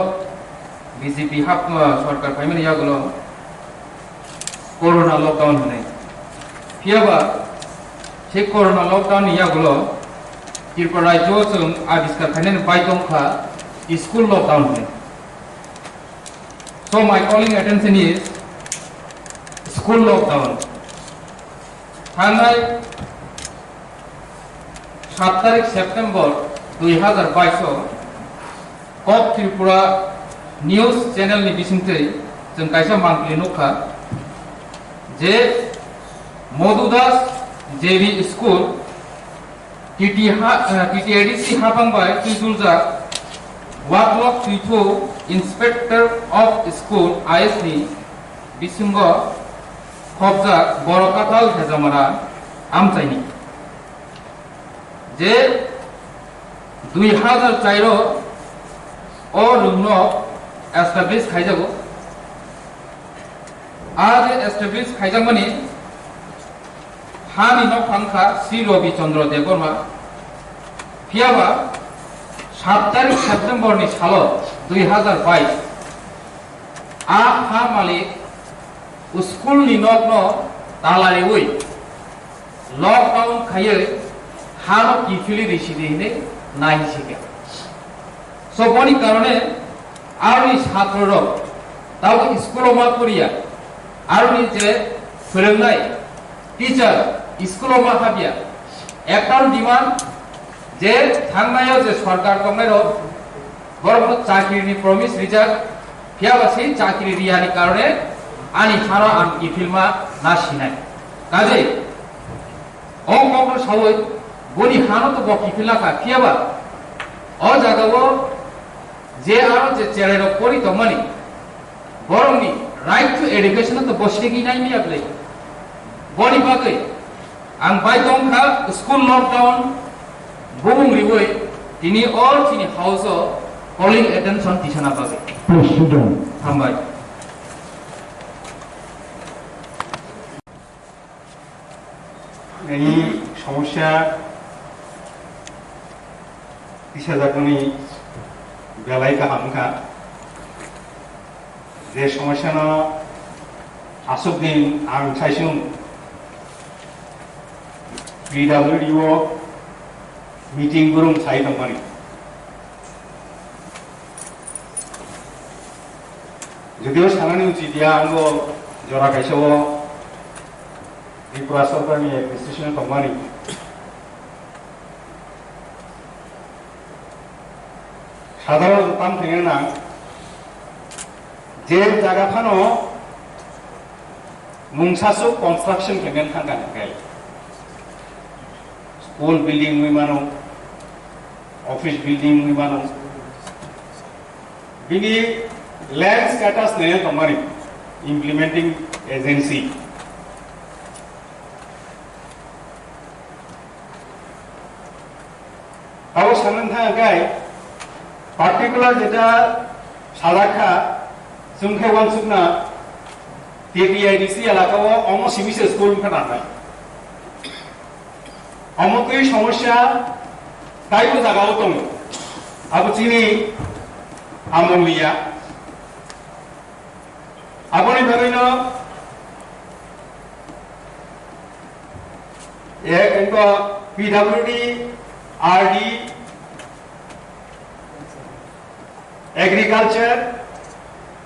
B J P hap, ah, sorkar phaimani yagulo Corona lockdown hwnwi. Phiyaba se Corona lockdown ni yagulo Tripura rajyo chwng abiskar khainani bai tongkha school lockdown hwnwi. So my calling attention is school lockdown. Thangnai sat tarik September dui hazar bais o Kok Tripura News Channel ni bisingtwi chwng kaisa mangpili nukha je Madhu Das J B School, T T ha-, eh, T T A D C haphang bai twijuljak Waklok Twithu, Inspector of School, I S ni bisingo khopjak borok kathal Hejamara amchaini. Je dui hazar char o o room no establish khaijago. A je establish khaijakmani hani nok thangkha Sri Ravi Chandra Debbarma. Phiyaba sat tarik September ni salo dui hazar bais a ha malik school ni nok no tala riwi lockdown khaiwi hano kiphilwi rwsidi hinwi naisikha. So boni karone aroni chatrorok tabuk school-o ma poriya, aroni je phwrwngnai teacher school-o ma habya, ektal demand Je thangnaio je sorkar tongnairok, borokno chakrini promise rijak, phiyaba se chakri riyani karone ani phano ang kiphilma na sinai. Kaje, o kokno sawi boni hano to bo kiphilna kha, phiyaba o jagao je aro je cherairok pori tongmani, borokni right to education to bo segi nai miya ble. Boni bagwi ang bai tong kha school lockdown bumung riwi tini all chini house o calling attention tisana bagwi. Please sit down. Hambai. Ini somosya tisajakmani belai kaham wngkha. Je somosyano aswk din ang saisung P W D o meeting borom sai tongmani. Judeo sanani uchit ya, ang bo jora kaisa o Tripura sorkarni administration tongmani. Sadharon tam thengna nang, je jaga phano mungsasuk construction khengen thangkha hingkai. School building wngwi mano, office building wngwi mano. Bini land status nai tongmani implementing agency. Abo sanang thang kai particular jeta salakha chwng khe wansukna T T I D C elaka o omo simi se school wngkha nanai. Omo twi somosya taibo jagao tongo. Abo chini amolni ya. Aboni bagwino ek engko P W D, R D, Agriculture,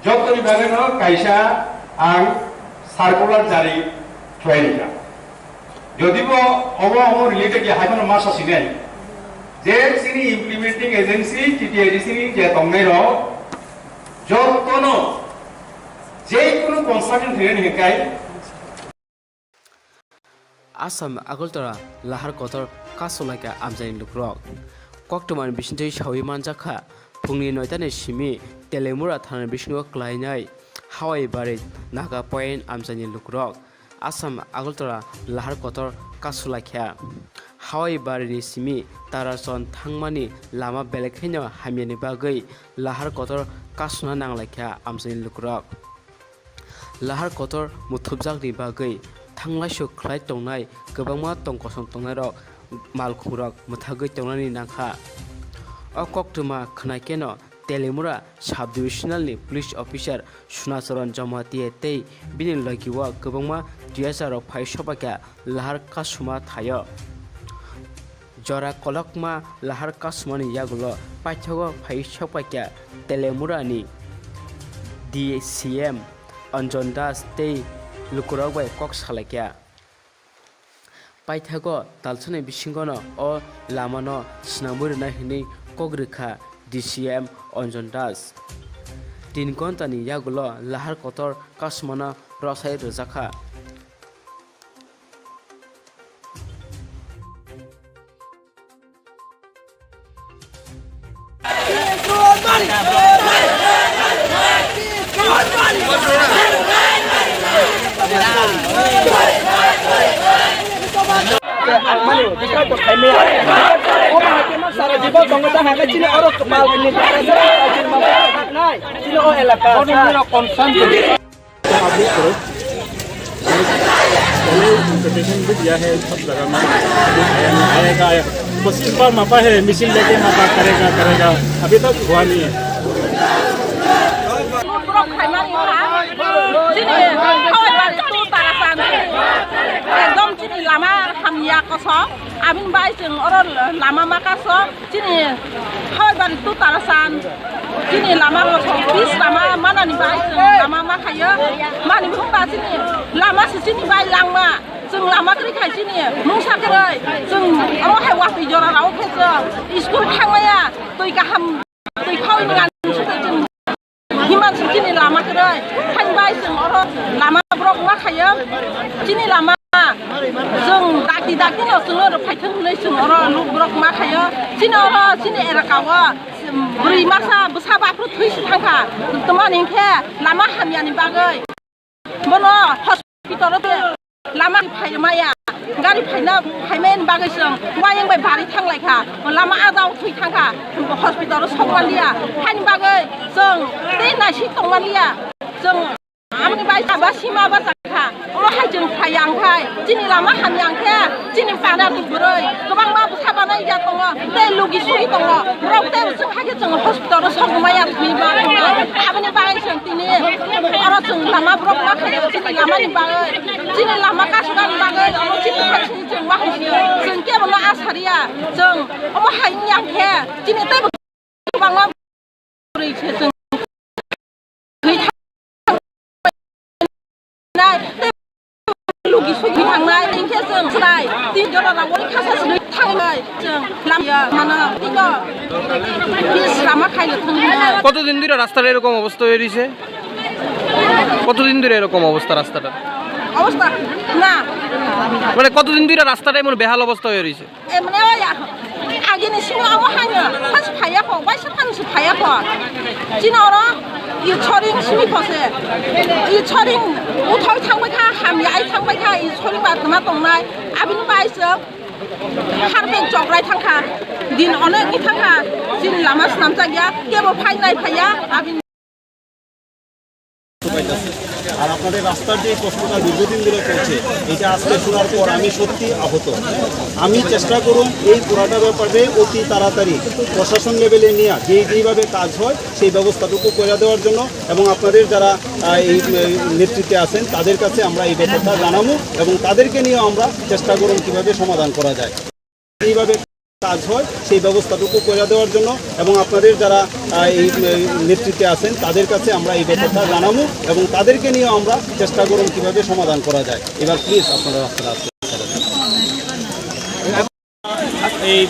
jottoni bagwino kaisa ang circular jari khlai rikha. Jodibo obo omo related ya, haiphano masa sinai. Je chini implementing agency, T T I D C ni je tongnai rok, jottono je kunu construction khlainani hwnkhe Assam Agartala lahar kotor kasulaikha amchaini lukurok. Koktwmani bisingtwi sawi manjakha, phungni noitani simi Telemura thana bisingo klainai Hawai bari Naga Point amchaini lukurok. Assam Agartala lahar kotor kasulaikha. Hawai barini simi Tarachand thangmani lama belai kheno hamyani bagwi lahar kotor kasuna nanglaikha amchaini lukurok. Lahar kotor muthubjakni bagwi thanglaisu khlai tongnai kwbangma tong kosong tongnairok malkhungrok mwthagwi tongnani nangkha. O koktwma khwnaikeno Telemura sub-divisional ni police officer Sunacharan Jamatia tei bini logi o kwbangma D S R rok phai sokbaikha lahar kasuma thaio. Jora kolokma lahar kasumani yagulo paithago phai sokpaikha Telemurani D C M Anjan Das tei lukurok bai kok salaikha. Paithago talsani bisingono o lamano swnamwi rwnai hwnwi kok rwkha D C M Anjan Das. Tin ghontani yagulo lahar kotor kasumano rwsai rwjakha. Sara jibo tongo ta hake chini oro mal ni nai chini o elaka. तो आप लोग करो। पहले इंविटेशन भी दिया है सब जगह में, अभी आया नहीं, आएगा, आएगा। बस इस बार मौका है, मिशन लेके मौका करेगा, करेगा। अभी तक हुआ नहीं है। Borok khaimani wngkha, chini Hawai bari tu tara san. Ekdom chini lama hamya kosong. Abini bai chwng oro lama ma kaso. Chini Hawai bari tu tala san, chini lama kosong, pis lama manani bai chwng lama ma khayo. Mani wngkha chini lama se chini bai langma, chwng lama kwrwi khai chini mungsa kwrwi, chwng oro hai watwi jora rao khe School thangmaya, twi kaham, twi khaui nang, himan chini lama kwrwi, thang bai chwng oro lama borok ma khayo, chini lama chwng dakti dakti no chwng oro phaithwng hwnwi chwng oro luk borok ma khayo, chini oro chini elaka o bwrwi masa bwsa baphru thwi si thangkha, twmani hinkhe lama hamyani bagwi. Bono hospital o te lama phai maya, gari phaina, phaimani bagwi chwng wayang bai bari thanglai kha, lama adao thwi thang kha, hospital o sok manliya, haini bagwi chwng tei naisik tong manliya, chwng aboni bai ba sima bachai kha, omo hai chwng phai yang khai, chini lama hamya hwnkhe, chini para ni bwrwi kwbangma bwsa banai ya tongo, tei lugi sugi tongo, borok tei chwng hai khe chwng hospital o sok maya thwi ba tongo, aboni bagwi chwng Tini oro chwng lama borok ma khaio, chini lama ni bagwi, chini lama kasugani bagwi, oro chini khaisini chwng ma khaisini, chwng kebo no asariya, chwng omo hai wngya khe, chini teibo kwbangma bwrwi se chwng thwi thangnai, tei lugi sugi thangnai, hinkhe chwng chwrai, tin jora rangori khasa swnwi thangnai, chwng lamya mano, tino bis lama khailo thangwi. কতদিন ধরে রাস্তার এরকম অবস্থা হয়ে রয়েছে? কতদিন ধরে এরকম অবস্থা রাস্তাটা? অবস্থা না। মানে কতদিন ধরে রাস্তাটা এমন বেহাল অবস্থা হয়ে রয়েছে? এমনি ওই আগে নিছিল আমার হাঙ্গা, ফাস ফাইয়া কো, বাইশ ফান সে ফাইয়া কো। চিনো র, ই ছরিং সিমি কসে। ই ছরিং উঠাই থাকবাই খা, হামি আই থাকবাই খা, ই ছরিং বাদ না টংনাই। আবিন বাইশ হারপেন চকরাই থাকা। দিন অনেক থাকা। চিনি লামা স্নাম চাগিয়া, কেবল ফাইনাই ফাইয়া, আবিন আর আপনাদের রাস্তার যে প্রশ্নটা দীর্ঘদিন ধরে চলছে, এটা আজকে শোনার পর আমি সত্যি আহত। আমি চেষ্টা করুন এই পুরাটা ব্যাপারে অতি তাড়াতাড়ি প্রশাসন লেভেলে নিয়ে যেই যেইভাবে কাজ হয় সেই ব্যবস্থাটুকু করে দেওয়ার জন্য, এবং আপনাদের যারা, আহ, এই, এই নেতৃত্বে আছেন তাদের কাছে আমরা এই ব্যাপারটা জানাবো এবং তাদেরকে নিয়েও আমরা চেষ্টা করুন কিভাবে সমাধান করা যায়। এইভাবে কাজ হয় সেই ব্যবস্থাটুকু করে দেওয়ার জন্য এবং আপনাদের যারা, আহ, এই, এই নেতৃত্বে আছেন তাদের কাছে আমরা এই ব্যাপারটা জানাবো এবং তাদেরকে নিয়েও আমরা চেষ্টা করুন কিভাবে সমাধান করা যায়। এবার প্লিজ আপনারা রাস্তাটা আটকে রাখুন। এই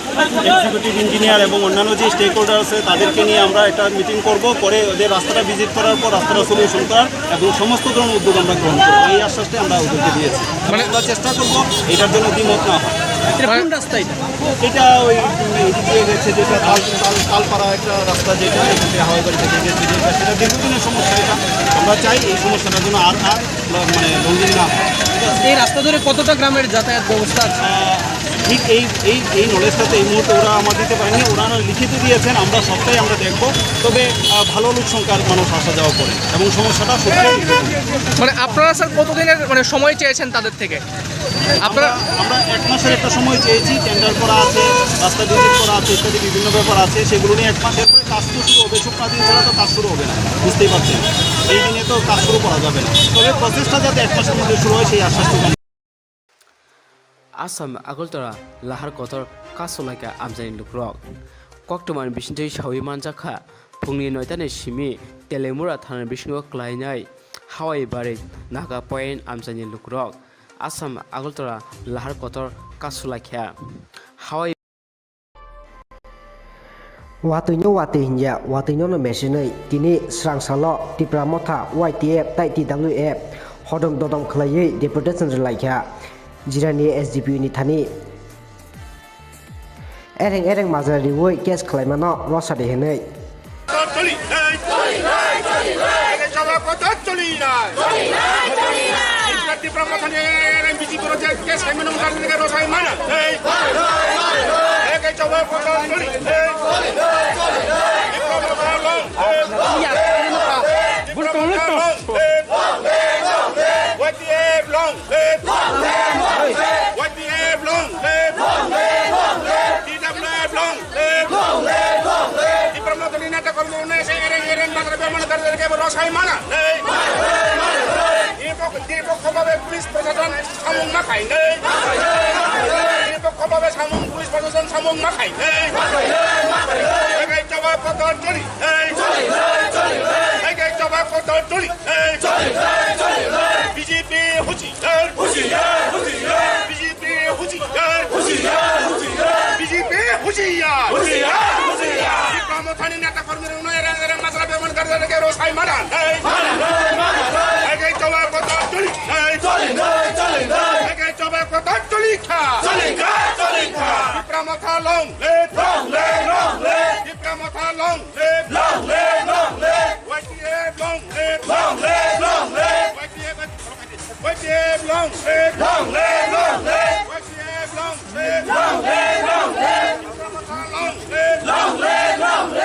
এক্সিকিউটিভ ইঞ্জিনিয়ার এবং অন্যান্য যে স্টেক হোল্ডার আছে তাদেরকে নিয়ে আমরা একটা মিটিং করব, করে ওদের রাস্তাটা ভিজিট করার পর রাস্তাটা সলিউশন করার এবং সমস্ত ধরনের উদ্যোগ আমরা গ্রহণ করবো, এই আশ্বাসটা আমরা ওদেরকে দিয়েছি। মানে আমরা চেষ্টা করবো এটার জন্য দ্বিমত না হয়। এটা কোন রাস্তা এটা? এটা ওই, উম, এদিকে গেছে যেটা তাল-, তাল-, তালপাড়া একটা রাস্তা, যেটা এখান থেকে হাওয়াই বাড়ি থেকে গেছে, যেটা সেটা দীর্ঘদিনের সমস্যা। এটা আমরা চাই এই সমস্যাটার জন্য আর, আর ল-, মানে লঙ্ঘন না হয়। ঠিক আছে? এই রাস্তা ধরে কতটা গ্রামের যাতায়াত ব্যবস্থা আছে? আহ, ঠিক এই, এই, এই নলেজটাতে এই মুহূর্তে ওরা আমার দিতে পারেনি, ওরা লিখিত দিয়েছেন, আমরা সবটাই আমরা দেখবো। তবে, আহ, ভালো লোক সংখ্যার মানুষ আসা যাওয়া করে এবং সমস্যাটা সত্যিই দীর্ঘদিন। মানে আপনারা স্যার কতদিনের মানে সময় চেয়েছেন তাদের থেকে? আপনারা আমরা, আমরা এক মাসের একটা সময় চেয়েছি, টেন্ডার করা আছে, রাস্তা ভিজিট করা আছে, ইত্যাদি বিভিন্ন ব্যাপার আছে, সেগুলো নিয়ে এক মাসের পরে কাজ তো শুরু হবে, শুকনা দিন ছাড়া তো কাজ শুরু হবে না, বুঝতেই পারছেন, এই দিনে তো কাজ শুরু করা যাবে না। তবে প্রসেসটা যাতে এক মাসের মধ্যে শুরু হয় সেই আশ্বাস তো জানাই। Assam Agartala lahar kotor kasu laikha amchaini lukurok. Koktwmani bisingtwi sawi manjakha, phungni noitani simi Telemura thani bisingo klainai Hawai Bari Naga Point amchaini lukurok. Assam Agartala lahar kotor kasu laikha. Hawai Watwino watwi hinya, watwino no mesinwi, tini srang salo Tipra Motha, Y T F tai T W F hodong dodong khwlaiwi deputation rwlaikha Jirani S D P O ni thani. Ereng ereng majra riwi case khwlaimano rosadi hinwi. চলি নাই। চলি নাই, চলি নাই। এই সভা কথা চলি নাই। চলি নাই, চলি নাই। ত্রিপুরা, ত্রিপুরা মাথানে এমবিসি করে যে কে সাইমন তার থেকে রসাই মানা। এই। এই সভা কথা চলি নাই। ত্রিপুরা মাথা লং। ত্রিপুরা মাথা long. YTF long. YTF long. টিডাব্লিউএফ long. Tipra Motha ni neta kormi unai se ereng ereng bazar be mana dar ke rosai mana. Nipok, nipok khoba be police proshashan samung ma khai nei. Nipok khoba be samung police proshashan samung ma khai nei. Ekai choba kotor choli nei. Ekai choba kotor choli nei. B J P huchi. Hushiyar, hushiyar. B J P hushiyar. Hushiyar, hushiyar. B J P hushiyar. Husiar! Husiar! Husiar! Tipra Mothani neta kormi rok no erang erang masra bemon garda rege ro sai mana. Hey! Mana hey! Mana hey! Ege choba kotor choli. Hey! Choli hey! Choli hey! Ege choba kotor choli kha. Choli kha! Choli kha! Tipra Motha long live! Long live! Long live! Tipra Motha long live! Long live! Long live! Y T F long live! Long live! Long live! Y T F, Y T F long live! Long live! Long live! Y T F long live! Long live! Long live! Long live! Long live! Long live! Long live! Long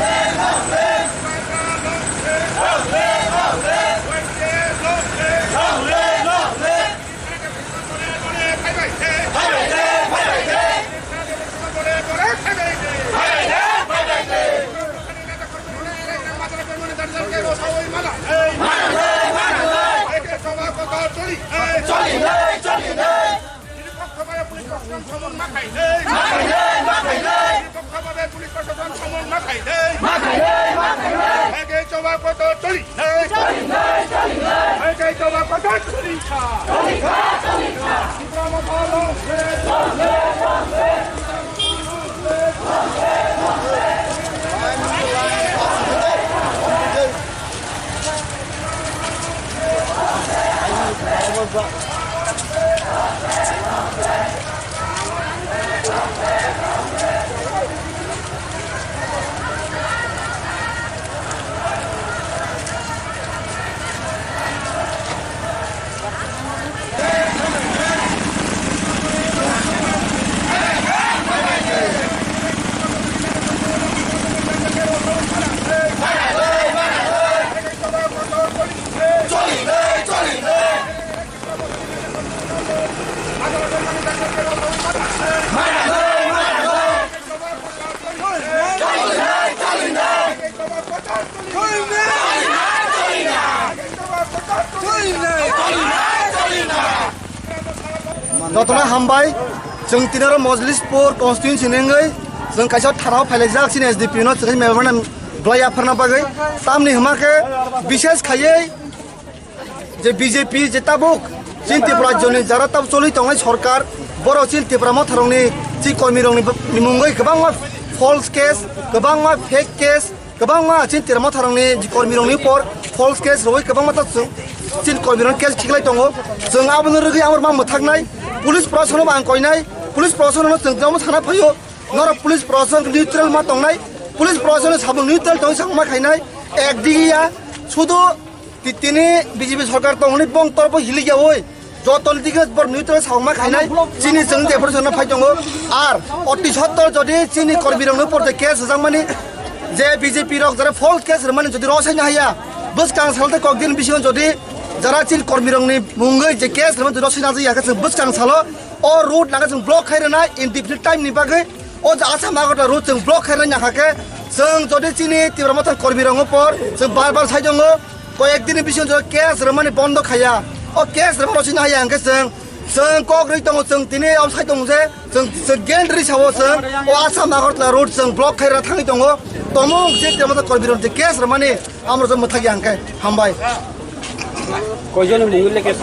live! Long live! Y T F long live! Long live! Long live! Jotono hambai, chwng tinaro Mojlispur constituency nengwi chwng kaisa tharao phailaijak chini S D P no chwng memorandum belai yapharna bagwi. Tamni hwma khe bishes khaiwi je B J P je tabuk chini Tripura rajyoni jara tab choli tongnai sorkar, borok chini Tripura motharokni chi kormirokni mungwi kwbangma false case, kwbangma fake case, kwbangma chini Tripura motharokni kormirokni por false case rwui kwbangma ta chwng chini kormirokni case khiklai tongo. Chwng abono rwgwi amo ma mwthaknai, police proshasano bo ang koinai, police proshasano chwng tamo sana phaio, norok police proshasano neutral ma tongnai, police proshasano sabo neutral tongwi sakma khainai, ekdigiya sudu Ti-, tini B J P sorkar tongni bong torbo hili yawi. Jotoni dige bor nui tore sauma khainai. Chini chwng je bor sonna phai tongo. Ar oti sottor jodi chini kormi rokno por je case rwjakmani, je B J P rok jara false case rwmani jodi rosai na haya. Bwskang salte kok din bisingo jodi jara chini kormi rokni mungwi je case rwmani rosai na jaya khe chwng bwskang salo o road laga chwng block khai rwnai indefinite time ni bagwi. O je Assam Agartala road chwng block khairwna nangkha khe, chwng jodi chini Tipra Motha kormi rokno por, chwng bar bar sai tongo, koyek din ni bisingo jodi case rwmani bondo khaiya. O case rwmani rosina haya hwnkhe chwng, chwng kok rwi tongo, chwng tini o sai tongo je, chwng, chwng gen rwi sao chwng, o Assam Agartala road chwng block khairwna thangwi tongo. Tomung je Tipra Motha kormi rok je case rwmani, Amro chwng mwthakya hwnkhe hambai. Koijon ni mungwi le case?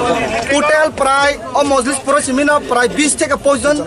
Total prai o Mojlispuro simino prai bis theke poijon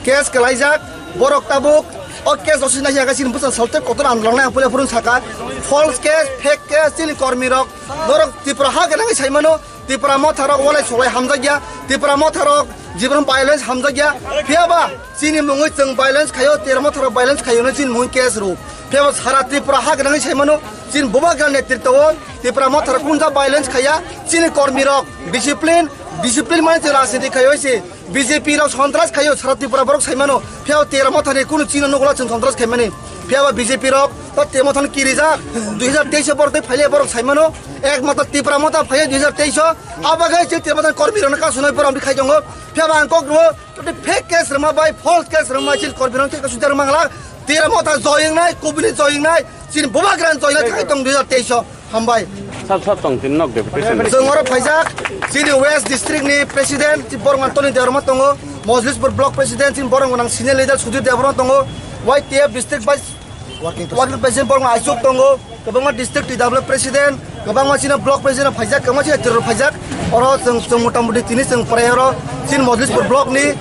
case kwlaijak. Borok tabuk o case rosina haya khe chini bwsa salte kotor andolong nai ang puila phurun saka. False case, fake case, chini kormi rok norok Tripura ha gwnangwi saimano. Tipra Motha rok walai solai hamjakya, Tipra Motha rok jibon violence hamjakya. Phiyaba chini mungwi chwng violence khaio, Tipra Motha rok violence khaio no chini mungwi case rw. Phiyaba sara Tripura ha gwnangwi saimano, chini bubagra netritwo Tipra Motha rok kunja violence khaiya, chini kormi rok discipline, discipline mani chwng rajniti khaio se. B J P rok sontras khaio, sara Tripura borok saimano. Phiyaba Tipra Mothani kunu chino nukla chwng sontras khaimani. Phiyaba B J P rok ta Tipra Mothani kirijak. Dui hajar teis o borok tei phaile borok saimano. Ekmatro Tipra Motha phaiya dui hajar teis o. Abo khe chini Tipra Mothani kormi rokno kasunai borok amtwi khai tongo. Phiyaba ang kok rwo, tei fake case rwma bai, false case rwma bai chini kormi rokno tei kasu jarwma manglak. Tipra Motha joyeng nai, kubuni joyeng nai, chini bubagra joyeng nai khai tong dui hajar teis o. Hambai. Sab sab tong tin nok deputation. Chwng oro phaijak, chini West District ni President, chi borok man Tony Debbarma tongo, Mojlispur Block President, chini borok nang senior leader Sudhir Debbarma tongo, Y T F District Vice Working President. Working President borok man Ashok tongo, kwbangma District T W President, Kwbangma chini block president rok phaijak, kwbangma chini terror phaijak. Oro chwng, chwng mota moti tini chwng pore oro chini Mojlispur block ni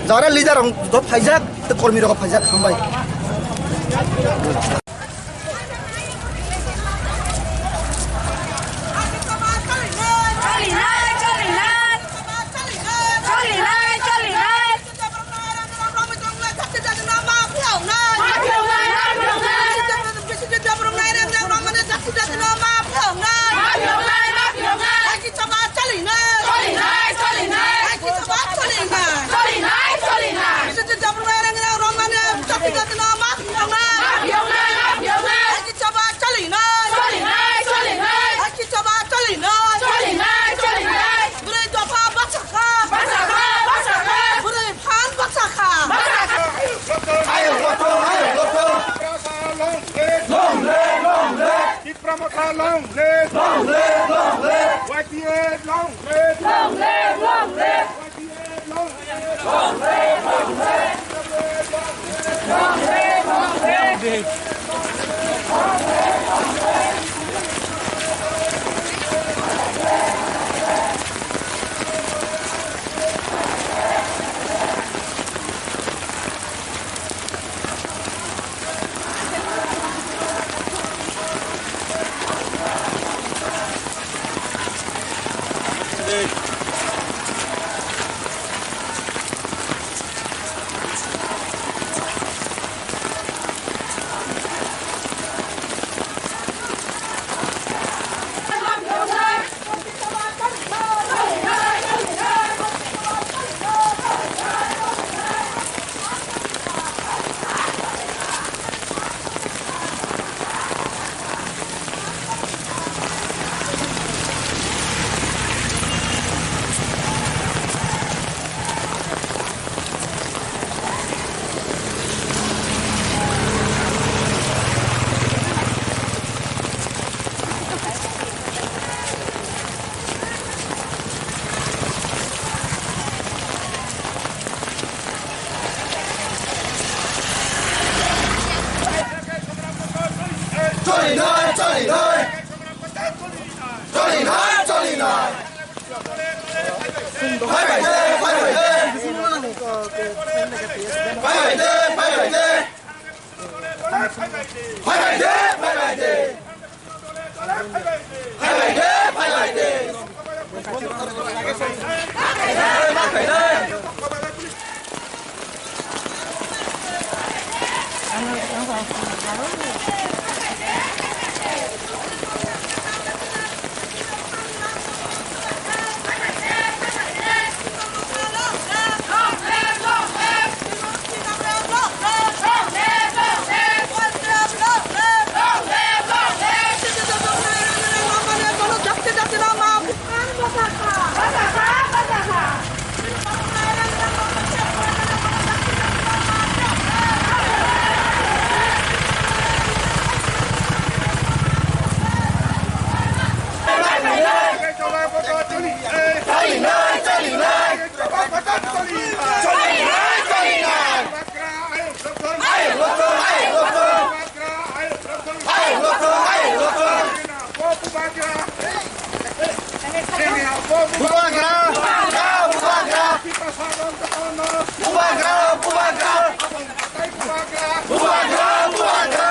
jara leader rok dot phaijak, tei kormi rok phaijak, hambai. Bwrwi dopha bwsakha. Bwsakha, bwsakha. Bwsakha, bwsakha. Bwrwi phan bwsakha. Bwsakha. Ayok lothong, ayok lothong. Tiprasa long live. Long live, long live. Tipra Motha long live. Long live, long live. Y T A long live. Long live, long live. Choli nai, choli nai. Choli nai, choli nai. Phai bai de, phai bai de. Phai bai de, phai bai de. Phai bai de, phai bai de. Phai bai de, phai bai de. Bubagra! Bubagra! Bubagra! Bubagra! Bubagra!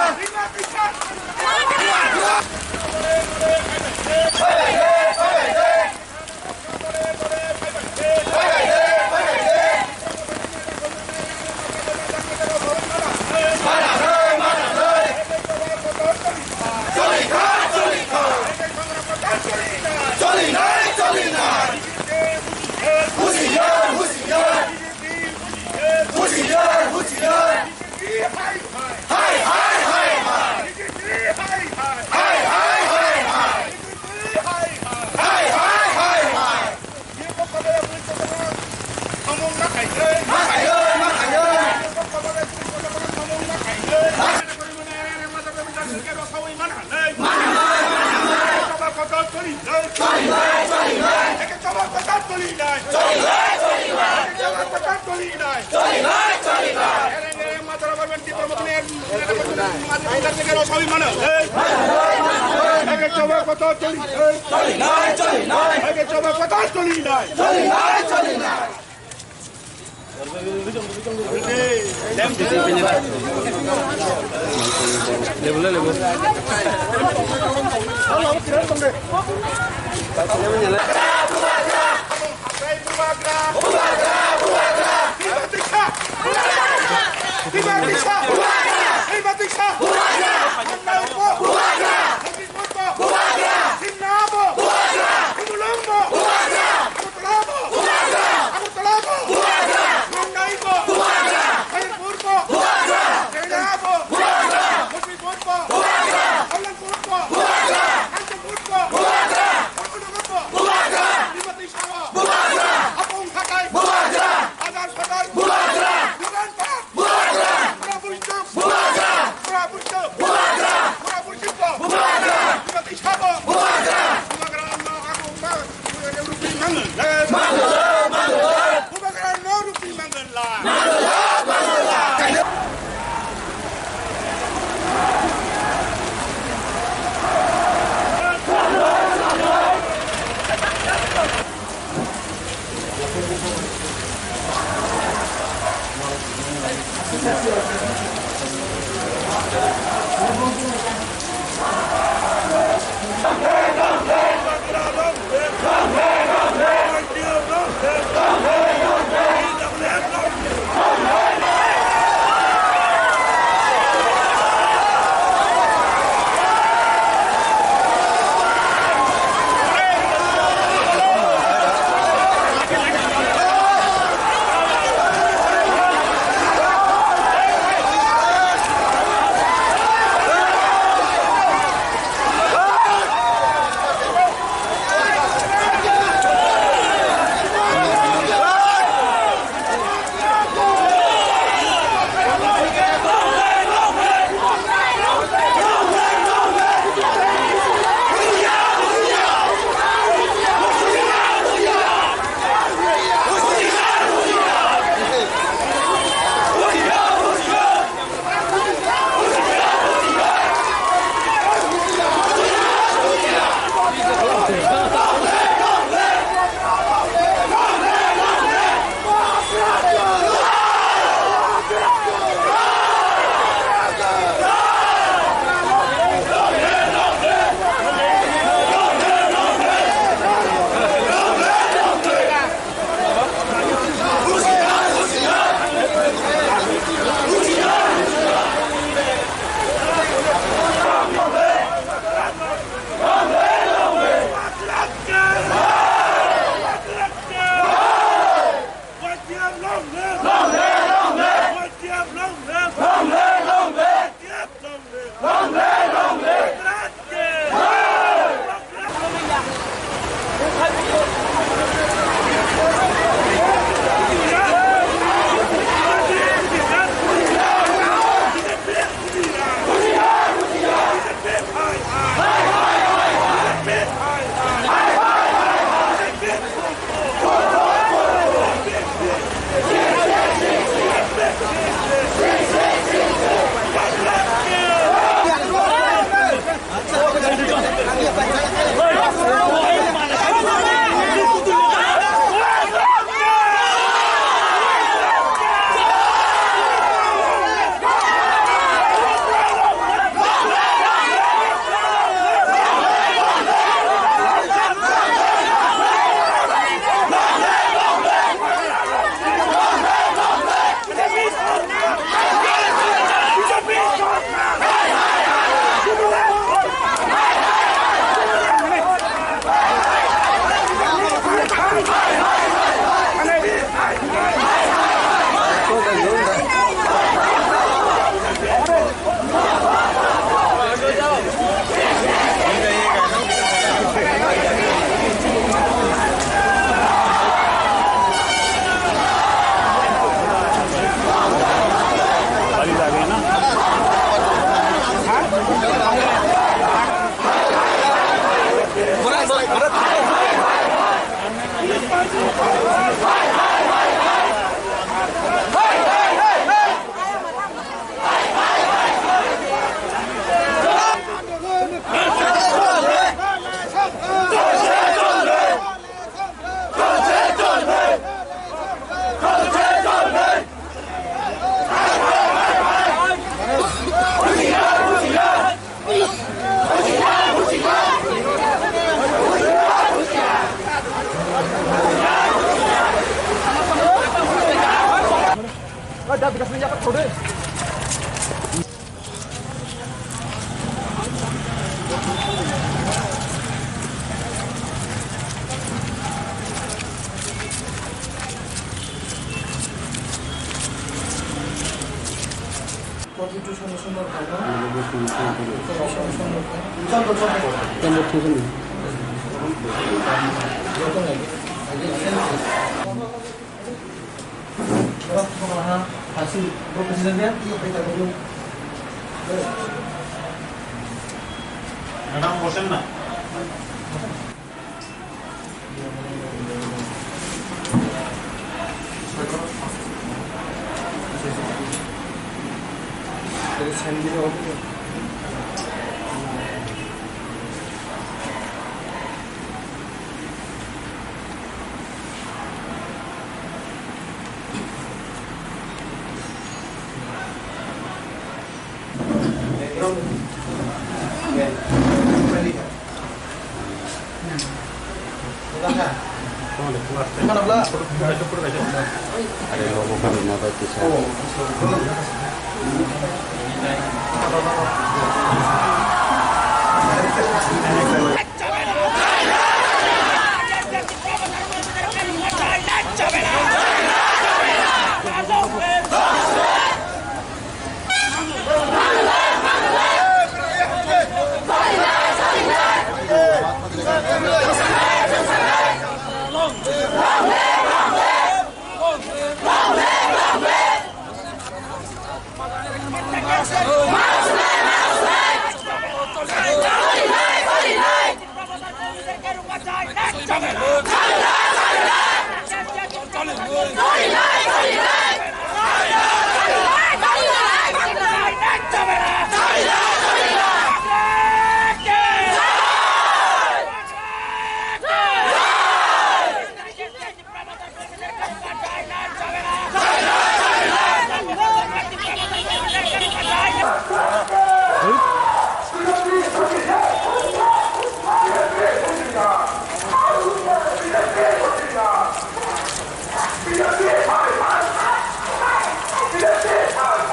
Madam, বসেন না।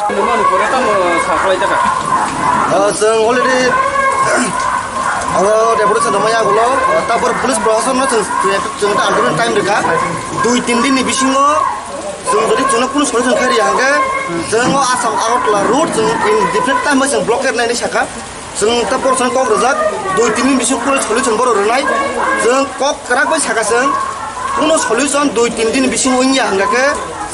Nini mani pore tamo sa khlai taka. Ah, chwng already oro deputation rwmani yagulo, ah, tabor police proshasonno chwng, chwng, chwng ta ultimate time rwkha. Dui tin din ni bisingo chwng jodi chwngno kunu solution khai rwya hwnkhe, chwng o Assam Agartala road chwng indefinite time bai chwng block khe rwnai hinwi sakha. Chwng ta borok chwng kok rwjak, dui tin din bisingo kunu solution borok rwnai. Chwng kok kwrak bai sakha chwng, kunu solution dui tin din bisingo wngya hwnkhe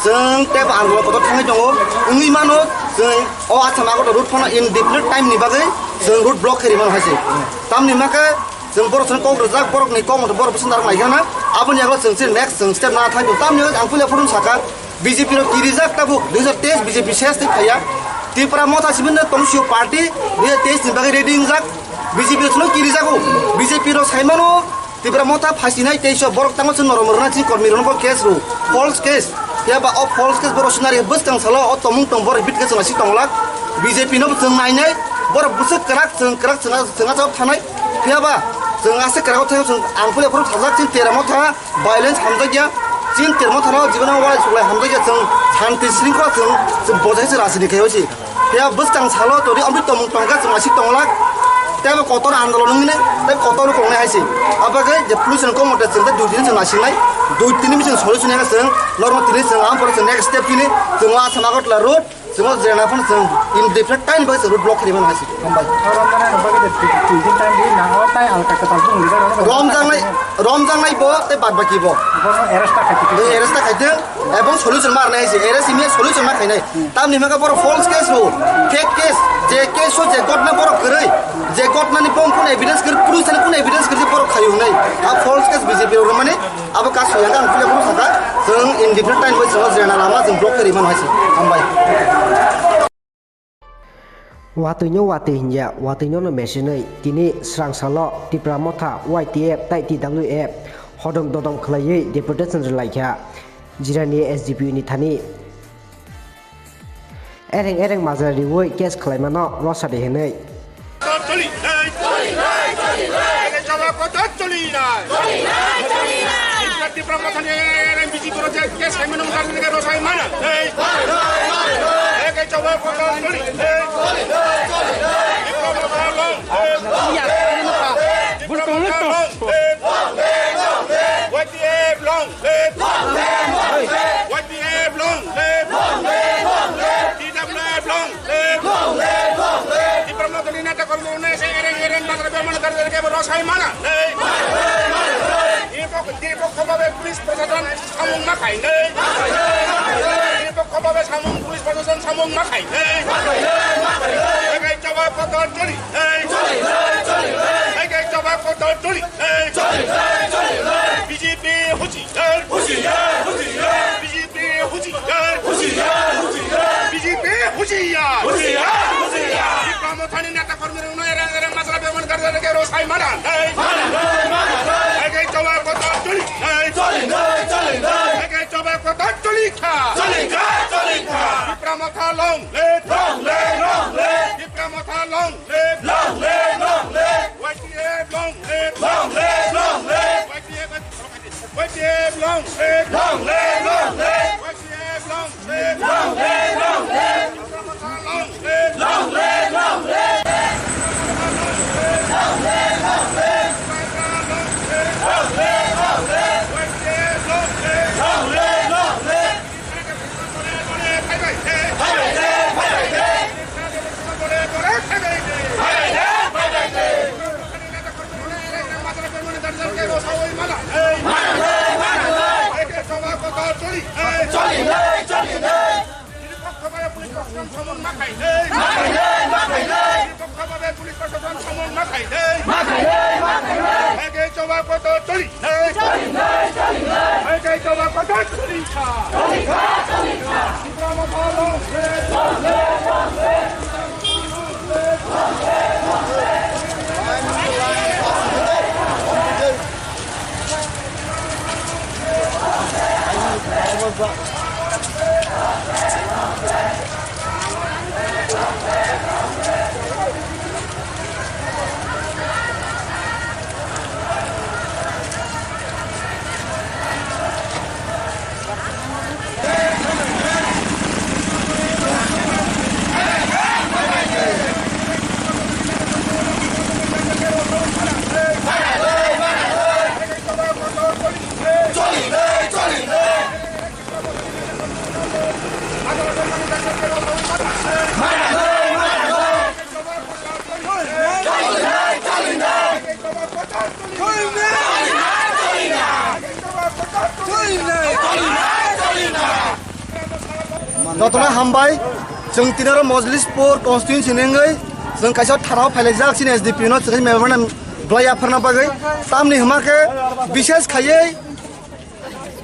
chwng tei bo andolon kotor thangwi tongo. Wngwi mano chwng o Assam Agartala road phano indefinite time ni bagwi chwng road block khe rwmano hai se. Tamni hwnkhe chwng borok chwng kok rwjak, borokni kok motho borok bwswk narwk nai khe na, aboni yago chwng se next chwng step nana thangwi tongo. Tamni hwnkhe ang puila phuru sakha, B J P rok kirijak tabuk, dui hajar teis B J P ses twi phaiya. Tripura Motha simi no tong sio party, dui hajar teis ni bagwi ready wngjak. B J P rok no kirijago, B J P rok sai mano, Tripura Motha phasinai tei so borok tangma se norom rwna chini kormi rwno bo case rw, false case. Phiya ba o false case borok sinari bwskang salo o tomung tong borok bit case nasi tonglak. B J P no bo chwng nainai, borok bwswk kwrak chwng kwrak chwng chwng achap thanai. Phiya ba chwng aswk kwrak o thai chwng ang puila phuru thajak chini Tripura Motha. Violence hamjakya, chini Tripura Motha no jibon walai suklai hamjakya, chwng shanti shringkhola chwng, chwng bojai se rajniti khai osi. Phiya bwskang salo tori omri tomung tongkha chwng aswk tonglak, tei bo kotor andolon wngwi nai, tei kotor wng tongnai hai se. Abagwi je police rok komote chwng tei dui tini chwng nasingnai, dui tini bising solution ya chwng, norma tini chwng, ang pore chwng next step tini chwng o Assam Agartala road. Chwng o jena phano chwng indefinite time bai chwng road block khaimani hai se. Hambai. O romjaknai rok bagwi de tin din time di na o tai alka kwtal bung leader rok romjaknai, romjaknai bo tei bad baki bo. Bono arrest ta khaitwi. Tei arrest ta khaitwi. Ebong solution ma rwnai hai se. Arrest imi solution ma khainai. Tamni hwnba borok false case ro. Fake case. Je case o je gotna borok kwrwi. Je gotnani bong kun evidence kwrwi, police thani kun evidence kwrwi borok khaio hwnwi. A false case B J P rok mani. Abo kasu ya ang puila phuru sakha, chwng indefinite time bai chwng jena lama chwng block khe rwmano hai se. Hambai. Watwi no watwi hinya, watwi no no mesinwi, tini srang salo Tipra Motha, Y T F tai T W F hodong dodong khwlaiwi deputation rwlaikha Jirani S D P O ni thani. Ereng ereng majra riwi case khwlaimano rosadi hinwi. চলি নাই, চলি নাই, চলি নাই। Tipra Mothani B J P project case hai mano mutang ke rosai mana. Hey. Hey, ke choba kotor tuli. Hey. Tipra Motha long live. Tipra Motha long live. Y T F long live. Y T F long live. T W F long live. Tipra Mothani neta kormi rok nai se ereng ereng bagra bemana dar dar ke rosai mana. Hey. Dipok, dipok khobabe police proshashon samung ma khainai. Dipok khobabe samung police proshashon samung ma khainai. Egai choba kotor choli. Egai choba kotor choli. B J P hushiyar. B J P hushiyar. B J P hushiyar. Tipra Mothani neta kormi rok nai ereng ereng masra bemana dar dar ke rosai mana. Hey. Hey, ke choba kotor choli. Hey. Hey, ke choba kotor choli kha. Tipra Motha long live. Tipra Motha long live. Y T F long live. Y T F long live. Y T F long live. Y T F long live. Long live, long live. Y T F long live. Long live, long live. Long live, long live. Jotono hambai, chwng tinaro Mojlispur constituency ni wngwi chwng kaisa thanao phailaijak chini S D P no chwng memorandum bwlai yapharna bagwi. Tamni hwma khe bishes khaiwi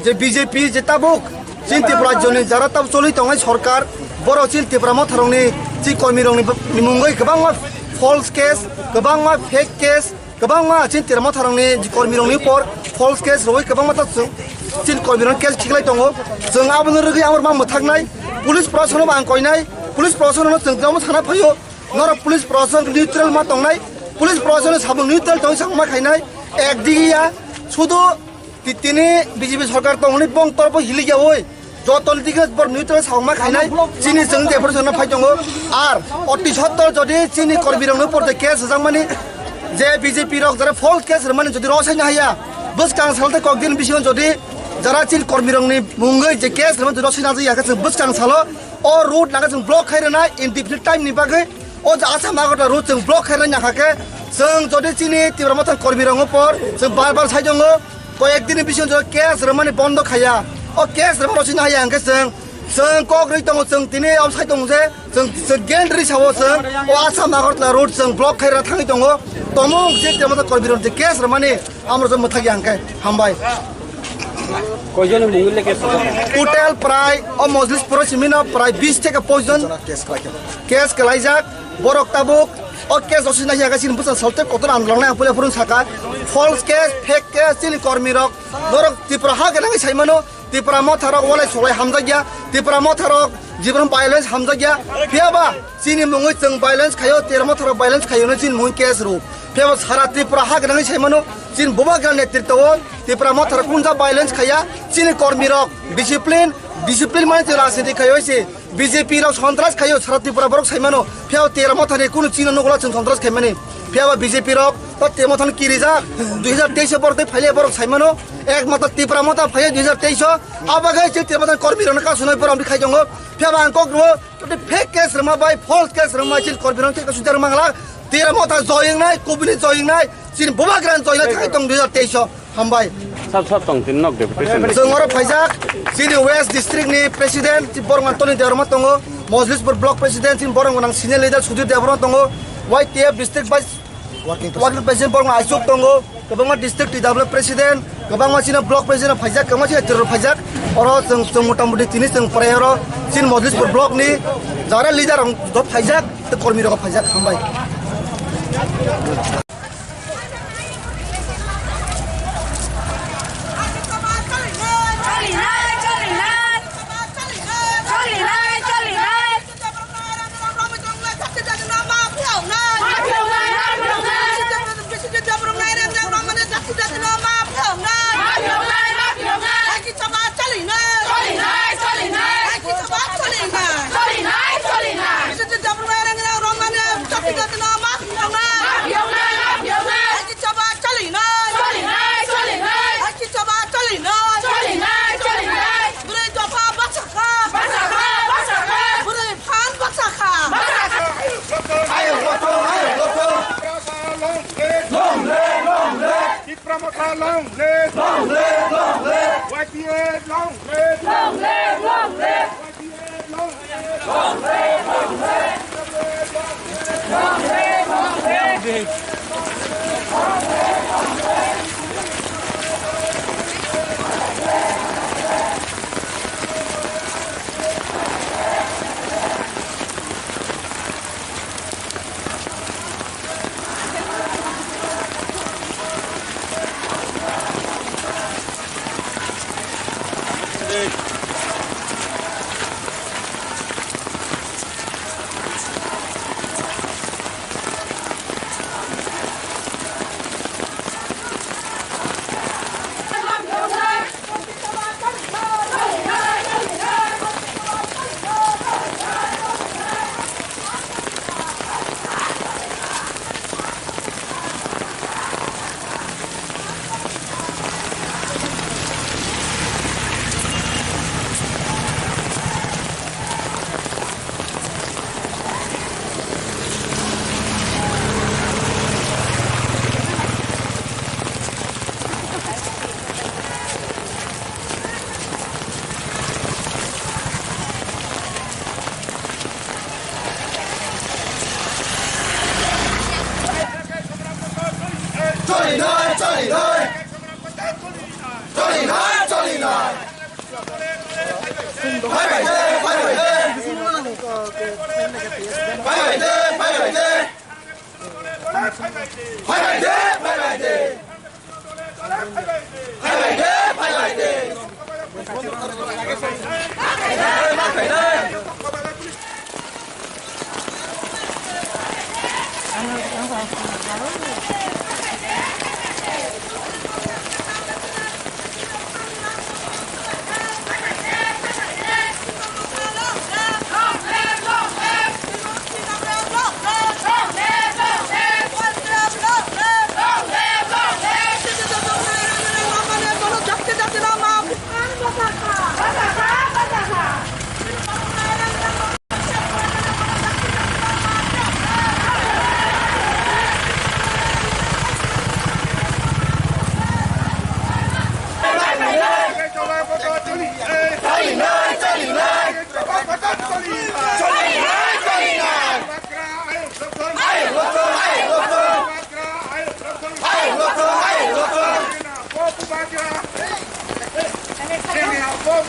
je B J P je tabuk chini Tripura rajyoni jara tabuk choli tongnai sorkar, borok chini Tipra Motharokni chini kormirokni mungwi kwbangma false case, kwbangma fake case, kwbangma chini Tipra Motharokni kormirokni upor false case rwui kwbangma ta chini kormirokni case khiklai tongo. Chwng abono rwgwi amorma mwthaknai, police proshasonno bo ang koinai, police proshasonno chwng tamo sana phaio, norok police proshasonno neutral ma tongnai, police proshasonno samung neutral tongwi samung ma khainai, ekdigiya sudu Ti-, tini B J P sorkar tongmani bong torbo hilikya oi. Jotoni dige bor neutral sauma khainai. Chini chwng depression no phai tongo. Ar oti sottor jodi chini kormi rokno porte case jakmani je B J P rok jara false case rwmani jodi rosai na haya. Bwskang salte kok din bisingo jodi jara chini kormi rokni mungwi je case rwmani jodi rosai na jaya khe chwng bwskang salo o road nangkhe chwng block khai rwnai indefinite time ni bagwi. O je Assam Agartala road chwng block khairwna nangkha khe chwng jodi chini Tipra Motha kormi rokno por chwng bar bar sai tongo, koyek dini bisingo case rwmani bondo khaiya. O case rwmani rosina haya hwnkhe chwng, chwng kok rwi tongo, chwng tini o sai tongo je chwng, chwng gen rwi sao chwng o Assam Agartala road chwng block khaira thangwi tongo. Tomung je Tipra Motha kormi rok je case rwmani amro je mwthakya hwnkhe hambai. Koijon ni mungwi le case? Total prai o Mojlispuro simino prai bis theke poijon case kalaijak. Borok tabuk o case rosina hiya khe chini bwsa salte kotor andolon nai ang puila phurung saka. False case, fake case, chini kormi rok norok Tripura ha gwnangwi saimano. Tipra Motha rok walai solai hamjakya. Tipra Motha rok jibon violence hamjakya. Phiyaba chini mungwi chwng violence khaio, Tipra Motha rok violence khaio no chini mungwi case rw. Phiyaba sara Tripura ha gwnangwi saimano. Chini Bubagra netritwo Tipra Motha rok kunja violence khaiya, chini kormi rok discipline, discipline mani chwng rajniti khaiwi se B J P rok sontras khaio sara Tripura borok saimano, phiya Tipra Motha ni kunu chino nukla chwng sontras khaimani, phiya ba B J P rok ta Tipra Motha ni kirijak, dui hajar teis o borok tei phaile borok saimano, ek mata Tipra Motha phaiya dui hajar teis o, abagai chwng Tipra Motha ni kormi rok no kasunai borom khai tongo, phiya ba ang kok rwo, Tei fake case rwma bai false case rwma chini kormi rok khe kasu jar mangla. Tipra Motha joyeng nai, kubuni joyeng nai, chini Bubagra joyeng nai thangwi tong dui hajar teis o. Hambai. Sab sab tong tin nok deputation. Chwng oro phaijak, chini West District ni President, chi borok Tony Debbarma tongo, Mojlispur Block President, chini borok nang senior leader Sudhir Debbarma tongo, Y T F District Vice Working President borok Aisuk tongo, kwbangma district T W President, kwbangma chini block president phaijak, kwbangma chini terror phaijak. Oro chwng, chwng mota moti tini chwng pore oro chini Mojlispur block ni jara leader rok phaijak, tei kormi rok phaijak, hambai. Bwrwi dopha bwsakha. Bwsakha, bwsakha. Bwrwi phan bwsakha. Ayuk Lothong, Ayuk Lothong. Tiprasa long live. Long live, long live. Tipra Motha long live. Long live, long live. Y T F long live. Long live, long live. Y T F long live. Long live, long live. Choli nai, choli nai. Choli nai, choli nai. Phai bai de, phai bai de. Phai bai de, phai bai de. Phai bai de, phai bai de. Phai bai de, phai bai de.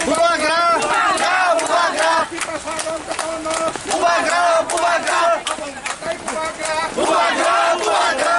Bubagra! Bubagra! Bubagra! Bubagra! Bubagra! Bubagra!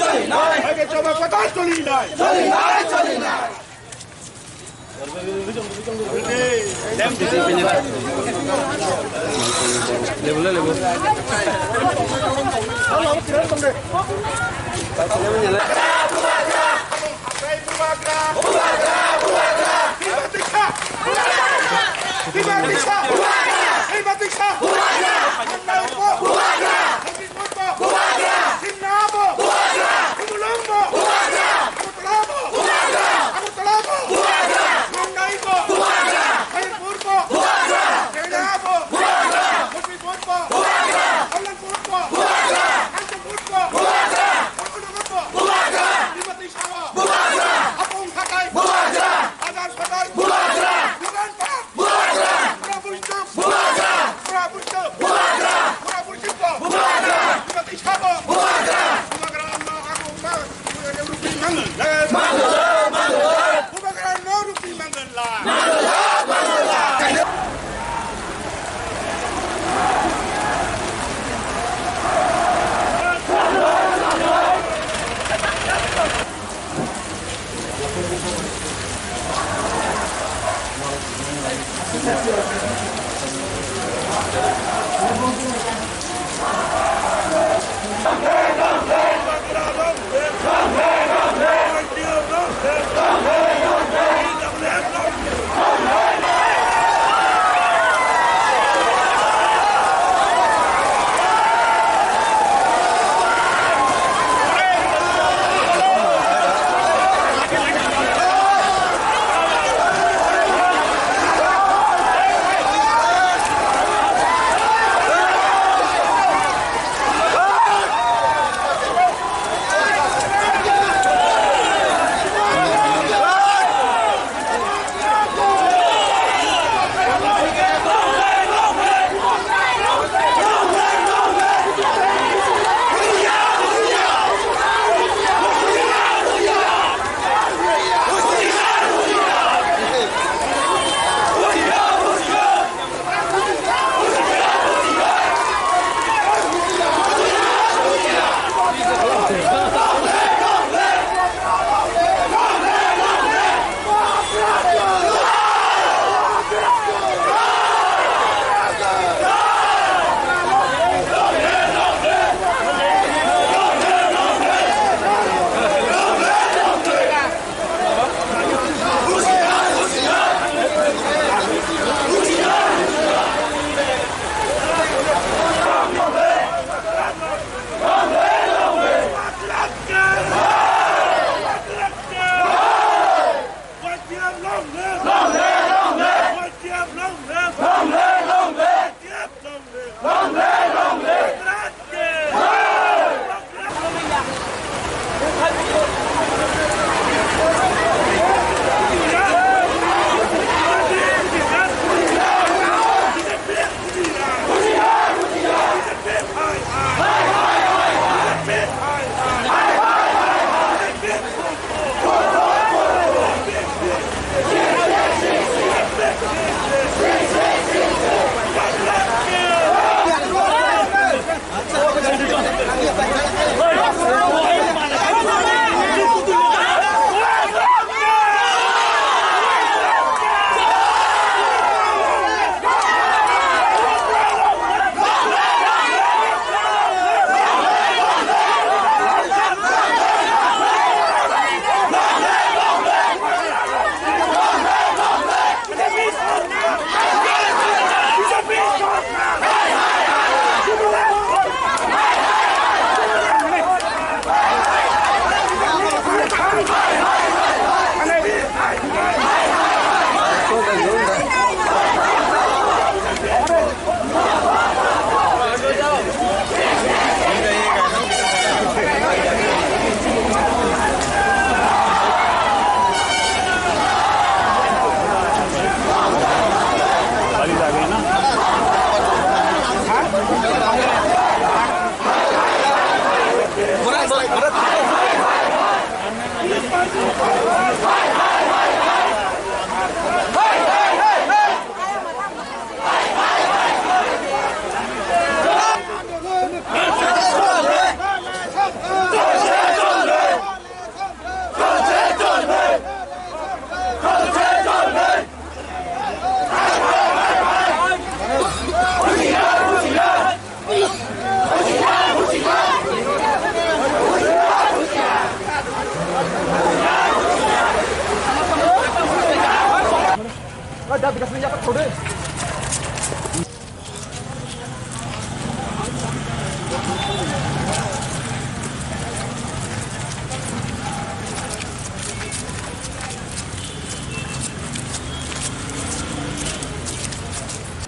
চলি নাই। আগে সভা কথা চলি নাই। চলি নাই, চলি নাই।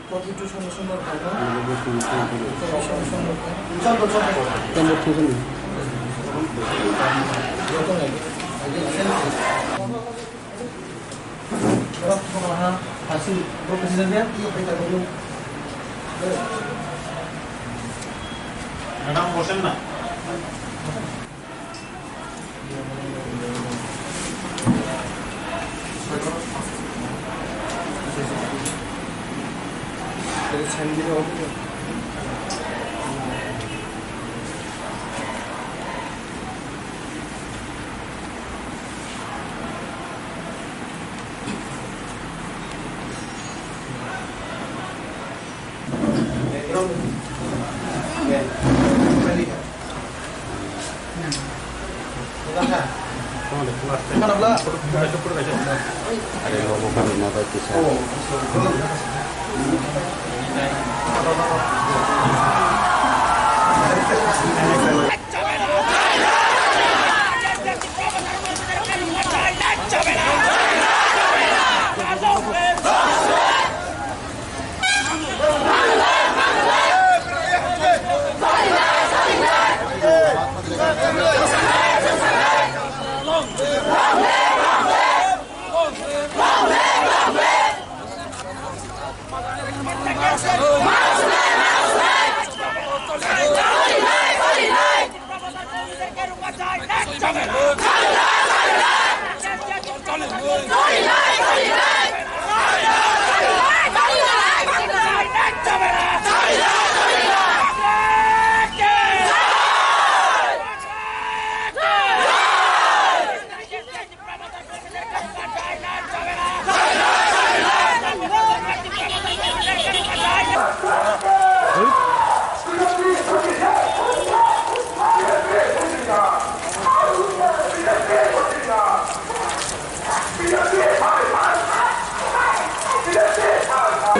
Forty-two সদস্য মোট ভাইরা। Madam, বসেন না।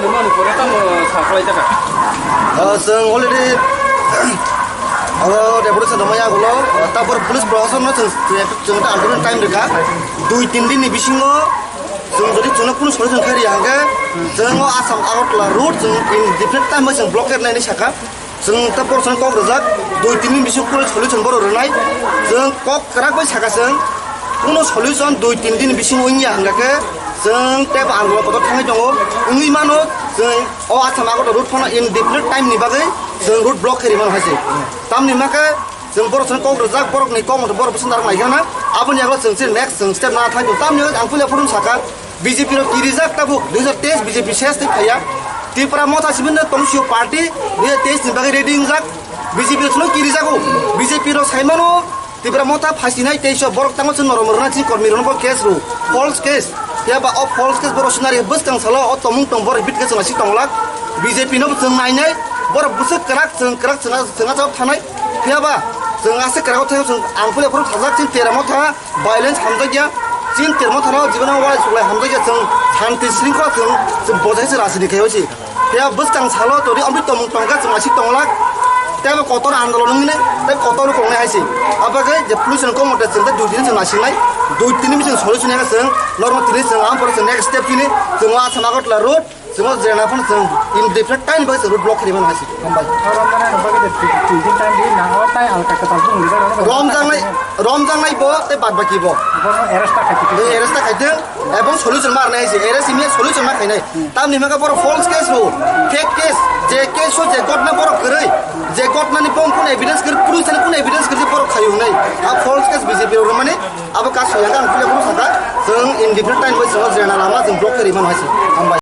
Nungmani pore tamo sakhlai taka. Ah, chwng already, oro deputation rwmani yagulo, ah, tabor police proshasonno chwng, chwng, chwng ta andolon time rwkha. Dui tin din ni bisingo chwng jodi chwngno kunu solution khairiya hwnkhe, chwng o Assam Agartala road chwng indefinite time bai chwng blockade naini sakha. Chwng ta borok chwng kok rwjak, dui tin din bisingo kunu solution borok rwnai. Chwng kok kwrak bai sakha chwng, kunu solution dui tin din bisingo wngya hwnkhe chwng tei bo andolon kotor thangwi tongo. Wngwi mano chwng o Assam Agartala road phano indefinite time ni bagwi chwng road block khairi mano hai se. Tamni hwnkhe chwng borok chwng kok rwjak, borokni kok mothe borok bwswk narwk naikhana. Aboni yago chwng se next chwng step na thangwi tongo. Tamni hwnkhe ang puila phuru sakha, B J P rok kirijak tabuk, dui hajar teis B J P ses tei phaiya. Tripura Motha sibini tong sio party, dui hajar teis ni bagwi ready wngjak. B J P rok chwngno kirijago. B J P rok saimano, Tripura Motha phasinai tei so borok tangma chwng norom rwna chini kormi rokno bo case rw. False case. Phiya ba o false case borok sinari bwskang salo o tomung tong borok bit khe chwng naisik tonglak. B J P no bo chwng nainai, borok bwswk kwrak chwng kwrak chwng chwng achap thanai. Phiya ba chwng aswk kwrak o thai chwng ang puila phuru thajak chini Tripura Motha. Violence hamjakya, chini Tripura Motha no jibon walai suklai hamjakya, chwng shanti shringkhola chwng, chwng bojai se rajniti khai osi. Phiya bwskang salo tori omri tomung tongkha chwng asik tonglak, tei bo kotor andolon wngmani, tei kotor kwrwngnai hai se. Abagwi je police rok komote chwng tei dui tini chwng nasingnai, dui tini chwng solution ya chwng, normal tini chwng ang pore chwng next step tini chwng o Assam Agartala road, Chwng o jena phano chwng indefinite time bai chwng road block khaimani hai se. Hambai. O romjaknai rok bagwi de twi, twi din time di na o tai alka kwtal bung rijak rok. Romjaknai, romjaknai bo tei bad baki bo. Bono arrest ta khaitwi. Tei arrest ta khaitwi. Ebong solution ma rwnai hai se. Arrest imiya solution ma khainai. Hmm. Tamni hwnba borok false case ro. Fake case. Je case o je gotna borok kwrwi. Je gotna ni bong kun evidence kwrwi, police thani kun evidence kwrwi borok khayu wnai. A false case B J P rok mani abo kasu ya ang kule bro saka. Chwng indefinite time bai chwng o jena lama chwng block khaimani hai se. Hambai.